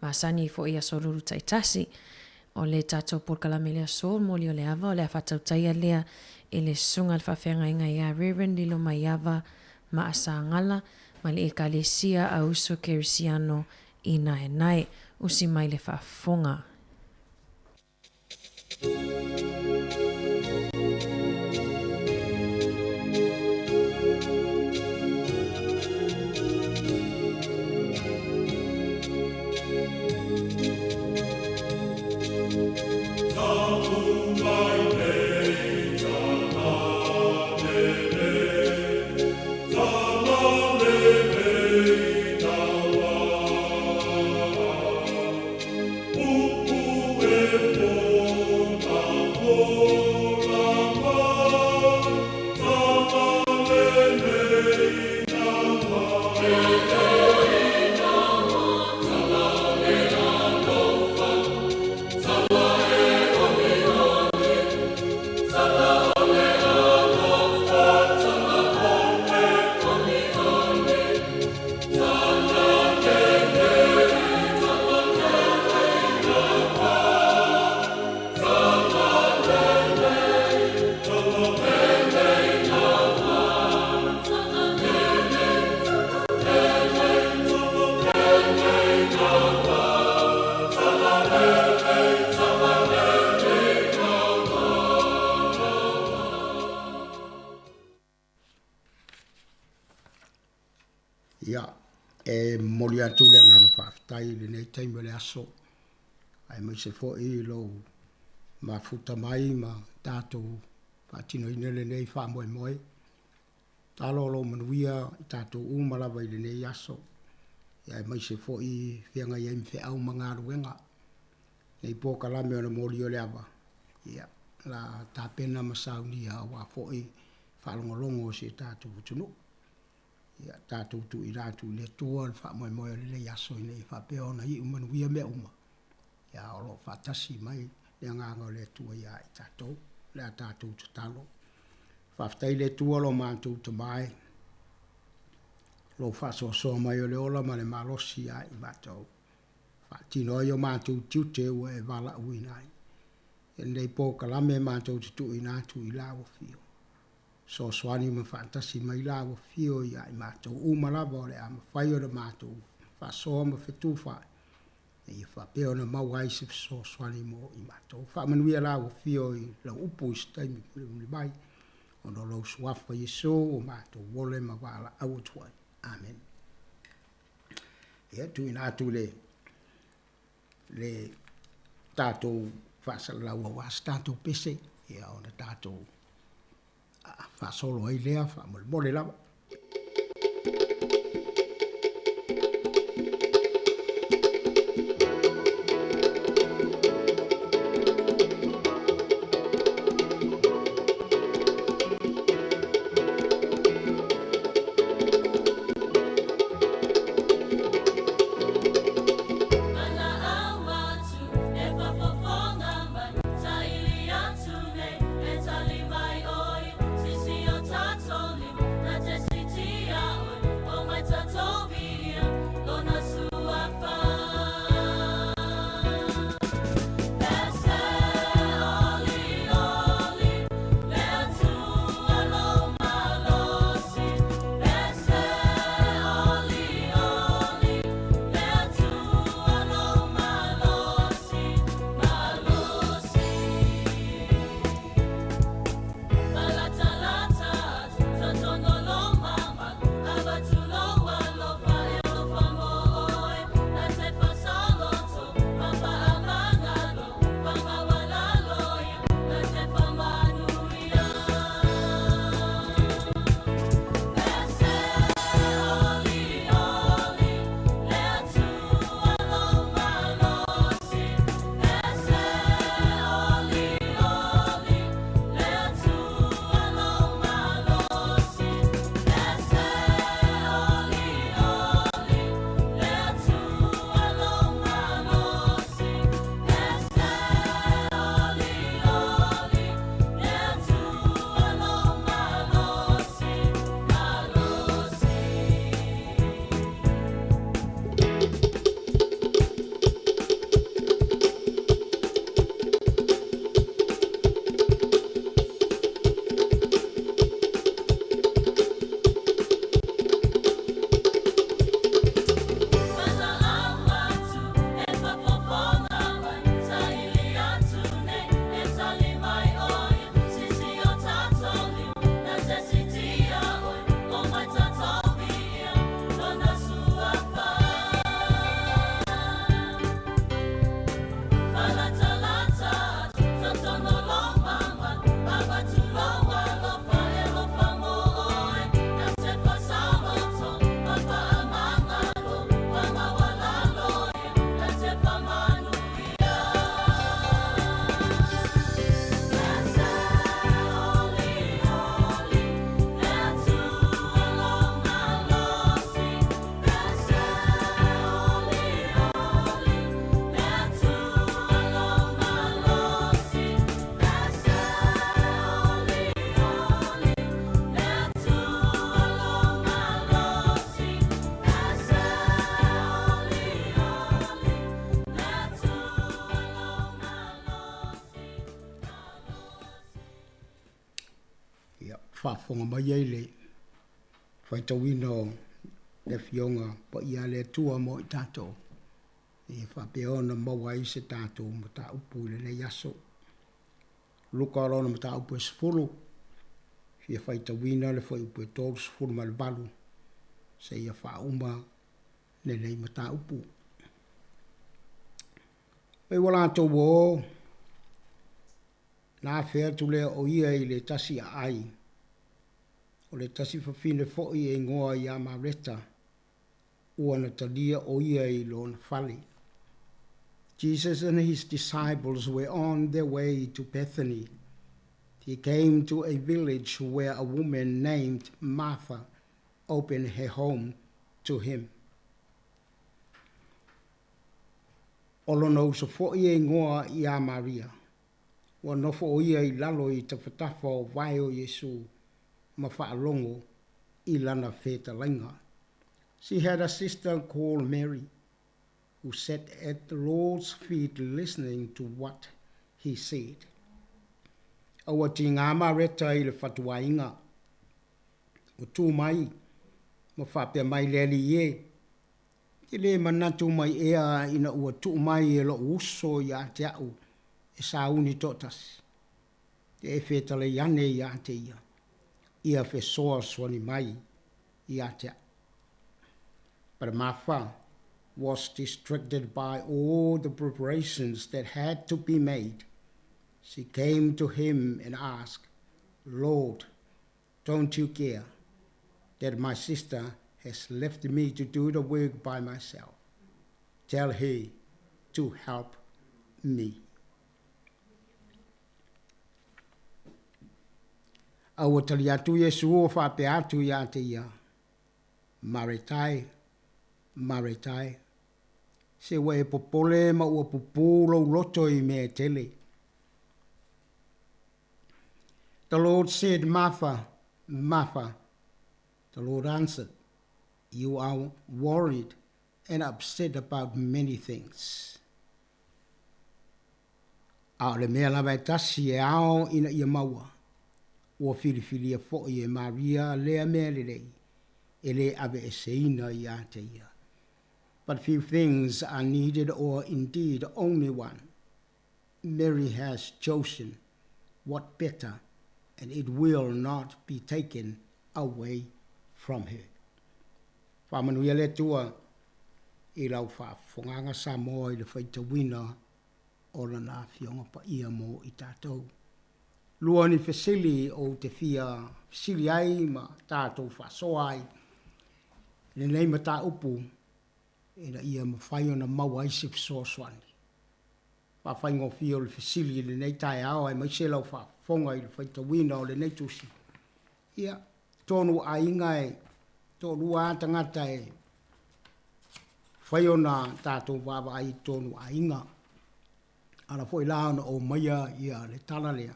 masani foi i aso lulu taitasi. O le tatou polokalame i le aso, moli o le ava, o le a faatautaia lea i le Susuga i le Faafeagaiga ia Reverend Lilomaiava Maasagala ma le Ekalesia a Uso Kerisiano i Naenae. Usi mai le faafofoga. Ia, e momoli atu le agaga faafetai i lenei taimi o le aso, aemaise foi lou mafuta mai ma tatou faatinoina lenei faamoemoe. Talo o lo o manuia i tatou uma lava i lenei aso, aemaise foi feagai ai ma feau ma galuega. Nei polokalame o le moli o le ava, ia, la tapena ma saunia aua foi faalogologo o si o tatou atunuu. Ia, tatou tuuina atu i le Atua le faamoemoe o lenei aso ina ia faapea ona iu manuia mea uma, ia o lo o faatasi mai le agaga o le Atua ia i tatou. O le a tatou tatalo. Faafetai i le Atua lo matou Tama e, lou faasoasoa mai o le ola ma le malosi ia i matou. Faatino ai o matou tiute ua e valaauina ai. I lenei polokalame matou te tuuina atu i lau afio. Fesoasoani ma faatasi mai lau afio ia i matou uma lava o le a mafai ona matou faasoa ma fetufaai, ina ia faapea ona maua ai se fesoasoani mo i matou. Faamanuia lau afio i lau upu i se taimi mulimuli mai, ona o lou suafa Iesu ua matou ole ma valaau atu ai. Amene. Ia, tuuina atu le le tatou faasalalau aua se tatou pese, ia ona tatou faasolo ai lea faamolemole lava. faafofoga mai ai le faitauina o le Afioga Paia a le Atua mo i tatou, ia faapea ona maua ai se tatou mataupu i lenei aso. Luka o lona mataupu e 10, fia faitauina le fuaiupu e 38 seia faauma lenei mataupu. Pei ua latou o, na afe atu lea o ia i le tasi aai, o le tasi fafine foi e igoa ia Mareta, ua na talia o ia i lona fale. Jesus and his disciples were on their way to Bethany. He came to a village where a woman named Martha opened her home to him. O lona uso foi e igoa iā Maria, ua nofo ʻo ia i lalo i tafatafa o vae o Iesū ma faalogo i lana fetalaiga. She had a sister called Mary, who sat at the Lord's feet listening to what he said. A ua tigā Mareta i le fatuaiga, ua tū mai ma faapea mai le Alii e, Te lē manatu mai ea ina ua tuu mai e loʻu uso iā te aʻu e sauni toʻatasi, te e fetalai ane iā te ia, ia fesoasoani mai iā te aʻu. But Martha was distracted by all the preparations that had to be made. She came to him and asked, Lord, don't you care that my sister has left me to do the work by myself? Tell her to help me. A ua tali atu Iesu o faapea atu iā te ia, Mareta e, Mareta e, se ua e popole ma ua pupū lou loto i mea e tele. The Lord said, Martha, Martha. The Lord answered, You are worried and upset about many things. A o le mea lava e tasi e ao ina ia maua, ua filifilia foi e Maria lea mea lelei, e lē aveeseina iā te ia. But few things are needed or indeed only one. Mary has chosen what better and it will not be taken away from her. Faamanuia le Atua i lau faafofogaaga Samoa i le faitauina o Lana Afioga Paia mo i tatou. Lua ni fesili ou te fia fesili ai ma tatou faasoa ai i lenei mataupu ina ia mafai ona maua ai se fesoasoani. Faafaigofie o le fesili i lenei taeao aemaise lau faafofoga i le faitauina o lenei tusi. Ia, tonu aiga e toalua lava tagata e fai ona tatou vaavaai i totonu aiga. Ala foi la ona aumaia ia le tala lea,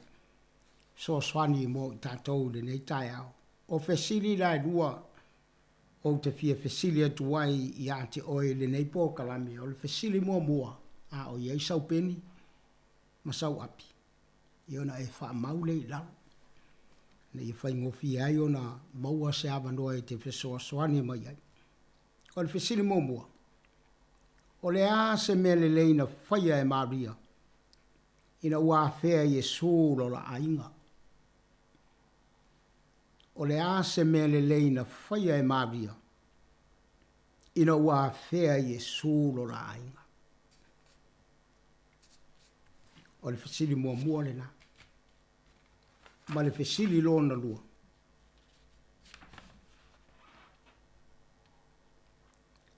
fesoasoani mo i tatou i lenei taeao. O fesili la e lua Ou te fia fesili atu ai iā te oe i lenei polokalame, o le fesili muamua, a o i ai sau peni ma sau api, ia ona e faamau lea i lalo, ina ia faigofie ai ona maua se avanoa e te fesoasoani mai ai. O le fesili muamua, o le a se mea lelei na faia e Maria ina ua afea Iesū lona aiga? O le a se mea lelei na faia e Maria ina ua afea Iesū lo la aiga? O le fesili muamua lena. Ma le fesili lona lua.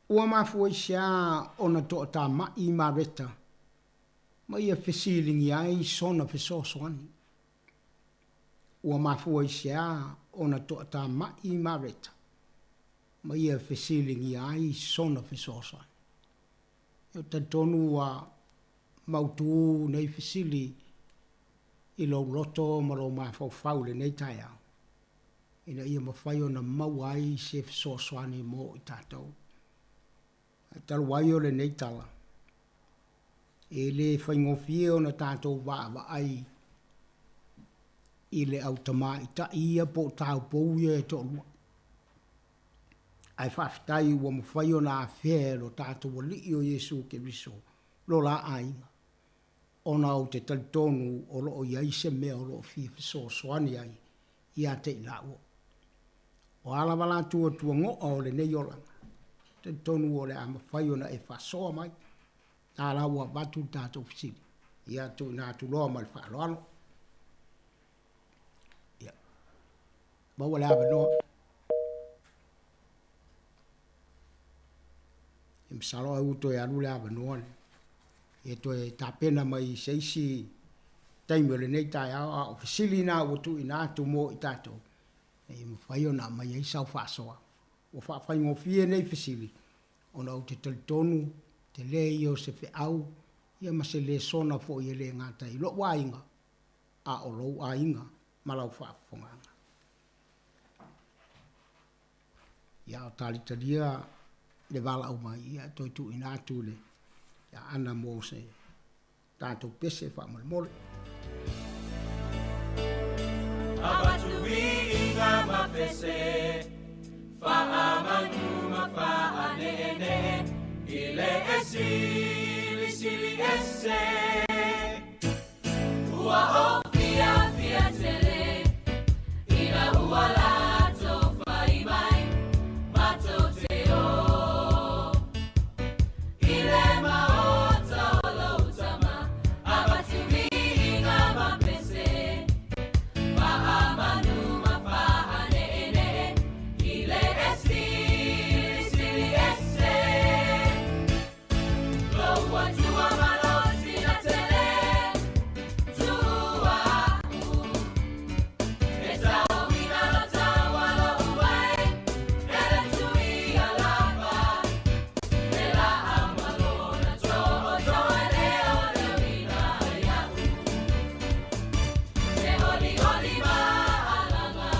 Ua mafua i se a ona toatama'i Mareta ma ia fesiligia ai sona fesoasoani? Ua mafua i se a ona toatama'i Mareta ma ia fesiligia ai sona fesoasoani? E talitonu ua mautū nei fesili i lou loto ma lou mafaufau i lenei taeao, ina ia mafai ona maua ai se fesoasoani mo i tatou. Ae talu ai o lenei tala, e le faigofie ona tatou vaavaai i le au tamaitai ia po o taupou ia e toalua. Ae faafetai ua mafai ona afea e lo tatou Alii o Iesu Keriso lo la aiga, ona ou te talitonu o lo o i ai se mea o lo o fia fesoasoani ai ia te i laua. O a lava la tuatuagoa o lenei olaga, talitonu o le a mafai ona e faasoa mai, a la ua avatu le tatou fesili, ia tuuina atu loa ma le faaaloalo. Ia, maua le avanoa. E masalo ai ua toe alu le avanoa lea. E toe tapena mai i se isi taimi o lenei taeao, a o fesili na ua tuuina atu mo i tatou, e mafai ona aumai ai sau faasoa. Ua faafaigofie nei fesili, ona ou te talitonu, tele ia o se feau, ia ma se lesona foi e le gata i lou aiga, a o lou aiga ma lau faafofogaaga. Ia, o talitalia le valaau mai, ia, toe tuuina atu i le Aana mo se tatou pese faamolemole. Avatu viiga ma pese, faamanu ma faaneenee, i le e silisili ese. Ua ou fiafia tele, ina ua latou fai mai, matou te o i le maota o lou Tama, avatu viiga ma pese, faamanu ma faaneenee, i le e silisili ese. Lou Atua malosi na tele, tuua a'u, e taomiina lo taua lo'u ai, e le Tuia lava, le laau ma lona tootoo e leoleoina ia'u. E olioli ma alaga,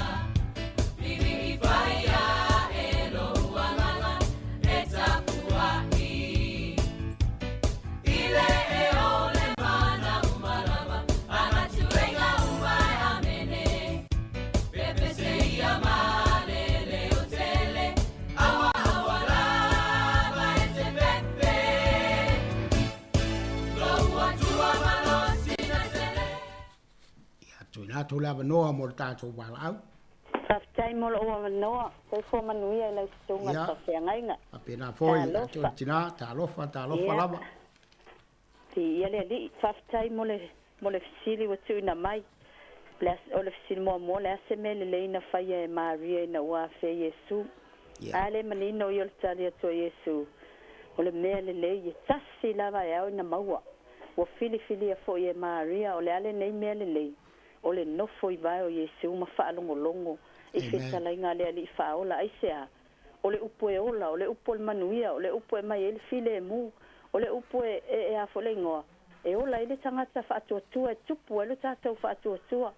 vivii fai a'e lou agaga, e tapua'i. I le e o le mana uma lava, avatu e uma e amene. Pepese ia ma le leo tele, aua aua lava e te fefe. Lou Atua malosi na tele. Ia, tuuina atu le avanoa mo le tatou valaau. Faafetai mo lou avanoa. Soifua manuia i lau susuga Ia. faafeagaiga. Faapena foi, atu Talofa. le tina, talofa, talofa Ia. lava. Viia le Alii. Faafetai mo le mo le fesili ua tuuina mai. Le as- o le fesili muamua, le a se mea lelei na faia e Maria ina ua afea Iesu? Ia. A le manino ia o le tali atu a Iesu, o le mea lelei e tasi lava e ao ina maua. Ua filifilia foi e Maria, o le a lenei mea lelei, o le nofo i vae o Iesu ma faalogologo i Amen. fetalaiga a le Alii faaola. Aisea? O le upu e ola, o le upu o le manuia, o le upu e mai ai le filemu, o le upu e e e a foi le igoa, e ola ai le tagata faatuatua, e tupu ai lo tatou faatuatua.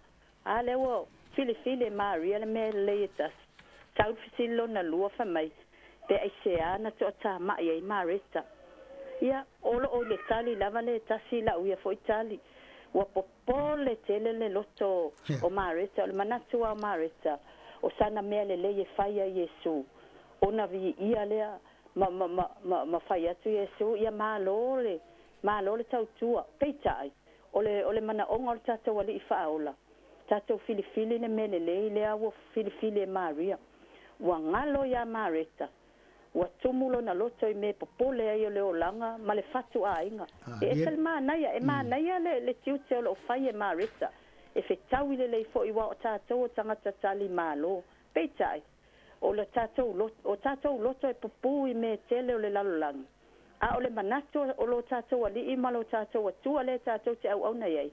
A lea ua filifili e Maria le mea lelei e tasi. Tau le fesili lona lua fai mai, pe aisea na toatama'i ai Mareta. Ia, o loo i le tali lava le tasi lau ia foi tali. Ua popole tele le loto o Mareta, o le manatu lava o Mareta, o sana mea lelei e fai ai Iesu, ona viia lea ma, ma, ma, ma, ma fai atu Iesu, ia malo le, malo le tautua. Peitai, o le, o le manaoga o le tatou Alii faaola, tatou filifili le mea lelei lea ua filifili e Maria. Ua galo ia Mareta, ua tumu lona loto i mea e popole ai o le olaga ma le fatuaiga. E ese le manaia, e manaia le, le tiute o loo fai e Mareta, e fetaui lelei foi aua o tatou o tagata tali malo. Peitai, o le tatou loto, o tatou loto e pupū i mea e tele o le lalolagi, a o le manatu o lo tatou Alii ma lo tatou Atua lea tatou te auauna i ai,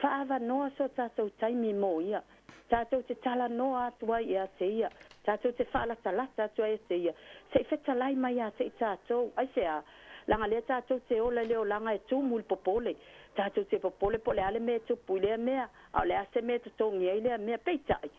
faaavanoa so tatou taimi mo ia, tatou te talanoa atu ai ia te ia, tatou te faalatalata atu ai ia te ia, se i fetalai mai ia te i tatou. Aisea? Leaga lea tatou te ola i le olaga e tumu i le popole. Tatou te popole po o le a le mea e tupu i lea mea, a o le a se mea e totogi ai lea mea. Peitai,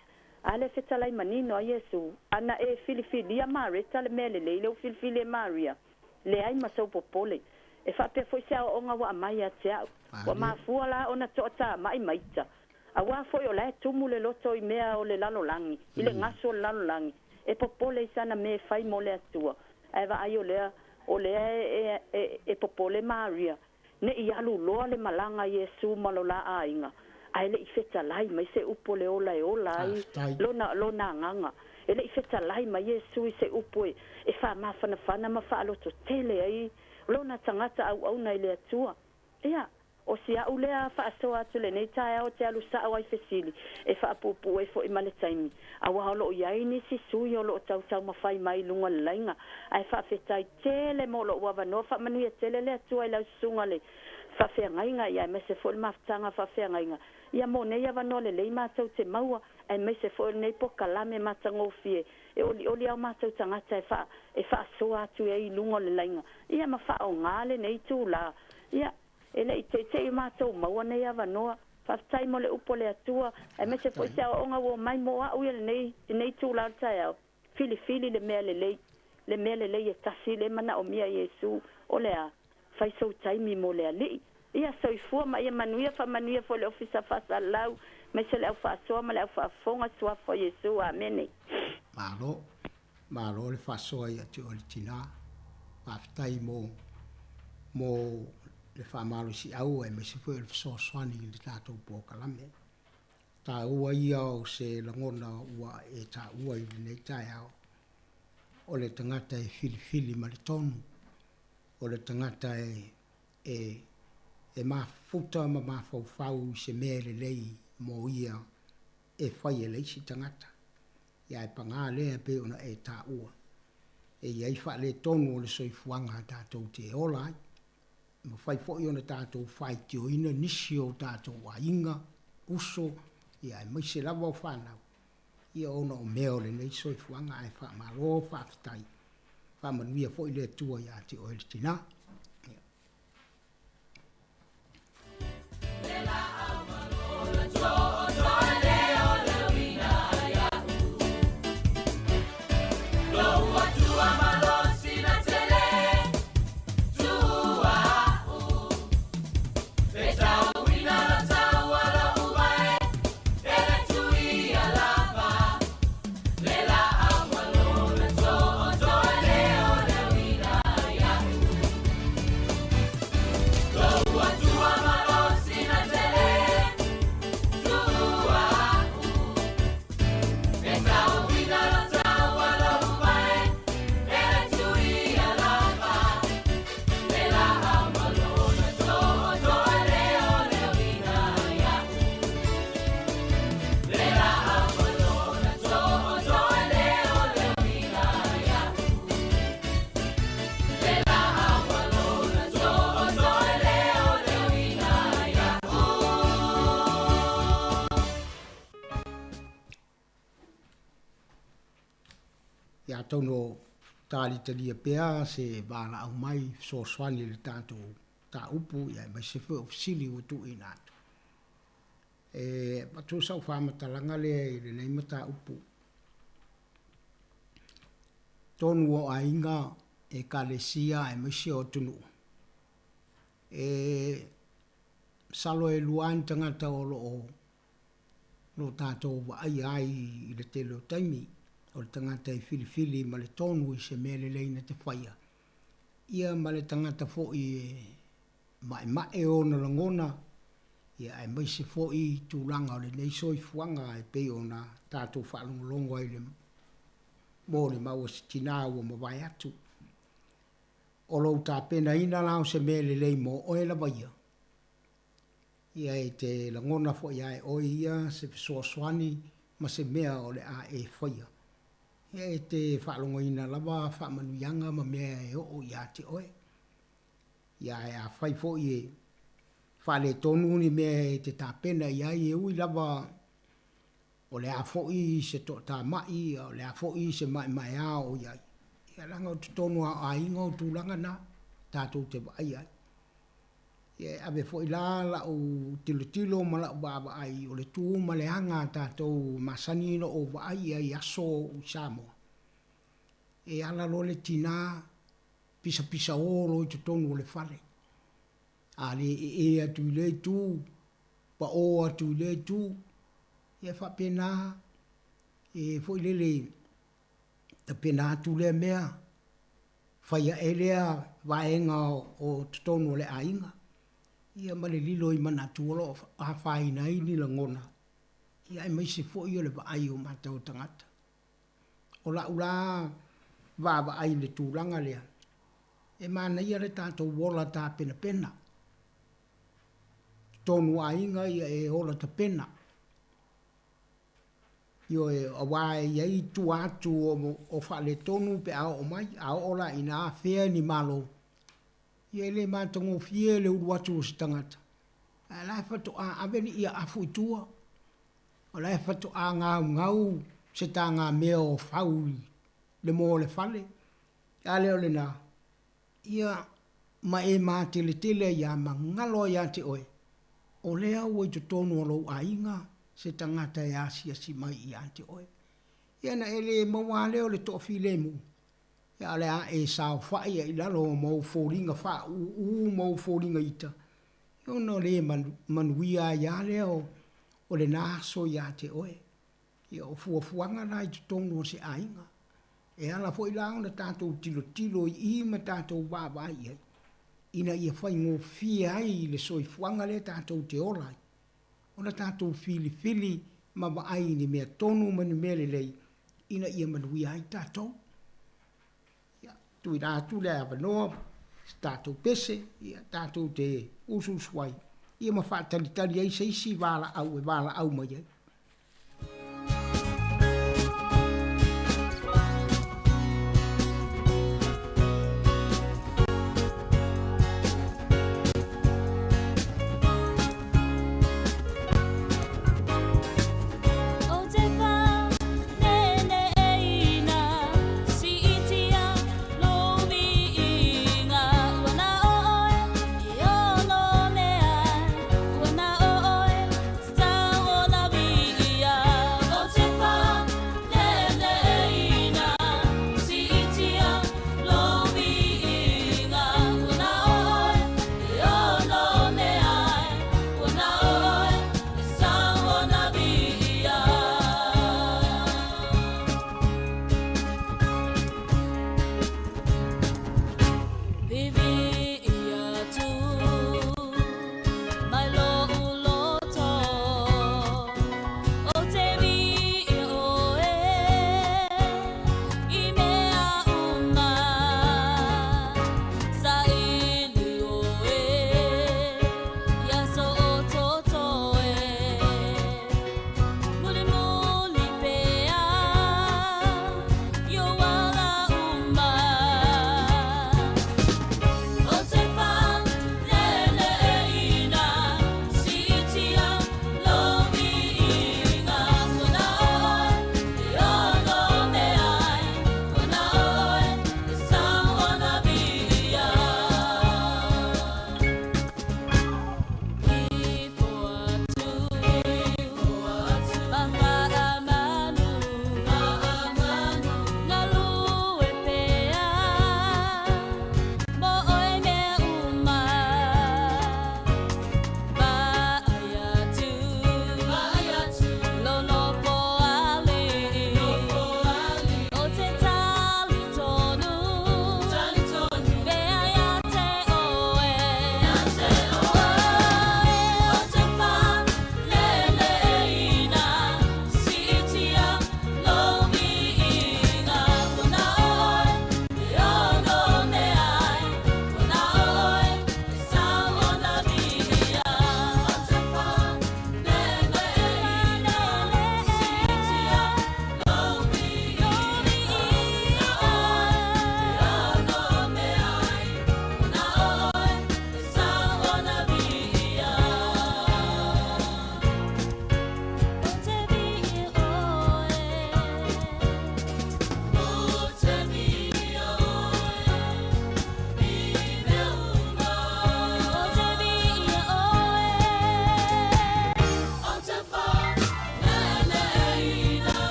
a lea e fetalai manino a Iesu, ana e filifilia Mareta le mea lelei lea ua filifili e Maria, leai ma sou popole. E faapea foi se aoaoga ua aumai ia te au. Ua mafua la ona toatamai maita. Auā foi o la e tumu le loto i mea o le lalolagi, i le gasu o le lalolagi, e popole i sana mea e fai mo le Atua. Ae vaai o lea, o lea e, e, e popole Maria, ne i alu loa le malaga a Iesu ma lo la aiga, ae le i fetalai mai se upu o le ola e ola ai lona, lona agaga. E le i fetalai mai Iesu i se upu e, e faamafanafana ma faalototele ai lona tagata auauna i le Atua. Ia, o si a'u lea faasoa atu lenei taeao te alu sa'o ai fesili e faapuupuu ai fo'i ma le taimi, auā o lo'o i ai nisi sui o lo'o tautaumafai mai i luga o le laiga. Ae faafetai tele mo lo'u avanoa, faamanuia tele le Atua i lau susuga le faafeagaiga, ia aemaise foi le mafutaga faafeagaiga, ia mo nei avanoa lelei matou te maua, aemaise foi o lenei pokalame matagofie e olioli ao matou tagata e faa e faasoa atu ai i luga o le laiga, ia ma faaaogā lenei itulā. Ia, e le i teitei o matou maua nei avanoa. Faafetai mo le upu a le Atua, aemaise foi se aoaoga ua omai mo a'u ia lenei, lenei itulā o le taeao. Filifili le mea lelei, le mea lelei e tasi lea e manaomia e Iesu, o le a? Fai sou taimi mo le Alii. Ia soifua ma ia manuia, faamanuia foi le Ofisa Faasalalau, aemaise le au faasoa ma le au faafofoga, Suafa o Iesu. Amene. Malo. Malo le faasoa ia te oe le tina. Faafetai mo mo le faamalosiau aemaise foi o le fesoasoani i le tatou polokalame. Taua ia o se lagona ua e taua i lenei taeao, o le tagata e filifili ma le tonu, o le tagata e e e mafuta ma mafaufau i se mea lelei mo ia e fai e le isi tagata. Ia ae pagā lea e pei ona e taua, e i ai faaletonu o le soifuaga tatou te ola ai. E mafai foi ona tatou faitioina nisi o tatou aiga, uso, ia aemaise lava o fanau, ia ona o mea o lenei soifuaga ae faamalo faafetai. Faamanuia foi le Atua ia te oe le tinā. Ia. Ia atonu o talitalia pea se valaau mai fesoasoani i le tatou mataupu aemaise foi o fesili ua tuuina atu. E avatu sau faamatalaga lea i lenei mataupu. Tonu o aiga, ekalesia aemaise o atunuu, e masalo e lua ni tagata o lo o lo tatou vaaia ai i le tele o taimi, o le tagata e filifili ma le tonu i se mea lelei na te faia, ia ma le tagata foi e ma'ema'e ona lagona, ia aemaise foi tulaga o lenei soifuaga e pei ona tatou faalogologo ai i le molimau a se tinā ua mavae atu. O lou tapenaina la o se mea lelei mo oe lava ia, ia e te lagona foi lava e oe ia se fesoasoani ma se mea o le a e faia. Ia e te faalogoina lava faamanuiaga ma mea e oo ia te oe. Ia ae afai foi e faaletonu ni mea e te tapena i ai, e ui lava o le a foi se toatamai, o le a foi se maemaea o i ai, ia leaga o totonu lava o aiga o tulaga na tatou te vaai ai. Ia e ave foi la la'u tilotilo ma la'u vaavaai o le tu ma le aga a tatou masani ona ou vaai i ai i aso o i Samoa, e ala loa le tina pisapisaō loa i totonu o le fale. A le ee atu i lea itu, Paʻō atu i lea itu, ia e faapena e foi lele tapena atu lea mea, fai aʻe lea vaega o totonu o le aiga, ia ma le lilo i manatu o lo o afaina ai ni lagona, ia aemaise foi o le vaai o matou tagata. O la'u la vaavaai i le tulaga lea, e manaia le tatou ola tapenapena. Totonu o aiga ia e ola tapena. Ioe, auā e i ai tua atu o faaletonu pe a oo mai, a oo la ina afea ni malo, ia e le matagofie le ulu atu o se tagata, ae la e faatoa ave ni ia afu i tua, o la e faatoa gaugau se tagamea o fau i le moa o le fale, a le o lena, Ia, ma e mateletele ai lava ma galo ai ia te oe, o lea ua i totonu o lou aiga se tagata e asiasi mai ia te oe. Ia na e le maua lava lea o le toafilemu, ia a o le a e saofai ai i lalo ma ou foliga faaūū ma ou foliga ita, ia ona le manuia ai lava lea o lena aso ia te oe. Ia, o fuafuaga la i totonu o se aiga. E ala foi la ona tatou tilotilo i i ma tatou vaavaai i ai, ina ia faigofie ai le soifuaga lea tatou te ola ai, ona tatou filifili ma vaai i ni mea tonu ma ni mea lelei ina ia manuia ai tatou. Ia, tuuina atu le avanoa i se tatou pese, ia, tatou te usuusu ai, ia ma faatalitali ai se isi valaau e valaau mai ai.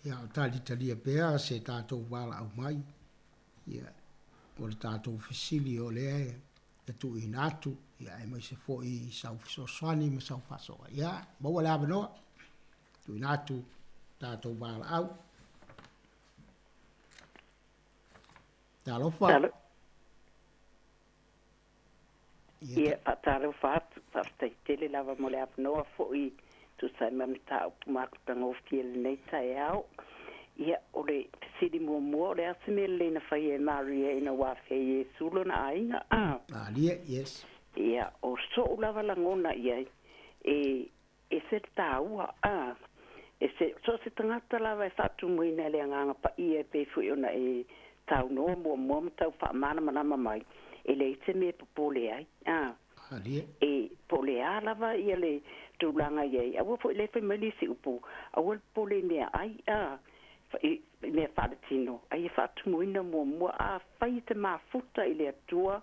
Ia, o talitalia pea se tatou valaau mai, ia, o le tatou fesili o lea e tuuina atu, ia, aemaise foi i sau fesoasoani ma sau faasoa. Ia, maua le avanoa, tuuina atu tatou valaau. Talofa. Ia, faatalofa atu, faafetai tele lava mo le avanoa foi e tusa ai ma mataupu matagofie i lenei taeao. Ia, o le fesili muamua, o le a se mea lelei na faia e Maria ina ua afea e Iesu lona aiga? A. Malie, yes. Ia, o so'u lava lagona i ai, e ese le taua, a. E se, so o se tagata lava e faatumuina e le Agaga Paia e pei foi ona e saunoa muamua ma tau faamalamalama mai, e leai se mea e popole ai, a. E, po o le a lava ia le tulaga i ai, aua foi le fai mai le isi upu, aua le popole i mea ai, a, i mea faaletino, a ia faatumuina muamua, afai e te mafuta i le Atua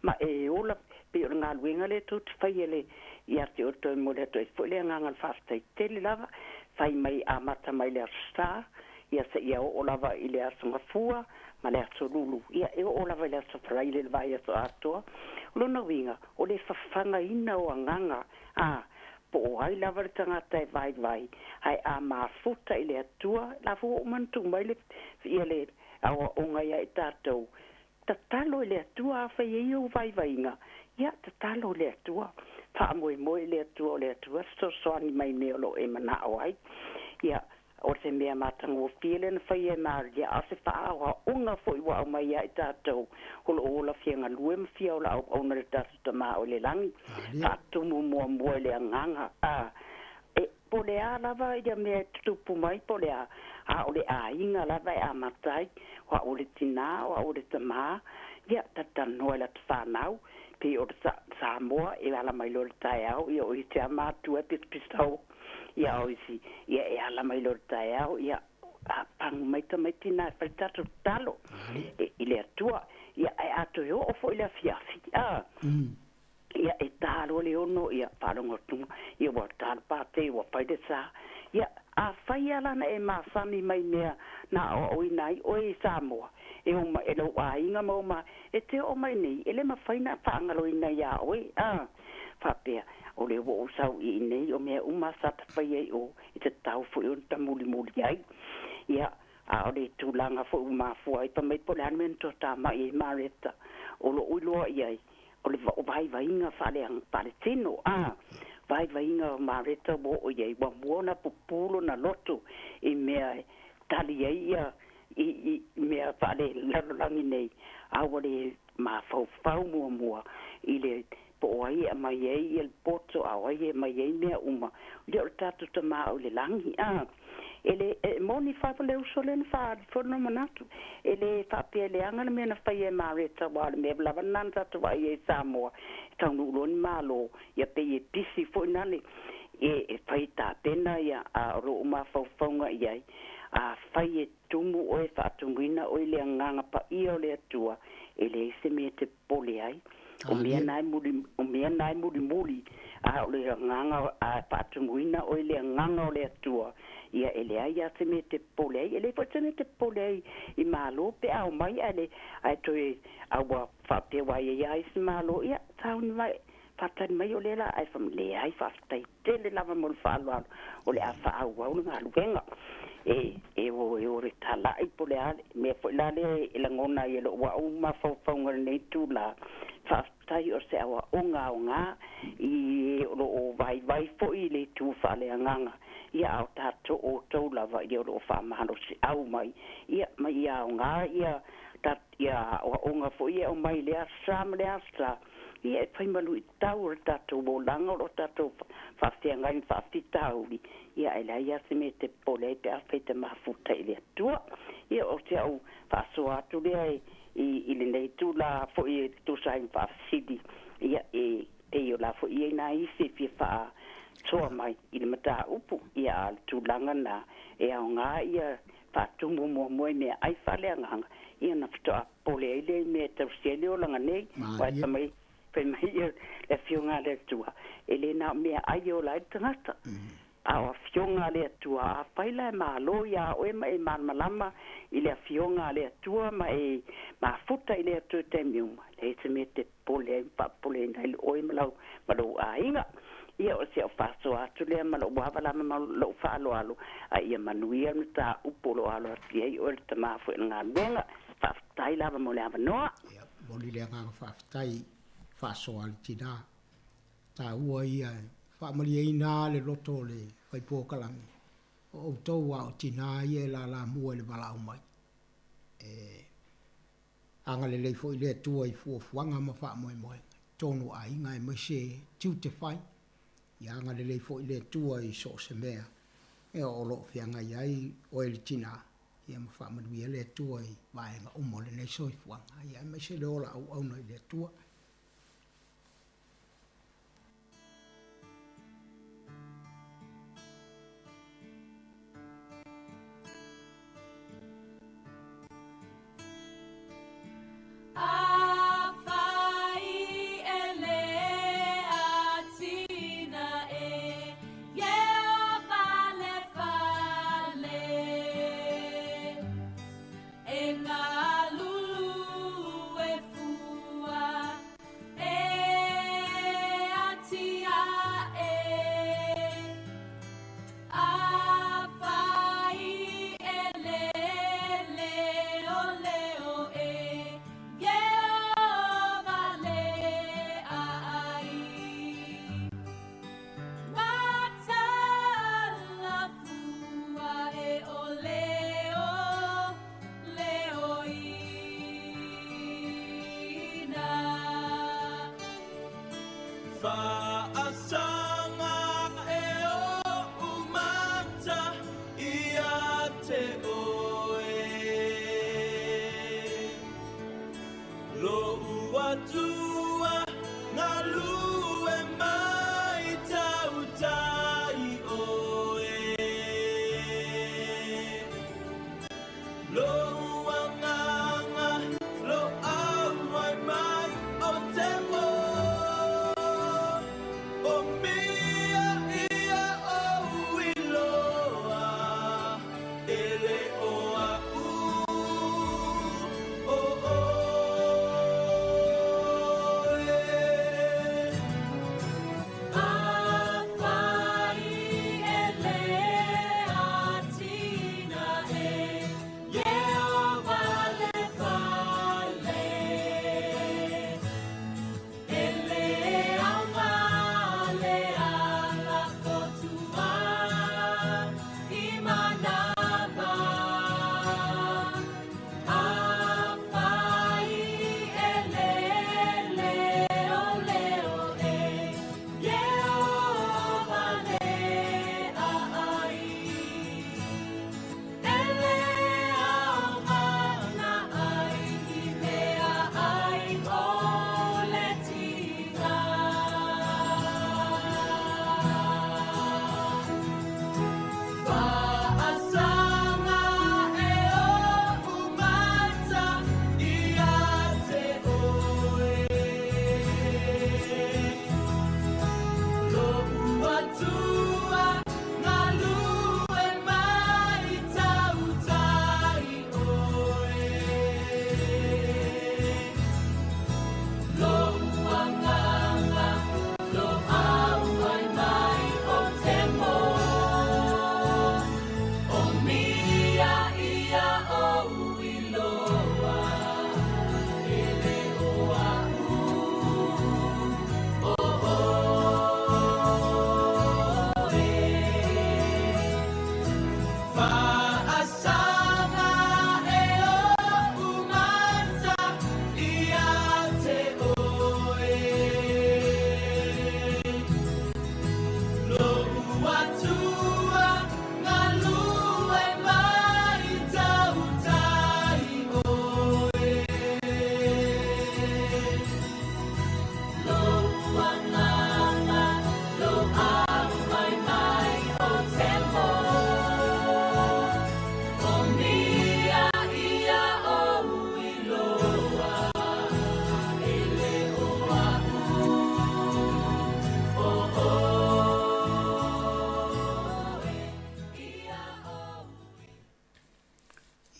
ma e ola, pei o le galuega lea tou te faia le, ia te outou e momoli atu ai foi le agaga o le faafetai tele lava, fai mai amata mai le Aso Sa, ia seia oo lava i le Aso Gafua ma le Aso Lulu, ia e oo lava i le Aso Faraile i le vaiaso atoa. O lona uiga, o le fafagaina o agaga, a, po o ai lava le tagata e vaivai, ae a mafuta i le Atua, la foi ua uma ona tuu mai le, ia le aoaoga ia i tatou, Tatalo i le Atua afai e i ou vaivaiga, ia, tatalo i le Atua. Faamoemoe i le Atua, o le Atua e fesoasoani mai i mea o lo o e manao ai. Ia, o se mea matagofie lea na faia e Maria, a o se faaoaoga foi ua aumai ia i tatou o lo o ola fia galue ma fia ola auauna i le tatou Tama o i le Lagi. Faatumu muamua i le agaga, a, e, po o le a lava ia mea e tutupu mai po o le a, a o le aiga lava e amata ai, o au o le tinā, o au o le tamā, ia, talatalanoa i lata fanau, pei o le sa, Samoa e ala mai loa i le taeao, ia o isi lava matua e pisapisao, ia o isi, ia e ala mai loa i le taeao, ia, a pagu mai tamaiti na e fai le tatou tatalo i le Atua, ia, ae a toe oo foi i le afiafi, a. Ia, e tā loa le ono, ia, faalogo atu, ia, ua tā le pātei, ua fai le sa. Ia, afai lava la na e masani mai mea na aoaoina ai oe i Samoa, e o mai, e lou aiga ma ou ma, e te oo mai nei, e le mafai na faagaloina iā oe, a. Faapea, o lea ua ou sau i inei, o mea uma sa ta faia i o, e tatau foi ona ta mulimuli ai. Ia, a o le tulaga foi ua mafua ai, fai mai po o le a le mea na toatamai ai Mareta, o lou iloa i ai, o le vaivaiga faaletino, a, vaivaiga o Mareta ua oo i ai, ua mua ona pupū lona loto i mea e tali ai ia i mea faalelalolagi nei, a ua le mafaufau muamua i le po o ai e aumai ai ia le poto, a o ai e aumai ai mea uma, ia o le tatou Tama o i le lagi, a. E le, e moni lava le uso lea na faaali foi lona manatu. E le faapea e leaga le mea na faia e Mareta aua o le mea lava lena na tatou vaai ai i Samoa, e taunuu loa ni malo, ia pei e pisi foi nale e, e fai tapena ia, a o lou mafaufauga i ai, afai e tumu oe e faatumuina oe i le Agaga Paia o le Atua, e leai se mea e te popole ai. O mea na e muli, o mea na e mulimuli, a o le agaga a faatumuina oe i le Agaga o le Atua, ia e leai lava se mea e te popole ai. E leai foi se mea e te popole ai i malo pe a omai ae le, ae toe a ua faapea ua i ai lava isi malo, ia sauni mai, faatali mai o lea la ae fai mai, leai, faafetai tele lava mo le faaaloalo, o le a faaauau le galuega. E, e o, e o le talai po o le a le mea foi la lea e lagona ai e lou au mafaufauga i lenei itula, faafetai o se aoaoga aoga i e o lo o vaivai foi i le itu faaleagaga, ia a o tatou outou lava ia o lo o faamalosiau mai, ia, ma ia aoga ia ta, ia aoaoga foi ia e aumai i le Aso Sa ma le Aso Sa, Ia, e fai ma luitau o le tatou olaga o lo o tatou faafeagai ma faafitauli, ia ae leai lava se mea e te popole ai pe afai e te mafuta i le Atua. Ia, o si au faasoa atu lea i, i lenei itula foi e tusa ai ma faafesili, ia, e pei o la foi i ai nai isi e fia faasoa mai i le mataupu, ia, a o le tulaga lena, e aoga ia faatumu muamua i meaai faaleagaga, ia ona faatoa popole ai lea i mea e tausi ai le olaga nei. Aua e fai mai, fai mai ia le Afioga a le Atua, e le na o meaai e ola ai le tagata. A o afioga a le Atua, afai la e malo iā oe ma e malamalama i le afioga a le Atua ma e mafuta i le Atua i taimi uma, e leai se mea e te popole ai ma faapopoleina ai le oe ma lau ma lou aiga. Ia, o si au faasoa atu lea ma lou ava lava ma lou faaaloalo, a ia manuia le mataupu o lo o alo atu i ai oe le tama foi o le galuega. Faafetai lava mo le avanoa. Ia, momoli le agaga faafetai i faasoa a le tinā. Taua ia e faamalieina le loto o le faipuokalame, o outou a o tinā ia e lalamua i le valaau mai. E agalelei foi le Atua i fuafuaga ma faamoemoega i totonu o aiga aemaise tiute fai. Ia agalelei foi le Atua i so o se mea e o lo o feagai ai oe le tinā, ia ma faamanuia le Atua i vaega uma o lenei soifuaga, ia aemaise le ola auauna i le Atua. E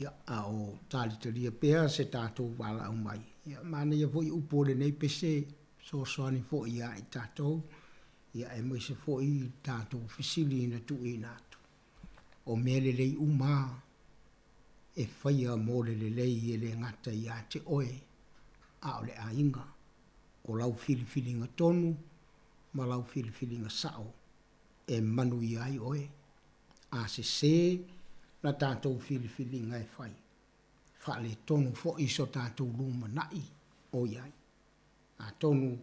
Ia, a o talitalia pea se tatou valaau mai, ia, manaia foi upu o lenei pese fesoasoani foi ia i tatou, ia, aemaise foi i tatou fesili na tuuina atu. O mea lelei uma e faia mo le lelei e le gata ia te oe, a o le aiga. O lau filifiliga tonu ma lau filifiliga sao e manuia ai oe. A sesē la tatou filifiliga e fai, faaletonu foi so tatou lumanai o i ai. Atonu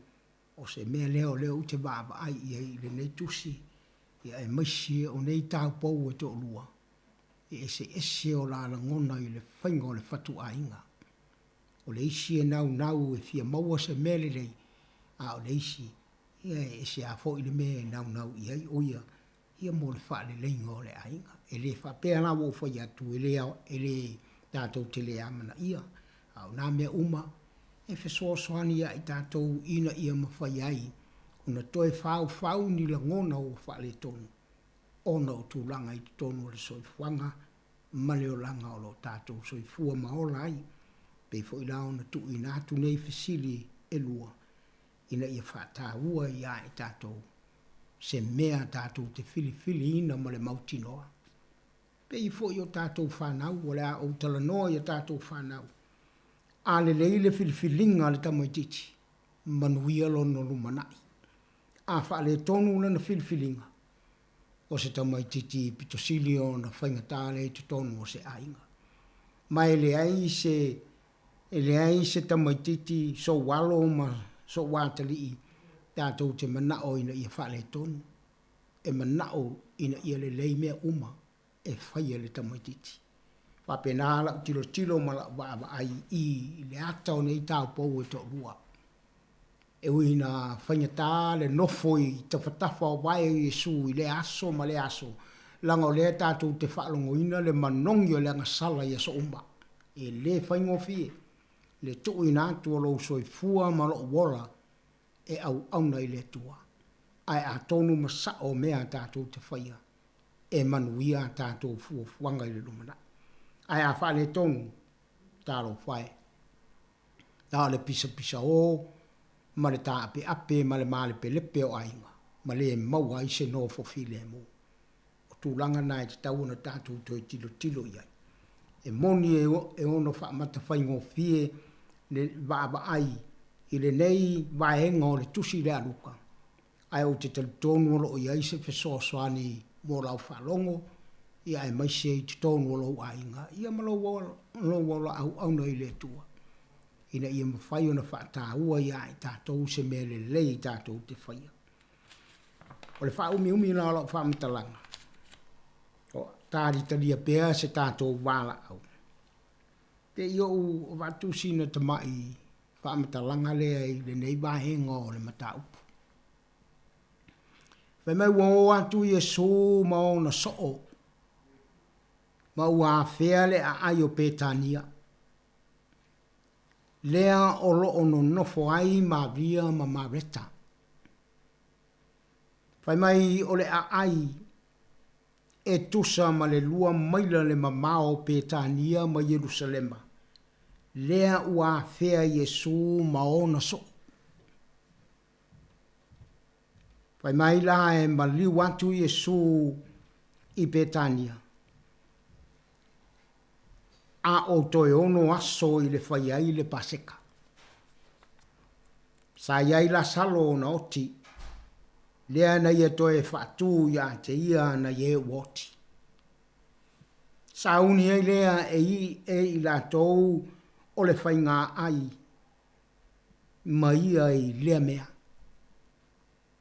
o se mea lea o lea ou te vaavaai i ai i lenei tusi, ia aemaise o nei taupou e toalua, e eseese o la lagona i le faiga o le fatuaiga. O le isi e naunau e fia maua se mea lelei, a o le isi, ia e ese lava foi le mea e naunau i ai o ia, ia mo le faaleleiga o le aiga. E le faapea la ua ou fai atu e le, e le, tatou te le amanaia, a o nā mea uma e fesoasoani ia i tatou ina ia mafai ai ona toe faufau ni lagona ua faaletonu ona o tulaga i totonu o le soifuaga ma le olaga o lo o tatou soifua ma ola ai. Pei foi la ona tuuina atu nei fesili e lua ina ia faataua ia i tatou se mea tatou te filifiliina ma le mautinoa. Pei foi o tatou fanau, o le a ou talanoa i a tatou fanau, a lelei le filifiliga a le tamaitiiti, manuia lona lumanai. A faaletonu lana filifiliga, o se tamaitiiti pito sili ona faigata lea i totonu o se aiga. Ma e leai se E leai se tamaitiiti sou alo ma sou atalii tatou te manao ina ia faaletonu, e manao ina ia lelei mea uma e fai e le tamaitiiti. Faapena lau tilotilo ma lau vaavaai i i le ata o nei taupou e toalua. E ui ina faigata le nofo i tafatafa o vae o Iesu i lea aso ma lea aso, leaga o lea tatou te faalogoina le manogi o le agasala i aso uma. E le faigofie le tuuina atu o lou soifua ma lou ola e auauna i le Atua. Ae atonu ma sao mea tatou te faia e manuia a tatou fuafuaga i le lumanai. Ae a faaletonu, talofa e. Na o le pisapisaō ma le taapeape ma le malepelepe o aiga ma le maua ai se nofo filemu. O tulaga na e tatau ona tatou toe tilotilo i ai. E moni e ono faamata faigofie le vaavaai i lenei vaega o le tusi lea a Luka, ae ou te talitonu o lo o i ai se fesoasoani mo lau faalogo, ia aemaise i totonu o lou aiga, ia ma lou ola auauna i le Atua, ina ia mafai ona faataua ia i tatou se mea lelei tatou te faia. O le faaumiumi la o lau faamatalaga, o talitalia pea se tatou valaau. Te i ou avatu sina tamai faamatalaga lea i lenei vaega o le mataupu. Fai mai ua o atu Iesu ma ona soo, ma ua afea le aai o Petania, lea o lo o nonofo ai Maria ma Mareta. Fai mai o le aai e tusa ma le lua maila le mamao o Petania ma Ierusalema, lea ua afea Iesu ma ona soo. Fai mai la e maliu atu Iesu i Petania, a o toe ono aso i le fai ai le Paseka. Sa i ai Lasalo ona oti, lea na ia toe faatū ia te ia nai e ua oti. Sauni ai lea e i e i latou o le faiga ai ma ia i lea mea.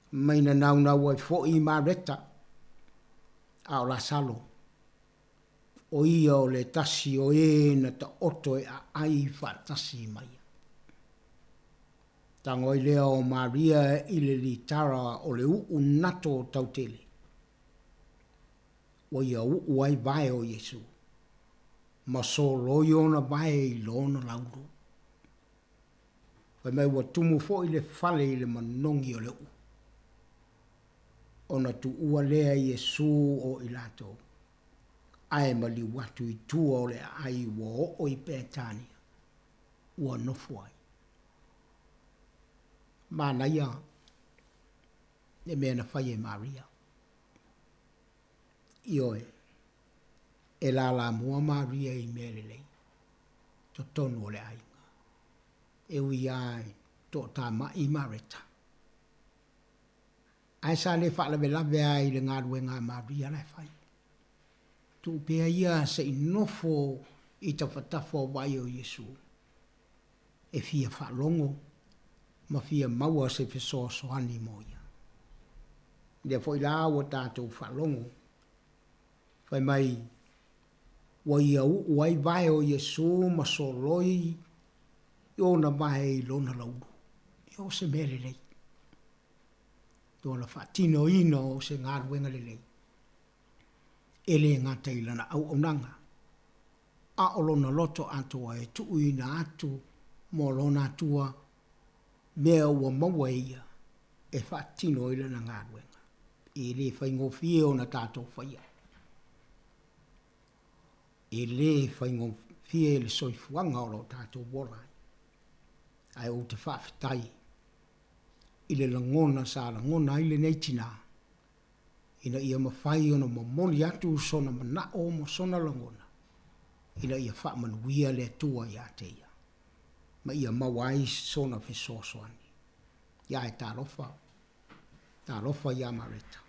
Mai na naunau ai foi Mareta, a o Lasalo, o ia o le tasi o e na taoto e aai faatasi ma ia. Tago ai lea o Maria i le litara o le uu nato tautele, ua ia uu ai vae o Iesu, ma soloi ona vae i lona laulu. Fai mai ua tumu foi le fale i le manogi o le uu. Ona tuua lea Iesu o i latou. ae maliu atu i tua o le aai ua oo i Petania, ua nofo ai. Manaia le mea na fai e Maria. Ioe, e lalamua Maria i mea lelei, totonu o le aiga. E ui lava i toatamai Mareta, ae sa le faalavelave lava i le galuega a Maria la e fai. Tuu pea ia se i nofo i tafatafa o vai o Iesu, e fia faalogo ma fia maua se fesoasoani mo ia. Lea foi la ua tatou faalogo, fai mai ua ia uu ai vae o Iesu ma soloi i ona vae i lona laulu. Ia o se mea lelei. Lona faatinoina o se galuega lelei, e le gata i lana auaunaga, a o lona loto atoa e tuuina atu mo lona Atua mea ua maua e ia e faatino ai lana galuega. E le faigofie ona tatou faia. E le faigofie le soifuaga o lo o tatou ola ai. Ae ou te faafetai i le lagona sa lagona ai lenei tinā, ina ia mafai ona momoli atu sona manao ma sona lagona ina ia faamanuia le Atua ia te ia, ma ia maua ai sona fesoasoani. Ia ae talofa, talofa ia Mareta.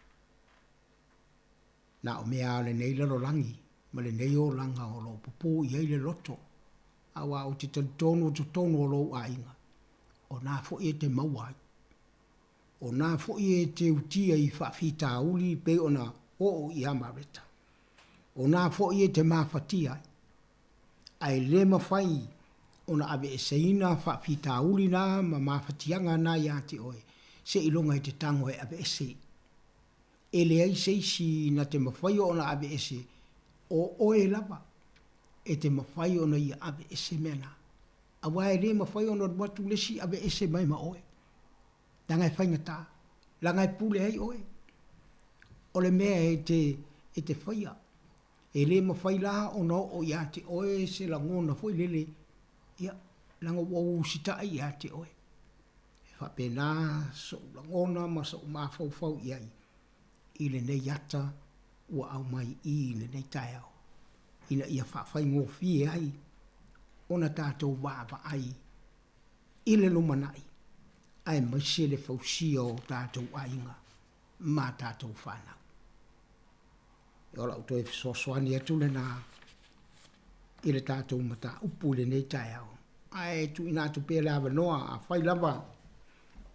Na o mea a lenei lalolagi ma lenei olaga o lo o pupū i ai le loto, aua ou te talitonu o totonu o lou aiga, o na foi e te maua ai. O na foi e te utia i faafitauli pei ona oo ia Mareta. O na foi e te mafatia ai. Ae le mafai ona aveeseina faafitauli na ma mafatiaga na ia te oe, seiloga e te tago e aveese. E leai se isi na te mafai ona aveese, o oe lava e te mafai ona ia aveese mea na. Aua e le mafai ona alu atu le isi aveese mai ma oe. Leaga e faigata, leaga e pule ai oe. O le mea e te, e te faia, e le mafai la ona oo ia te oe se lagona foi lele, ia, leaga ua ou usitai ia te oe. E faapena so'u lagona ma so'u mafaufau i ai i lenei ata ua aumai i i lenei taeao, ina ia faafaigofie ai ona tatou vaavaai i le lumanai aemaise le fausia o tatou aiga ma tatou fanau. O lau toe fesoasoani atu lena i le tatou mataupu i lenei taeao. Ae tuuina atu pea le avanoa, afai lava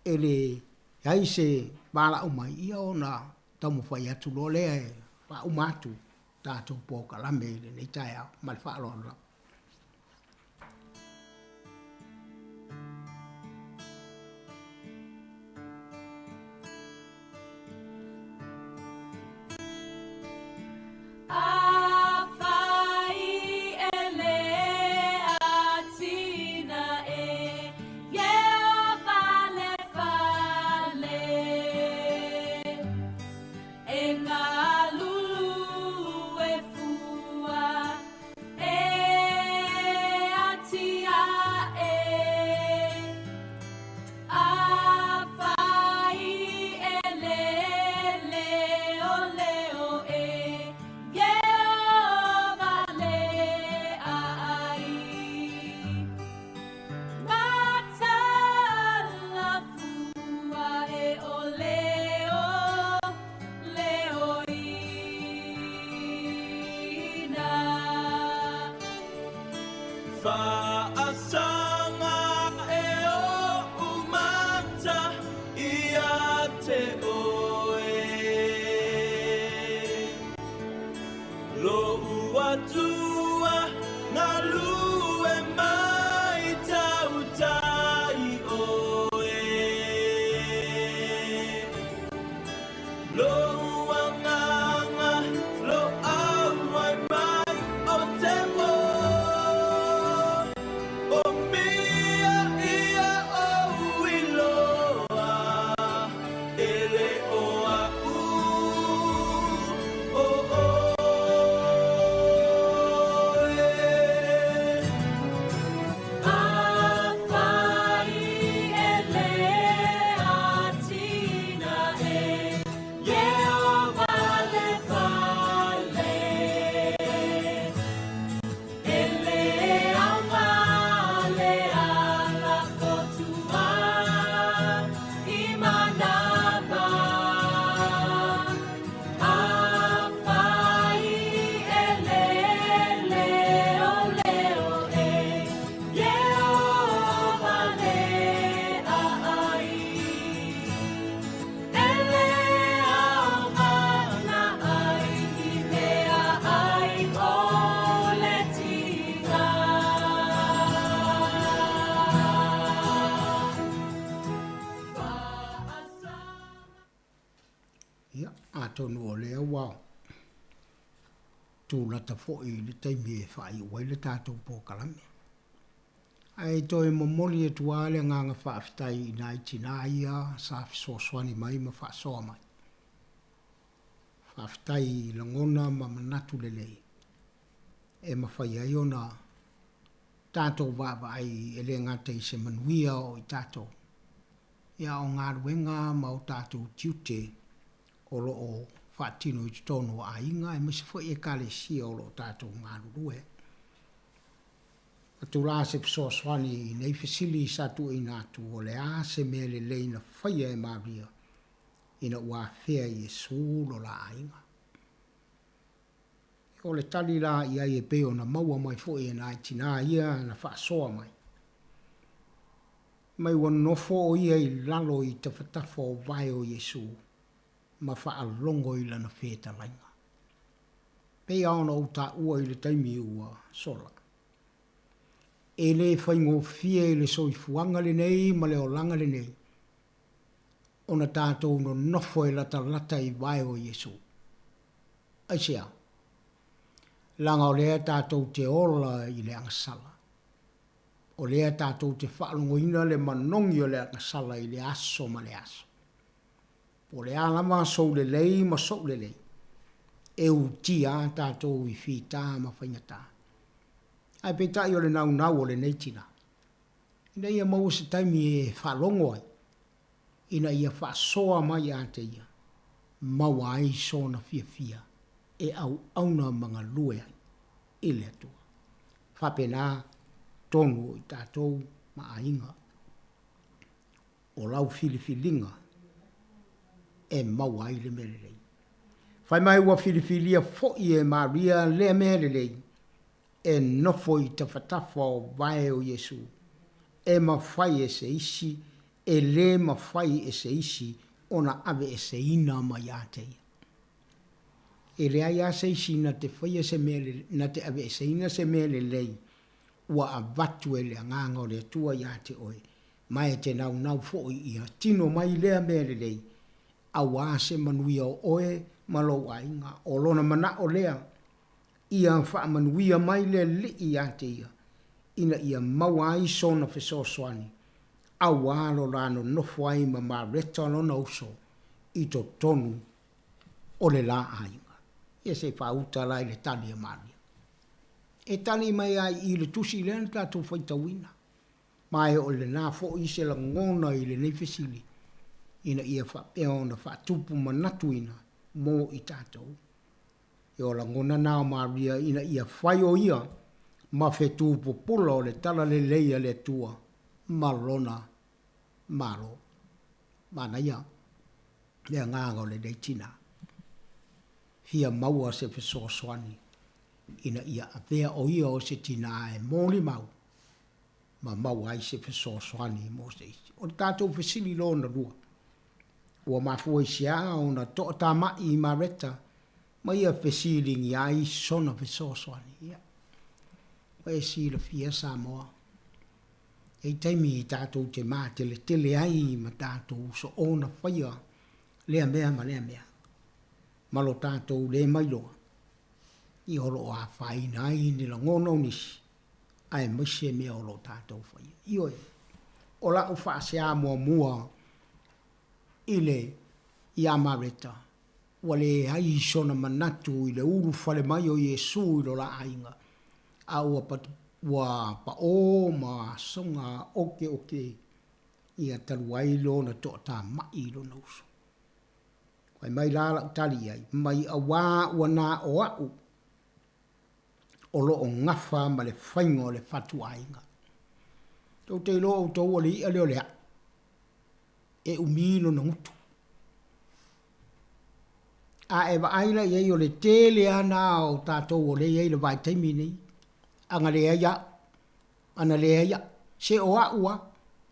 e leai se valaau mai, ia ona taumafai atu loa lea e faauma atu tatou polokalame i lenei taeao. Ma le faaaloalo lava. tulata foi i le taimi e faaiu ai le tatou polokalame. Ae toe momoli atu lava le agaga faafetai i nai tinā ia sa fesoasoani mai ma faasoa mai. Faafetai i lagona ma manatu lelei e mafai ai ona tatou vaavaai e le gata i se manuia o i tatou, ia a o galuega ma o tatou tiute o lo o faatino i totonu o aiga aemaise foi Ekalesia o lo o tatou galulue. Atu la se fesoasoani i nei fesili sa tuuina atu o le a se mea lelei na faia e Maria ina ua afea Iesu lo la aiga. O le tali la i ai e pei ona maua mai foi e nai tinā ia na faasoa mai. Mai ua nofo o ia i lalo i tafatafa o vae o Iesu ma faalogo i lana fetalaiga. Pei lava ona ou taua i le taimi ua sola. E le faigofie i le soifuaga lenei ma le olaga lenei ona tatou nonofo e latalata i vae o Iesu. Aisea? Leaga o lea tatou te ola i le agasala. O lea tatou te faalogoina le manogi o le agasala i le aso ma le aso. Po o le a lava sou lelei ma sou lelei, e utia lava tatou i fita ma faigata. Ae peitai o le naunau o lenei tina, ina ia maua se taimi e faalogo ai, ina ia faasoa mai ia te ia, maua ai sona fiafia e auauna ma galue ai i le Atua. Faapena tonu o i tatou ma aiga. O lau filifiliga e maua ai le mea lelei. Fai mai ua filifilia foi e Maria lea mea lelei e nofo i tafatafa o vae o Iesu, e mafai e se isi, e lē mafai e se isi ona aveeseina mai ia te ia. E leai lava se isi na te faia se mea, na te aveeseina se mea lelei ua avatu e le Agaga o le Atua ia te oe, ma e te naunau foi ia tino mai lea mea lelei, auā se manuia o oe ma lou aiga. O lona manaʻo lea, ia faamanuia mai le Alii iā te ia, ina ia maua ai sona fesoasoani, auā lo la nonofo ai ma Mareta lona uso i totonu o le la aiga. Ia se i faauta la i le tali a Maria. E tali mai ai i le tusi lea na tatou faitauina. Ma e o lena foi se lagona i lenei fesili, ina ia faapea ona faatupu manatuina mo i tatou. E o lagona na o Maria ina ia fai o ia ma fetu pupula o le talalelei a le Atua ma Lona Malo. Manaia le agaga o lenei tina. Fia maua se fesoasoani ina ia avea o ia o se tina e molimau ma maua ai se fesoasoani mo se isi. O le tatou fesili lona lua, ua mafua i se a ona toatama'i i Mareta ma ia fesiligia ai sona fesoasoani? Ia, ua e silafia Samoa, e i taimi i tatou te mateletele ai ma tatou soona faia lea mea ma lea mea, ma lo tatou le mailoa, ia o lo o afaina ai ni lagona o nisi, aemaise mea o lo o tatou faia. Ioe, o la'u faasea muamua i le iā Mareta, ua leai sona manatu i le ulufale mai o Iesu i lo la aiga, a ua ua paʻō ma soga okeoke ia talu ai lona toatama'i i lona uso. Fai mai la la'u tali i ai, mai auā ua na o a'u o lo o gafa ma le faiga o le fatuaiga. Tou te iloa outou o le iʻa lea o le aʻu, e umi lona gutu. A e vaai la i ai o le tele lava na o tatou o lea e i ai i le vaitaimi nei, ana leai aʻu, ana leai aʻu, se o aʻu lava,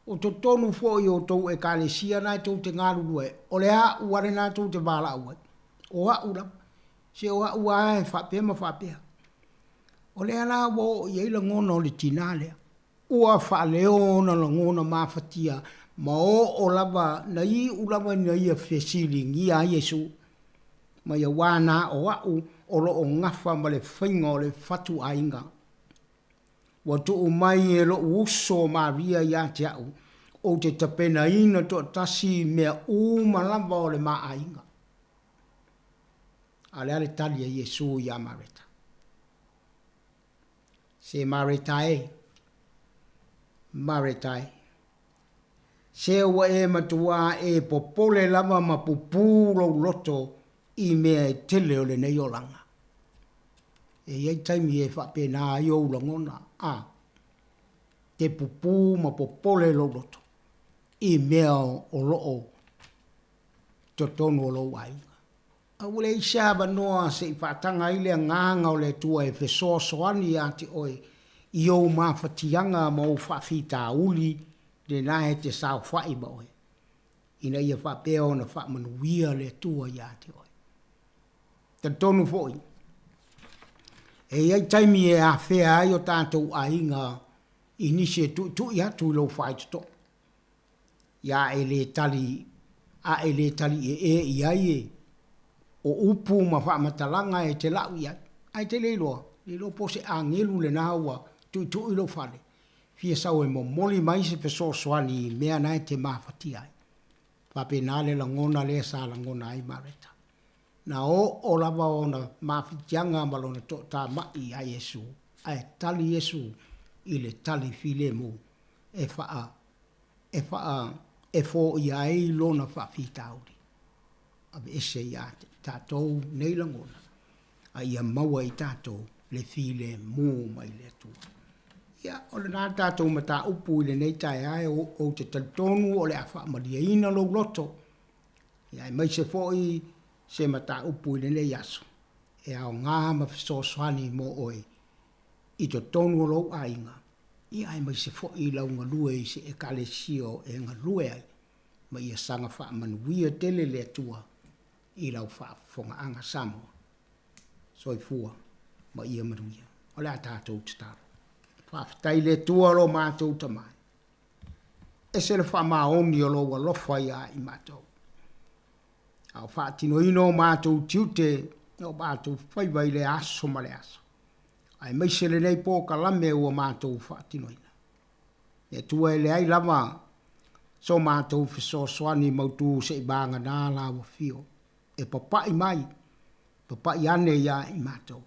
o totonu foi o tou Ekalesia na e tou te galulue ai, o le aʻu lava lena tou te valaau ai, o aʻu lava. Se o a'u lava e faapea ma faapea. O lea la ua oo i ai lagona o le tinā lea. Ua faaleo ona lagona mafatia ma oo lava, na iu lava ina ia fesiligia ai Iesu, mai auā na o a'u o lo o gafa ma le faiga o le fatuaiga. Ua tuu mai e loʻu uso o Maria ia te a'u, ou te tapenaina toatasi mea uma lava o le ma aiga. A o le a le tali a Iesu iā Mareta? Se Mareta e, Mareta e, se ua e matuā e popole lava ma pupū lou loto i mea e tele o lenei olaga. E i ai taimi e faapena ai ou lagona, a, te pupū ma popole lou loto i mea o lo o totonu o lou aiga. A ua leai se avanoa se i faataga ai le agaga o le Atua e fesoasoani iā te oe i ou mafatiaga ma ou faafitauli lena e te saofai ma oe, ina ia faapea ona faamanuia le Atua iā te oe. Talitonu foi, e i ai taimi e afea ai o tatou aiga i nisi e tuitui atu i lou faitotoa. Ia e le tali, a e le tali ieē i ai e, o upu ma faamatalaga e te lau i ai. Ae te le iloa, le iloa po o se agelu lena ua tuitui i lou fale, fia sau e momoli mai se fesoasoani i mea na e te mafatia ai. Faapena le lagona lea sa lagona ai Mareta. Na oo lava ona mafitiaga ma lona toatama'i iā Iesu, ae tali Iesu i le tali filemu e faa, e faa, e foia ai lona faafitauli. Aveese iā tatou nei lagona, a ia maua i tatou le filemu mai le Atua. Ia, o lena le tatou mataupu i lenei taeao, ou te talitonu o le a faamalieina lou loto, ia aemaise foi se mataupu i lenei aso e aoga ma fesoasoani mo oe i totonu o lou aiga, ia aemaise foi i lau galue i se Ekalesia o e galue ai, ma ia saga faamanuia tele le Atua i lau faafofogaaga Samoa. Soifua ma ia manuia. O le a tatou tatalo. Faafetai i le Atua lo matou Tama. Ese le faamaoni o lou alofa iā i matou. A o faatinoina o matou tiute o matou faiva i le aso ma le aso, aemaise lenei polokalame ua matou faatinoina. Le Atua e leai lava so matou fesoasoani mautu se i vagana lau afio e papai mai, papai ane iā i matou,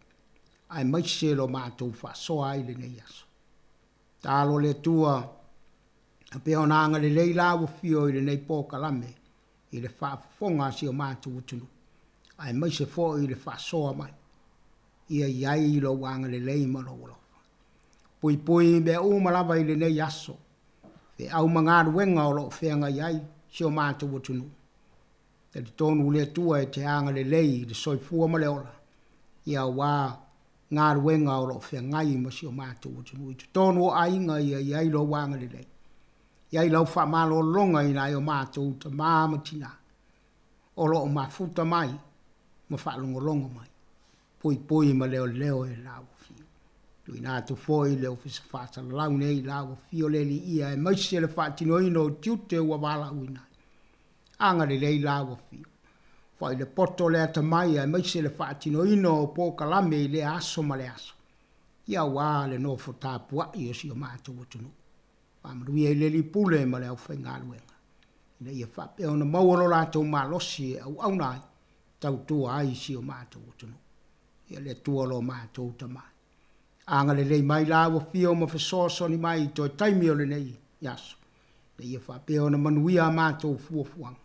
aemaise lo matou faasoa ai lenei aso. Talo le Atua, a pea ona agalelei lau afio i lenei polokalame i le faafofoga a si o matou atunuu, aemaise foi i le faasoa mai. Ia i ai lou agalelei ma lou alofa. Puipui mea uma lava i lenei aso, feau ma galuega o lo o feagai ai si o matou atunuu. Talitonu le Atua e te agalelei i le soifua ma le ola, ia aua galuega o lo o feagai ma si o matou atunuu i totonu o aiga ia i ai lou agalelei. I ai lau faamalologa i nai o matou tama ma tina o lo o mafuta mai ma faalogologo mai, puipui ma leoleo e lau afio. Tuuina atu foi le Ofisa Faasalalau nei i lau afio le Alii aemaise le faatinoina o tiute ua valaauina ai. Agalelei lau afio. Foi le poto le atamai aemaise le faatinoina o polokalame i lea aso ma le aso, ia aua le nofo tapuai o si o matou atunuu. Faamanuia i le Alii Pule ma le aufaigaluega, ina ia faapea ona maua lo latou malosi e auauna ai, tautua ai i si o matou atunuu. Ia le Atua lo matou Tama. Agalelei mai lau afio ma fesoasoani mai i toe taimi o lenei aso, ina ia faapea ona manuia a matou fuafuaga.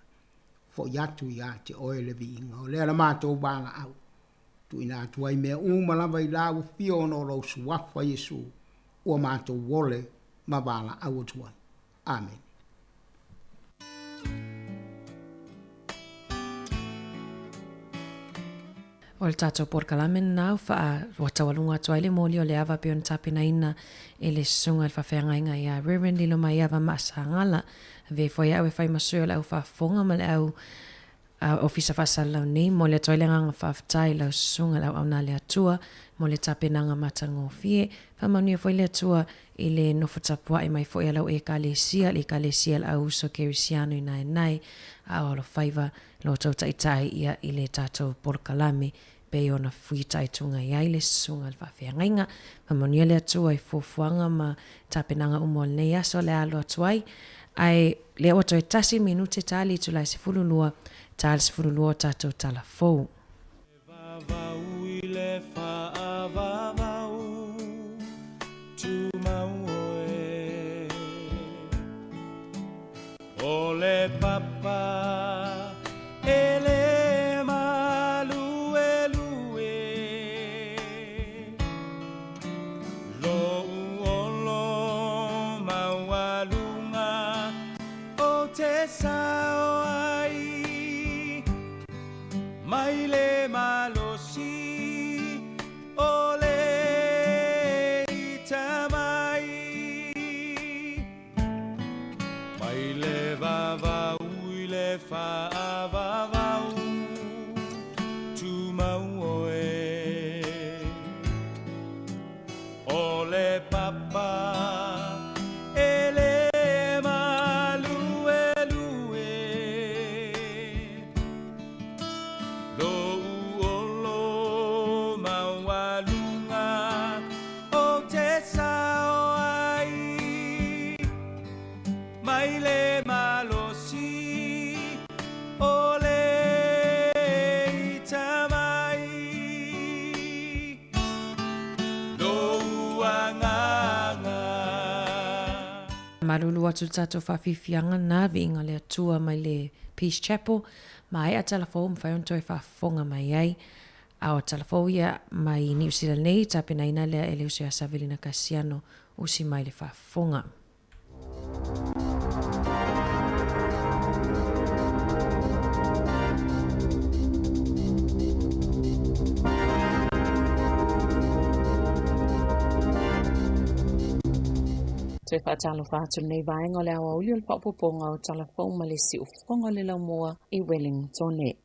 Foi atu ia te oe le viiga o lea la matou valaau. Tuuina atu ai mea uma lava i lau afio ona o lou Suafa Iesu ua matou ole ma valaau atu ai. Amene. O le tatou polokalame lena ua faa, ua taualuga atu ai le moli o le ava pei ona tapenaina e le Susuga i le Faafeagaiga ia Reverend Lilomaiava Maasagala. Avea foi au e fai ma sui o le au faafofoga ma le au Ofisa Faasalalau nei, momoli atu ai le agaga faafetai i lau susuga i le auauna a le Atua mo le tapenaga matagofie. Faamanuia foi le Atua i le nofo tapuai mai foi a lau Ekalesia, le Ekalesia a le Au Uso Kerisiano i naenae, a o alofaiva lo outou taitai ia i le tatou polokalame. pei ona fuitaituga i ai le susuga i le faafeagaiga. Faamanuia le Atua i fuafuaga ma tapenaga uma o lenei aso o le a alo atu ai. Ae lea ua toe tasi minute ta le itula e 12, ta le 12 o tatou tala fou. Vavau i le faavavau, tumau oe. O le papa e le maluelue, Lou olo maualuga o te sao ai, Mai le malosi o le ita mai, Mai le vavau i le faavavau, tumau oe. O le papa e le maluelue, Lou olo maualuga o te sao ai, Mai le malosi o le ita mai, Lou agaga. Malulu atu le tatou faafiafiaga na viiga le Atua mai le Peace Chapel maea tala fou mafai ona toe faafofoga mai ai. A o tala fou ia mai Niu Sila nei tapenaina lea e le uso ia Savelina Kasiano usi mai le faafofoga. Toe faatalofa atu lenei vaega o le aoauli o le faaopoopoga o Tala Fou ma le Siufofoga o le Laumua i Wellingtone.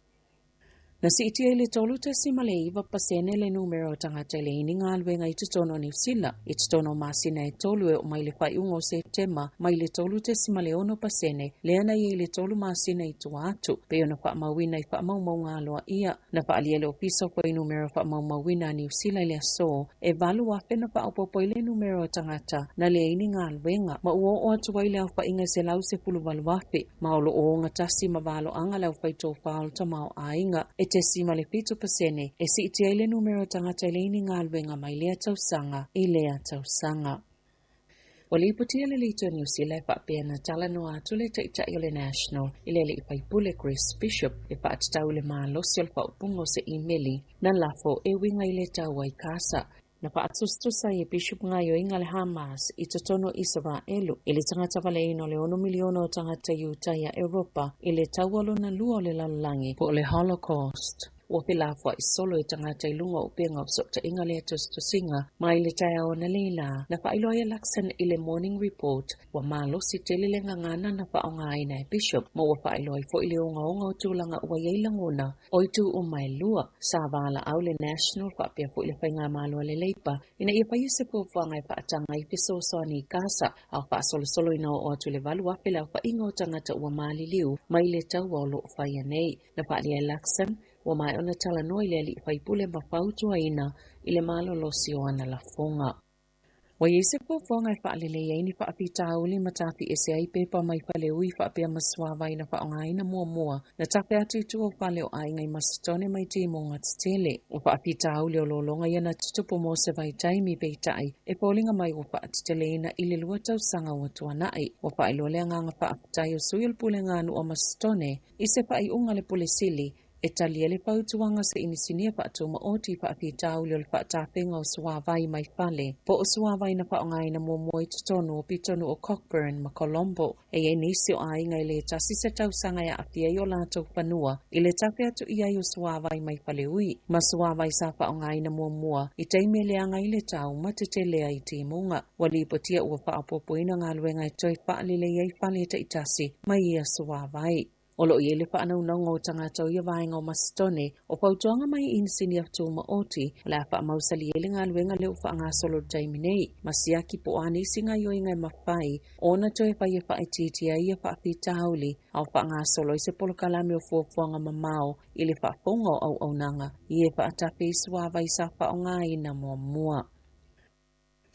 Na siitia i le 3.9% le numera o tagata e leai ni galuega i totonu o Niu Sila i totonu o masina e tolu e oo mai le faaiuga o Setema mai le 3.6% lea na i ai i le tolu masina i tua atu, pei ona faamauina i faamaumauga aloaia. Na faaalia e le Ofisa o Fuainumera Faamaumauina a Niu Sila i le aso e 8,000 na faaopoopo ai le numera o tagata na leai ni galuega, ma ua oo atu ai le aofaiga e 118,000, ma o lo o ogatasi ma valoaga le aufaitofa o le tamaoaiga e 0.7% e siitia ai le numera o tagata e leai ni galuega mai lea tausaga i lea tausaga. Ua lipotia le Leitio Niu Sila e faapea na talanoa atu le Taitai o le National i le alii faipule Chris Bishop e faatatau i le malosi o le faaupuga o se imeli na lafo e uiga i le taua i Kasa. Na faatusatusa ai e Bishop gaoioiga a le Hamas i totonu o Isaraelu i le tagata valeina o le ono miliona o tagata Iutaia Europa i le taua lona lua o le lalolagi po o le Holocaust. Ua felafoai solo e tagata i luga o upega o fesootaiga lea tusitusiga mai le taeao analeila. Na faailoa ai e Luxon i le Morning Report ua malosi tele le gagana na faaaogaina e Bishop ma ua faailoa ai foi le ogaoga o tulaga ua i ai lagona o itu uma e lua. Sa valaau le National faapea foi le Faigamalo a le Leipa ina ia faia se fuafuaga e faataga ai fesoasoani i Gaza a o faasolosolo ina oo atu i le 8,000 le aofaiga o tagata ua maliliu mai le taua o lo o faia nei. Na faaalia e Luxon, ua maea ona talanoa i le alii faipule ma fautuaina i le malolosi o ana lafoga. Ua i ai se fuafuaga e faalelei ai ni faafitauli ma tafiese ai pepa mai faleui faapea ma suavai na faaaogaina muamua na tafe atu i tua o fale o aiga i Masetone mai timoga tetele. O faafitauli o lologa ia na tutupu mo se vaitaimi peitai e foliga mai ua faateteleina i le lua tausaga ua tuanai. Ua faailoa le agaga faafetai o sui o le Pulega a Nuu o Masetone I se faaiuga a le Pule Sili, e tali ai le fautuaga se inisinia faatumaoti i faafitauli o le faatafega o suavai mai fale po o suavai na faaaogaina muamua i totonu o pitonuu o Cockburn ma Colombo. E i ai nisi o aiga e le tasi se tausaga e aafia ai o latou fanua i le tafe atu i ai o suavai mai faleui ma suavai sa faaaogaina muamua i taimi e leaga ai le tau ma tetele ai timuga. Ua lipotia ua faaopoopoina galuega e toe faalelei ai fale taitasi mai ia suavai. O lo o i ai le faanaunauga o tagata o ia vaega o Masitone, o fautuaga mai i inisinia tumaoti o le a faamausali ai le galuega lea ua faagasolo i le taimi nei, ma siaki po o a nisi gaoioiga e mafai ona toe fai e faaitiitia ai ia faafitauli a o faagasolo ai se polokalame o fuafuaga mamao i le faafofoga o auaunaga i e faatafe i suavai sa faaaogaina muamua.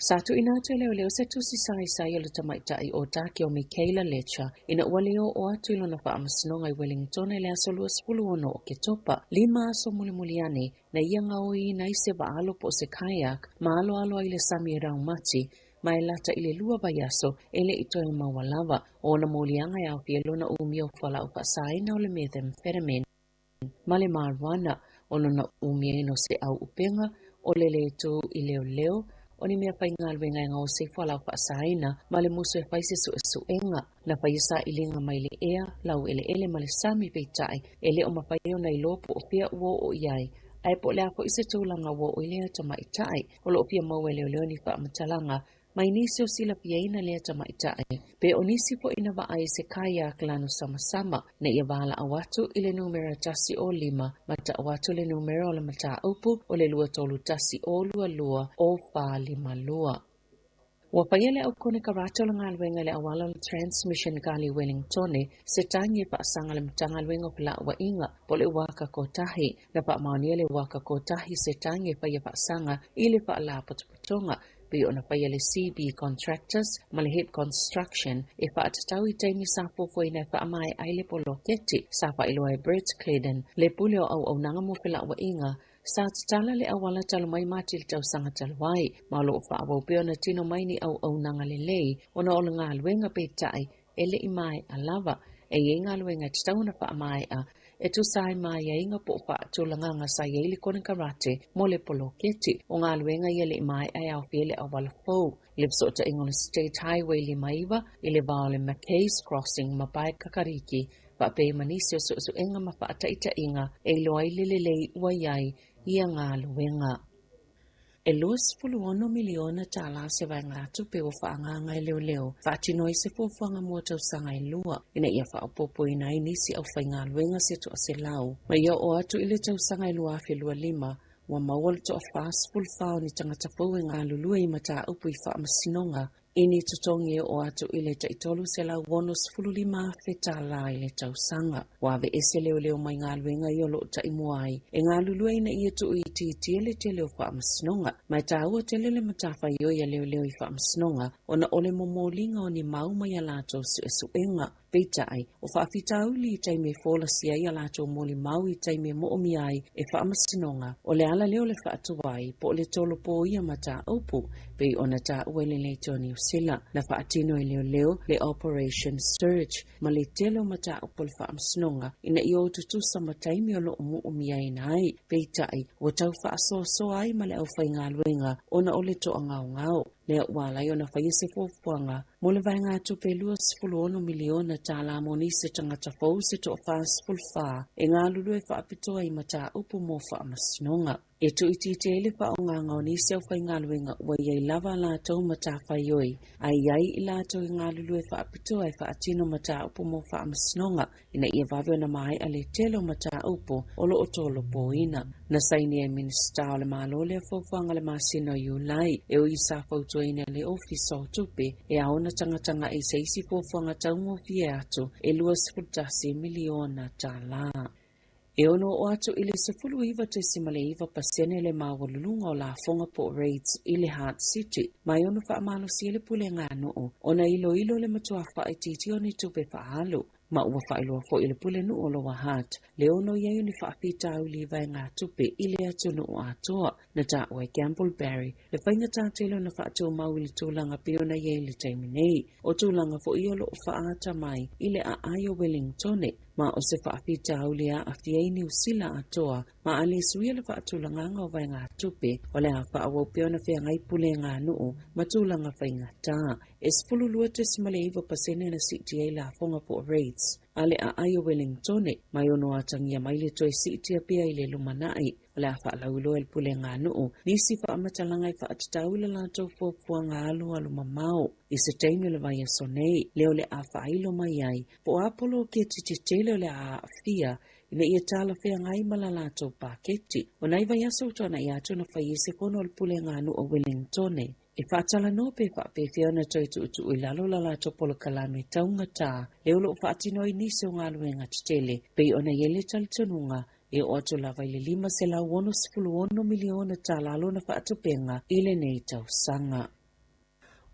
Sa tuuina atu e leoleo se tusi saisai o le tamaitai o Taki o Michaela Letcher ina ua le oo atu i lona faamasinoga i Wellington i le aso 26 o Oketopa, lima aso mulimuli ane na ia gaoiina ai se vaaalo po o se kayak ma aloalo ai i le sami e raumati ma e lata i le lua vaiaso e le i toe maua lava. O ona moliaga e aofia lona umia o fualaau faasaina o le methamphetamine ma le marijuana, o lona umiaina o se au upega, o le lē tū i leoleo, o ni mea faigaluega e gaosi ai fualaau faasaina ma le musu e fai se suesuega. Na faia sailiga mai le ea, laueleele ma le sami peitai e le o mafai ona iloa po o fea ua oo i ai, ae po o le a foi se tulaga ua oo i lea tamaitai. O lo o fia maua e leoleo ni faamatalaga mai nisi o silafiaina lea tamaitai, pe o nisi foi na vaai i se kayak lanu samasama, ina ia valaau atu i le numera 105 ma tau atu le numera o le mataupu o le 231 022 0452. Ua faia le au konekarate o le galuega i le auala o le Transmission Gully Wellingtone se tagi e faasaga le Matagaluega o Felauaiga po o le Uaka Kotahi. Na faamaonia le Uaka Kotahi se tagi e faia faasaga i le Faalapotopotoga pei ona faia le CB Contractors ma le Hip Construction e faatatau i taimi sa fuafuaina e faamaea ai le poloketi sa faailoa e Brett Cleddon, le pule o auaunaga mo felauaiga. Sa tatala le auala talu mai Mati i le tausaga talu ai, ma o lo o faaauau pea ona tino mai ni auaunaga lelei ona o le galuega peitai e le i maea lava. E i ai galuega e tatau ona faamaea e tusa ai ma aiaiga po o faatulagaga sa i ai le konekarate mo le poloketi. O galuega ia le i maea e aofia ai le auala fou i le fesootaiga o le State Highway 59 i le va o le Mackays Crossing ma Paekakariki, faapea ma nisi o suesuega ma faataitaiga e iloa ai le lelei ua i ai ia galuega. E $26 miliona tālā se vaegatupe ua faaagaaga e leoleo faatino ai se fuafuaga mo tausaga e lua ina ia faaopoopoina ai nisi aufaigaluega se toaselau. Ma ia oo atu i le tausaga e 2025, ua maua le toa-44 o ni tagata fou e galulue i mataupu i faamasinoga i ni totogi e oo atu i le tai $365,000 i le tausaga. Ua aveese leoleo mai galuega ia o lo o taimua ai e galulue ina ia tuuitiitia le tele o faamasinoga. Ma e taua tele le matafaioi a leoleo i faamasinoga ona o le momoliga o ni mau mai a latou suesuega. Peitai, o faafitauli i taimi e folasia ai a latou molimau i taimi e moomia ai e faamasinoga, o le ala lea o le faatuai po o le tolopo o ia mataupu, pei ona taua e le Leitio Niu Sila. Na faatino e leoleo le Operation Surge ma le tele o mataupu a le faamasinoga ina ia o tutusa ma taimi o lo o moomiaina ai. Peitai, ua tau faasoasoa ai ma le aufaigaluega ona o le toagaogao. Lea ua ala ai ona faia se fuafuaga mo le vaegatupe $26 miliona tālā mo nisi tagata fou se toa-44 e galulue faapitoa i mataupu mo faamasinoga. E tuuitiitia ai le faaaogaga o nisi aufaigaluega ua i ai lava a latou matafaioi, a i ai i latou e galulue faapitoa e faatino mataupu mo faamasinoga ina ia vave ona maea le tele o mataupu o lo o tolopoina. Na saini e Minisita o le Malo lea fuafuaga le masina o Iulai, e ui sa fautuaina e le Ofisa o Tupe e ao ona tagatagai i se isi fuafuaga taugofie atu e $21 miliona tālā. E ono oo atu i le 19.9% le maualuluga o lafoga po o rates i le Heart City, ma e ono faamalosia le pulega a nuu ona iloilo le matua faaitiitia o ni tupe faaalu. Ma ua faailoa foi e le Pulenuu o Lower Hutt le ono i ai o ni faafitauli i vaegatupe i le atunuu atoa. Na taua e Gamble Barry le faigata tele ona faatumau i le tulaga pei ona i ai i le taimi nei. O tulaga foi ia o lo o faaata mai i le aai o Wellingtone, ma o se faafitauli e aafia ai Niu Sila atoa ma a le suia le faatulagaga o vaegatupe, o le a faaauau pea ona feagai pulega a nuu ma tulaga faigata. E 12.9% na siitia ai lafoga po o rates a le aai o Wellingtone, ma e ono atagia mai le toe siitia pea i le lumanai. O le a faalauiloa e le Pulega a Nuu nisi faamatalaga e faatatau i le latou fuafuaga alualu mamao i se taimi o le vaiaso nei, lea o le a faailo mai ai po o a poloketi tetele o le a aafia ina ia talafeagai ma la latou paketi. O nai vaiaso ua tuanai atu na fai ai se fono a le Pulega a Nuu o Wellingtone e faatalanoa pe faapefea ona toe tuutuu i lalo la latou polokalame taugatā lea o lo o faatino ai nisi o galuega tetele pei ona i ai le talitonuga e oo atu lava i le $566 miliona tala lona faatupenga i lenei tausaga.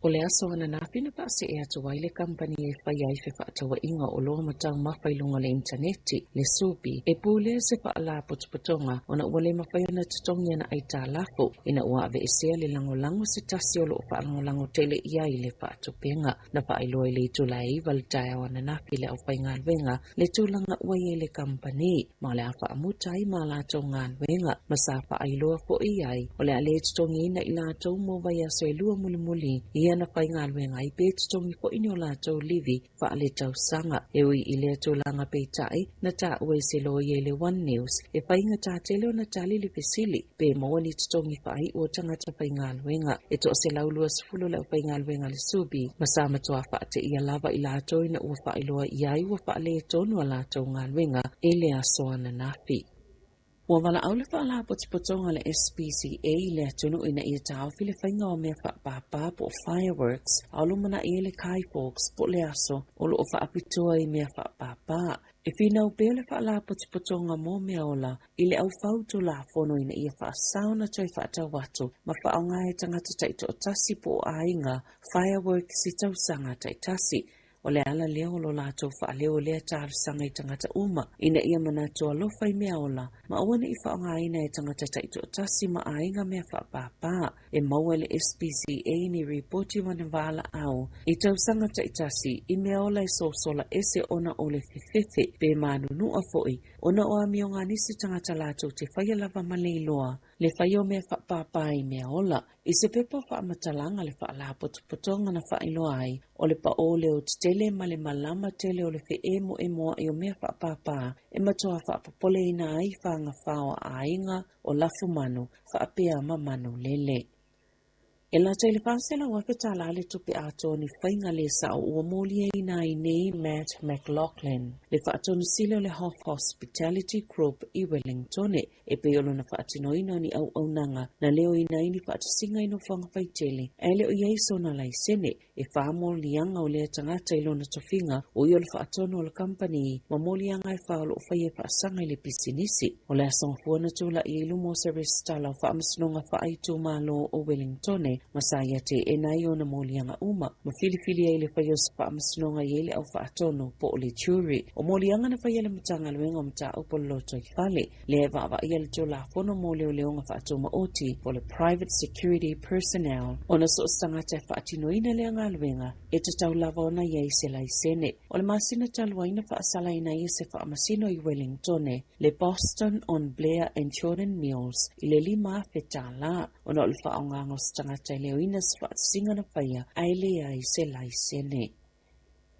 O le aso ananafi na faasee atu ai le kamupani e fai ai fefaatauaiga o oloa ma taumafa i luga o le initaneti, le Subi, e pulea se faalapotopotoga ona ua le mafai ona totogi ana aitalafu ina ua aveesea le lagolago se tasi o lo o faalagolago tele i ai le faatupenga. Na faailoa i le itula e 9 le taeao ananafi le aufaigaluega le tulaga ua i ai le kamupani ma o le a faamuta ai ma latou galuega ma sa faailoa foi i ai o le a le totogiina i latou mo vaiaso e lua mulimuli ia na faigaluega ai pe totogi foi ni o latou livi faaletausaga. E ui i lea tulaga peitai, na taua e se loia i le One News e faigata tele ona tali le fesili pe maua ni totogi faaiu o tagata faigaluega. E 120 le aufaigaluega a le Subi, ma sa matua faateia lava i latou ina ua faailoa i ai ua faaletonu a latou galuega i le aso ananafi. Ua valaau le Faalapotopotoga a le SPCA i le atunuu ina ia taofi le faiga o mea faapāpā po o fireworks a o lumanai ai le Guy Fawkes po o le aso o lo o faapitoa i mea faapāpā. E finau pea le Faalapotopotoga mo Mea Ola i le aufau Tulafono ina ia faasao ona toe faatau atu ma faaaoga e tagata taitoatasi po o aiga fireworks i tausaga taitasi. O le ala lea o lo latou faaleo lea talosaga i tagata uma ina ia manatu alofa i mea ola ma aua ne i faaaogaina e tagata taitoatasi ma aiga mea faapāpā. E maua e le SPCA ni ripoti ma ni valaau i tausaga taitasi i mea ola e sosola ese ona o le fefefe pe manunua foi ona o amioga a nisi tagata latou te faia lava ma le iloa le faia o mea faapāpā i mea ola. I se pepa faamatalaga le Faalapotopotoga na faailoa ai, o le paʻō leo tetele ma le malama tele o le feʻemoʻemoaʻi o mea faapāpā e matua faapopoleina ai fagafao a aiga o lafumanu faapea ma manu lele. E lata i le $400,000 tala le tupe atoa ni faiga le sao ua moliaina ai nei Matt McLaughlin, le faatonusili o le Hoff Hospitality Group i Wellingtone, e pei o lona faatinoina o ni auaunaga na leoina ai ni faatasiga i nofoaga faitele ae le o i ai sona laisene. E whā moliaga o lea tagata i lona tofiga, o ia o le faatonu o le kamupani ma moliaga e whā o loo faia e faasaga i le pisinisi. O le aso gafua na tula'i ai i luma o se resitala o Faamasinoga Faaitumalo o Wellingtone ma sa ia teena ai ona moliaga uma ma filifili ai le faia o se faamasinoga i ai le aufaatonu po o le jury. O moliaga na faia e le Matagaluega o Mataupu o le Lotoifale lea e vaavaaia le Tulafono mo Leoleoga Faatumaoti po o le Private Security Personnel ona so o se tagata e faatinoina lea galuega e tatau lava ona i ai se laisene. O le masina talu ai na faasalaina ai e se faamasino i Wellingtone le Boston on Blair and Jordan Mills i le $5,000 ona o le faaaogaga o se tagata e leoina se faatasiga na faia ae leai se laisene.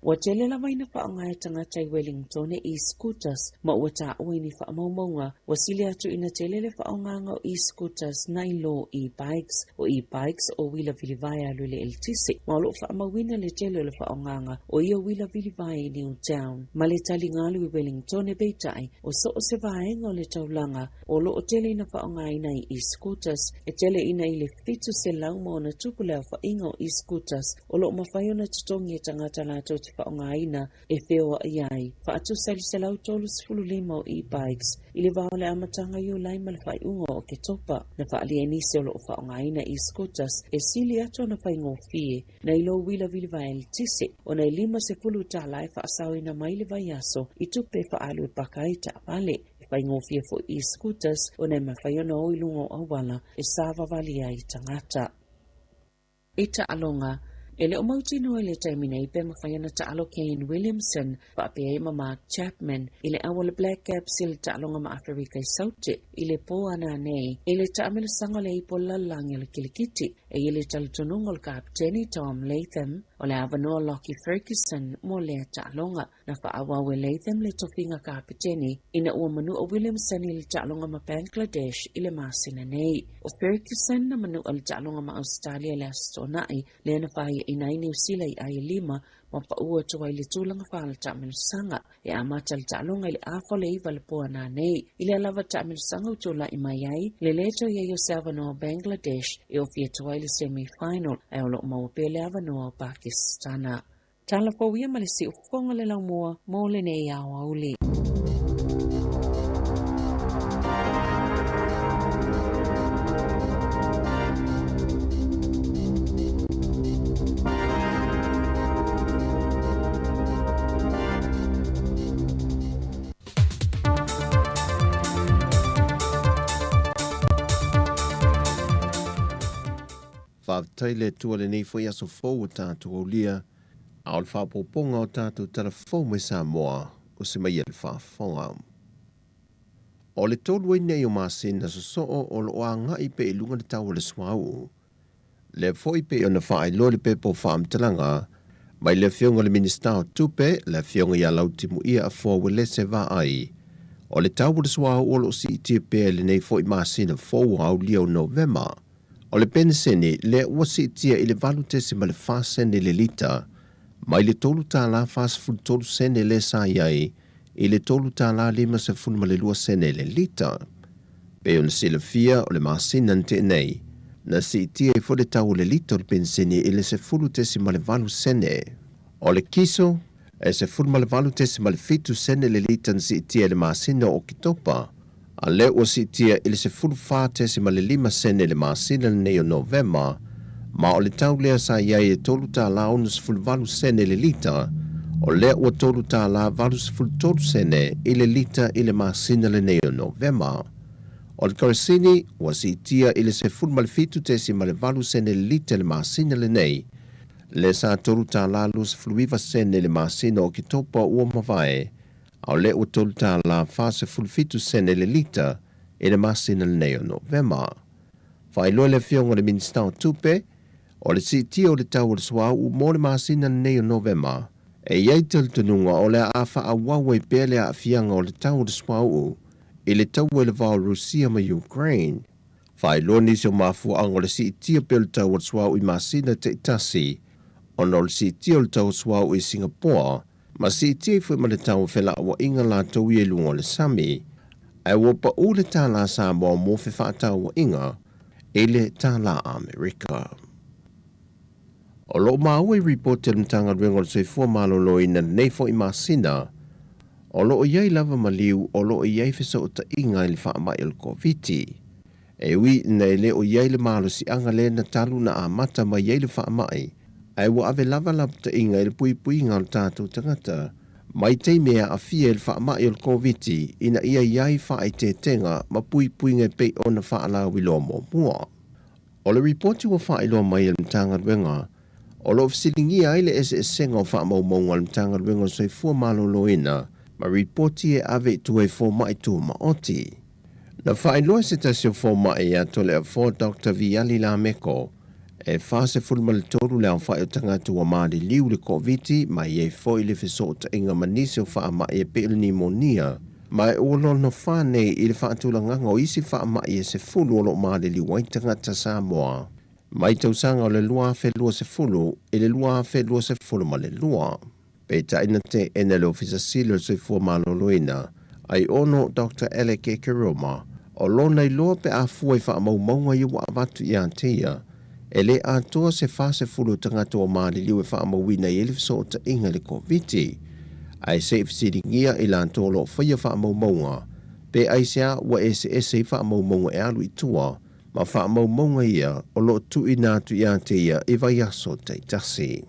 Ua tele lava ina faaaoga e tagata i Wellingtone e-scooters ma ua taua i ni faamaumauga ua sili atu ina tele le faaaogaga o e-scooters nai lo e-bikes. O e-bikes o uila vilivae alu i le eletise ma o lo o faamauina le tele o le faaaogaga o ia uila vilivae i Newtown ma le taligalu i Wellingtone peitai o so o se vaega o le taulaga o lo o tele ina faaaogaina i e-scooters e tele ina i le 700 ma ono tupu le aofaiga o e-scooters o lo o mafai ona totogi e tagata latou te faaaogaina e feoai ai, faatusa i le 135 o e-bikes i le va o le amataga Iulai ma le faaiuga o Oketopa. Na faaalia e nisi o lo o faaaogaina e-scooters e sili atu ona faigofie nai lo uila vilivae eletise ona e $50 e faasaoina mai le vaiaso i tupe e faaalu e paka ai taavale. E faigofie foi e-scooters ona e mafai ona o i luga o auala e savavali ai tagata. I taaloga, e le o mautinoa i le taimi nei pe mafai ona taalo Kane Williamson faapea ai ma Mark Chapman i le au o le Black Caps i le taaloga ma Aferika i Saute i le po ana nei i le taamilosaga o le Ipu o le Lalolagi o le Kilikiti. E i ai le talitonuga o le kapeteni Tom Latham. O le avanoa Lockie Ferguson mo lea taaloga. Na faaauau e Latham le tofiga kapeteni ina ua manu'a Williamson i le taaloga ma Bangladesh i le masina nei. O Ferguson na manu'a le taaloga ma Ausetalia i le Aso Toonai, lea na faiaina ai Niu Sila i ai e lima ma pa'u atu ai i le tulaga fa o le taamilosaga. E amata le taaloga i le afa o le iva le po ana nei. I lea lava taamilosaga ua tulai mai ai le lē toe i ai o se avanoa o Bangladesh e ofi atu ai i le semi-final, ae o lo o maua pea le avanoa o Pakistana. Tala fou ia ma le siufofoga le laumua mo lenei aoauli. Faafetai le Atua lenei foi aso fou ua tatou aulia, a o le faaopoopoga o tatou tala fou mai Samoa o se mai le faafofoga. O le tolu ai nei o masina sosoo o lo o agai pea i luga le tau o le suauu. Lea foi pei ona faailoa i le pepa o faamatalaga mai le Afioga i le Minisita o Tupe, le Afioga ia Lautimuia Afoa Uelese Vaai, o le tau o le suauu o lo o siitia pea i lenei foi masina fou ua aulia o Novema. O le peniseni lea ua siitia i le 8.4 sene le lita, mai le $3.43 sene lea sa i ai i le $3.52 sene le lita. Pei ona silafia, o le masina na tea nei, na siitia ai foi le tau o le lita o le peniseni i le 10.8 sene. O le kiso, e 18.7 sene le lita na siitia i le masina o Oketopa, a lea ua siitia i le 14.5 sene i le masina lenei o Novema, ma o le tau lea sa i ai e $3.68 sene le lita, o lea ua $3.83 sene i le lita i le masina lenei o Novema. O le kerosene ua siitia i le 17.8 sene le lita i le masina lenei, lea sa $3.29 sene i le masina o Oketopa ua mavae, a o lea ua $3.47 sene le lita i le masina lenei o Novema. Faailoa le Afioga i le Minisita o Tupe, o le siitia o le tau o le suauu mo le masina lenei o Novema, e i ai talitonuga o le a faaauau ai pea le aafiaga o le tau o le suauu i le taua i le va o Rusia ma Ukraine. Faailoa nisi o mafuaaga o le siitia pea o le tau o le suauu i masina taitasi ona o le siitia o le tau o suauu i Singapoa ma siitia ai foi ma le tau o felauaiga latou ia i luga o le sami, ae ua pau le tālā Samoa mo fefaatauaiga i le tālā Amerika. O lo o maua i ripoti a le Matagaluega o le Soifua Maloloina lenei foi masina, o lo o i ai lava maliu o lo o i ai fesootaiga i le faamai o le Koviti. E ui ina e le o i ai le malosiaga lea na talu na amata mai ai le faamai, ae ua ave lava lapataiga i le puipuiga o le tatou tagata mai taimi e aafia i le faamai o le Koviti ina ia i ai faaeteetega ma puipuiga e pei ona faalauiloa muamua. O le ripoti ua faailoa mai e le Matagaluega, o lo o fesiligia ai le eseesega o faamaumauga a le Matagaluega o le Soifua Maloloina ma ripoti e ave i tua i fomai tumaoti. Na faailoa e se tasi o fomai ia Toleafoa Doctor Viali Lameko, e 43 le aofai o tagata ua maliliu i le Koviti ma i ai foi le fesootaiga ma nisi o faamai e pei o le nimonia, ma e ua lona fa nei i le faatulagaga o isi faamai e 10 o lo o maliliu ai tagata Samoa mai tausaga o le 2020 i le 2022. Peitai na teena e le Ofisa Sili o le Soifua Maloloina, Aiono Doctor Alec Ekeroma, o lona iloa pe a fua i faamaumauga ia ua avatu ia te ia, e le atoa se 40 o tagata ua maliliu e faamauina i ai le fesootaiga i le Koviti. Ae se i fesiligia i latou o lo o faia faamaumauga, pe aisea ua eseese ai faamaumauga e alu i tua ma faamaumauga ia o lo o tuuina atu ia te ia i vaiaso taitasi.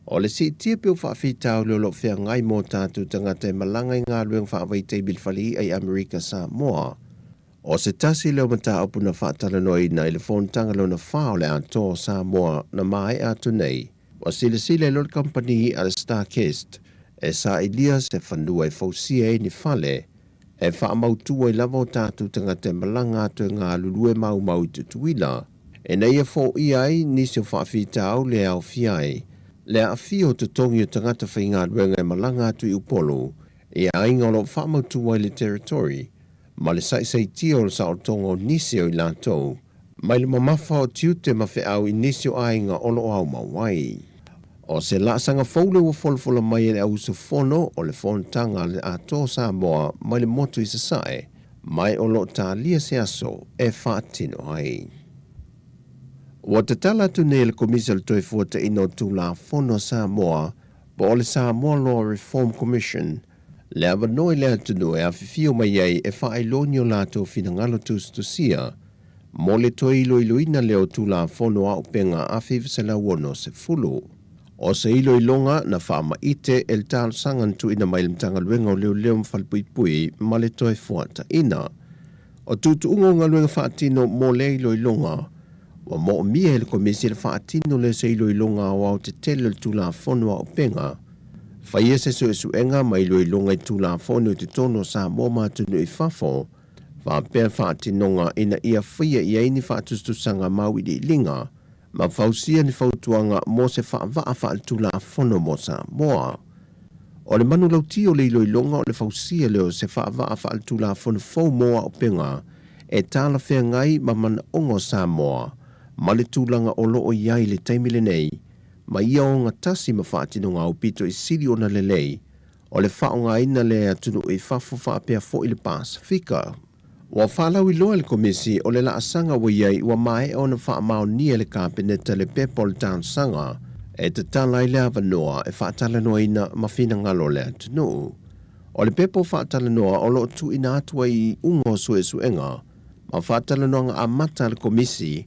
O le siitia pea o faafitauli o lo o feagai mo tatou tagata e malaga i galuega faavaitaimi i le fale i'a i Amerika Samoa. O se tasi lea o mataupu na faatalanoaina i le fonotaga lona fa o le Atoa o Samoa na maea atu nei. Ua silasila ai loa le kamupani i'a a le StarKist e sailia se fanua e fausia ai ni fale e faamautu ai lava o tatou tagata e malaga atu e galulue maumau i Tutuila. ina ia foia ai nisi o faafitauli e aofia ai le aafia o totogi o tagata faigaluega e malaga atu i Upolu i aiga o lo o faamautu ai le Territory ma le saisaitia o le saolotoga o nisi o i latou mai le mamafa o tiute ma feau i nisi o aiga o lo o aumau ai. O se laasaga fou lea ua folafola mai e le auusufono o le Fonotaga a le Atoa o Samoa mai le motu i Sasae, ma o lo o talia se aso e faatino ai. Ua tatala atu nei e le Komisi o le Toefuataiga o Tulafono a Samoa po o le Samoa Law Reform Commission le avanoa i le atunuu e afifio mai ai e faailoa ni o latou finagalo tusitusia mo le toe iloiloina lea o Tulafono o Auupega 1960. O se iloiloga na faamaite e le talosaga na tuuina mai i le Matagaluega o Leoleo ma Falepuipui ma le Toefuataiga. O tuutuuga o galuega faatino mo lea iloiloga, ua moomia e le Komisi le faatino lea o se iloiloga aoaotetele o le Tulafono o Auupega, faia se suesuega ma iloiloga i Tulafono i totonu o Samoa ma atunuu i fafo, faapea faatinoga ina ia faia i ai ni faatusatusaga ma auiliiliga ma fausia ni fautuaga mo se faavaa faaletulafono mo Samoa. O le manulauti o le iloiloga o le fausia lea o se faavaa faaletulafono fou mo auupega e talafeagai ma manaoga o Samoa ma le tulaga o lo o i ai i le taimi lenei ma ia ogatasi ma faatinoga aupito i sili ona lelei o le faaaogaina lea e atunuu i fafo faapea foi le Pasefika. Ua faalauiloa e le Komisi o le laasaga ua i ai ua maea ona faamaonia e le Kapeneta le pepa o le talosaga e tatala ai le avanoa e faatalanoaina ma finagalo o le atunuu. O le pepa o faatalanoa o lo o tuuina atu ai i iuga o suesuega ma faatalanoaga amata a le Komisi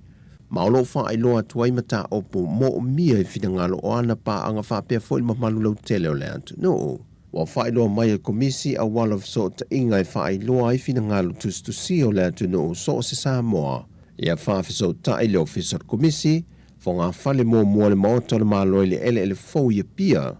ma o lo o faailoa atu ai mataupu moomia i finagalo o ana paaga faapea foi le mamalu lautele o le atunuu. Ua faailoa mai e le Komisi auala o fesootaiga e faailoa ai finagalo tusitusia o le atunuu so o se Samoa ia faafesootai le Ofisa o le Komisi, Fogafale Muamua le Maota o le Malo i le Eleele Fou i Apia,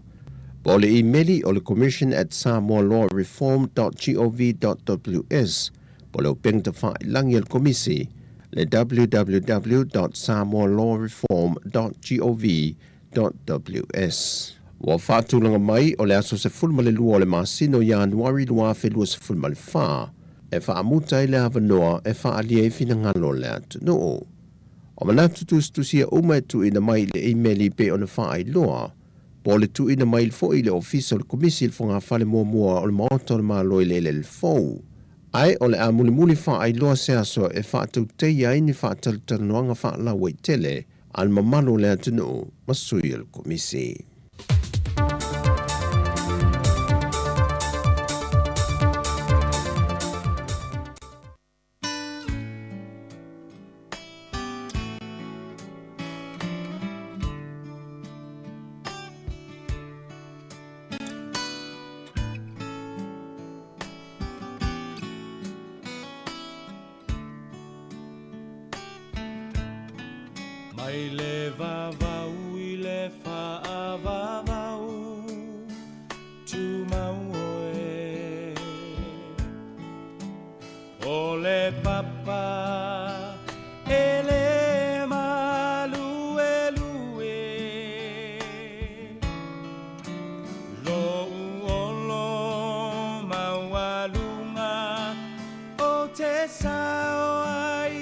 po o le imeli o le commission at samoalawreform dot gov dot ws po o le upega tafailagi a le Komisi le www dot samoalawreform dot gov ws. Ua faatulaga mai o le aso 12 o le masina o Ianuari 2024 e faamuta ai le avanoa e faaalia ai finagalo o le atunuu. O manatu tusitusia uma e tuuina mai i le imeli pei ona faailoa, po o le tuuina mai foi i le Ofisa o le Komisi i le Fogafale Muamua o le Maota o le Malo i le Eleele Fou. Ae o le a mulimuli faailoa se aso e faatauteia ai ni faatalatalanoaga faalauaitele a le mamalu o le atunuu ma sui o le Komisi. Mai le vavau i le faavavau, tumau oe. O le papa e le maluelue, Lou olo maualuga O te sao ai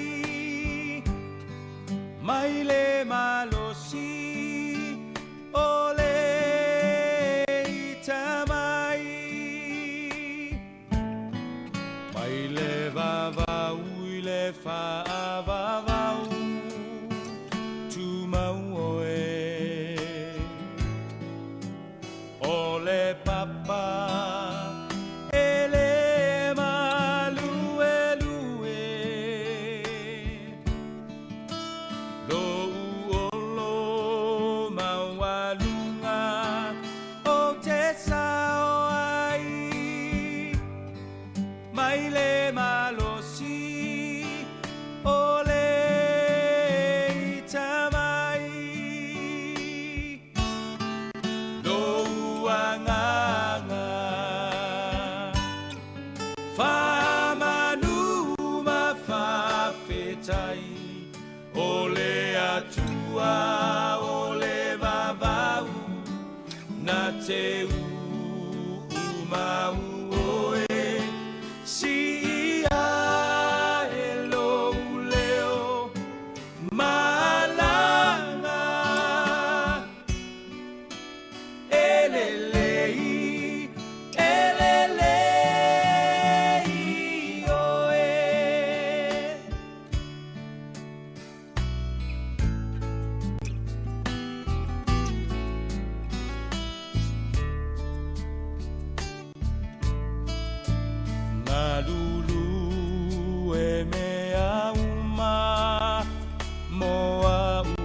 mai le malosi o le ita mai. Mai le vavau i le faavavau, tumau oe. O le papa e le maluelue, Lou olo maualuga o te sao ai, Mai le malosi o le ita mai. Lou agaga faamanu ma faafetai o le Atua o le vavau na te uumau oe siia e lou leo malaga e lelei e lelei oe. Malulu e mea uma mo a'u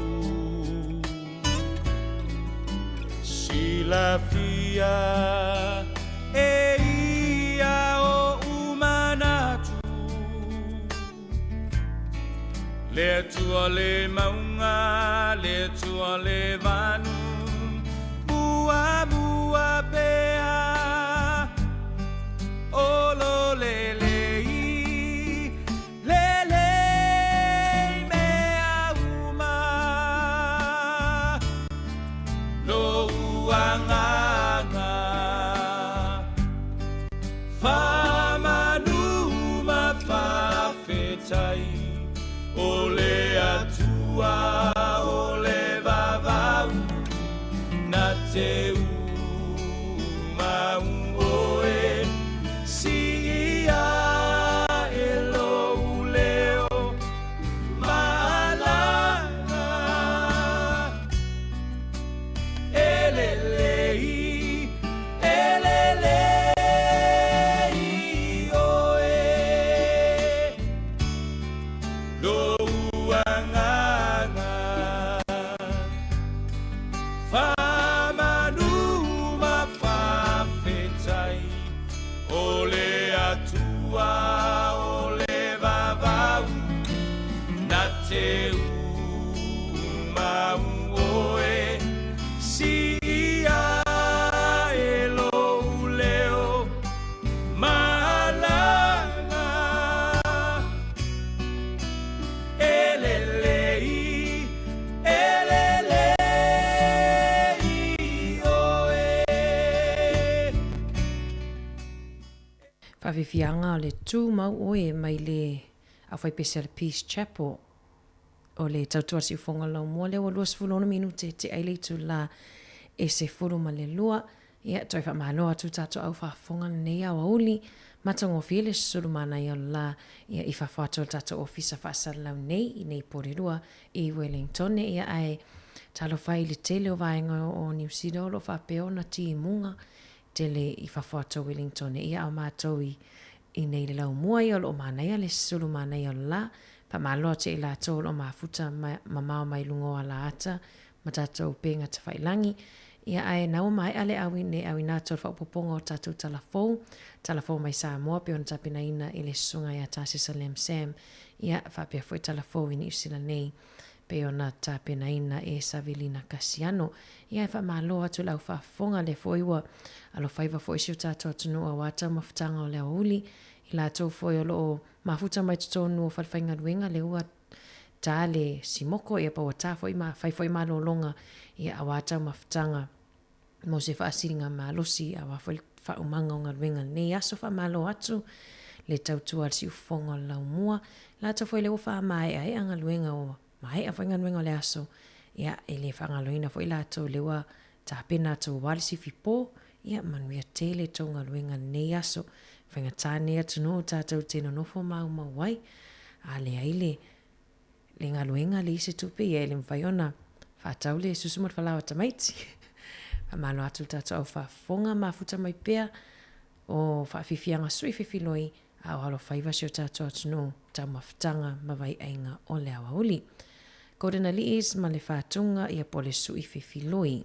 Silafia e ia oʻu manatu Le Atua le mauga, le Atua le vanu Muamua pea o lo lelei Lelei mea uma Lou agaga Faamanu ma faafetai O le Atua o le vavau Na te uumau oe Siia e lou leo malaga E lelei, e lelei oe Lou agaga Faamanu ma faafetai O le Atua o le vavau Na te uumau oe Siia e lou leo malaga E lelei, e lelei oe. Faafiafiaga o le tumau oe mai le aufaipese a le Peace Chapel o le tautua siufoga laumua lea ua 26 minute te ai le itula e 12. Ia, toe faamalo atu tatou au faafofoga lenei aoauli matagofie le susulu manaia o le la ia i fafo atu o le tatou ofisa faasalalau nei i nei po le lua i Wellingtone. Ia, ae talofa i le tele o vaega o Niu Sila o lo o faapea ona timuga tele i fafo atu o Wellingtone. Ia, a o matou i i nei le laumua ia o lo o manaia le susulu manaia o le la. Faamalo atu ia i latou o lo o mafuta mamao mai luga o alaata ma tatou upega tafailagi. Ia ae na ua maea le auina e auina atu o le faaopoopoga o tatou tala fou, tala fou mai Samoa pei ona tapenaina e le Susuga ia Tasesa Lam Sam, ia faapea foi tala fou i Niu Sila nei pei ona tapenaina e Savelina Kasiano. Ia ae faamalo atu i le au faafofoga lea foi ua alofaiva foi si o tatou atunuu aua taumafataga o le aoauli, i latou foi o lo o mafuta mai totonu o falefaigaluega lea ua ta le simoko, ia pa ua ta foi ma fai foi malologa, ia aua taumafataga mo se faasiliga malosi, aua foi le faaumaga o galuega i lenei aso. Faamalo atu le tautua a le siufofoga o le laumua, latou foi lea ua faamaeaea galuega ua maea foi galuega o le aso, ia e le faagaloina foi latou lea ua tapena atu aua le sifi po, ia manuia tele tou galuega i lenei aso. Faigata lenei atunuu tatou te nonofo maumau ai, a leai le le galuega leai se tupe, ia e le mafai ona faatau le susu ma le falaoa tamaiti. Faamalo atu le tatou au faafofoga, mafuta mai pea o faafiafiaga sui fefiloi a o alofaiva si o tatou atunuu taumafataga ma vaiaiga o le aoauli. Golden Aliis ma le Fatuga ia po le sui fefiloi.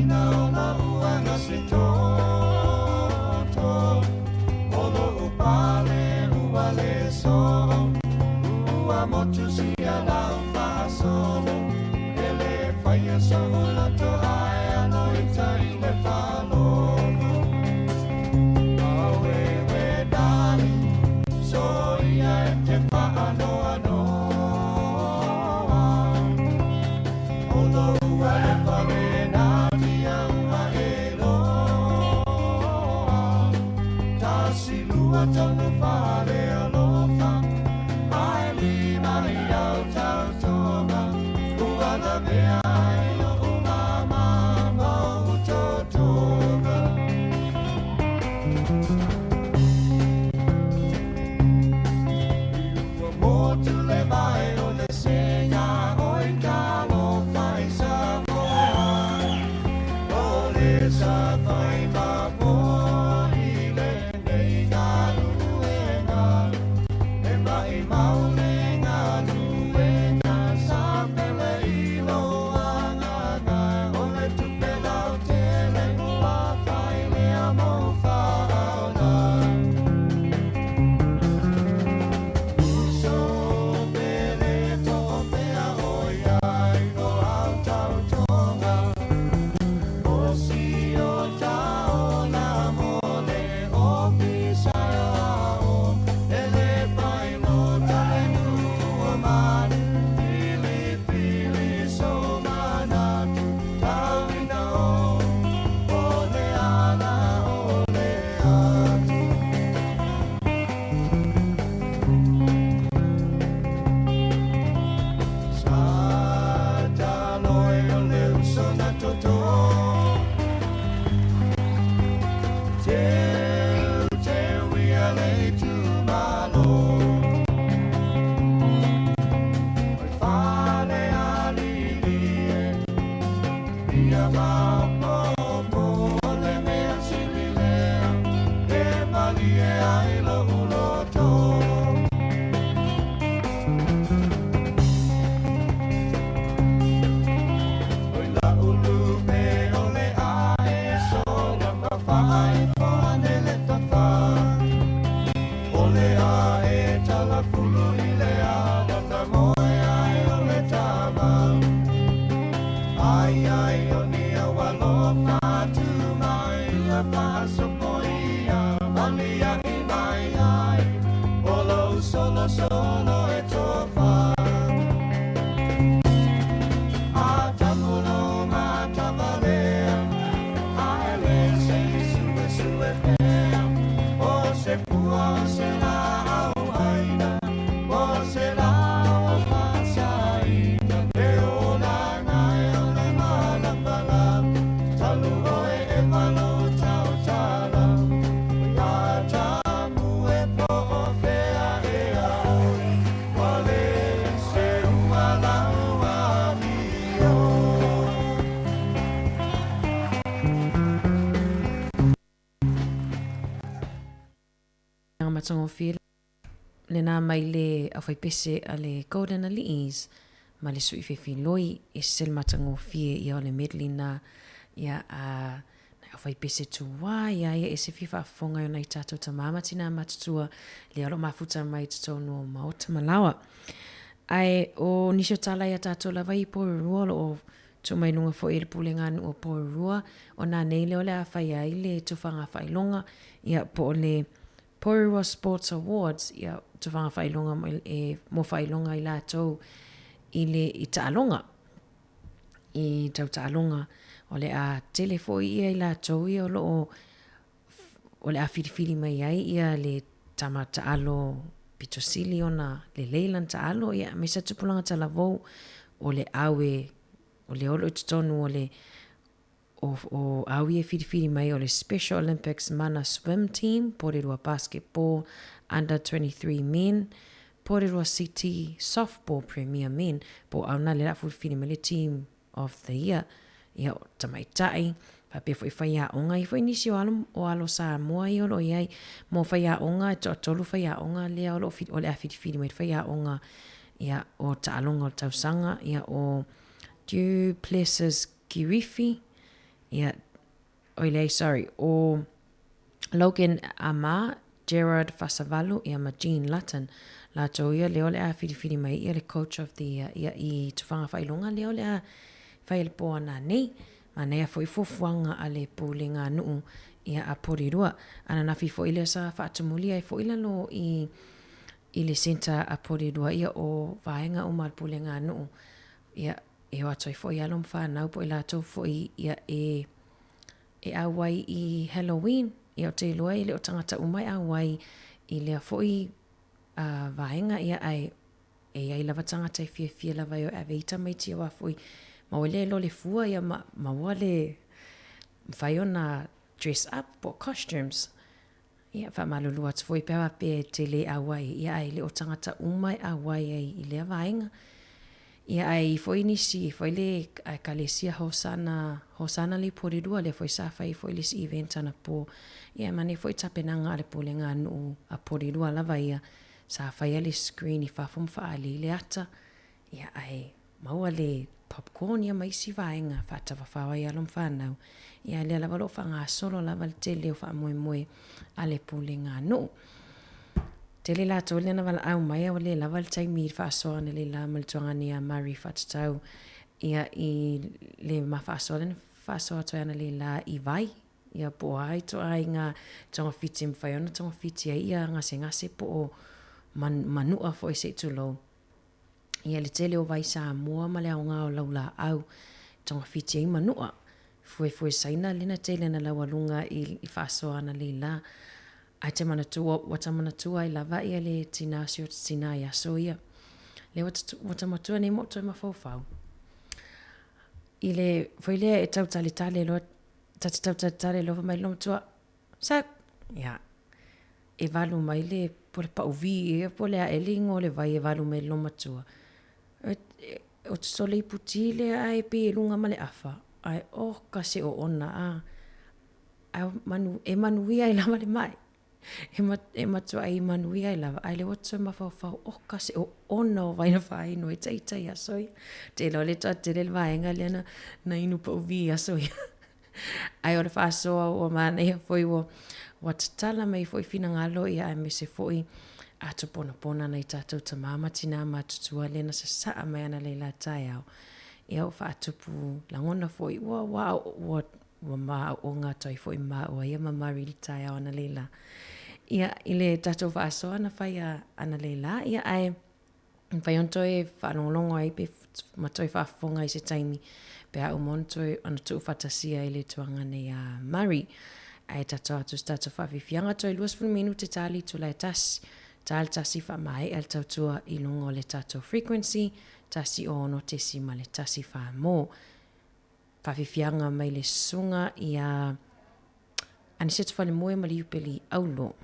ina o loʻu aga se toto O loʻu pale ua lē soo Ua motu sia lau faasolo E lē faia soʻu loto ae alo i tai i le faalogo Aueue darling Soia e te faanoanoa O lou alofa le natia ua e loa Tasi lua tolu fa le alofa Ae lima i au tautoga Ua lavea ai loʻu māmā ma oʻu totoga. Ua motu le vae o le sega oi talofa i Samoa O le safai mamoe i lenei galuega E maʻimau le galuega sa pele i lou agaga O le tupe lautele ua fai lea mou faaola Uso pele toʻopea ʻoiai o au tautoga O si o taola mo le ofisa aoao E le pailota le nuu o manu Filifili sou manatu Tauina o o le ala o le atu. Sa taloe o le uso na toto Teu teu ia le itumalo Oi fale alili e Ia maopopo o le mea sili lea E malie ai loʻu loto. Oi laʻu lupe o le ae sola ma faaifo ane le tafa O le ae talafulu i le ala na moe ai o le tama Ai ai o ni au alofa atu mai ia faasopoia Maliaʻi mai ai o lou solosolo e tofa A tamulo matavalea Ae le se i suesue pea O se pua o se laau aina O se lao faasaina Le olaga e o le malamalama Talu oe e malo tautala Oi Atamu e po o fea ea oe Ua le se ua lau amio. Matagofie lena mai le aufaipese a le Golden Aliis ma le sui fefiloi e se le matagofie ia o le medley na ia a nai aufaipese tuā ia ia e se fia faafofoga i ona i tatou tama ma tinā matutua lea o lo o mafuta mai i totonu o maota ma laoa. Ae o nisi o tala ia tatou lava i Porirua o lo o tuu mai luga foi e le Pulega a Nuu o Porirua o nā nei lea o le a fai ai le tufaga faailoga ia po o le Porirua Sports Awards, ia, tufaga faailoga mo, e, mo faailoga i latou i le i taaloga, i tau taaloga. O le a tele foi ia i latou ia o lo o, o le a filifili mai ai ia le tama taalo pito sili ona lelei lana taalo, ia, aemaise a tupulaga talavou o le au e, o le olo i totonu o le O, o au ia e whiriwhiri mai o le Special Olympics Mana Swim Team, Porirua Basketball Under 23 Men, Porirua City Softball Premier Men, po au na le la whiriwhiri mai le Team of the Year, ia o tamaitai, faapea foi faiaoga ia foi nisi o alo, o alo Samoa ia o lo o i ai, mo faiaoga e toatolu faiaoga lea o lo o, o le a whiriwhiri mai le faiaoga ia o taaloga o le tausaga, ia o Du Plessis Kirifi, Ia, oi leai, sorry, ʻo Logan Ama, Gerard Fasavalu, ia ma Gene Lutton. Latou ia lea o le a filifili mai ia le Coach of the Year ia i Tufaga Faailoga lea o le a fai i le po ana nei. Manaia foi fuafuaga a le Pulega Nuu ia a Porirua. Ananafi foi lea sa faatumulia ai foi lalo i i le centre a Porirua ia o vaega uma a le Pulega Nuu ia e o atu ai foi alo ma fanau po o i latou foi ia e e ʻauai i Halloween, ia ou te iloa e le o tagata uma e ʻauai i lea foi vaega, ia ae e i ai lava tagata e fiafia lava e o e ave i tamaiti aua foi maua le lole fua ia ma maua le mafai ona dress up po o costumes. Ia, faamalulu atu foi pe a faapea e te le ʻauai, ia ae le o tagata uma e ʻauai ai i lea vaega. Ia ae i foi nisi, i foi le Ekalesia Hosana, Hosana le Porirua, lea foi sa fai foi le isi event anapo. Ia e manaia foi tapenaga a le Pulega a Nuu a Porirua lava ia, sa faia le screen i fafo ma faaali le ata, Ia, ae maua le popcorn ia ma isi vaega faatafafao ai alo ma fanau. Ia, lea lava o lo o faagasolo lava le tele o faamoemoe a le Pulega a nuu. Tele latou lea na valaau mai a ua le lava le taimi i le faasoa analeila ma le tuagane ia Murray faatatau ia i le ma faasoa lea na faasoa atu ai analeila i vai ia po o a ituaiga togafiti e mafai ona togafiti ai ia gasegase po o manu'a foi se i tulou. Ia le tele o vai Samoa ma le aoga o laulaau togafiti ai manu'a. Fuefue saina lena tele na laualuga i faasoa ana leila. Ae te manatua, ua ta manatua ai lava ia le tina o si o tina i aso ia. Lea ua ta matua nei mo toe mafaufau. I le foi lea e tau taletale loa, ta te tau taletale loa fai mai le matua, Sa, ia, e walu mai le, po le pauvi ia, po le a ea le igoa o le vai e walu mai le lomatua. O te sole iputi lea ae pei e luga ma le afa, ae oka se oona a, ae manu, e manuia ai lava le mai. E, ma, e matuaʻi manuia ai lava, ae lea ua toe mafaufau, oka se oona o vai na faainu ai ita i aso ia. Te iloa le toatele le vaega lea na, na inu pauvi i aso ia. Ae o le faasoa ua manaia foi ua, ua tatala mai foi finagalo ia aemaise foi ato ponapona nai tatou tamā ma tinā matutua lea na sasaa mai ana leila taeao. Ia ua faatupu lagona foi ua, ua, ua, ua maauoga atu ai foi maua ia ma Murray le taeao analeila. Ia, i le tatou faasoa na fai a analeila, ia ae mafai ona toe faalogologo ai pe ma toe faafofoga i se taimi pe a uma ona toe ona tuufaatasia i le tuaga nei a Murray. Ae tatou atu se tatou faafiafiaga toe 20 minute ta le itula e tasi, ta le tasi faamaea le tautua i luga o le tatou frequency 106.1 mo faafiafiaga mai le susuga ia Aniceto Falemoe ma le Iupeli Aulo.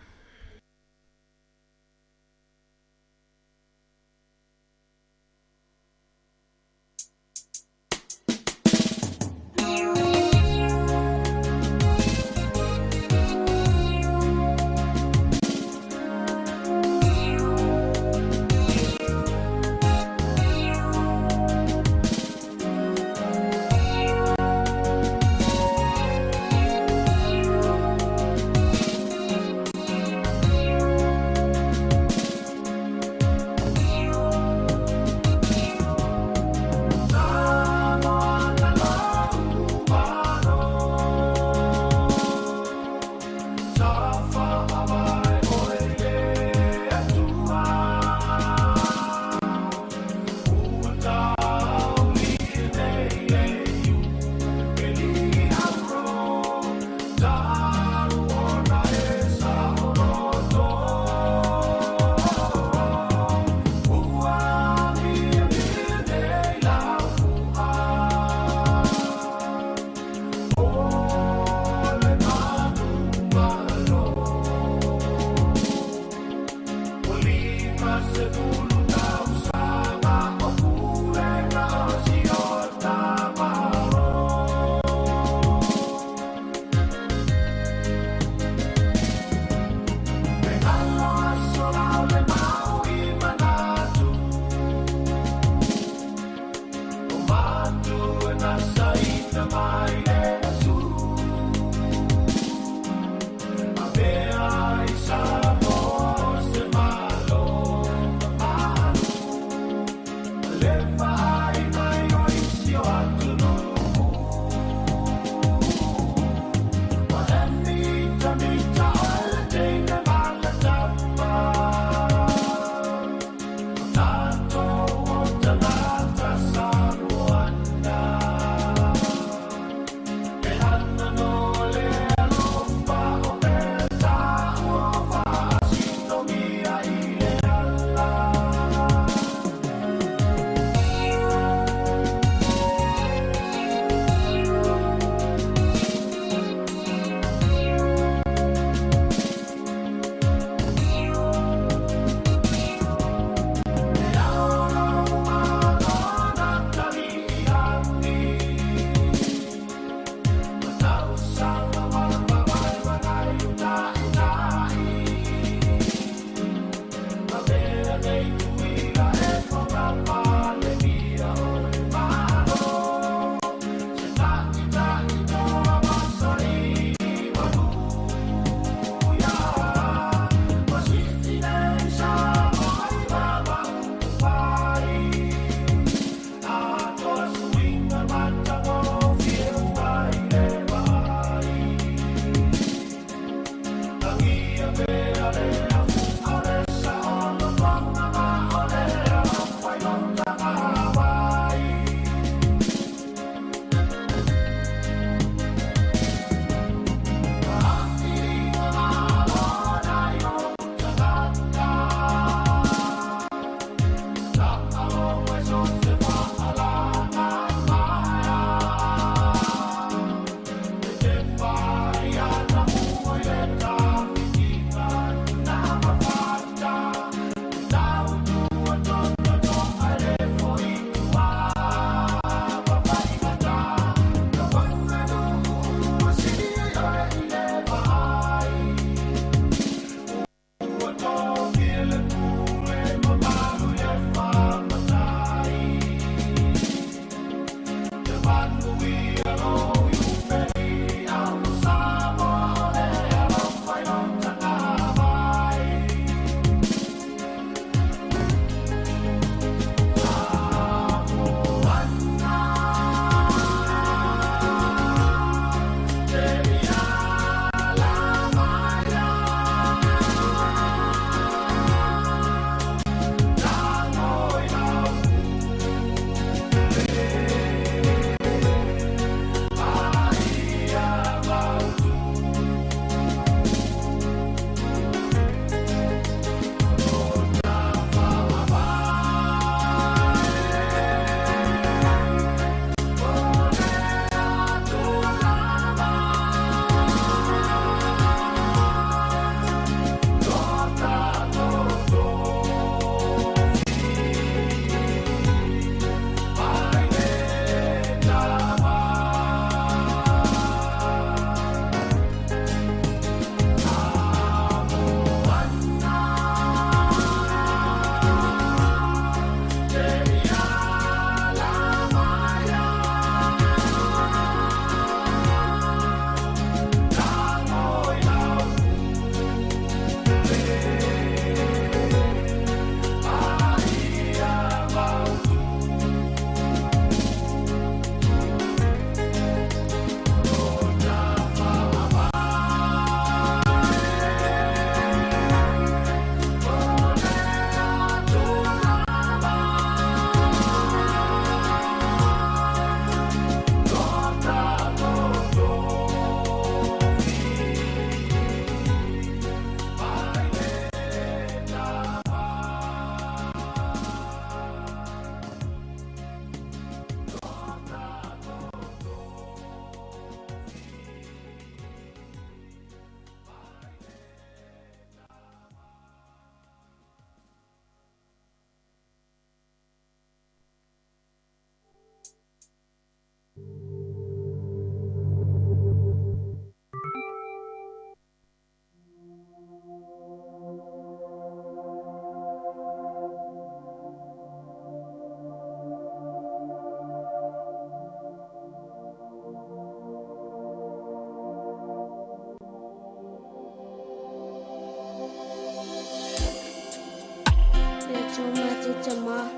mama.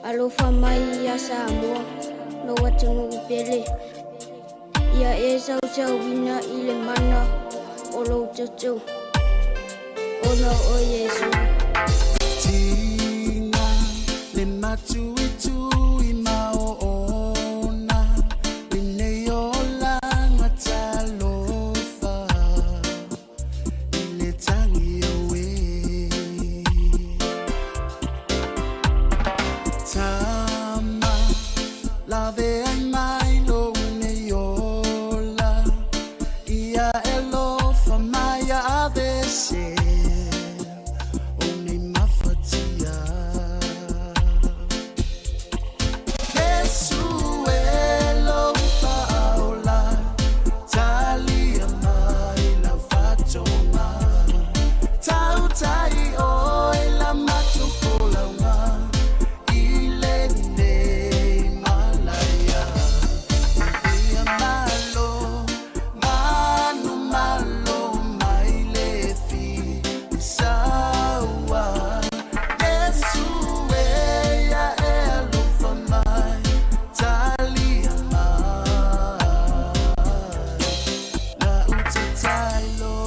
Alofa mai iā Samoa, lou atunuu pele. Ia e sausauina i le mana o lou toto, ona o Iesu. Tiga le matuitui ma oona lenei olaga talofa i le tagi oe. Tama lave ai mai lou nei ola ia e alofa mai ia aveese o nei mafatia. Iesu e lou faaola talia mai lau faatoga tautai oe la matou folauga i lenei malaia. Ia malo manu malo mai le fisaua Iesu e ia e alofa mai talia mai lau tatalo.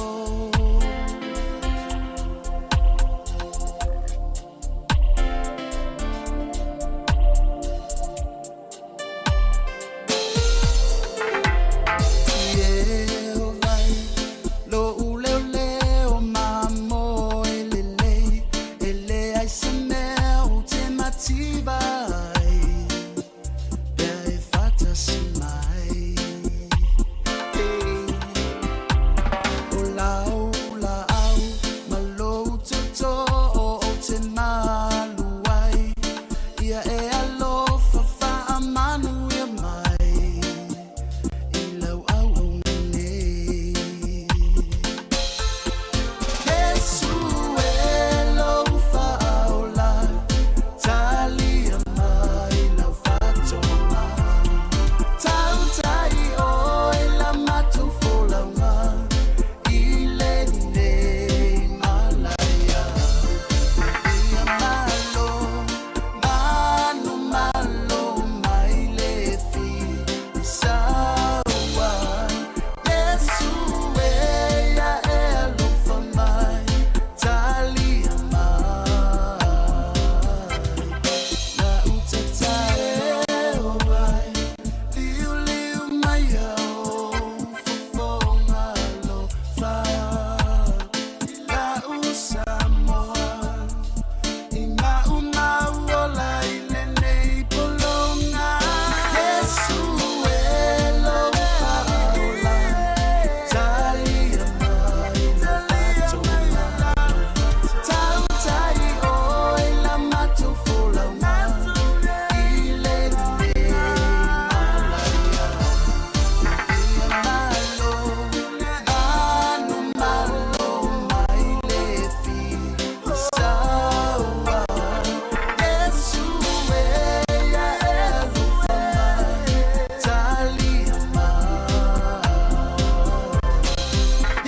Iehovai lou leoleo ma moe lelei e leai se mea ou te mativa ai pea e faatasi mai. O lau laau ma lou toto ou te malu ai ia e alofa faamanuia mai i lau auauna nei. Iesu e lou faaola talia mai lau faatoga tautai oe la matou folauga i lenei malaia. Ia malo manu malo mai le fisaua Iesu e ia e alofa mai talia mai lau tatalo. Liuliu mai au fofoga alofa i lau Samoa i maumau ola i lenei pologa. Iesu e lou faaola talia mai lau faatoga tautai oe la matou folauga i lenei malaia. Ia malo manu malo mai le fisaua Iesu e ia e alofa mai talia mai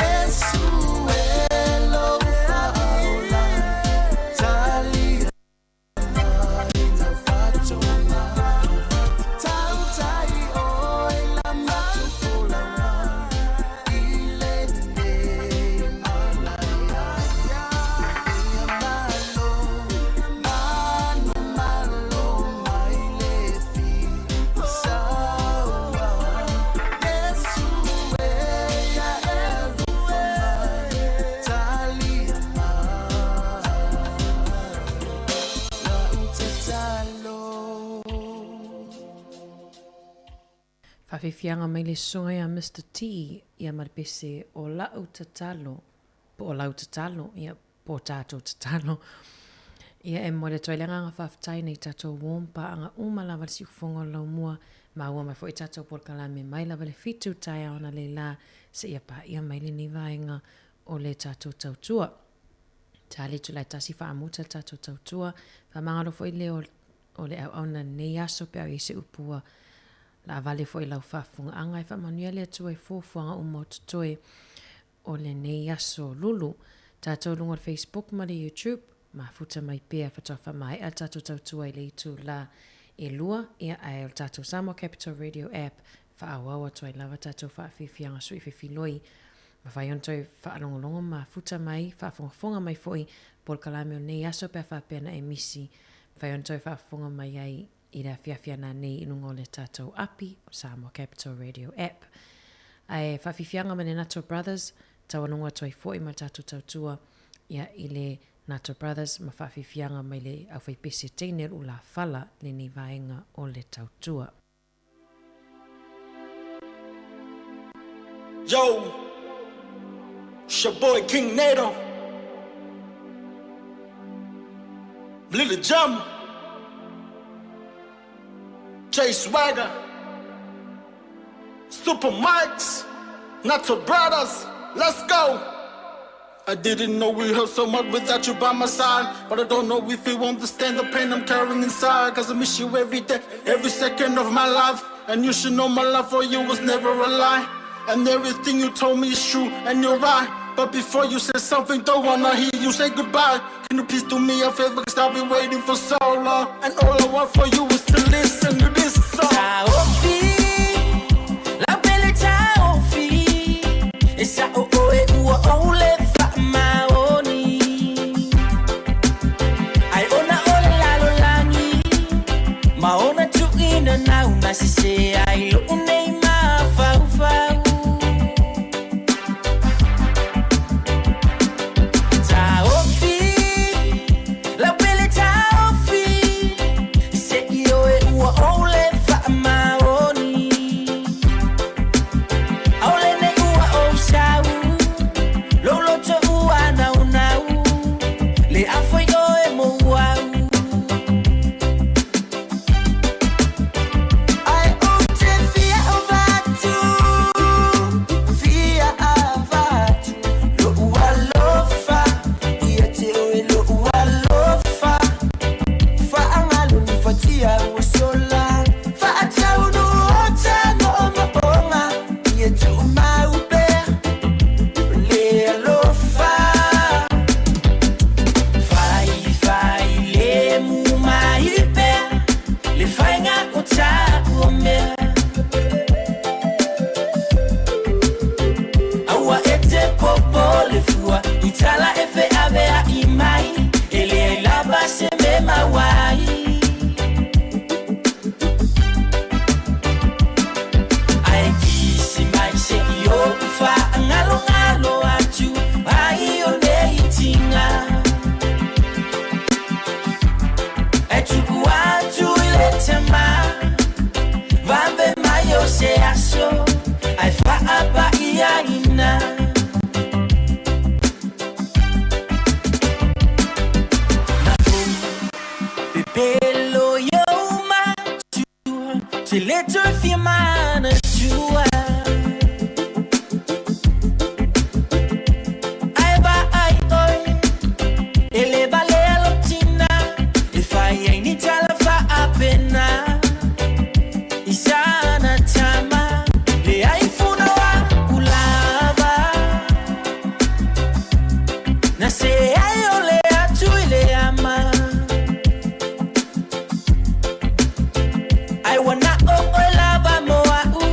Iesu e lou faaola talia mai lau faatoga tautai oe la matou folauga i lenei malaia. Ia malo manu malo mai le fisaua Iesu e ia e alofa mai talia mai lau tatalo. Faafiafiaga mai le susuga ia Mister T ia ma le pese o la'u tatalo, po o lau tatalo, ia, po o tatou tatalo. Ia e momoli atu ai le agaga faafetai nei tatou warm paaga uma lava le siufofoga o le laumua, maua mai foi tatou polokalame mai lava le 7 taeao analeila seia paia mai lenei vaega o le tatou tautua. Sa le itula e tasi faamuta le tatou tautua, faamagalo foi le o le auauna lenei aso pe a o i ai se upu ua laavale foi i lau faafofogaaga e faamanuia le Atua i fuafuaga uma o totoe o lenei aso lulu. Tatou luga o le Facebook ma le YouTube. mafuta mai pea faatoa faamaea le tatou tautua i le itula e 2, ia, ae o le tatou Samoa Capital Radio App, faaauau atu ai lava tatou faafiafiaga sui fefiloi. Mafai ona toe faalogologo mafuta mai, faafogafoga mai foi polokalame o lenei aso pe a faapea na e misi. Mafai ona toe faafofoga mai ai i le afiafi a nanei i luga o le tatou api o Samoa Capital Radio App. Ae faafiafiaga mai le Nato Brothers, taualuga atu ai foi ma le tatou tautua ia i le Nato Brothers ma faafiafiaga mai le aufaipese teine o le ulafala lenei vaega o le tautua. Yo, it's your boy King Nato. Little Jump, Jay Swagger, Super Mikes, Nato Brothers. Let's go. I didn't know we hurt so much without you by my side. But I don't know if you understand the pain I'm carrying inside. Cause I miss you every day, every second of my life. And you should know my love for you was never a lie. And everything you told me is true, and you're right. But before you say something, don't wanna hear you say goodbye. Can you please do me a favor? Cause I've been waiting for so long. And all I want for you is to listen to this song. Taofi, lau pele taofi, e sa'o oe ua ou le faamaoni. Ai ona o le lalolagi, ma ona tuuina nau na sese ai lo'u nei mafaufau. Taofi, lau pele taofi, se i oe ua ou le faamaoni. ʻAʻole nei ua ou sau, lou loto ua naunau, le a foi ʻoe mo au. Ai ou te fia avatu, fia avatu, lo'u alofa, ia te oe lo'u alofa. Faagalo ni fatia ua sola, faataunu o ta mo'omo'oga, ia tu'umau pea le alofa. Faifai le mu mai pea, le faiga o ta'u mea. Aua e te popole fua, i tala e fe'avea'i mai, e leai lava se mea maua ai. Ae kisi mai se'i ou fa'agalogalo atu ai o nei tiga. E tu'u atu i le tama, vave mai o se aso, ae fa'apa'iaina. Na ou pepelo i ou matua, te le toe fia manatua. Ae vaai oe, e le valea lou tina, e fai ai ni tala faapena. I sana tama, leai funa o a'u lava. Na se ai o le atu i le ama. Ai ua na o oe lava mo a'u.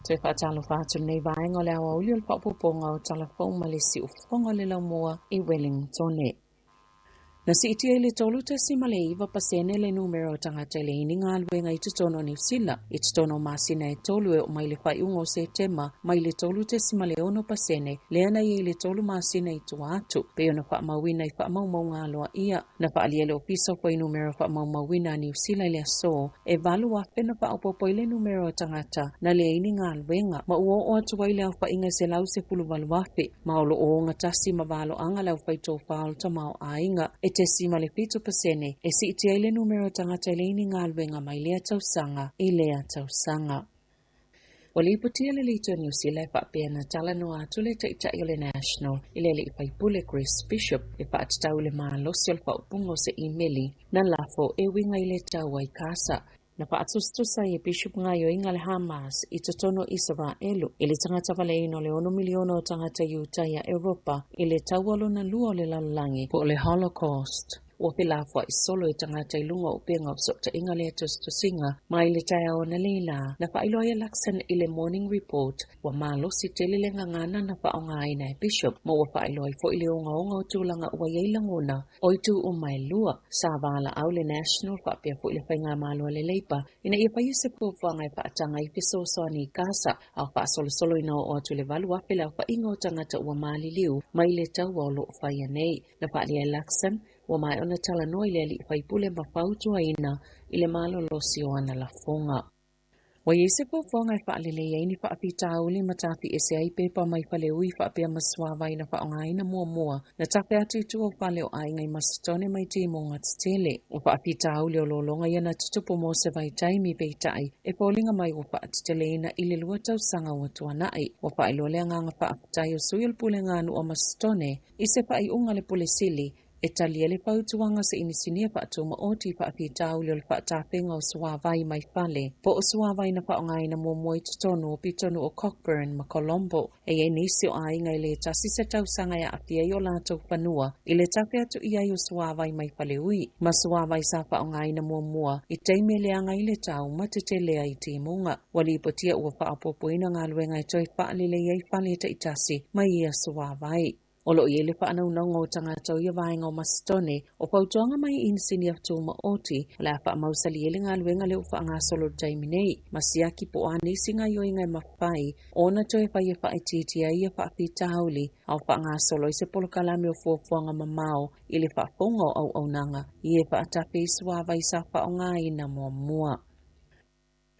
Toe faatalofa atu lenei vaega o le aoauli o le faaopoopoga o Tala Fou ma le Siufofoga o le Laumua i Wellingtone. Na siitia i le 3.9% le numera o tagata e leai ni galuega i totonu o Niu Sila i totonu o masina e tolu e oo mai le faaiuga o Setema mai le 3.6% lea na i ai le tolu masina i tua atu, pei ona faamauina i faamaumauga aloaia. Na faaalia e le Ofisa o Fuainumera Faamaumauina a Niu Sila i le aso e 8,000 na faaopoopo ai le numera o tagata na leai ni galuega, ma ua oo atu ai le aofaiga e 118,000, ma o lo o ogatasi ma valoaga le aufaitofa o le tamaoaiga e 0.7% e siitia ai le numera o tagata e leai ni galuega mai lea tausaga i lea tausaga. Ua lipotia le Leitio Niu Sila e faapea na talanoa atu le Taitai o le National i le alii faipule Chris Bishop e faatatau i le malosi o le faaupuga o se imeli na lafo e uiga i le taua i Kasa. Na faatusatusa ai e Bishop gaoioiga a le Hamas i totonu o Isaraelu i le tagata valeina o le ono miliona o tagata Iutaia Europa i le taua lona lua o le lalolagi po o le Holocaust. Ua felafoai solo e tagata i luga o upega o fesootaiga lea tusitusiga mai le taeao analeila. Na faailoa ai e Luxon i le Morning Report ua malosi tele le gagana na faaaogaina e Bishop ma ua faailoa ai foi le ogaoga o tulaga ua i ai lagona o itu uma e lua. Sa valaau le National faapea foi le Faigamalo a le Labour ina ia faia se fuafuaga e faataga ai fesoasoani i Gaza a o faasolosolo ina oo atu i le 8,000 le aofaiga o tagata ua maliliu mai le taua o lo o faia nei. Na faaalia e Luxon ua maea ona talanoa i le alii faipule ma fautuaina i le malolosi o ana lafoga. Ua i ai se fuafuaga e faalelei ai ni faafitauli ma tafiese ai pepa mai faleui faapea ma suavai na faaaogaina muamua na tafe atu i tua o fale o aiga i Masitone mai timuga tetele. O faafitauli o lologa ia na tutupu mo se vaitaimi peitai e foliga mai ua faateteleina i le lua tausaga ua tuanai. Ua faailoa le agaga faafetai o sui o le Pulega a Nuu o Masitone I se faaiuga a le Pule Sili, e talia le fautuaga se inisinia faatumaoti i faafitauli o le faatafega o suavai mai fale, po o suavai na faaaogaina muamua i totonu o pitonu o Cockburn ma Colombo. E i ai nisi o aiga e le tasi se tausaga e aafia ai o latou fanua i le tafe atu i ai o suavai mai faleui ma suavai sa faaaogaina muamua i taimi e leaga ai le tau ma tetelea i timuga. Ua lipotia ua faaopoopoina galuega e toe faalelei ai fale taitasi mai ia suavai. O lo o i ai le faanaunauga o tagata o ia vaega o Masitone, o fautuaga mai i inisinia tumaoti, o le a faamausali ai le galuega lea ua faagasolo i le taimi nei, ma siaki po o a nisi gaoioiga e mafai ona toe fai e faaitiitia ai ia faafitauli, a o faagasolo ai se polokalame o fuafuaga mamao i le faafofoga o auaunaga i e faatafe i suavai sa faaaogaina muamua.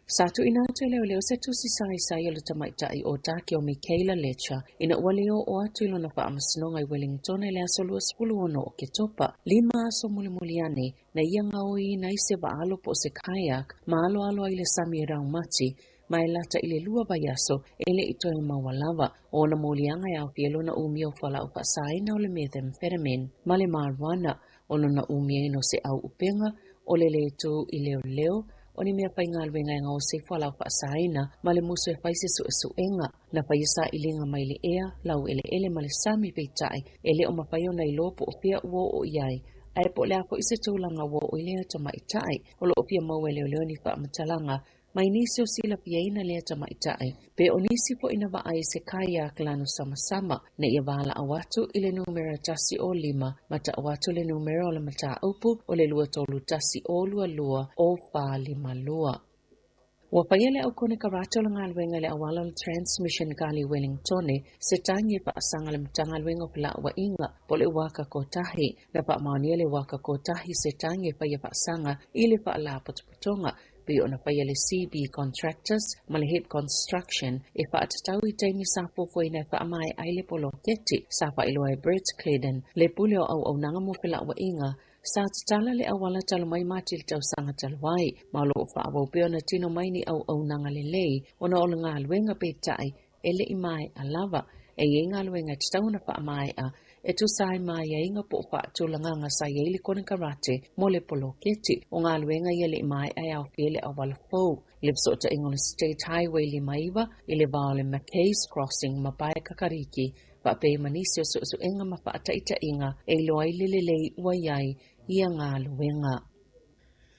Sa tuuina atu e leoleo se tusi saisai a le tamaitai o Take o Michaela Letcher ina ua le oo atu i lona faamasinoga i Wellingtona i le aso 26 o Oketopa, lima aso mulimuli ane, na ia gaoiina ai se vaa-alo po o se kayak ma aloalo ai i le sami e raumati ma e lata i le lua vaiaso e le i toe maua lava. O ona moliaga e aofia lona umia o fualaau faasaina o le methamphetamine ma le marijuana, O lona umiaina o se au upega, o le lē tū i leoleo, o ni mea faigaluega e gaosi ai fualaau faasaina ma le musu e fai se suesuega. Na faia sailiga mai le ea, laueleele ma le sami peitai e le o mafai ona iloa po o fea ua oo i ai, ae po o le a foi se tulaga ua oo i lea tamaitai. O lo o fia maua e leoleo ni faamatalaga mai nisi o silafiaina lea tamaitai, pe o nisi foi na vaai i se kayak lanu samasama, ina ia valaau atu i le numera 105 ma tau atu le numera o le mataupu o le 231 022 0452. Ua faia le au konekarate o le galuega i le auala o le Transmission Kali Wellingtone se tagi e faasaga le Matagaluega o Felauaiga po o le Uaka Kotahi. Na faamaonia le Uaka Kotahi se tagi e faia faasaga i le Faalapotopotoga pei ona faia le CB Contractors ma le Hip Construction e faatatau i taimi sa fuafuaina e faamaea ai le poloketi. Sa faailoa e Brett Cleddon, le pule o auaunaga mo felauaiga, sa tatala le auala talu mai Mati i le tausaga talu ai, ma o lo o faaauau pea ona tino mai ni auaunaga lelei ona o le galuega peitai e le i maea lava. E i ai galuega e tatau ona faamaea e tusa ai ma aiaiga po o faatulagaga sa i ai le konekarate mo le poloketi. O galuega ia le i maea e aofia ai le auala fou i le fesootaiga o le State Highway 59 i le va o le McKays Crossing ma Paekakariki, faapea ma nisi o suesuega ma faataitaiga e iloa ai le lelei ua i ai ia galuega.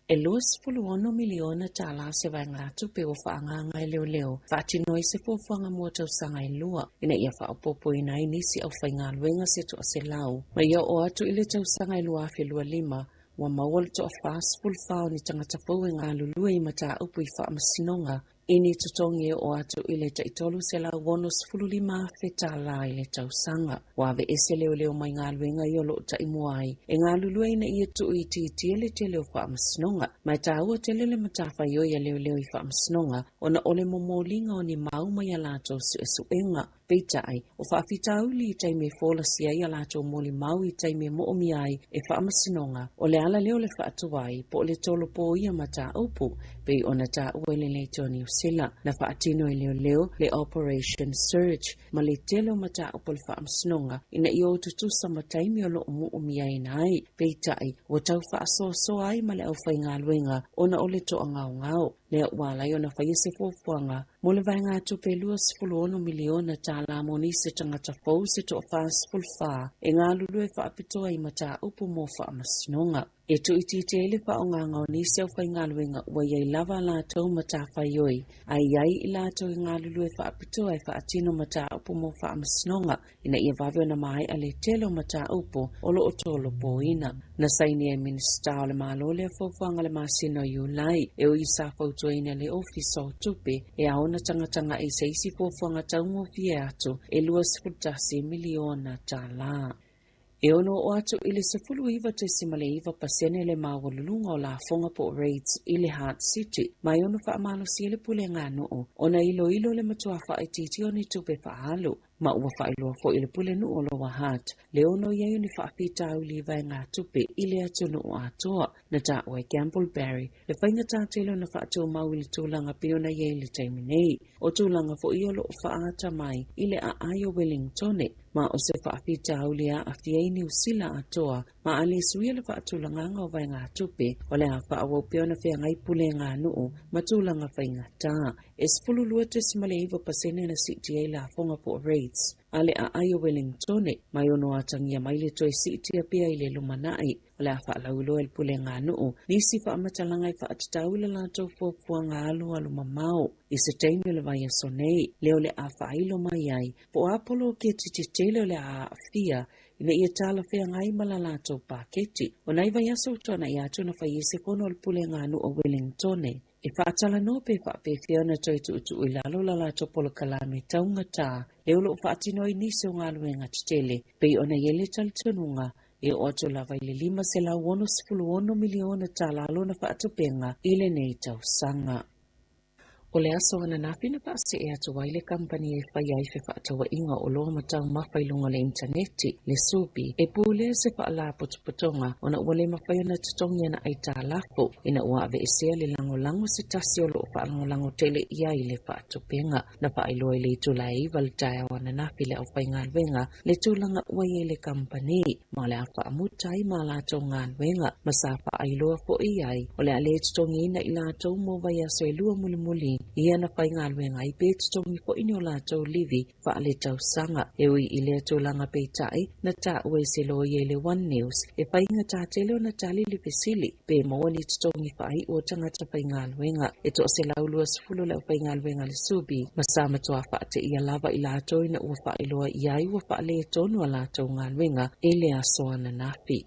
E $26 miliona tālā se vaegatupe ua faaagaaga e leoleo e faatino ai se fuafuaga mo tausaga e lua ina ia faaopoopoina ai nisi aufaigaluega se 100. Ma ia oo atu i le tausaga e 2025, ua maua le 44 o ni tagata fou e galulue i mataupu i faamasinoga i ni totogi e oo atu i le tai $365,000 tālā i le tausaga. Ua aveese leoleo mai galuega ia o loo taimua ai e galulue ina ia tuuitiitia le tele o faamasinoga. Ma e tāua tele le matafaioi a leoleo i faamasinoga ona o le momoliga o ni mau mai a latou suesuega. Peitai, o faafitauli i taimi e folasia ai a latou molimau i taimi e moomia ai e faamasinoga, o le ala lea o le faatuai po o le tolopo o ia mataupu, pei ona taua i le Leitio Niu Sila. Na faatino e leoleo le Operation Surge ma le tele o mataupu a le faamasinoga ina ia o tutusa ma taimi o loo moomiaina ai. Peitai, ua tau faasoasoa ai ma le aufaigaluega ona o le toagaogao. Lea ua ala ai ona faia se fuafuaga mo le vaegatupe $26 miliona tālā mo nisi tagata fou se 44 e galulue faapitoa i mataupu mo faamasinoga. E tuuitiitia ai le faaaogaga o nisi aufaigaluega ua i ai lava a latou matafaioi, a i ai i latou e galulue faapitoa e faatino mataupu mo faamasinoga ina ia vave ona maea le tele o mataupu o loo tolopoina. Na sainia e Minisita o le Malo lea fuafuaga i le masina o Iulai, e ui sa fautuaina e le Ofisa o Tupe e ao ona tagatagai i se isi fuafuaga taugofie atu e $21 miliona tālā. E ono oo atu i le 19.9% le maualuluga o lafoga po o rates i le Heart City, ma e ono faamalosia le pulega a nuu ona iloilo le matua faaitiitia o ni tupe faaalu. Ma ua faailoa foi e le Pulenuu o Lower Hutt le ono i ai o ni faafitauli i vaegatupe i le atunuu atoa. Na taua e Gamble Barry le faigata tele ona faatumau i le tulaga pei ona i ai i le taimi nei. O tulaga foi ia o lo o faaata mai i le aai o Wellingtone, ma o se faafitauli e aafia ai Niu Sila atoa ma a le suia le faatulagaga o vaegatupe, o le a faaauau pea ona feagai pulega a nuu ma tulaga faigata. E 12.9% na siitia ai lafoga po o rates a le aai o Wellingtone, ma e ono atagia mai le toe siitia pea i le lumanai. O le a faalauiloa e le pulega a nuu nisi faamatalaga e faatatau i le latou fuafuaga alualu mamao i se taimi o le vaiaso nei, lea o le a faailo mai ai po o a poloketi tetele o le a aafia ina ia talafeagai ma la latou paketi. O nai vaiaso ua tuanai atu na fai ai se fono a le pulega a nuu o Wellingtone e faatalanoa pe faapefea ona toe tuutuu i lalo la latou polokalame taugata lea o lo o faatino ai nisi o galuega tetele pei ona i ai le talitonuga e oo atu lava i le $566 miliona tala lona faatupenga i lenei tausaga. O le aso ananafi na faasee atu ai le kamupani e faia ai fefaatauaiga o oloa ma taumafa i luga o le initaneti, le Subi, e pulea se faalapotopotoga ona ua le mafai ona totogi ana aitalafu ina ua aveesea le lagolago se tasi o lo o faalagolago tele i ai le faatupega. Na faailoa i le itula e 9 i le taeao ananafi le aufaigaluega le tulaga ua i ai le kamupani ma o le a faamuta ai ma latou galuega ma sa faailoa foi i ai o le a le totogiina i latou mo vaiaso e lua mulimuli ia na faigaluega ai pe totogi foi ni o latou livi faaletausaga. E ui i lea tulaga peitai, na taua e se loia i le One News e faigata tele ona tali le fesili pe maua ni totogi faaiu o tagata faigaluega. E 120 le aufaigaluega a le Subi, ma sa matua faateia lava i latou ina ua faailoa i ai ua faaletonu a latou galuega i le aso ananafi.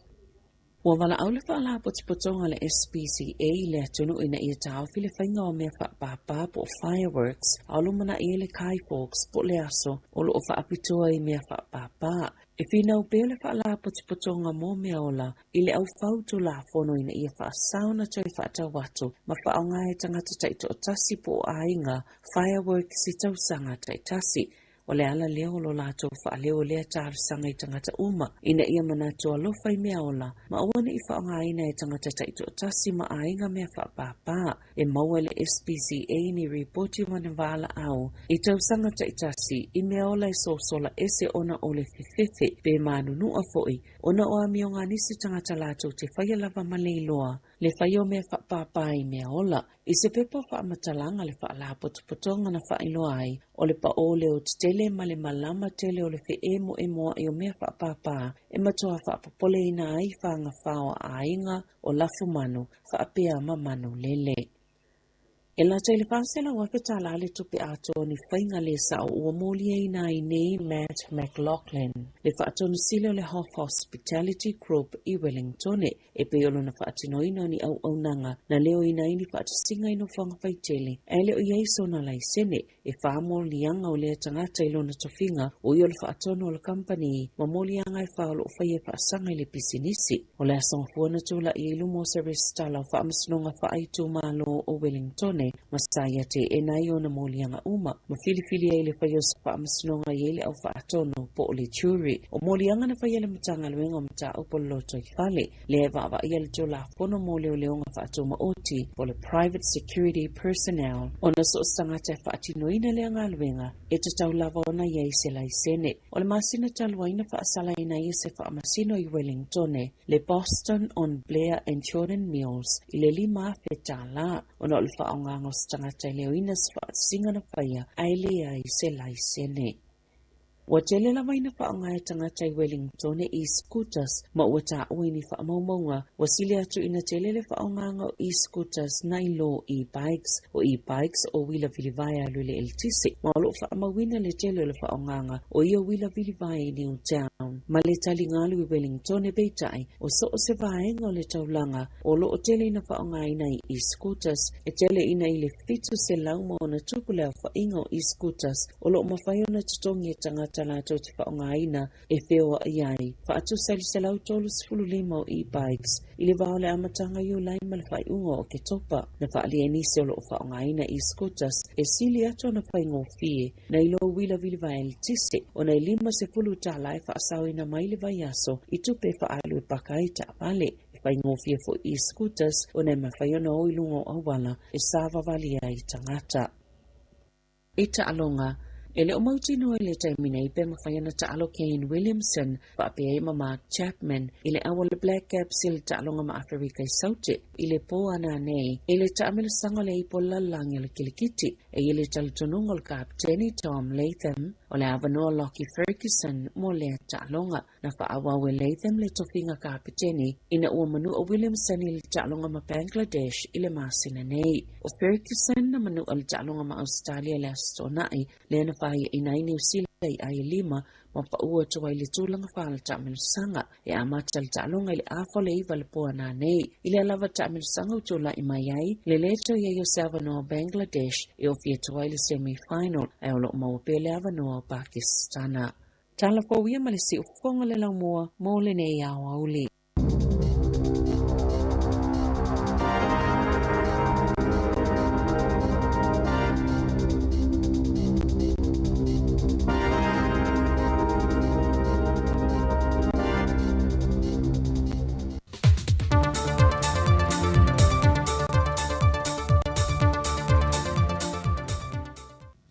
Ua valaau le Faalapotopotoga a le SPCA i le atunuu ina ia taofi le faiga o mea faapāpā po o fireworks a o lumanai ai le Guy Fawkes po o le aso o lo o faapitoa i mea faapāpā. E finau pea le Faalapotopotoga mo Mea Ola i le aufau Tulafono ina ia faasao ona toe faatau atu ma faaaoga e tagata taitoatasi po o aiga fireworks i tausaga taitasi. O le ala lea o lo latou faaleo lea talosaga i tagata uma ina ia manatu alofa i mea ola ma aua ne i faaaogaina e tagata taitoatasi ma aiga mea faapāpā. E maua e le SPCA ni ripoti ma ni valaau i tausaga taitasi i mea ola e sosola ese ona o le fefefe pe manunua foi ona o amioga a nisi tagata latou te faia lava ma le iloa. le faia o mea faapāpā i mea ola. I se pepa faamatalaga le Faalapotopotoga na faailoa ai, o le paʻō leotetele ma le malama tele o le feʻemoʻemoaʻi o mea faapāpā e matuā faapopoleina ai fagafao a aiga o lafumanu faapea ma manu lele. E lata i le $400,000 tālā le tupe atoa ni faiga le sa'o ua moliaina ai nei Matt McLaughlin, le faatonusili o le Hoff Hospitality Group i Wellingtone, e pei o lona faatinoina o ni auaunaga na leoina ai ni faatasiga i nofoaga faitele ae le o i ai sona laisene. E whā moliaga o lea tagata i lona tofiga, o ia o le faatonu o le kamupani ma moliaga e whā o loo faia e faasaga i le pisinisi. O le aso Gafua na tulaʻi ai i luma o se resitala o Faamasinoga Faaitumalo o Wellingtone ma sa ia teena ai ona moliaga uma ma filifili ai le faia o se faamasinoga i ai le au faatonu po o le jury. O moliaga na faia e le Matagaluega o Mataupu o le Lotoifale lea e vaavaaia le Tulafono mo Leoleoga Faatumaoti po o le Private Security Personnel ona so o se tagata e faatinoina lea galuega e tatau lava ona i ai se laisene. O le masina talu ai na faasalaina ai e se faamasino i Wellingtone le Boston on Blair and Jordan Mills i le $5,000 tālā ona o le faaaogaga o se tagata e leoina se faatasiga na faia ae leai se laisene. Ua tele lava ina faaaoga e tagata i Wellingtone e-scooters ma ua taua i ni faamaumauga ua sili atu ina tele le faaaogaga o e-scooters nai lo e-bikes. O e-bikes o uila vilivae alu i le eletise ma o lo o faamauina le tele o le faaaogaga o ia uila vilivae i Newtown ma le taligalu i Wellingtone peitai o so o se vaega o le taulaga o lo o tele ina faaaogaina i e-scooters e tele ina i le 700 ma ono tupu le aofaiga o e-scooters o lo o mafai ona totogi e tagata latou te faaaogaina e feoaʻi ai faatusa i le 135 o e-bikes i le vā o le amataga Iulai ma le faaiuga o Oketopa. Na faaalia e nisi o lo o faaaogaina e-scooters e sili atu ona faigofie nai lo uila vilivae eletise ona e $50 tālā e faasaoina mai le vaiaso i tupe e faaalu e paka ai taavale. E faigofie foi e-scooters ona e mafai ona o i luga o auala e savavali ai tagata. I taaloga, e le o mautinoa i le taimi nei pe mafai ona taalo Kane Williamson faapea ai ma Mark Chapman i le au o le Black Caps i le taaloga ma Aferika i Saute i le pō ananei i le taamilosaga o le Ipu o le Lalolagi o le Kilikiti. E i ai le talitonuga o le kapeteni Tom Latham o le avanoa Lockie Ferguson mo lea taaloga. Na faaauau e Latham le tofiga kapeteni ina ua manu'a Williamson i le taaloga ma Bangladesh i le masina nei. O Ferguson na manu'a le taaloga ma Ausetalia i le Aso Toonai, lea na faiaina ai Niu Sila i Ailima ma paʻu atu ai le tulaga faale-taamilosaga. E amata le taaloga i le afa o le 9 le pō ananei. I lea lava taamilosaga ua tulaʻi mai ai le lē toe i ai o se avanoa o Bangladesh e ofi atu ai le semi-final, ae o lo o maua pea le avanoa o Pakistana. Tala fou ia ma le siufofoga le laumua mo lenei aoauli.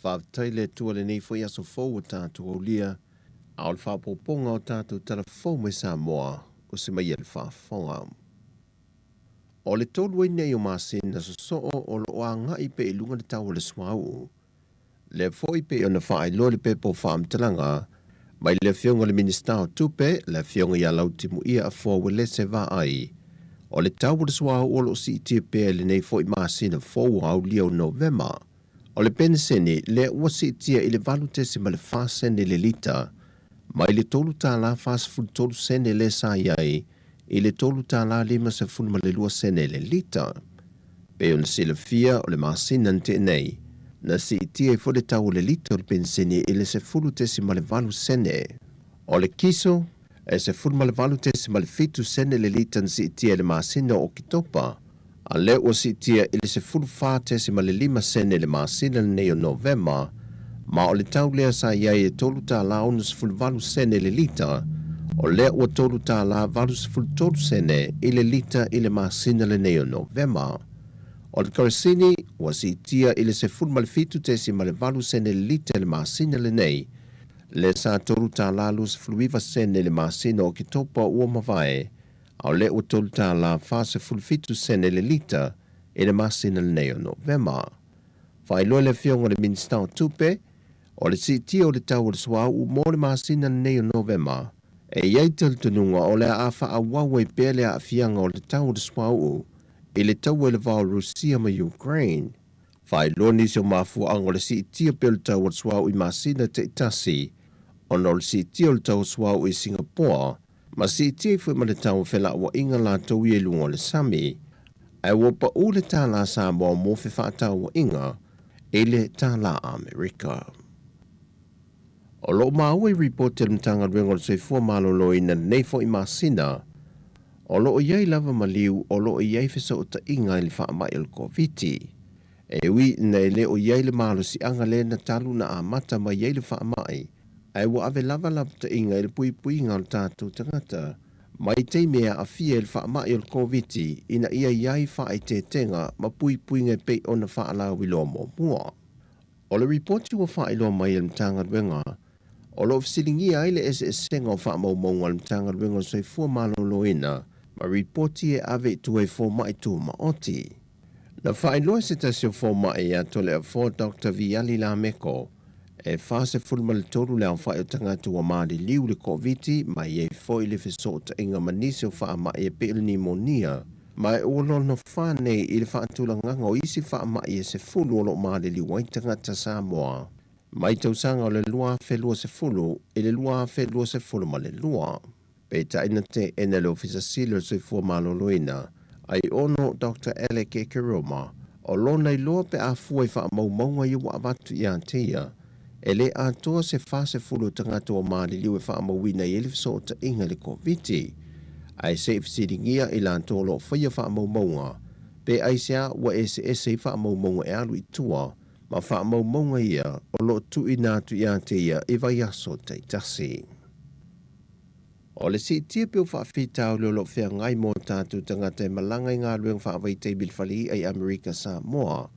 Faafetai le Atua lenei foi aso fou ua tatou aulia, a o le faaopoopoga o tatou tala fou mai Samoa o se mai e le faafofoga. O le tolu ai nei o masina sosoo o lo o agai pea i luga le tau o le suauu. Lea foi pei ona faailoa le pepa o faamatalaga mai le Afioga i le Minisita o Tupe, le Afioga ia Lautimuia Afoa Uelese Vaai, o le tau o le suauu o lo o siitia pea i lenei foi masina fou o aulia o Novema. O le peniseni lea ua siitia i le 8.4 sene le lita, mai le $3.43 sene lea sa i ai i le $3.52 sene le lita. Pei ona silafia o le masina na tea nei, na siitia ai foi le tau o le lita o le peniseni i le 10.8 sene. O le kiso, e 18.7 sene le lita na siitia i le masina o Oketopa, a lea ua siitia i le 14.5 sene le masina lenei o Novema, ma o le tau lea sa i ai e $3.68 sene le lita, o lea ua $3.83 sene i le lita i le masina lenei o Novema. O le kerosene ua siitia i le 17.8 sene le lita i le masina lenei, lea sa $3.29 sene i le masina o Oketopa ua mavae. a o lea ua $3.47 sene le lita i le masina lenei o Novema. Faailoa e le Afioga i le Minisita o Tupe, o le siitia o le tau o le suauu mo le masina lenei o Novema, e i ai talitonuga o le a faaauau ai pea le aafiaga o le tau o le suauu i le taua i le va o Rusia ma Ukraine. Faailoa nisi o mafuaaga o le siitia pea o le tau o le suauu i masina taitasi ona o le siitia o le tau o suauu i Singapoa ma siitia ai foi ma le tau o felauaiga latou ia i luga o le sami, ae ua pau le tālā Samoa mo fefaatauaiga i le tālā Amerika. O lo o maua i ripoti a le Matagaluega o le Soifua Maloloina lenei foi masina, o lo o i ai lava maliu o lo o i ai fesootaiga i le faamai o le Koviti. E ui ina e le o i ai le malosiaga lea na talu na amata mai ai le faamai, ae ua ave lava lapataiga i le puipuiga o le tatou tagata mai taimi e aafia i le faamai o le Koviti ina ia i ai faaeteetega ma puipuiga e pei ona faalauiloa muamua. O le ripoti ua faailoa mai e le Matagaluega, o lo o fesiligia ai le eseesega o faamaumauga a le Matagaluega o le Soifua Maloloina ma ripoti e ave i tua i fomai tumaoti. Na faailoa e se tasi o fomai ia Toleafoa Doctor Viali Lameko, e 43 le aofai o tagata ua maliliu i le Koviti ma i ai foi le fesootaiga ma nisi o faamai e pei o le nimonia, ma ua lona fa nei i le faatulagaga o isi faamai e 10 o lo o maliliu ai tagata Samoa mai tausaga o le 2020 i le 2022. Peitai na teena e le Ofisa Sili o le Soifua Maloloina, Aiono Doctor Alec Ekeroma, o lona iloa pe a fua i faamaumauga ia ua avatu ia te ia, e le atoa se 40 o tagata ua maliliu e faamauina i ai le fesootaiga i le Koviti. Ae se i fesiligia i latou o lo o faia faamaumauga, pe aisea ua eseese ai faamaumauga e alu i tua ma faamaumauga ia o lo o tuuina atu ia te ia i vaiaso taitasi. O le siitia pea o faafitauli o lo o feagai mo tatou tagata e malaga i galuega faavaitaimi i le fale i'a i Amerika Samoa.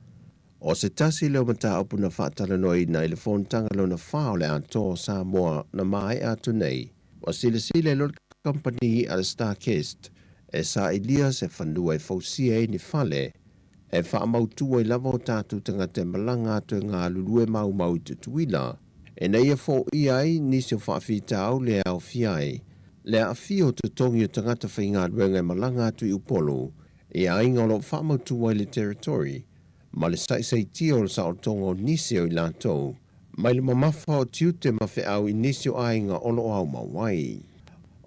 O se tasi lea o mataupu na faatalanoaina i le fonotaga lona fa o le Atoa o Samoa na maea atu nei, ua silasila ai loa le kamupani i'a a le StarKist e sailia se fanua e fausia ai ni fale e faamautu ai lava o tatou tagata e malaga atu e galulue maumau i Tutuila, ina ia foia ai nisi o faafitauli e aofia ai le aafia o totogi o tagata faigaluega e malaga atu i Upolu i aiga o lo o faamautu ai le territory ma le saisaitia o le saolotoga o nisi o i latou mai le mamafa o tiute ma feau i nisi o aiga o lo o aumau ai.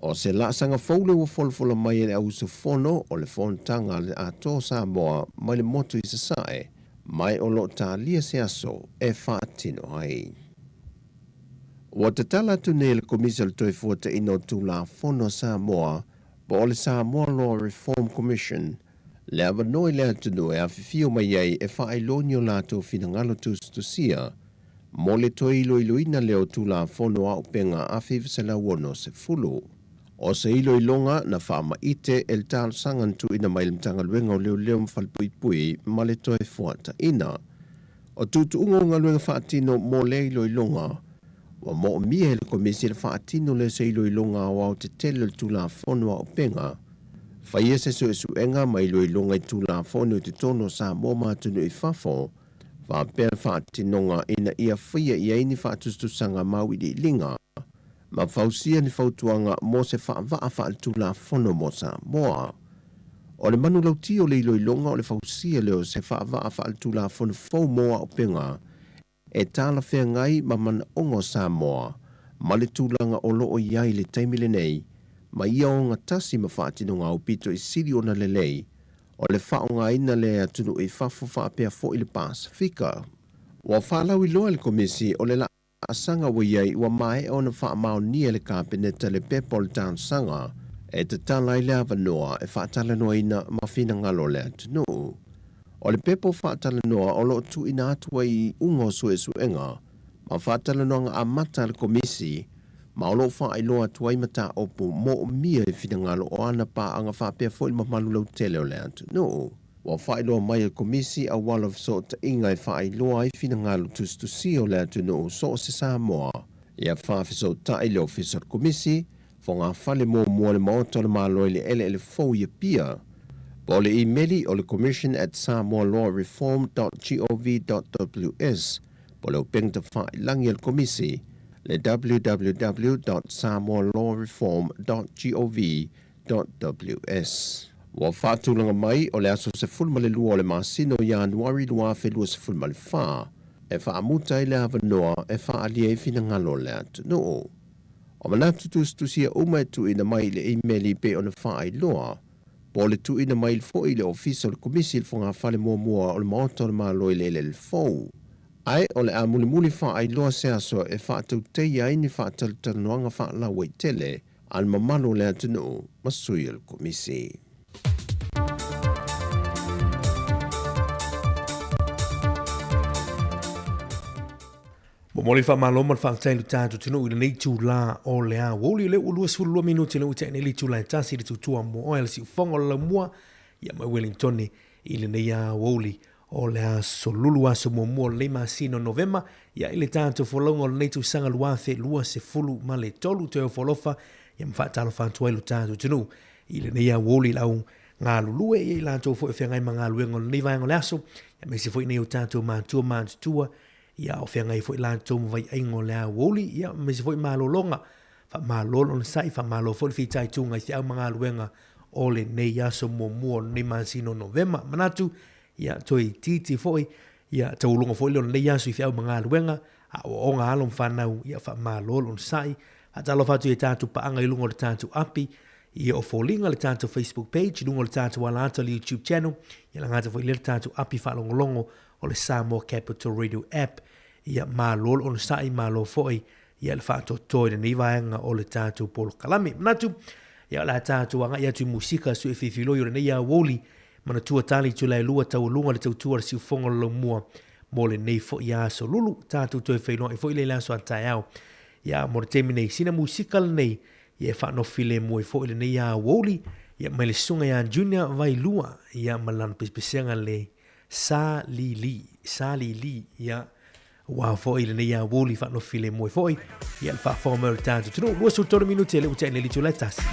O se laasaga fou lea ua folafola mai e le auusufono o le Fonotaga a le Atoa o Samoa mai le motu i Sasae, ma o lo o talia se aso e faatino ai. Ua tatala atu nei e le Komisi o le Toefuataiga o Tulafono a Samoa po o le Samoa Law Reform Commission le avanoa i le atunuu e afifio mai ai e faailoa ni o latou finagalo tusitusia mo le toe iloiloina lea o Tulafono Auupega 1960. O se iloiloga na faamaite e le talosaga na tuuina mai i le Matagaluega o Leoleo ma Falepuipui ma le Toefuataiga. O tuutuuga o galuega faatino mo lea iloiloga, ua moomia e le Komisi le faatino lea o se iloiloga aoaotetele o le Tulafono Auupega, faia se suesuega ma iloiloga i Tulafono i totonu o Samoa ma atunuu i fafo, faapea le faatinoga ina ia faia i ai ni faatusatusaga mauiliiliga ma fausia ni fautuaga mo se faavaa faaletulafono mo Samoa. O le manulauti o le iloiloga o le fausia lea o se faavaa faaletulafono fou mo auupega e talafeagai ma manaoga o Samoa ma le tulaga o lo o i ai i le taimi lenei ma ia ogatasi ma faatinoga aupito i sili ona lelei o le faaaogaina lea e atunuu i fafo faapea foi le Pasefika. Ua faalauiloa e le Komisi o le laasaga ua i ai ua maea ona faamaonia e le Kapeneta le pepa o le talosaga e tatala ai le avanoa e faatalanoaina ma finagalo o le atunuu. O le pepa o faatalanoa o lo o tuuina atu ai i iuga o suesuega ma faatalanoaga amata a le Komisi ma o lo o faailoa atu ai mataupu moomia i finagalo o ana paaga faapea foi le mamalu lautele o le atunuu. Ua faailoa mai e le Komisi auala o fesootaiga e faailoa ai finagalo tusitusia o le atunuu so o se Samoa ia faafesootai le Ofisa o le Komisi. Fogafale muamua o le Maota o le Malo i le Eleele Fou i Apia, po o le imeli o le commission at samoalawreform dot gov dot ws po o le upega tafailagi a le Komisi le www dot samoalawreform dot gov dot ws. Ua faatulaga mai o le aso 12 o le masina o Ianuari 2024 e faamuta ai le avanoa e faaalia ai finagalo o le atunuu. O manatu tusitusia uma e tuuina mai i le imeli pei ona faailoa, po o le tuuina mai foi i le Ofisa o le Komisi i le Fogafale Muamua o le Maota o le Malo i le Eleele Fou. Ae o le a mulimuli faailoa se aso e faatauteia ai ni faatalatalanoaga faalauaitele a le mamalu o le atunuu ma sui o le Komisi. Momoli le faamalo ma le faafetai i lo tatou atunuu i lenei itulā o le aoauli. O lea ua 22 minute lea ua tea nei le itula e tasi i le tutua moa le siufoga o le laumua ia mai Wellingtone i lenei aoauli o le aso Lulu aso muamua o lenei masina o Novema ia i le tatou folauga o lenei tausaga 2023. Toe ofo alofa ia ma faatalofa atu ai lo tatou atunuu i lenei aoauli i lau galulue ia i latou foi o feagai ma galuega o lenei vaega o le aso, ia aemaise foi nei o tatou matua matutua Ia, o feagai foi latou ma vaiaiga o le aoauli, ia, aemaise foi malologa. Faamalo le onosai, faamalo foi le fitaituga i feau ma galuega o lenei aso muamua o lenei masina o Novema. Manatu, ia, toe itiiti foi, ia, tauuluga foi lea o lenei aso i feau ma galuega, aoaoga a alo ma fanau, ia, faamalo le onosai. Faatalofa atu i a tatou paaga i luga o le tatou api, ia o foliga le tatou Facebook page, i luga o le tatou ala ata o le YouTube channel, ia lagata foi lea le tatou api faalogologo o le Samoa Capital Radio App. Ia malo le onosai, malo foi ia le faatoatoa i lenei vaega o le tatou polokalame. Manatu, ia o le a tatou agai atu i musika sue fifiloi o lenei aoauli, manatua tali itula e lua taualuga le tautua a le siufoga o le laumua mo lenei foi aso lulu. Tatou toe feiloai foi lea i le aso a taeao. Ia mo le taimi nei, sina musika lenei, ia e faanofilemu ai foi lenei aoauli, ia mai le susuga ia Junior Vailua, ia ma lana pesepesega le Sa li li, sa li li, ia, aua foi lenei aoauli faanofilemu ai foi, ia le faafofoga mai o le tatou atunuu. 23 minute lea ua tea nei le itula e tasi.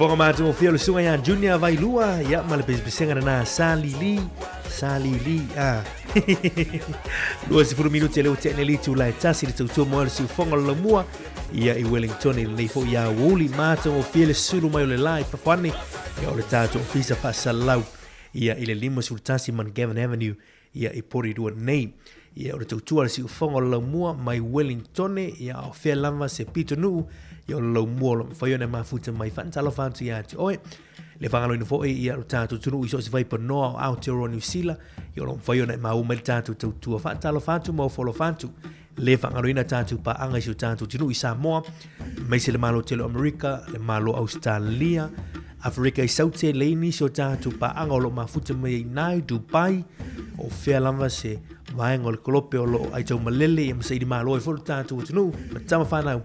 Siufoga matagofie o le susuga ia Junior Vailua, ia ma le pesepesega lena Sa Lili, Sa Lili, a. 20 minuti le ua tea nei le itula e tasi le tautua moe o le siufoga o le laumua, ia i Wellington i lenei foi aoauli matagofie le sulu mai o le la i fafo ane, ia o le tatou ofisa faasalalau ia i le 51 Mount Avenue ia i Porirua nei. Ia o le tautua a le siufoga o le laumua mai Wellingtone, ia a o fea lava se pitonuu, ia o le laumua o lo o mafai ona e mafuta mai faatalofa atu ia te oe. Le faagaloina foi ia lo tatou atunuu i so o se vaipanoa o Aotearoa Niu Sila, ia o lo o mafai ona e maua mai le tatou tautua faatalofa atu ma ofo alofa atu. Le faagaloina tatou paaga i si o tatou atunuu i Samoa, aemaise le Malo tele o Amerika, le Malo o Ausetalia, Aferika i Saute, le nisi o tatou paaga o lo o mafuta mai ai i i Dubai, o fea lava se vaega o le kolope o lo o aitaumalele ia ma saili malo ai foi lo tatou atunuu ma tama fanau.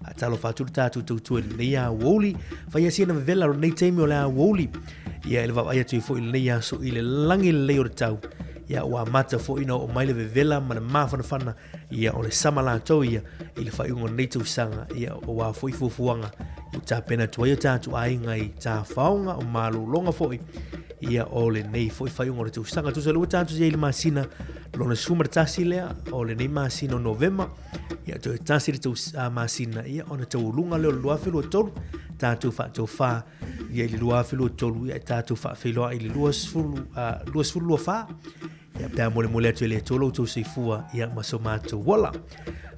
Faatalofa atu le tatou tautua i lenei aoauli. Fai asi na vevela o lenei taimi o le aoauli. Ia i le vaavaai atu ai foi i lenei aso i le lagi lelei o le tau. Ia ua amata foi ona oo mai le vevela ma le mafanafana ia o le sama latou ia i le faaiuga o lenei tausaga ia aua foi fuafuaga ua tapena atu ai o tatou aiga i tafaoga o malologa foi ia o lenei foi faaiuga o le tausaga. Tusa lea ua tatou i ai i le masina lona 11 lea o lenei masina o Novema, ia toe tasi le masina ia ona taualuga lea o le 2023 tatou faatofa ia i le 2023 ia tatou faafeiloai i le 20 24 ia pe a molemole atu e le Atua lo outou soifua ia ma so matou ola.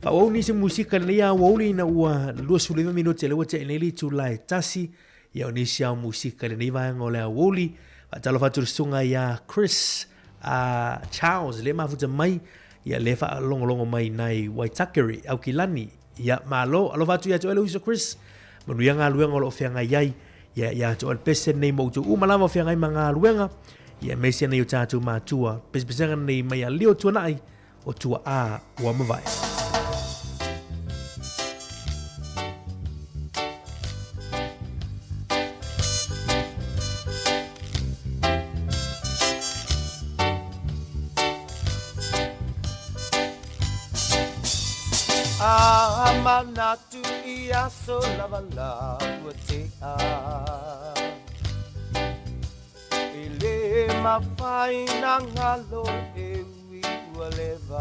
Faaauau nisi musika i lenei aoauli ina ua 29 minute lea ua tea nei le itula e tasi ia o nisi ao musika i lenei vaega o le aoauli. Faatalofa atu le susuga ia Chris Charles le mafuta mai ia le faalogologo mai nai Waitakere, Aukilani. Ia malo, alofa atu ia te oe le uso Chris. Manuia galuega o lo o feagai ai. Ia ia te oe le pese nei ma outou uma lava o feagai ma galuega. Ia aemaise nei o tatou matua. Pesepesega nei mai a Leo Tuanai o Tuaa ua mavae. A manatu i aso lava la ua tea E le mafai na galo e ui ua leva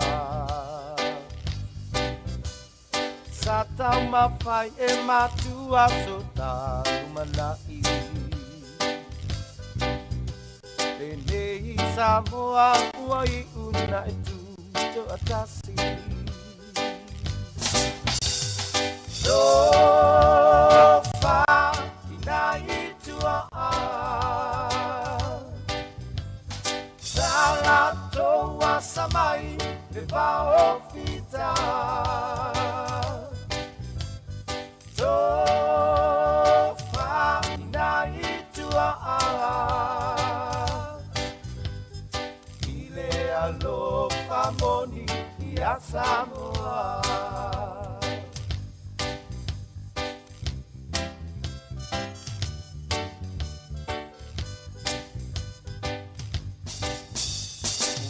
Sa taumafai e matua so ta lumanai Lenei Samoa ua iu na e tutoatasi Tofa ina i tua Sa latou asa mai le vao fita Tofa ina i tua I le alofa moni ia Samoa.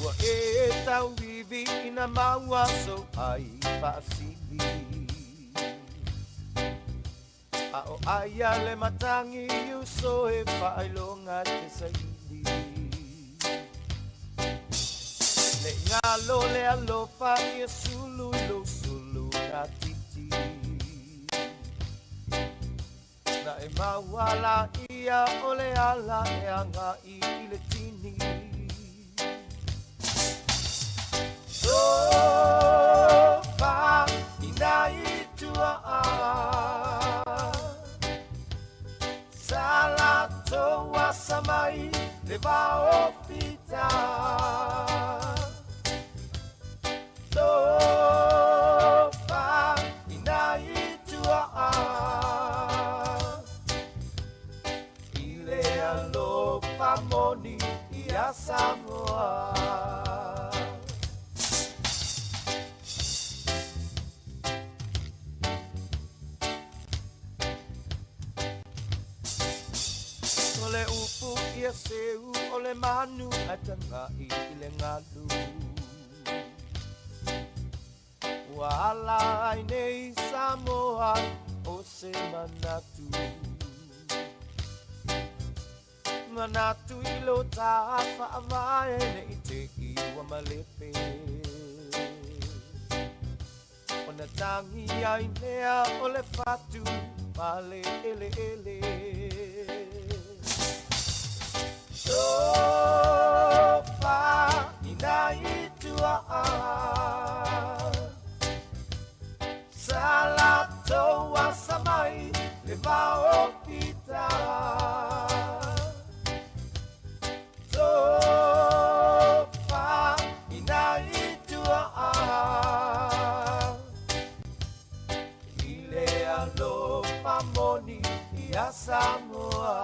Ua e tauivi ina maua sou ai faasili A o aia le matagi uso e faailoga te saili Le galo le alofa ia sulu i lou sulu na titi Na e maua laia o le ala e agai i le tini Tofa ina i tua Sa latou asa mai le vao fita Tofa ina i tua I le alofa moni ia Samoa. O le upu ia seu o le manu ae tagai i le galu Ua ala ai nei Samoa o se manatu. Manatu i lo tā whaavae nei te iwa malepe. Ona tangi ai mea o le fatu pale ele ele. Tofa ina i tua Salatoa samai le vao pita. Tofa ina i tua I le alofa moni ia Samoa.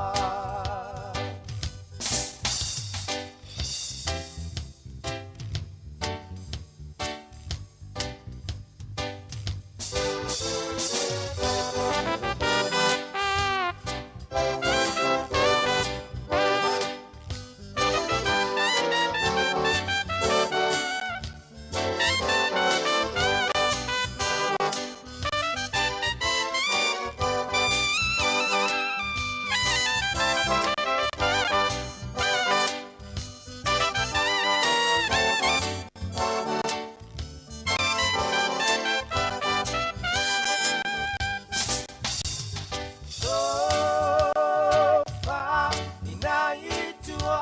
Tofa ina i tua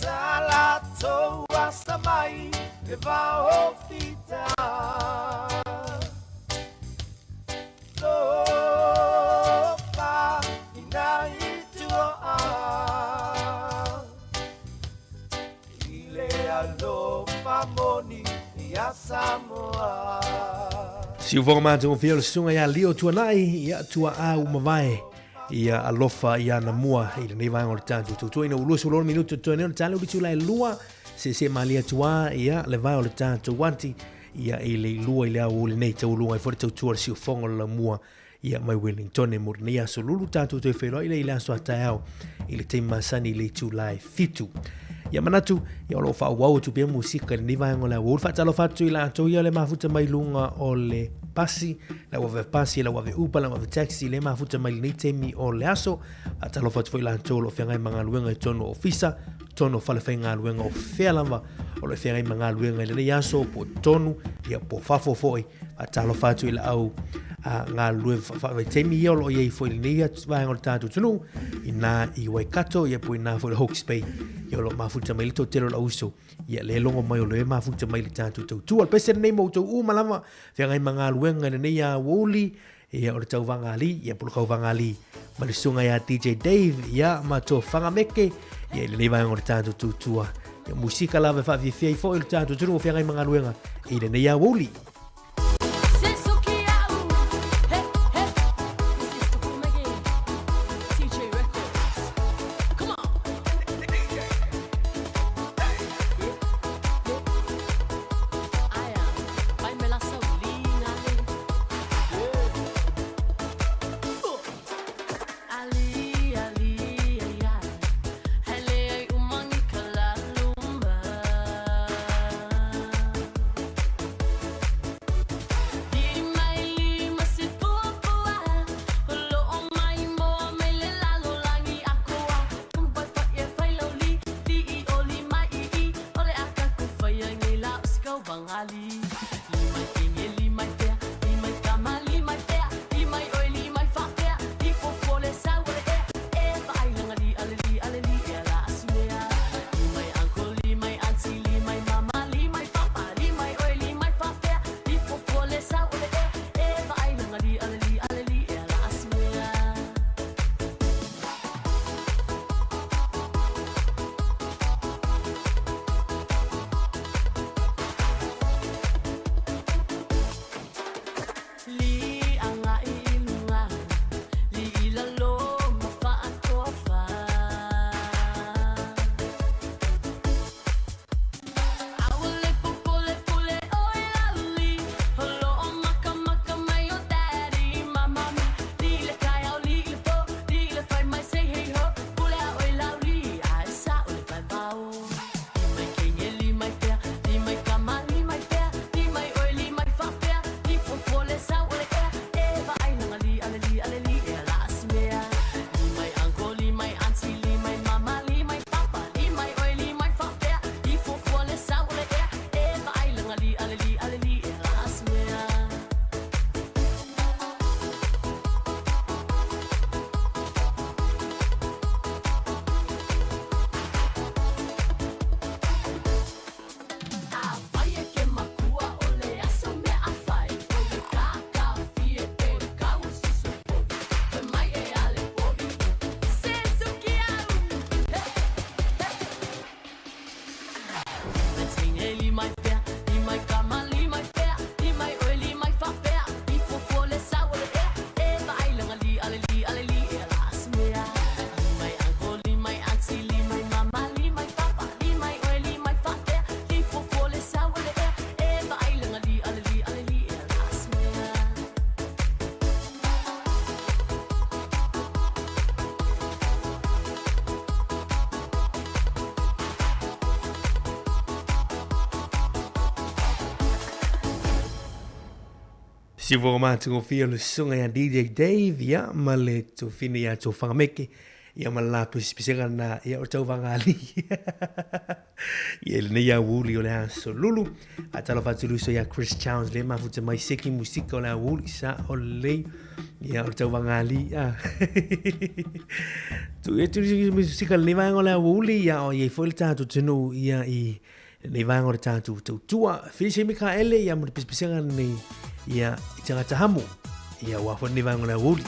Salatoa samai le vao fita. Tofa ina i tua I le alofa moni ia Samoa. Siufoga matagofie o le susuga ia Leo Tuanai, ia tuaa ua mavae ia alofa ia ana mua i lenei vaega o le tatou tautua ina ua 26 minute totoe nei o le tala uli tula e lua seesee malie atu a ia le vae o le tatou ati ia i le ilua i le aoauli nei taualuga ai foi le tautua o le siufoga o le laumua ia mai Wellington mo lenei aso lulu tatou toe feiloai lea i le aso a taeao i le taimi masani i le itula e 7. Ia manatu, ia o lo o faaauau atu pea musika i lenei vaega o le aoauli. Faatalofa atu i latou ia le mafuta mai luga o le pasi, lau ave pasi, lau ave Uber, lau ave taxi, le mafuta mai lenei taimi o le aso. Faatalofa atu foi i latou o lo o feagai ma galuega i totonu o ofisa, totonu o fale faigaluega o fea lava o lo o feagai ma galuega i lenei aso, po o totonu, ia po o fafo foi. Faatalofa atu i le au galulue faavaitaimi ia o lo o i ai foi i lenei vaega o le tatou atunuu, inā i Waikato, ia po o inā foi i le Hawke's Bay, ia o lo o mafuta mai le toatele o le auuso, ia le logo mai o lo e mafuta mai le tatou tautua. O le pese lenei mo outou uma lava, feagai ma galuega i lenei aoauli, ia o le tauvaga alii, ia po o le kauvaga alii ma le susuga ia DJ Dave, ia ma Tofaga Meke, ia i lenei vaega o le tatou tautua. Ia musika lava e faafiafia ai foi le tatou atunuu o feagai ma galuega i lenei aoauli. Siufoga matagofie o le susuga ia DJ Dave ia ma le tofina ia Tofagameke ia ma le la pisipisiga na ia o tauvagali ia i lenei aoauli o le aso lulu. Faatalofa atu le uso ia Chris Chowns le mafuta mai seki musika o le aoauli sa o lelei ia o le tauvagali a. Tu e tu musika lenei vaega o le aoauli ia o iai foi le tatou atunuu ia i lenei vaega o le tatou tautua. Felice Mikaele ia mo le pisipisiga lenei ia i tagata hamo ia ua foi lenei vaega o le aoauli.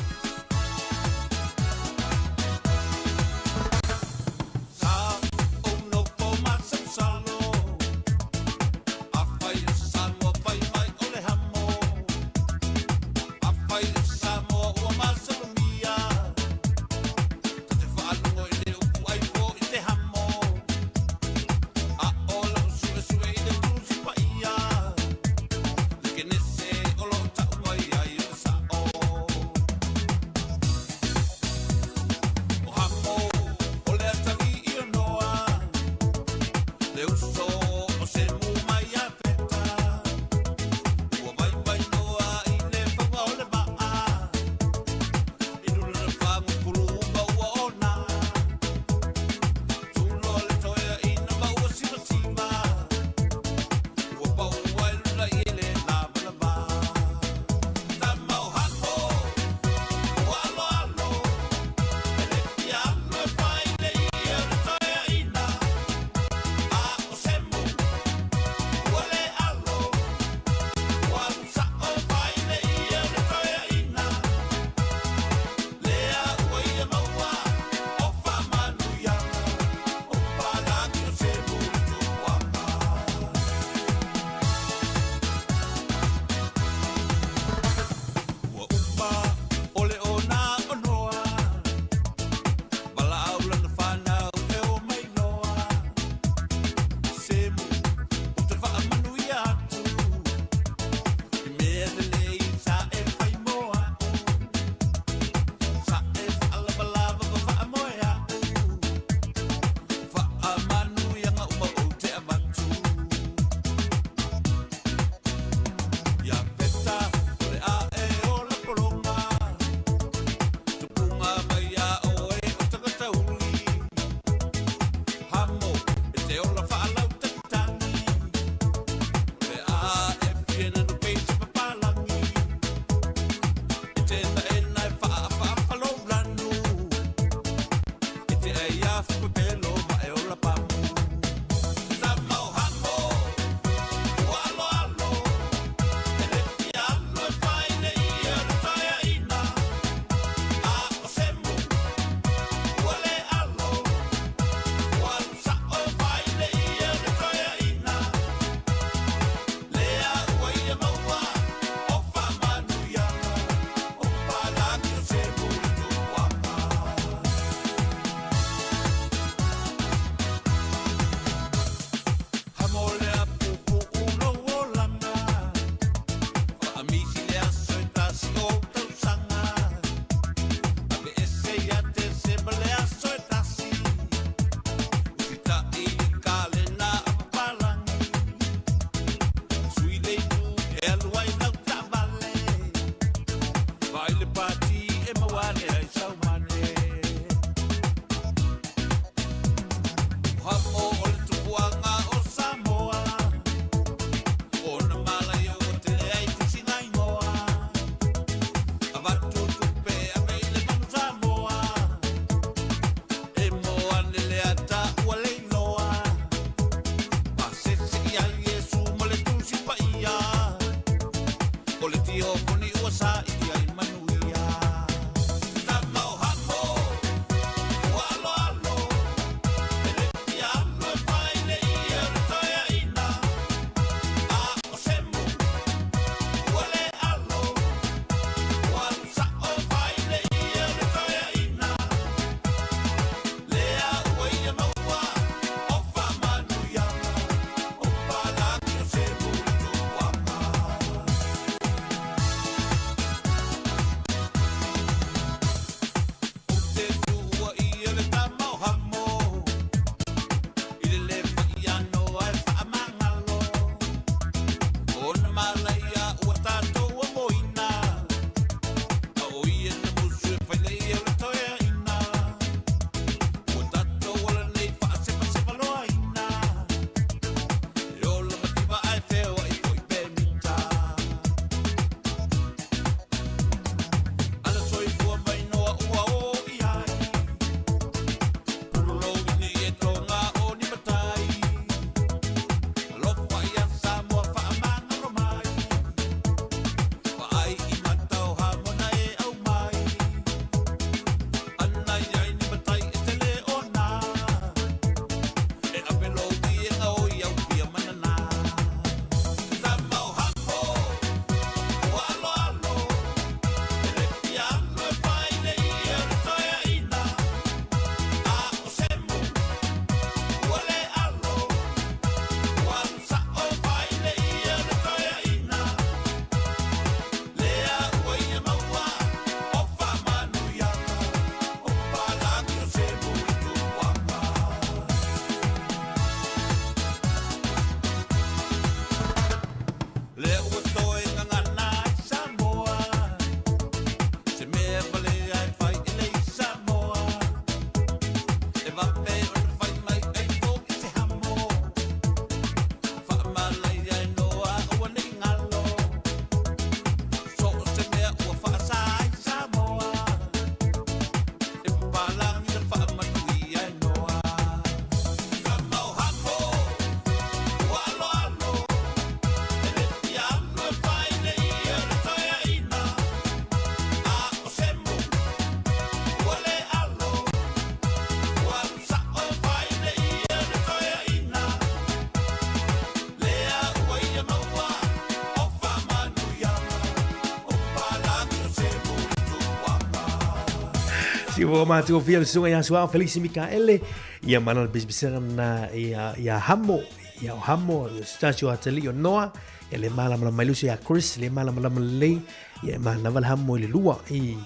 Si ua matagofie le susuga ia Suao Felisi Mikaele, ia ma lana pisapisaga na ia, ia Hamo, ia o Hamo, ia Stasio Atalii o Noa, ia le malamalama mai le uso ia Chris, le malamalama lelei, ia e manava le hamo i le lua. I.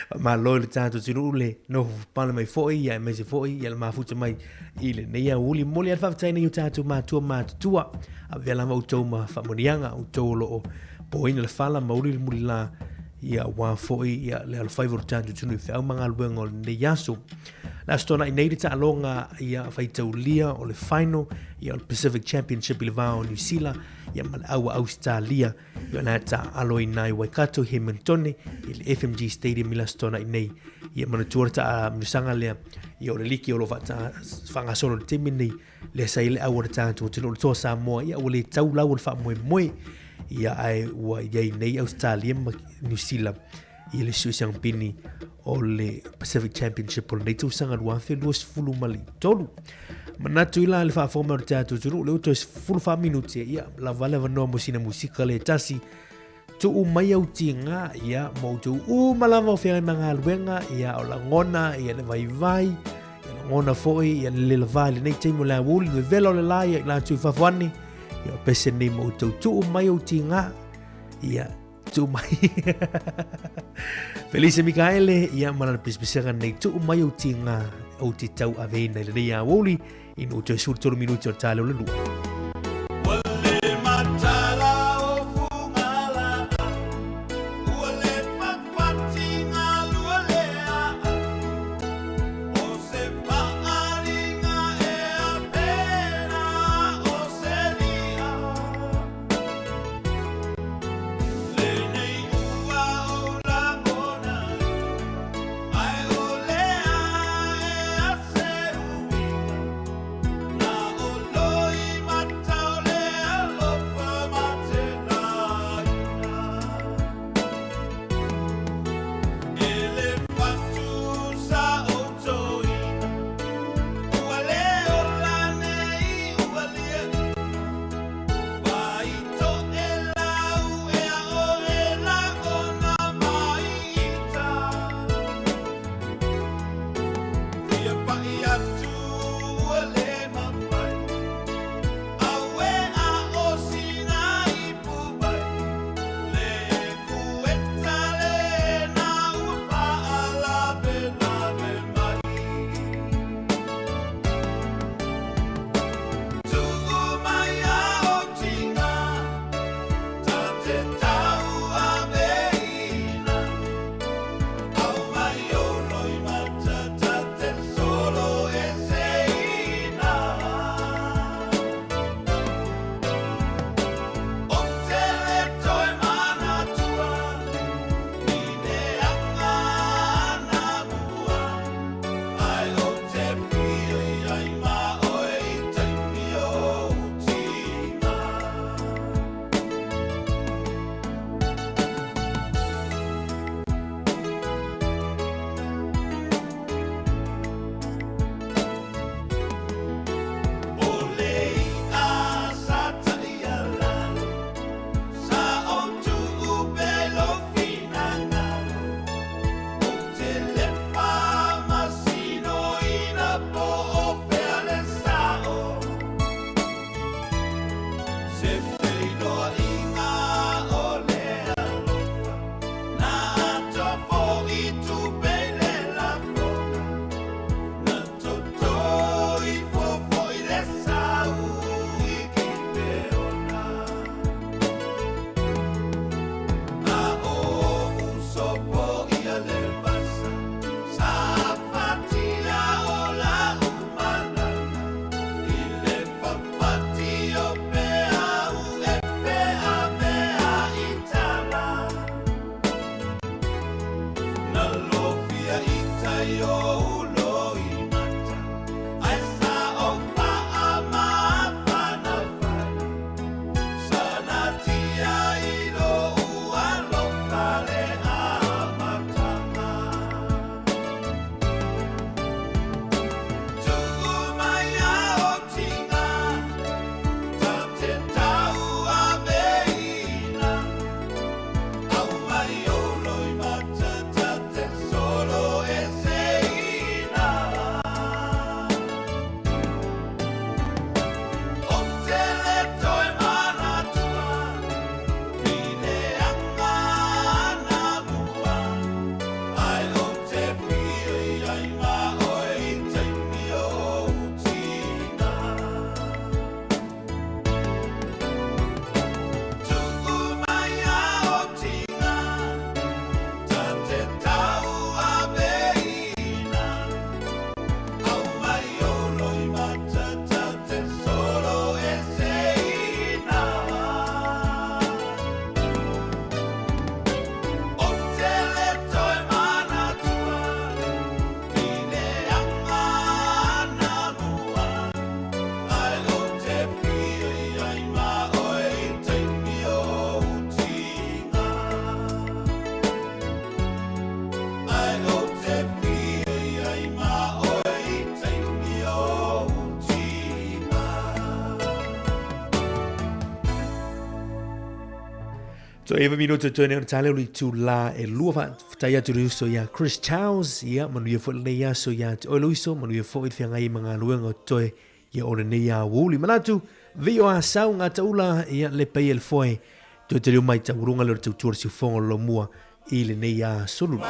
Faamalo i le tatou atunuu le nofo pale mai foi, ia aemaise foi ia le mafuta mai i lenei aoauli. Momoli lava le faafetai nei o tatou matua matutua, avea lava outou ma faamanuiaga, outou o lo o poina le fala ma uli le mulila, ia aua foi ia le alofaiva o le tatou atunuu i feau ma galuega o lenei aso. Le Aso Toonai nei le taaloga ia faitaulia o le final ia o le Pacific Championship i le va o Niu Sila ia ma le au a Ausetalia ia na taaalo i nai Waikato i Hamiltone i le FMG Stadium i le Aso Toonai nei. Ia manatua le taamilosaga lea ia o le liki o lo o faagasolo i le taimi nei lea sa i le au a le tatou atunuu le Toa Samoa ia ua le tau lau o le faamoemoe ia ae ua i ai nei Ausetalia ma Niu Sila i le suesuega pini o le Pacific Championship o lenei tausaga 2023. Manatu i la le faafofoga mai o le tatou atunuu, lea ua toe 14 minute, ia lava le avanoa mo sina musika le tasi. Tuu mai au tiga, ia, ma outou uma lava o feagai ma galuega, ia, o lagona, ia, le vaivai, ia, lagona foi, ia, le lelava i lenei taimi o le aoauli, le vevela o le la, ia, i latou i fafo ane, ia, o pese nei ma outou. Tuu mai au tiga, ia, tuu mai. Felice Mikaele, ia ma lana pisipisiga nei tuu mai ou tiga ou te tau aveina i lenei aoauli ina ua toe 13 minuti o le tae lea o le lua. Toe 9 minuta toe nei ona tāleo le itulā e lua faafetai atu le uso iā Chris Charles, ia manuia foi lenei aso iā te oe le uso, manuia foi le feagai ma galuega o totoe ia o lenei aoauli. Manatu, vio a sau ngā taula, ia le paia le foe, toe te reo mai taualuga lea o le tautua le siufogo o le lomua i lenei aso lulu.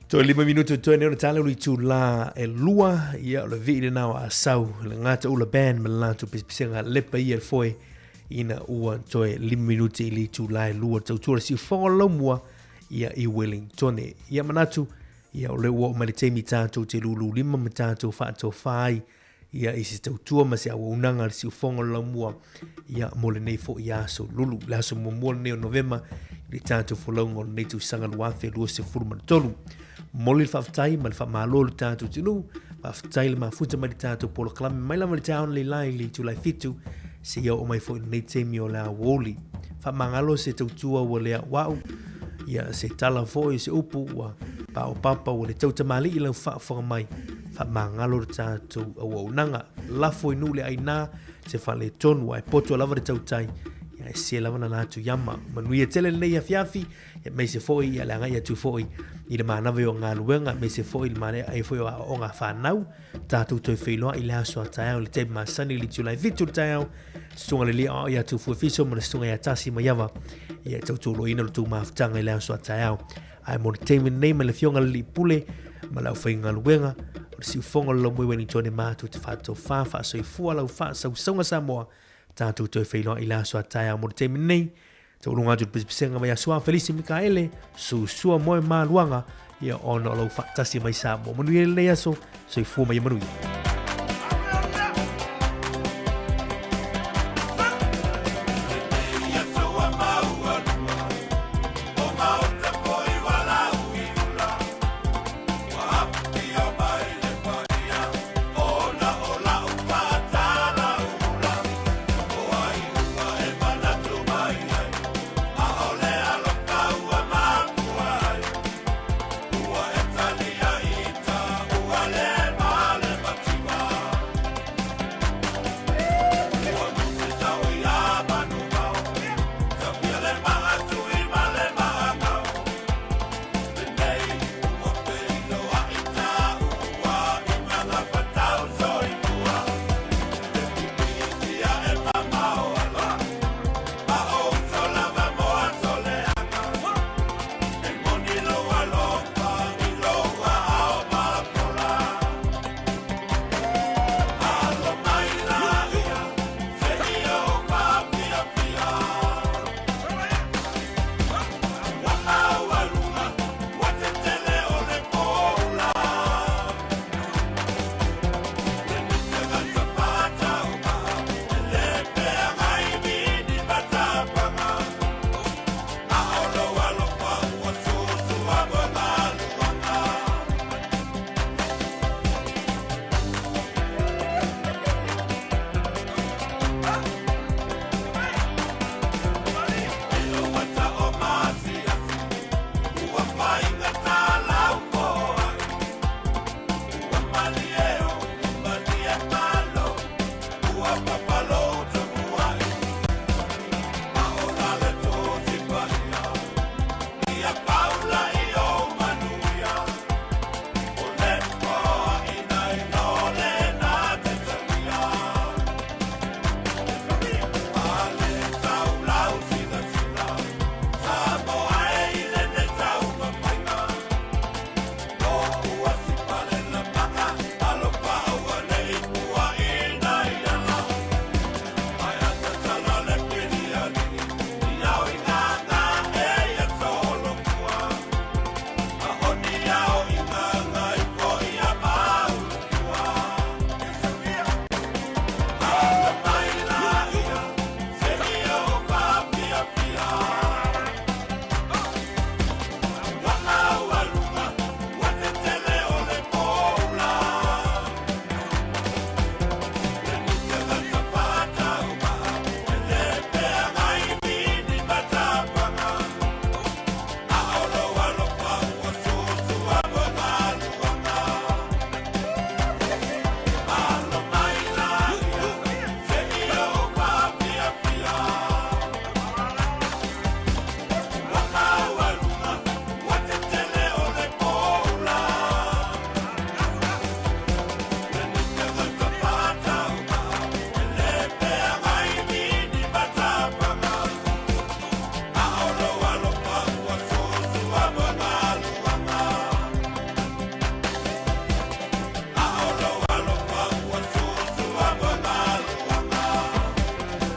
Toe 5 minutu toe nei ona tala o le itulā e lua, ia o le vii lena o Asau, le Ngata Ula Band ma le latou pisapisega lepa ia le foe ina ua toe 5 minuti i le itulā e lua tautua le siufogo o le laumua ia i Wellingtone. Ia manatu, ia o lea ua oo mai le taimi tatou te lūlū lima ma tatou faatofā ai ia i se tautua ma se auaunaga a le siufoga o le laumua ia mo lenei foi aso lulu. Le aso muamua lenei o Novema i le tatou folauga o lenei tausaga 2023. Momoli le faafetai ma le faamalo i le tatou atunuu, faafetai le mafuta mai le tatou polokalame mai lava i le taeao analeila i le itulai 7 seia oo mai foi i lenei taimi o le aoauli. Faamagalo se tautua ua le auau, ia se tala foi, se upu ua paopapa ua le tautamalii lau faafofoga mai. Faamagalo le tatou auaunaga. Lafo i nuu le aina se faaletonu ae poto lava le tautai, ia e se lava lana atu iama. Manuia tele lenei afiafi, aemaise foi ia le agai atu foi i le manava o galuega, aemaise foi le maea ai foi o aoaoga a fanau. Tatou toe feiloai i le aso a taeao i le taimi masani i le July 7 o le taeao. Susuga le lia o ia atu fuefiso ma le susuga ia Tasi Maiava. Ia e tautuoloina lo tou mafutaga i le aso a taeao. Ae mo le taimi lenei ma le afioga le Pule ma le aufaigaluega o le siufogo o le Laumui Wellington e matou te faatofā faasoifua lau faasausauga Samoa. Tatou toe feiloai i le aso a taeao mo le taimi lenei. Taualuga atu le pisapisiga mai Asoa Felisi Mikaele, Susua Moe Maluaga, ia ona o lou faatasi mai Samoa. Manuia lenei aso, soifua ma ia manuia.